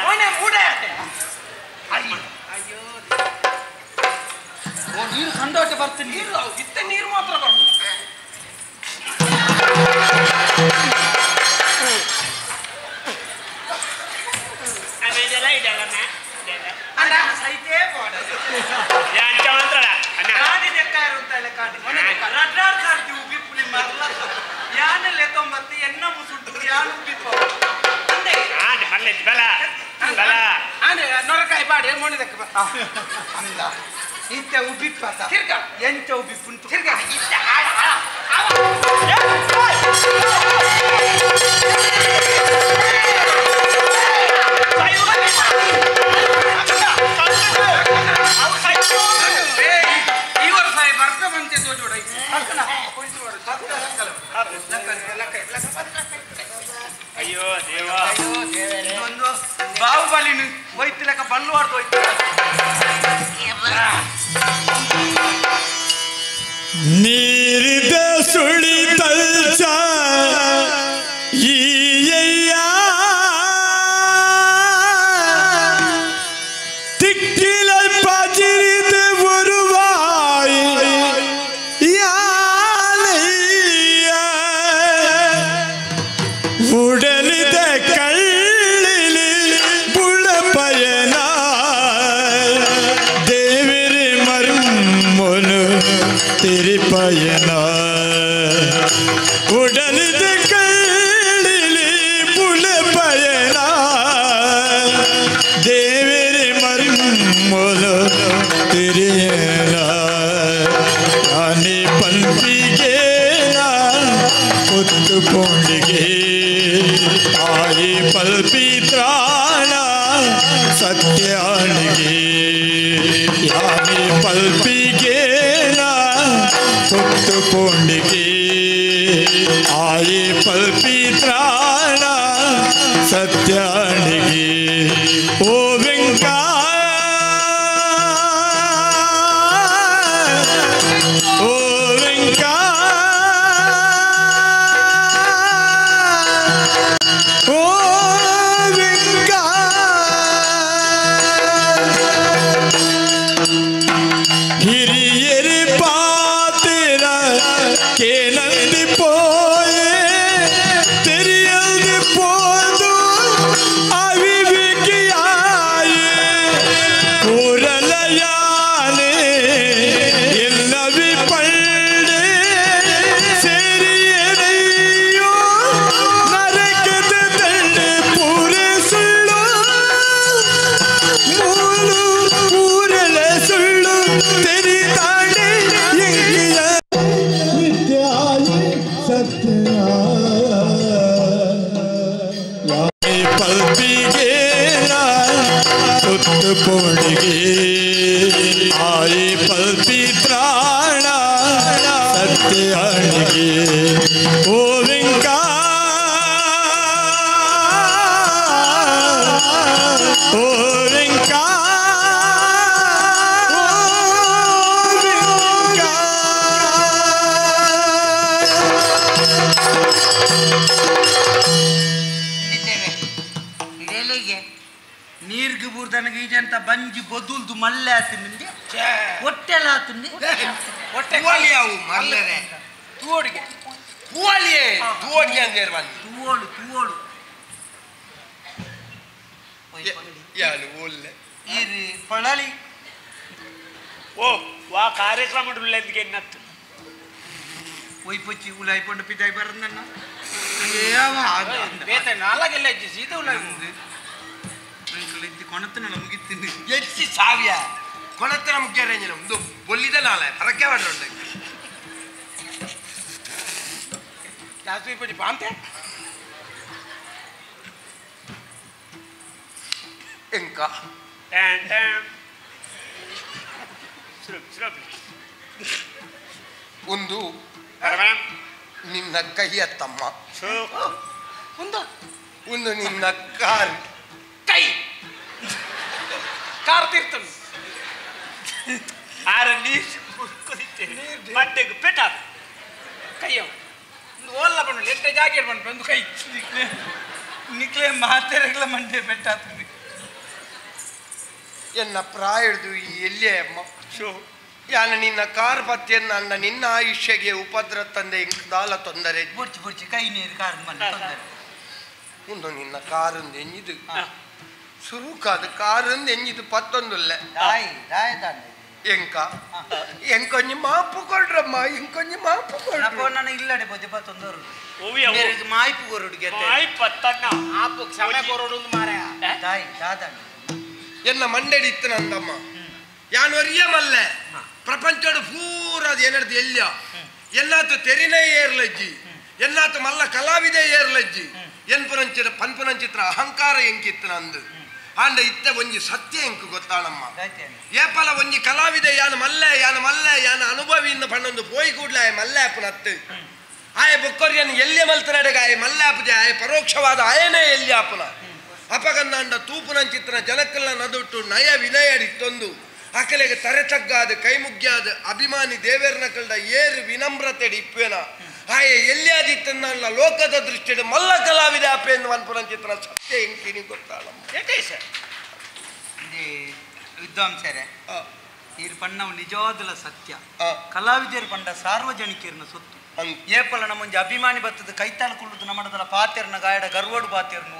ಮೋನೆ ಮೂಡೆ ಅಯ್ಯೋ ಓ ನೀರು ಕಂಡೋಟೆ ಬರ್ತೀನಿ ನೀರು ಇತ್ತ ನೀರು ಮಾತ್ರ ಬರ್ತೀನಿ ಎಂಚ ಉಬಿಪ್ಪುಂಟು ಈ ವರ್ಷ ಬರ್ತ ಬಂತೆ ತೋಜೋಡ ಅಯ್ಯೋ ದೇವಾ ಒಂದು ಬಾಹುಬಲಿನ ಹೋಯ್ತಿಲಕ ಬಲ್ಲು ಹೋಯ್ತು. ನೀರಿದ ಸುಳಿತಲ್ಚ ಈಯಯ್ಯ ತಿಕ್ಕಿಲ ಪಜಿರಿದ ಒರುವಾಯಿ ಯಾನಯ್ಯ ಉಡಲಿದ ಕಳ್ಳಿಲಿ ಬುಳಪಯನ ದೇವಿರಿ ಮರ್ಮನು ತಿರುಪಯನ ಉಡಲಿದ ಕಳ್ಳಿಲಿ ಬುಳಪಯನ ದೇವಿರಿ ಮರ್ಮನು ತಿರಿಯನ ಆನೆ ಪಲ್ಪಿಗೇನ ಕುತ್ತು ಪೋಂಡಿಗೆ ತಾಯಿ ಪಲ್ಪಿತ್ರಾಣ ಸತ್ಯಾಣಿಗೆ ಯಾನೆ ಪಲ್ಪಿಗೇನ ಕುತ್ತು ಪೋಂಡಿಗೆ ಆಯಿ ಪಲ್ಪಿತ್ರಾಣ ಸತ್ಯಾಣಿಗೆ ಓ ವೆಂಕ ಓ ವೆಂಕ ಓ ವೆಂಕ ಹಿರಿಯರಿ ಪಾತಿರ ಕೇನಂದಿ ಪೋಯೆ ತೆರಿಯಲ್ದಿ ಪೋದು ಅವಿವಿಕಿಯಾಯೆ ಕೂರಲಯಾನೆ ಎಲ್ಲವಿ ಪಳ್ಳೆ ಸೇರಿಯೆನೆಯೋ ನರಕದ ತಳ್ಳೆ ಪೂರೆ ಸುಳ್ಳು ಮೂಲು ಪೂರಲ ಸುಳ್ಳು ತೆರಿತಾಳೆ ಎಂಗಿಯ ವಿದ್ಯಾಯಿ ಸತ್ಯ ಪಲ್ಪಿಗೇನ ಸುತ್ತು ಪೋಣಿಗೆ ಆಯಿ ಪಲ್ಪಿತ್ರಾಣ ಸತ್ಯಾಣಿಗೆ ಓ ವೆಂಕ ಓ ವೆಂಕ ಓ ವೆಂಕ ನೀರ್ಗೆ ಬೂರ್ದನಗೆ ಈಜಂತ ಬಂಜಿ ಬದುಲ್ದು ಮಲ್ಲೆ ಆತುಂಡೆ ಹೊಟ್ಟೆಲ್ಲ ಆತುಂಡೆ ಹೊಟ್ಟೆ ಅವು ಮಲ್ಲರೆ ತೂವಡಿಗೆ ತೂವಳಿಯೇ ತೂವಡಿಗೆ ಅಂದ್ರೆ ಬಂದು ತೂವೋಳು ತೂವೋಳು ಯಾನು ಒಳ್ಳೆ ಇರಿ ಪಳಲಿ ಓ ವಾ ಕಾರ್ಯಕ್ರಮ ಉಳ್ಳೆಂದಿಗೆ ಎನ್ನತ್ತು ಒಯ್ಪೊಚ್ಚಿ ಉಲಾಯ್ಕೊಂಡು ಪಿದಾಯ್ ಬರಂದಣ್ಣ ಬೇತ ನಾಲಾಗೆಲ್ಲ ಇಜ್ಜಿ ಸೀತ ಉಲಾಯ್ ಕೊಣತನ ಮುಗಿತೀನಿ ಎಚ್ಚಿ ಸಾವಿಯ ಕೊಣತನ ಮುಖ್ಯ ರೇಂಜಿನ ಒಂದು ಬೊಲ್ಲಿದ ನಾಳೆ ಪರಕ್ಕೆ ಮಾಡ್ರುಂಡೆ ಜಾಸ್ತಿ ಪಡಿ ಬಾಂತೆ ಎಂಕ ಟ್ಯಾನ್ ಟ್ಯಾನ್ ಸುಲಭ ಸುಲಭ ಒಂದು ನಿನ್ನ ಕೈಯ ತಮ್ಮ ಒಂದು ಒಂದು ನಿನ್ನ ಕಾರ್ ಕೈ ಕಾರ್ ತೀರ್ತನು ಆರ ನೀರು ಕುದಿತೆ ಮಂಡೆಗೆ ಪೆಟ್ಟಾದ ಕೈಯವ ಓಲ್ಲ ಪಣ್ಣು ಎಟ್ಟೆ ಜಾಕೆಟ್ ಪಣ್ಣು ಒಂದು ಕೈ ನಿಕ್ಲೆ ಮಾತೆರೆಗ್ಲ ಮಂಡೆ ಪೆಟ್ಟಾತುಂಡು ಎನ್ನ ಪ್ರಾಯದು ಎಲ್ಲಿಯೇ ಅಮ್ಮ ಯಾನ ನಿನ್ನ ಕಾರ್ ಪತ್ತಿಯನ್ನು ಅಣ್ಣ ನಿನ್ನ ಆಯುಷ್ಯಗೆ ಉಪದ್ರ ತಂದೆ ದಾಲ ತೊಂದರೆ ಬುರ್ಚಿ ಬುರ್ಚಿ ಕೈ ನೀರು ಕಾರ್ ಮನೆ ತೊಂದರೆ ಉಂದು ನಿನ್ನ ಕಾರಂದು ಎಂಜಿದು ಸುರುಕಾದ ಕಾರಂದು ಎಂಜಿದು ಪತ್ತೊಂದುಲ್ಲ ದಾಯಿ ದಾಯ ದಾಂಡೆ ಎಂಕ ಎಂಕೊಂಜಿ ಮಾಪು ಕೊಡ್ರಮ್ಮ ಇಂಕೊಂಜಿ ಮಾಪು ಕೊಡ್ರ ನಾನು ಇಲ್ಲಡೆ ಬೊಜ್ಜೆ ಪತ್ತೊಂದವರು ಮಾಯ್ಪು ಕೊರಡು ಮಾಯ್ಪತ್ತಣ್ಣ ಆಪು ಕ್ಷಮೆ ಕೊರಡು ಮಾರಾಯ ದಾಯಿ ದಾದಂಡ ಎನ್ನ ಮಂಡೆಡಿ ಇತ್ತು ನಂದಮ್ಮ ಯಾನೊರಿಯ ಮಲ್ಲೆ ಪ್ರಪಂಚಡು ಪೂರ ಅದು ಏನಡ್ದು ಎಲ್ಲಿಯ ಎಲ್ಲಾತು ತೆರಿನೇ ಏರ್ಲಜ್ಜಿ ಎಲ್ಲಾತು ಮಲ್ಲ ಕಲಾವಿದೆ ಏರ್ಲಜ್ಜಿ ಎನ್ಪುನಂಚಿರ ಪನ್ಪುನಂಚಿತ್ರ ಅಹಂಕಾರ ಎಂಕಿತ್ತು ನಂದು ಆಂಡ ಇತ್ತ ಒಂಜಿ ಸತ್ಯ ಎಂಕು ಗೊತ್ತಾಳಮ್ಮ ಏಪಲ ಒಂಜಿ ಕಲಾವಿದೆ ಯಾನ ಮಲ್ಲೆ ಯಾನ ಮಲ್ಲೆ ಯಾನ ಅನುಭವಿಯಿಂದ ಪಣ್ಣೊಂದು ಪೋಯಿ ಕೂಡ್ಲೆ ಆಯ ಮಲ್ಲೆ ಅಪ್ಪನತ್ತು ಆಯ ಬೊಕ್ಕೊರಿಯನ್ನು ಎಲ್ಲಿಯ ಮಲ್ತನಡೆಗೆ ಆಯ ಮಲ್ಲೆ ಅಪ್ಪಜೆ ಆಯ ಪರೋಕ್ಷವಾದ ಆಯನೇ ಎಲ್ಲಿ ಅಪ್ಪನ ಅಪಗಂದಾಂಡ ತೂಪುನಂಚಿತ್ರ ಜನಕ್ಕಲ್ಲ ನದುಟ್ಟು ನಯ ವಿನಯಡಿತ್ತೊಂದು ಅಕಲೆಗೆ ತರೆ ತಗ್ಗಾದ ಕೈಮುಗ್ಯಾದ ಅಭಿಮಾನಿ ದೇವೇರ್ನ ಕಲ್ಡ ಏರು ವಿನಮ್ರತೆಡಿ ಇಪ್ಪೇನ ಆಯ ಎಲ್ಲಿಯಾದಿತ್ತನ್ನ ಲೋಕದ ದೃಷ್ಟಿಡು ಮಲ್ಲ ಕಲಾವಿದ ಅಪ್ಪೇಂದು ಮನ್ಪುನಂಚಿತ್ರ ಸತ್ಯ ಎಂಕಿನಿ ಗೊತ್ತಾಳಮ್ಮ ವಿದ್ವಾಂಸರೇ ಈರ್ ಪಣ್ಣವು ನಿಜವಾದಲ ಸತ್ಯ ಕಲಾವಿದರ ಪಂಡ ಸಾರ್ವಜನಿಕರನ್ನ ಸೊತ್ತು ಏಪಲ ನಮ್ಮೊಂಜಿ ಅಭಿಮಾನಿ ಬತ್ತದ ಕೈತಾಲ್ ಕುಳ್ಳುದು ನಮ್ಮಡದಲ ಪಾತೆರ್ನ ಗಾಯಡ ಗರ್ವಡು ಪಾತೆರ್ನು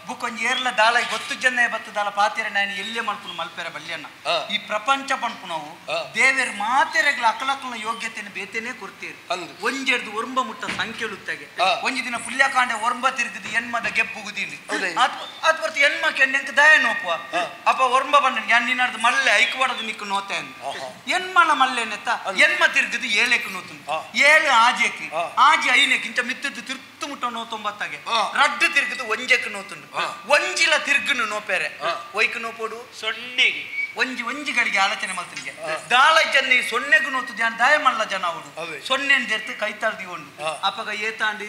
ಬುಕ್ಕೊಂಜಿ ಏರ್ಲ ದಾಲ ಗೊತ್ತು ಜನ ಬತ್ತದಾಲ ಪಾತೆರ ನಾನು ಎಲ್ಲೇ ಮಲ್ಪುನು ಮಲ್ಪೆರ ಬಲ್ಯನ್ನ ಈ ಪ್ರಪಂಚ ಪನ್ಪು ನಾವು ದೇವೇರ್ ಮಾತೆರೆಗ್ಲ ಅಕಲಕಲ್ನ ಯೋಗ್ಯತೆಯನ್ನು ಬೇತೇನೆ ಕೊಡ್ತೀರಿ ಒಂಜೆಡ್ದು ಒರ್ಂಬ ಮುಟ್ಟ ಸಂಖ್ಯೆಳುತ್ತಾಗೆ ಒಂಜಿ ದಿನ ಪುಲ್ಯಕಾಂಡೆ ಒರ್ಂಬ ತಿರುಗಿದು ಎನ್ಮದ ಗೆಬ್ಬುಗುದೀನಿ ಆತ್ ಬರ್ತು ಎನ್ಮ ಕೆಂಡೆಂಕ ದಯ ನೋಪುವ ಅಪ್ಪ ಒರ್ಂಬ ಬಂದ ಯಾನ್ ನಿನ್ನರ್ದು ಮಲ್ಲೆ ಐಕ್ವಾಡದು ನಿಕ್ಕು ನೋತೆ ಎನ್ಮಲ ಮಲ್ಲೆನೆತ್ತ ಎನ್ಮ ತಿರುಗಿದು ಏಳೆಕ್ ನೋತು ಏಳು ಆಜೆಕ್ ಆಜಿ ಐನೆಕ್ಕಿಂತ ಮಿತ್ತದ್ದು ತಿರ್ತು ಮುಟ್ಟ ನೋತೊಂಬತ್ತಾಗೆ ರಡ್ಡು ತಿರುಗಿದು ಒಂಜೆಕ್ ನೋತುಂಡು ಒಂಜಿಲ ತಿರ್ಗುನು ನೋಪೇರೆ ಒಯ್ಕು ನೋಪೋಡು ಸೊನ್ನೆಗೆ ಒಂಜಿ ಒಂಜಿ ಗಳಿಗೆ ಆಲೋಚನೆ ಮಲ್ತನಿಗೆ ದಾಳ ಜನ ಸೊನ್ನೆಗು ನೋತು ಜನ ದಾಯ ಮಲ್ಲ ಜನ ಅವಡು ಸೊನ್ನೆ ಜರ್ತು ಕೈತಾಳ್ ದಿವೊಂಡು ಅಪ್ಪಗ ಏತಾಂಡಿ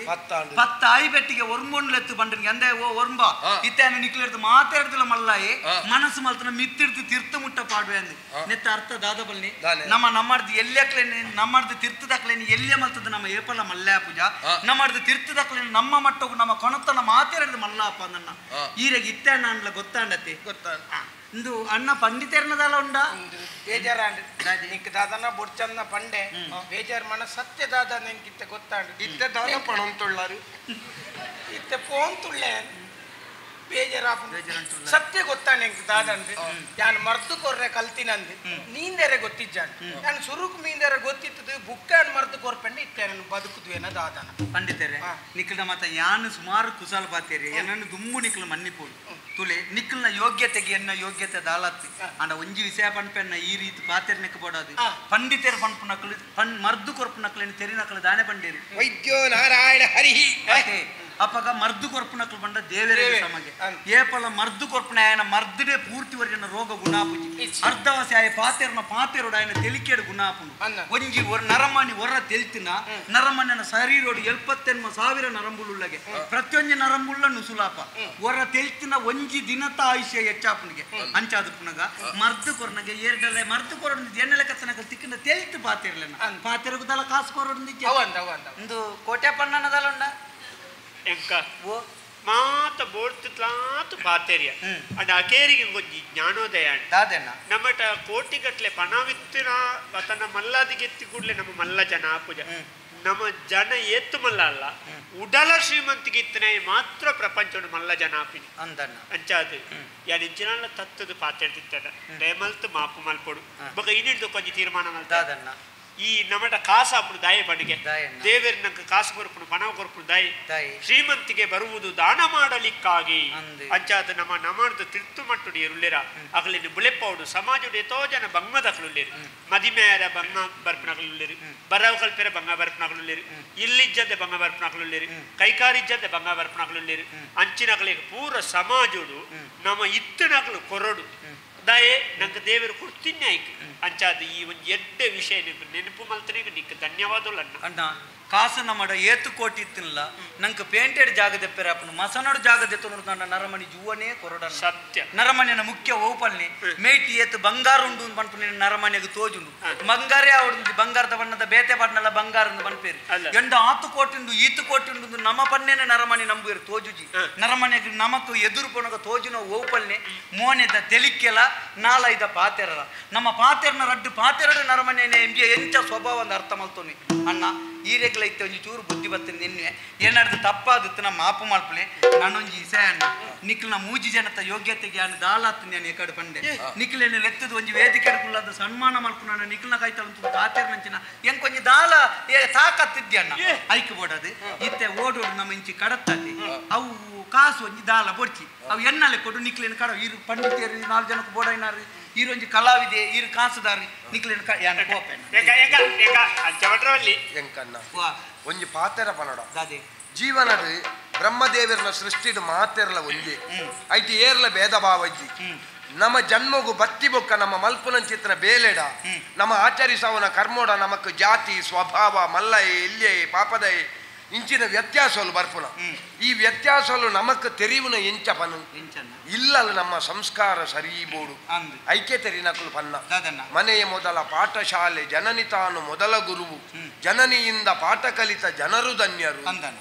ಪತ್ತ ಆಯಿ ಬೆಟ್ಟಿಗೆ ಒರ್ಮೊಂಡ್ಲೆತ್ತು ಬಂಡನಿಗೆ ಅಂದೆ ಓ ಒರ್ಂಬ ಇತ್ತಾನು ನಿಕ್ಲೆಡ್ದು ಮಾತಾಡ್ದಿಲ್ಲ ಮಲ್ಲಾಯಿ ಮನಸ್ಸು ಮಲ್ತನ ಮಿತ್ತಿಡ್ದು ತಿರ್ತು ಮುಟ್ಟ ಪಾಡುವೆ ಅಂದು ನೆತ್ತ ಅರ್ಥ ದಾದ ಬಲ್ನಿ ನಮ್ಮ ನಮ್ಮರ್ದು ಎಲ್ಲಿ ನಮ್ಮರ್ದು ತಿರ್ತದಕ್ಲೇನಿ ಎಲ್ಲಿಯ ಮಲ್ತದ ನಮ್ಮ ಏಪಲ ಮಲ್ಲಾಯ ಪೂಜಾ ನಮ್ಮರ್ದು ತಿರ್ತದಕ್ಲೇನಿ ನಮ್ಮ ಮಟ್ಟಗು ನಮ್ಮ ಕೊಣತನ ಮಾತಾಡಿದ ಮಲ್ಲಪ್ಪ ನನ್ನ ಈರೆಗೆ ಇತ್ತಾಣ ಅನ್ಲ ಗೊತ್ತಾಂಡತಿ ಗೊತ್ತಾಂಡ ಇಂದು ಅಣ್ಣ ಪಂಡಿತರ್ನದಲ್ಲ ಉಂಡ ಬೇಜಾರಾಂಡ್ ನಿಕ್ ದಾದನ ಬೊಡ್ಚನ್ನ ಪಂಡೆ ಬೇಜಾರ್ ಮನ ಸತ್ಯ ದಾದ ನೆನ್ಕಿತ್ತೆ ಗೊತ್ತಾಂಡು ಇತ್ತೆ ದಾದ ಪಣಂತುಳ್ಳಾರು ಇತ್ತೆ ಫೋನ್ ತುಳ್ಳೆ ಬೇಜಾರಾಪು ಸತ್ಯ ಗೊತ್ತಾಂಡ್ ಎಂಕ್ ದಾದಂದ್ರೆ ಯಾನ್ ಮರ್ದು ಕೊರ್ರೆ ಕಲ್ತಿನಂದು ನೀಂದರೆ ಗೊತ್ತಿಜ್ಜಾನ್ ನಾನು ಸುರುಕು ಮೀಂದರೆ ಗೊತ್ತಿತ್ತದು ಬುಕ್ಕಾನ್ ಮರ್ದು ಕೊರ್ಪಂಡೆ ಇತ್ತೆ ನಾನು ಬದುಕುದುವೇನ ದಾದನ ಪಂಡಿತರೆ ನಿಕ್ಲ ಮಾತ ಯಾನು ಸುಮಾರು ಕುಸಾಲ ಪಾತೇರಿ ಏನನ್ನು ದುಂಬು ನಿಕ್ಲ ಮನ್ನಿಪೋಡು ತುಲೆ ನಿಕ್ಲನ ಯೋಗ್ಯತೆಗೆ ಎನ್ನ ಯೋಗ್ಯತೆ ದಾಲತ್ತಿ ಅಂಡ ಒಂಜಿ ವಿಷಯ ಪನ್ಪೆನ್ನ ಈ ರೀತಿ ಪಾತೆರ್ನೆಕ್ ಬೋಡಾದು ಪಂಡಿತೆರ್ ಪನ್ಪು ನಕಲು ಪಣ್ ಮರ್ದು ಕೊರ್ಪು ನಕಲೇನು ತೆರಿ ನಕಲು ದಾನೆ ಪಂಡೇರಿ ವೈದ್ಯೋ ನಾರಾಯಣ ಹರಿಹಿ ಅಪ್ಪಗ ಮರ್ದು ಕೊರ್ಪು ನಕಲು ಬಂಡ ದೇವರೇ ಸಮಗೆ ಏಪಲ ಮರ್ದು ಕೊರ್ಪುನ ಆಯನ ಮರ್ದುಡೆ ಪೂರ್ತಿ ವರೆಗಿನ ರೋಗ ಗುಣಾಪುಜಿ ಅರ್ಧವಸೆ ಆಯ ಪಾತೆರ್ನ ಪಾತೆರೋಡು ಆಯನ ತೆಲಿಕೇಡು ಗುಣಾಪುನು ಒಂಜಿ ಒರ ನರಮಾನಿ ಒರ ತೆಲ್ತಿನ ನರಮಣ್ಯನ ಶರೀರೋಡು 78,000 ನರಂಬುಳುಳ್ಳಗೆ ಪ್ರತಿಯೊಂಜಿ ನರಂಬುಳ್ಳ ನುಸುಲಾಪ ಒರ ತೆಲ್ತಿನ ಒಂಜಿ ದಿನತ ಆಯುಷ್ಯ ಹೆಚ್ಚಾಪುನಿಗೆ ಅಂಚಾದ ಪುನಗ ಮರ್ದು ಕೊರ್ನಗೆ ಏರ್ಡಲೆ ಮರ್ದು ಕೊರಡು ಎಣ್ಣೆಲೆ ಕತ್ತನಕ ತಿಕ್ಕಿನ ತೆಲ್ತು ಪಾತೆರ್ಲೆನ ಪಾತೆರಗುದಲ ಕಾಸು ಕೊರಡು ಒಂದು ಕೋಟೆ ಪಣ್ಣನದಲ್ಲ ಉಂಡ ಎಂಕ ಮಾತ ಬೋಡ್ತಿತ್ಲಾತು ಪಾತೆರಿಯ ಅಂಡ ಅಕೇರಿಗೆ ಒಂಜಿ ಜ್ಞಾನೋದಯ ದಾದೆಣ್ಣ ನಮ್ಮಟ ಕೋಟಿಗಟ್ಲೆ ಪಣವಿತ್ತಿನ ತನ್ನ ಮಲ್ಲಾದಿಗೆತ್ತಿ ಕೂಡಲೇ ನಮ್ಮ ಮಲ್ಲ ಜನ ಆಪುಜ ನಮ್ಮ ಜನ ಏತ್ತು ಮಲ್ಲ ಅಲ್ಲ ಉಡಲ ಶ್ರೀಮಂತಿಗೆ ಇತ್ತನೆ ಮಾತ್ರ ಪ್ರಪಂಚವನ್ನು ಮಲ್ಲ ಜನ ಆಪಿನಿ ಅಂದಣ್ಣ ಅಂಚಾದು ಯಾನ್ ಇಂಚಿನ ತತ್ತದು ಪಾತೆರ್ತಿತ್ತದ ದಯಮಲ್ತು ಮಾಪು ಮಲ್ಪೊಡು ಬೊಕ ಇನ್ನಿಡ್ದು ಕೊಂಚ ತೀರ್ಮಾನ ಮಲ್ತ ದಾದಣ್ಣ ಈ ನಮ್ಮಟ ಕಾಸು ಆಪುಡು ದಾಯ ಪಂಡಿಗೆ ದೇವೇರ್ ನಂಗೆ ಕಾಸು ಕೊರ್ಪುಡು ಪಣ ಕೊರ್ಪುಡು ದಾಯಿ ಶ್ರೀಮಂತಿಗೆ ಬರುವುದು ದಾನ ಮಾಡಲಿಕ್ಕಾಗಿ ಅಂಚಾದ ನಮ್ಮ ನಮ್ಮದು ತಿರ್ತು ಮಟ್ಟುಡು ಇರುಳ್ಳಿರ ಅಗಲಿನ ಬುಲೆಪ್ಪೌಡು ಸಮಾಜಡು ಎತೋ ಜನ ಬಂಗದಕ್ಲುಳ್ಳೇರು ಮದಿಮೇರ ಬಂಗ ಬರ್ಪನಗಲುಳ್ಳೇರು ಬರವು ಕಲ್ಪೆರ ಬಂಗ ಬರ್ಪನಗಲುಳ್ಳೇರು ಇಲ್ಲಿಜ್ಜಂದೆ ಬಂಗ ಬರ್ಪನಗಲುಳ್ಳೇರು ಕೈಕಾರಿಜ್ಜಂದೆ ಬಂಗ ಬರ್ಪನಗಲುಳ್ಳೇರು ಅಂಚಿನಗಲಿಗೆ ಪೂರ ಸಮಾಜಡು ನಮ್ಮ ಇತ್ತಿನಗಲು ಕೊರಡು ದಾಯೆ ನಂಗೆ ದೇವರು ಕೊಡ್ತೀನಿ ಆಯ್ಕೆ ಅಂಚಾದ ಈ ಒಂದು ಎಡ್ಡೆ ವಿಷಯ ನಿಮ್ಗೆ ನೆನಪು ಮಲ್ತನಿಗೆ ನಿಕ್ ಧನ್ಯವಾದಗಳು ಅಣ್ಣ ಅಣ್ಣ. ಕಾಸು ನಮ್ಮಡ ಏತು ಕೋಟಿ ಇತ್ತಿಲ್ಲ ನಂಗೆ ಪೇಂಟೆಡ್ ಜಾಗ ದೆಪ್ಪೆರೆ ಅಪ್ಪನು ಮಸನಡು ಜಾಗ ದೆತ್ತೊಂಡು ನನ್ನ ನರಮಣಿ ಜೂವನೇ ಕೊರಡ ಸತ್ಯ ನರಮಣಿನ ಮುಖ್ಯ ಓಪಲ್ನಿ ಮೇಟಿ ಏತು ಬಂಗಾರ ಉಂಡು ಪನ್ಪು ನರಮಣಿಗೆ ತೋಜುಂಡು ಬಂಗಾರೇ ಅವಡು ಬಂಗಾರದ ಬಣ್ಣದ ಬೇತೆ ಬಣ್ಣಲ್ಲ ಬಂಗಾರ ಪನ್ಪೇರಿ ಎಂಡ ಆತು ಕೋಟಿ ಉಂಡು ಈತು ಕೋಟಿ ಉಂಡು ನಮ್ಮ ಪನ್ನೇನೆ ನರಮಣಿ ನಂಬುವೇರು ತೋಜುಜಿ ನರಮಣಿಗೆ ನಮಕ್ ಎದುರು ಪೊನಗ ತೋಜುನ ಓಪಲ್ನಿ ಮೋನೆದ ತೆಲಿಕ್ಕೆಲ ನಾಲೈದ ಪಾತೆರಲ ನಮ್ಮ ಪಾತೆರನ ರಡ್ಡು ಪಾತೆರಡು ನರಮಣಿಯೇ ಎಂಬಿಯ ಎಂಚ ಸ್ವಭಾವ ಒಂದು ಅರ್ಥ ಮಲ್ತೋನಿ ಅಣ್ಣ ಈ ರೇಖಲ ಇತ್ತೆ ಒಂಜಿ ಚೂರು ಬುದ್ಧಿ ಬತ್ತಿನ ನಿನ್ನೆ ಏನಾಡ್ದು ತಪ್ಪಾದಿತ್ತು ನಮ್ಮ ಮಾಪು ಮಲ್ಪಲೆ ನಾನೊಂಜಿ ಇಸೆ ಅಣ್ಣ ನಿಕ್ಲಿನ ಮೂಜಿ ಜನತ ಯೋಗ್ಯತೆಗೆ ಅಣ್ಣ ದಾಲಾತ್ ನಾನು ಎಕಡೆ ಪಂಡೆ ನಿಕ್ಲೇನು ಲೆತ್ತದ ಒಂಜಿ ವೇದಿಕೆ ಕುಳ್ಳದ ಸನ್ಮಾನ ಮಲ್ಪು ನಾನು ನಿಕ್ಲಿನ ಕಾಯ್ತಾಳಂತ ತಾತೇರ್ನಂಚಿನ ಎಂಕೊಂಜಿ ದಾಲ ತಾಕತ್ತಿದ್ದೆ ಅಣ್ಣ ಐಕ್ ಬೋಡದು ಇತ್ತೆ ಓಡೋಡು ನಮ್ಮ ಇಂಚಿ ಕಡತ್ತಾತಿ ಅವು ಕಾಸು ಒಂಜಿ ದಾಲ ಬೊಡ್ಚಿ ಅವು ಎನ್ನಲೆ ಕೊಡು ನಿಕ್ಲೇನು ಕಡ ಇರು ಪಂಡಿತೇರು ನಾಲ್ಕು ಜನಕ್ಕೆ ಬೋಡೈನಾರು ಈರೊಂಜಿ ಕಲಾವಿದೆ ಈರು ಕಾಸುದಾರಿ ನಿಕ್ಲೇನು ಯಾನ ಕೋಪೆ ಎಂಕನ್ನ ಒಂಜಿ ಪಾತೆರ ಪನಡ ಜೀವನದ ಬ್ರಹ್ಮದೇವರನ ಸೃಷ್ಟಿಡು ಮಾತೆರ್ಲ ಒಂಜಿ ಐಟಿ ಏರ್ಲ ಭೇದ ಭಾವ ಇಜ್ಜಿ ನಮ್ಮ ಜನ್ಮಗು ಬತ್ತಿ ಬೊಕ್ಕ ನಮ್ಮ ಮಲ್ಪುನಂಚಿತ್ತನ ಬೇಲೆಡ ನಮ್ಮ ಆಚರಿಸವನ ಕರ್ಮೋಡ ನಮಕ್ ಜಾತಿ ಸ್ವಭಾವ ಮಲ್ಲಯೆ ಇಲ್ಯೆ ಪಾಪದಯೆ ಇಂಚಿನ ವ್ಯತ್ಯಾಸಲು ಬರ್ಪುನ ಈ ವ್ಯತ್ಯಾಸಲು ನಮಕ್ ತೆರಿವುನ ಎಂಚ ಪನು ಇಲ್ಲಲು ನಮ್ಮ ಸಂಸ್ಕಾರ ಸರಿ ಬೋಡು ಐಕ್ಯ ತೆರಿನಕುಲು ಪನ್ನ ಮನೆಯ ಮೊದಲ ಪಾಠಶಾಲೆ ಜನನಿ ತಾನು ಮೊದಲ ಗುರುವು ಜನನಿಯಿಂದ ಪಾಠ ಕಲಿತ ಜನರು ಧನ್ಯರು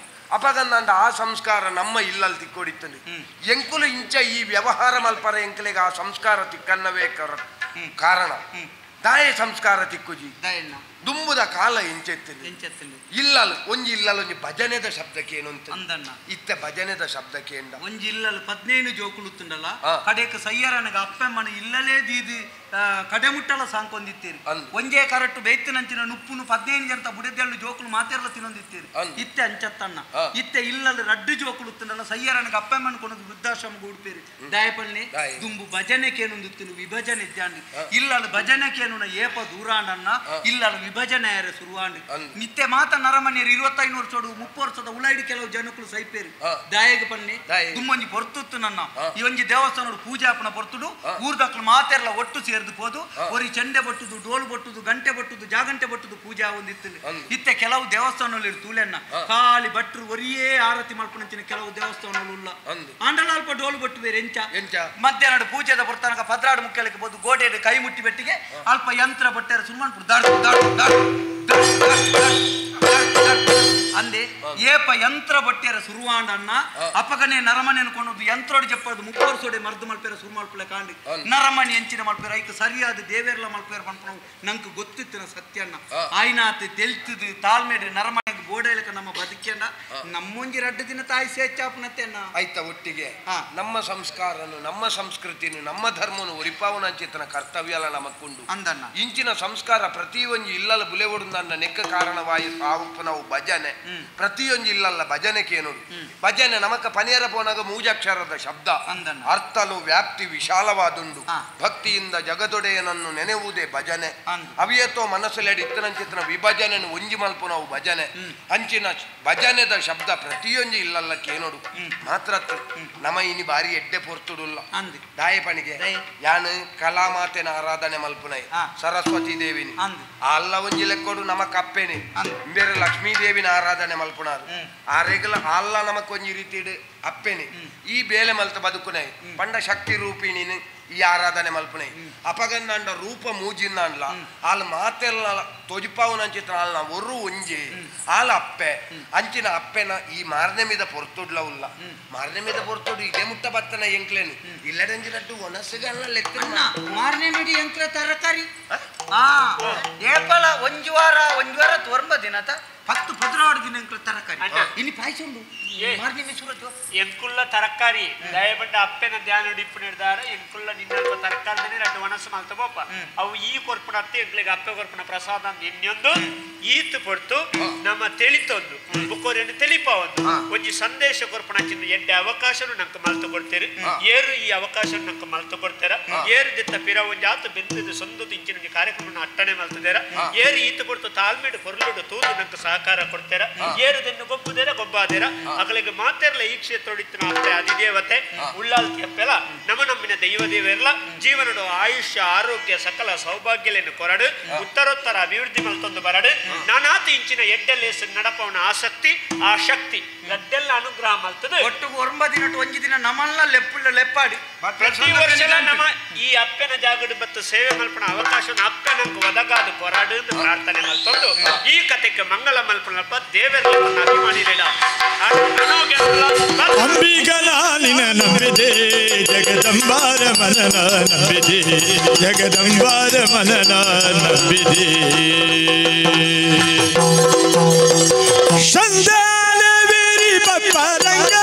ಅಪಗಂದ ಆ ಸಂಸ್ಕಾರ ನಮ್ಮ ಇಲ್ಲಲ್ಲಿ ತಿಕ್ಕೊಡಿತ್ತನೆ ಎಂಕುಲು ಇಂಚ ಈ ವ್ಯವಹಾರ ಮಲ್ಪರ ಎಂಕಲಿಗೆ ಆ ಸಂಸ್ಕಾರ ತಿಕ್ಕನ್ನವೇ ಕಾರಣ ದಾಯ ಸಂಸ್ಕಾರ ತಿಕ್ಕುಜಿ ದುಂಬುದ ಕಾಲ ಇಂಚೆತ್ತಿನ ಇಲ್ಲಲ್ ಒಂಜಿ ಇಲ್ಲಲ್ ಒಂಜಿ ಭಜನೆದ ಶಬ್ದಕ್ಕೆ ಏನು ಅಂತ ಇತ್ತ ಭಜನೆದ ಶಬ್ದಕ್ಕೆ ಎಂದ ಒಂಜಿ ಇಲ್ಲಲ್ 15 ಜೋಕುಲುತ್ತುಂಡಲ್ಲ ಕಡೆಕ ಸಯ್ಯರನಗ ಅಪ್ಪಮ್ಮನ ಇಲ್ಲಲೇ ದೀದಿ ಕಡೆ ಮುಟ್ಟಲ ಸಾಂಕೊಂದಿತ್ತೀರಿ ಒಂಜೇ ಕರಟ್ಟು ಬೇಯ್ತಿನಂಚಿನ ನುಪ್ಪುನು 15 ಜನತ ಬುಡೆದೆಳ್ಳು ಜೋಕುಲು ಮಾತೆರ್ಲ ತಿನ್ನೊಂದಿತ್ತೀರಿ ಇತ್ತೆ ಅಂಚತ್ತಣ್ಣ ಇತ್ತೆ ಇಲ್ಲಲ್ ರಡ್ಡು ಜೋಕುಲುತ್ತುಂಡಲ್ಲ ಸಯ್ಯರನಗ ಅಪ್ಪಮ್ಮನ ಕೊನದು ವೃದ್ಧಾಶ್ರಮ ಗೂಡ್ಪೇರಿ ದಾಯಪಲ್ನಿ ದುಂಬು ಭಜನೆಕೇನುಂದಿತ್ತಿನು ವಿಭಜನೆ ಇದ್ದಾಂಡಿ ಇಲ್ಲಲ್ ಭಜನೆಕೇನುನ ಏಪ ದೂರಾಂಡನ್ನ ಇಲ್ಲಲ್ ವಿಭಜನೆ ಶುರುವಾಂಡ್ ನಿತ್ಯ ಮಾತ ನರಮನೆಯರು 25 ವರ್ಷೋಡು 30 ವರ್ಷದ ಉಳೈಡಿ ಕೆಲವು ಜನಕ್ಕಳು ಸೈಪೇರಿ ದಾಯಗ ಪನ್ನಿ ದುಮ್ಮೊಂಜಿ ಪೊರ್ತುತ್ತು ನನ್ನ ಈ ಒಂಜಿ ದೇವಸ್ಥಾನೋಡು ಪೂಜಾಪನ ಪೊರ್ತುಡು ಊರ್ದಕ್ಲು ಮಾತೆರ್ಲ ಒಟ್ಟು ಸೇರ್ದು ಪೋದು ಒರಿ ಚೆಂಡೆ ಬಟ್ಟುದು ಡೋಲು ಬಟ್ಟುದು ಗಂಟೆ ಬಟ್ಟುದು ಜಾಗಂಟೆ ಬಟ್ಟುದು ಪೂಜಾ ಒಂದಿತ್ತು ಇತ್ತೆ ಕೆಲವು ದೇವಸ್ಥಾನದಲ್ಲಿ ತೂಲೆನ್ನ ಖಾಲಿ ಭಟ್ರು ಒರಿಯೇ ಆರತಿ ಮಾಡ್ಕೊಂಡಂಚಿನ ಕೆಲವು ದೇವಸ್ಥಾನಗಳು ಉಲ್ಲ ಆಂಡಲ ಅಲ್ಪ ಡೋಲು ಬಟ್ಟು ಬೇರೆ ಎಂಚ ಮಧ್ಯಾಹ್ನ ಪೂಜೆದ ಪೊರ್ತನಕ 14 ಮುಖ್ಯಕ್ಕೆ ಬೋದು ಗೋಡೆ ಕೈ ಮುಟ್ಟಿ ಬೆಟ್ಟಿಗೆ ಅಲ್ಪ ಯಂತ್ರ ಬಟ್ಟೆರ ಸುಮ್ಮನೆ ದಾಡು ದಾಡು ದಾಡು ಅಂದೆ ಏಪ ಯಂತ್ರ ಬಟ್ಟೆರ ಸುರುವಾಂಡಣ್ಣ ಅಪಗನೆ ನರಮನೆ ಅನ್ಕೊಂಡು ಯಂತ್ರೋಡು ಜಪ್ಪದು 30 ವರ್ಷೋಡೆ ಮರ್ದು ಮಲ್ಪೇರ ಸುರು ಮಲ್ಪಲೆ ಕಾಂಡಿ ನರಮಣಿ ಎಂಚಿನ ಮಲ್ಪೇರ ಐಕ್ ಸರಿಯಾದ ದೇವೇರ್ಲ ಮಲ್ಪೇರ ಪನ್ಪು ನಂಗೆ ಗೊತ್ತಿತ್ತಿನ ಸತ್ಯಣ್ಣ ಆಯ್ನಾತ್ ತೆಲ್ತದು ತಾಳ್ಮೇಡ್ರಿ ನರಮನೆಗೆ ಬೋಡೇಲಕ ನಮ್ಮ ಬದುಕಣ್ಣ ನಮ್ಮೊಂಜಿ ರಡ್ಡು ದಿನ ತಾಯಿ ಸೇಚಾಪನತ್ತೆ ಅಣ್ಣ ಆಯ್ತಾ ಒಟ್ಟಿಗೆ ನಮ್ಮ ಸಂಸ್ಕಾರನು ನಮ್ಮ ಸಂಸ್ಕೃತಿನು ನಮ್ಮ ಧರ್ಮನು ಒರಿಪಾವನಂಚಿತನ ಕರ್ತವ್ಯ ಅಲ್ಲ ನಮಕ್ಕುಂಡು ಅಂದಣ್ಣ ಇಂಚಿನ ಸಂಸ್ಕಾರ ಪ್ರತಿಯೊಂದು ಇಲ್ಲಲ ಬುಲೆವಡು ನನ್ನ ನೆಕ್ಕ ಕಾರಣವಾಯಿ ಆವುಪ್ಪು ನಾವು ಭಜನೆ ಪ್ರತಿಯೊಂದು ಇಲ್ಲಲ್ಲ ಭಜನೆ ಕೇನೋಡು ಭಜನೆ ನಮಕ ಪನೇರ ಪೋನಾಗ ಮೂಜಕ್ಷರದ ಶಬ್ದ ಅರ್ಥಲು ವ್ಯಾಪ್ತಿ ವಿಶಾಲವಾದುಂಡು ಭಕ್ತಿಯಿಂದ ಜಗದೊಡೆಯನನ್ನು ನೆನೆಯುವುದೇ ಭಜನೆ ಅವಿಯತೋ ಮನಸ್ಸಲ್ಲಿ ಇತ್ತನಂಚಿತನ ವಿಭಜನೆಯನ್ನು ಒಂಜಿ ಮಲ್ಪು ನಾವು ಭಜನೆ ಅಂಚಿನ ಭಜನೆದ ಶಬ್ದ ಪ್ರತಿಯೊಂದು ಇಲ್ಲಲ್ಲ ಕೇನೋಡು ಮಾತ್ರ ನಮ ಇನಿ ಬಾರಿ ಎಡ್ಡೆ ಪೊರ್ತುಡುಲ್ಲ ದಾಯಪಣಿಗೆ ಯಾನು ಕಲಾಮಾತೆನ ಆರಾಧನೆ ಮಲ್ಪುನೈ ಸರಸ್ವತಿ ದೇವಿನಿ ಅಲ್ಲ ಒಂಜಿ ಲೆಕ್ಕೊಡು ನಮ ಕಪ್ಪೇನಿ ಬೇರೆ ಲಕ್ಷ್ಮೀ ದೇವಿನ ಆರಾಧನೆ ಮಲ್ಪುನಾರು ಆ ರೆಗಲ ಅಲ್ಲ ನಮಕೊಂಜಿ ರೀತಿ ಅಪ್ಪೇನಿ ಈ ಬೇಲೆ ಮಲ್ತ ಬದುಕುನೈ ಪಂಡ ಶಕ್ತಿ ರೂಪಿಣಿನಿ ಈ ಆರಾಧನೆ ಮಲ್ಪುನೈ ಅಪಗಂದಾಂಡ ರೂಪ ಮೂಜಿಂದಾಂಡ್ಲ ಆಲ್ ಮಾತೆಲ್ಲ ತೊಜಿಪಾವುನಂಚಿತ್ರ ಆಲ್ನ ಒರು ಒಂಜಿ ಆಲ ಅಪ್ಪೆ ಅಂಚಿನ ಅಪ್ಪೆನ ಈ ಮಾರನೆ ಮೀದ ಪೊರ್ತುಡ್ಲ ಉಲ್ಲ ಮಾರನೆ ಮೀದ ಪೊರ್ತುಡು ಇದೇ ಮುಟ್ಟ ಬತ್ತನ ಎಂಕ್ಲೇನು ಇಲ್ಲದಂಜಿನಟ್ಟು ಒನಸುಗಲ್ಲ ಲೆಕ್ಕ ಮಾರನೆ ಮಿಡಿ ಎಂಕ್ಲ ತರಕಾರಿ ಏಪಲ ಒಂಜಿ ವಾರ ಒಂಜಿ ವಾರ ತೋರ್ಂಬ ದಿನತ 10 14 ದಿನ ಎಂಕ್ಲ ತರಕಾರಿ ಇನ್ನು ಪಾಯಸ ಉಂಡು ಮಾರನೆ ಮೀಸೂರತು ಎಂಕುಲ್ಲ ತರಕಾರಿ ದಯಪಟ್ಟ ಅಪ್ಪೆನ ಧ್ಯಾನ ಡಿಪ್ಪು ನೀಡ್ದಾರ ಎಂಕುಲ್ಲ ನಿನ್ನ ತರಕಾರಿ ರಡ್ಡು ಒಣಸು ಮಲ್ತ ಬೋಪ ಅವು ಈ ಕೊರ್ಪಣ ಅತ್ತೆ ಎಂಕ್ಲಿಗೆ ಅಪ್ಪೆ ಕೊರ್ಪಣ ಪ್ರಸಾದ ಇನ್ನೊಂದು ಈತು ಪೊರ್ತು ನಮ್ಮ ತಿಳಿತೊಂದು ಬುಕ್ಕೋರಿಯನ್ನು ತಿಳಿಪವೊಂದು ಒಂಜಿ ಸಂದೇಶ ಕೊರ್ಪಣ ಚಿನ್ನ ಎಡ್ಡೆ ಅವಕಾಶನು ನಂಗೆ ಮಲ್ತು ಕೊಡ್ತೀರಿ ಏರು ಈ ಅವಕಾಶ ನಂಗೆ ಮಲ್ತು ಕೊಡ್ತಾರ ಏರು ದಿತ್ತ ಪಿರ ಒಂಜಿ ಆತು ಬೆಂದದ ಸೊಂದದ ಇಂಚಿನ ಒಂಜಿ ಕಾರ್ಯಕ್ರಮ ಅಟ್ಟಣೆ ಮಲ್ತದೇರ ಏರು ಈತು ಪೊರ್ತು ತಾಳ್ಮೆಡು ಪೊರ್ಲುಡು ತೂದು ನಂಗೆ ಸಹಕಾರ ಕೊಡ್ತಾರ ಏರುದನ್ನು ಗೊಬ್ಬುದೇರ ಗೊಬ್ಬಾದೇರ ಅಗಲಿಗೆ ಮಾತೆರ್ಲ ಈ ಕ್ಷೇತ್ರ ಅಪ್ಪೆ ಅಧಿದೇವತೆ ಉಳ್ಳಾಲ್ತಿ ಅಪ್ಪೆಲ ನಮ ನಮ್ಮಿನ ದೈವ ದೇವರ್ಲ ಜೀವನದ ಆಯುಷ್ಯ ಆರೋಗ್ಯ ಸಕಲ ಸೌಭಾಗ್ಯಲೆಯನ್ನು ಕೊರಡು ಉತ್ತರೋತ್ತರ ಅಭಿವೃದ್ಧಿ ಮಲ್ತೊಂದು ಬರಡು ನಾನಾತ ಇಂಚಿನ ಎಡ್ಡೆಲೇಸ್ ನಡಪವನ ಆಸಕ್ತಿ ಆ ಶಕ್ತಿ ರಡ್ಡೆಲ್ಲ ಅನುಗ್ರಹ ಮಲ್ತದೆ. ಒಟ್ಟು ಒಂಬ ದಿನ ಒಂಜಿ ದಿನ ನಮ್ಮಲ್ಲ ಲೆಪ್ಪುಳ್ಳ ಲೆಪ್ಪಾಡಿ ಪ್ರತಿ ವರ್ಷ ನಮ್ಮ ಈ ಅಪ್ಪನ ಜಾಗಡು ಮತ್ತು ಸೇವೆ ಮಲ್ಪನ ಅವಕಾಶ ಅಪ್ಪೆ ನಂಗೆ ಒದಗಾದು ಕೊರಾಡು ಎಂದು ಪ್ರಾರ್ಥನೆ ಮಲ್ತೊಂದು ಈ ಕಥೆಗೆ ಮಂಗಳ ಮಲ್ಪನಲ್ಪ ದೇವರ ಅಭಿಮಾನಿಗಳ ಅಂಬಿಗಲಾಲಿನ ನಂಬಿದೆ ಜಗದಂಬಾರ ಮನನ ನಂಬಿದೆ ಜಗದಂಬಾರ ಮನನ ನಂಬಿದೆ ಸಂದಾನ ವೀರಿ ಬಪ್ಪರಂಗ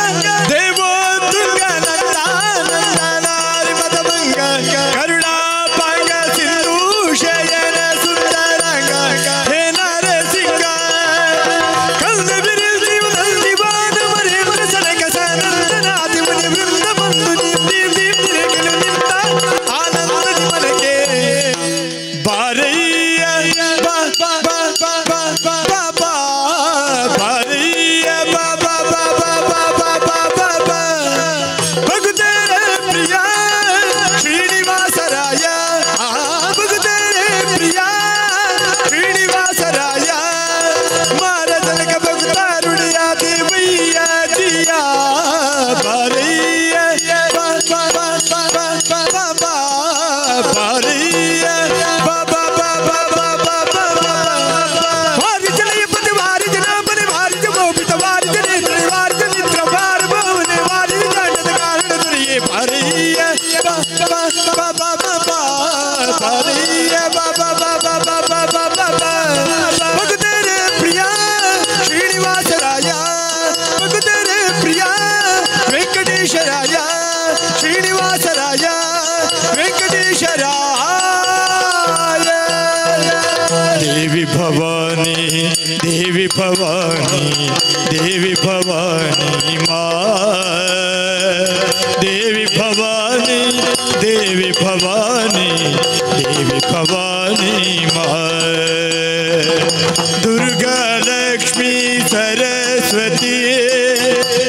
ದೇವೋ ದುರ್ಗನಂದಾನಂದನಾರಿ ಮದಭಂಗ ಕರುಣಾಪಾಂಗ ಸಿಂಧು ಶಯನ ಸುಂದರಂಗ ಹೇ ನರಸಿಂಗ ಕಂದ ಬಿರಿದಿವಾನ ಮರೇಂದ್ರ ಸನಕ ಸನಂದನಾದಿ ಮುನಿ ವೃಂದ ಬಂಧು ನಿಂತ ಆನಂದ ಮನಕೆ ಬಾರಯ್ಯ ಬಾ ಬಾ ಬಾ ಬಾ ಬಾ ಬಾ ಬಾರಯ್ಯ ಬಾ ಬಾ ಬಾ ಬಾ ಬಾ ಬಾ ಬಾ ಬಾ ಭಗತರ ಪ್ರಿಯ ಶ್ರೀನಿವಾಸರಾಯ ಭಗತರ ಪ್ರಿಯ ಶ್ರೀನಿವಾಸರಾಯ ಮಾರ ಜನಕ ಭಕ್ತಾರುಡಿಯ ದೇವಯ್ಯ ದಿಯ ಬಾರಯ್ಯ ಬಾ ಬಾ ಬಾ ಬಾ ಬಾ ಬಾ ಬಾ ಬಾರಯ್ಯ ಬಾ ಬಾ ಬಾ ಬಾ ಬಾ ಬಾ ಬಾ ಬಾ ವಾರಿ ಜಲಯಪತಿ ವಾರಿ ಜನಾಭನೆ ವಾರಿ ಜಮೋಪಿತ ವಾರಿ ಜನೇತ್ರ ವಾರಿ ಜನಿತ್ರ ವಾರ ಭವನೆ ವಾರಿ ಜಾಣದ ಕಾರಣ ದುರಿಯೇ ಬಾರಯ್ಯ ಬಾ ಬಾ ಬಾ ಬಾ ಬಾ ಬಾ ಬಾರಯ್ಯ ಬಾ ಬಾ ಬಾ ಬಾ ಬಾ ಬಾ ಬಾ ಬಾ ಬಾ ಭಗತರ ಪ್ರಿಯ ಶ್ರೀನಿವಾಸರಾಯ ಭಗತರ ಪ್ರಿಯ ವೆಂಕಟೇಶರಾಯ ಶ್ರೀನಿವಾಸರಾಯ ವೆಂಕಟೇಶರಾಯ ದೇವಿ ಭವಾನಿ ದೇವಿ ಭವಾನಿ ದೇವಿ ಭವಾನಿ ಮಾ ದೇವಿ ಭವಾನಿ ದೇವಿ ಭವಾನಿ ದೇವಿ ಭವಾನಿ ಮಾ ದುರ್ಗಾ ಲಕ್ಷ್ಮೀ ಸರಸ್ವತಿ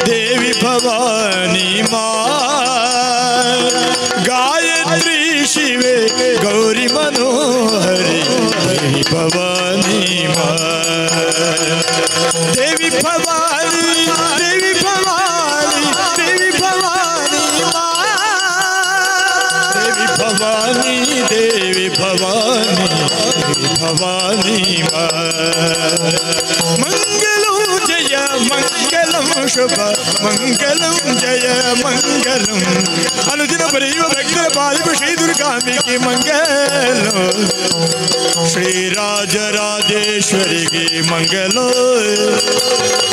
ದೇವಿ ಭವಾನಿ ಮಾ ಗಾಯತ್ರಿ ಶಿವೆ ಗೌರಿ ಮನೋಹರಿ ದೇವಿ ಭವಾನಿ ಮಾ ದೇವಿ ಭವಾನಿ ದೇವಿ ಭವಾನಿ ದೇವಿ ಭವಾನಿ ಮಾ ದೇವಿ ಭವಾನಿ ದೇವಿ ಭವಾನಿ ದೇವಿ ಭವಾನಿ ಮಾ ಮಂಗಲಂ ಜಯ ಮಂಗಲಂ ಶುಭ ಮಂಗಲಂ ಜಯ ಮಂಗಲಂ ಅನುದಿನ ಬರೆಯುವ ಭಕ್ತರ ಪಾಲಿಪ ಶ್ರೀ ದುರ್ಗಾಂಬಿಕೆ ಮಂಗಲಂ ಶ್ರೀರಾಜರಾಜೇಶ್ವರಿಗೆ ಮಂಗಲೋ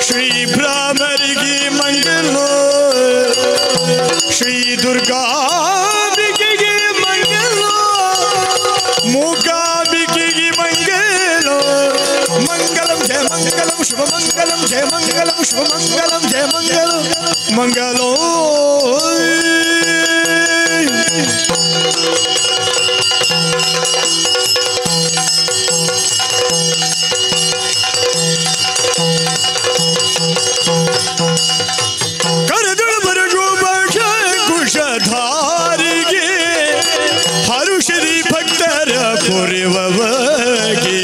ಶ್ರೀ ಭ್ರಾಮರಿಗೆ ಮಂಗಲೋ ಶ್ರೀ ದುರ್ಗಾಂಬಿಕೆಗೆ ಮಂಗಲೋ ಮೂಕಾಂಬಿಕೆಗೆ ಮಂಗಲೋ ಮಂಗಲಂ ಜಯ ಮಂಗಲಂ ಶುಭ ಮಂಗಲಂ ಜಯ ಮಂಗಲಂ ಶುಭ ಮಂಗಲಂ ಜಯ ಮಂಗಲಂ ಮಂಗಲೋ. ಕರೆದಳು ಬರಜು ಕುಶಧಾರಿಗೆ ಹರುಷರಿ ಭಕ್ತರ ಪುರಿವಗೆ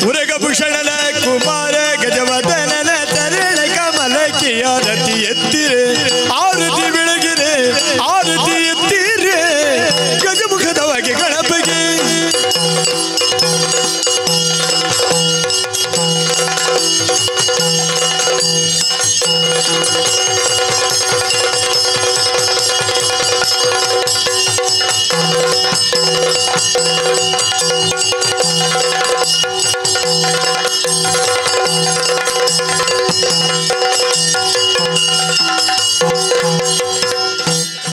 ಉರಗಭೂಷಣನ ಕುಮಾರ ಗಜವದನನ ತರಳ ಕಮಲಕ್ಕೆ ಆರತಿ ಎತ್ತಿರೆ ಆರತಿ ಬೆಳಗಿರೆ ಆರತಿ ಎತ್ತಿರೆ.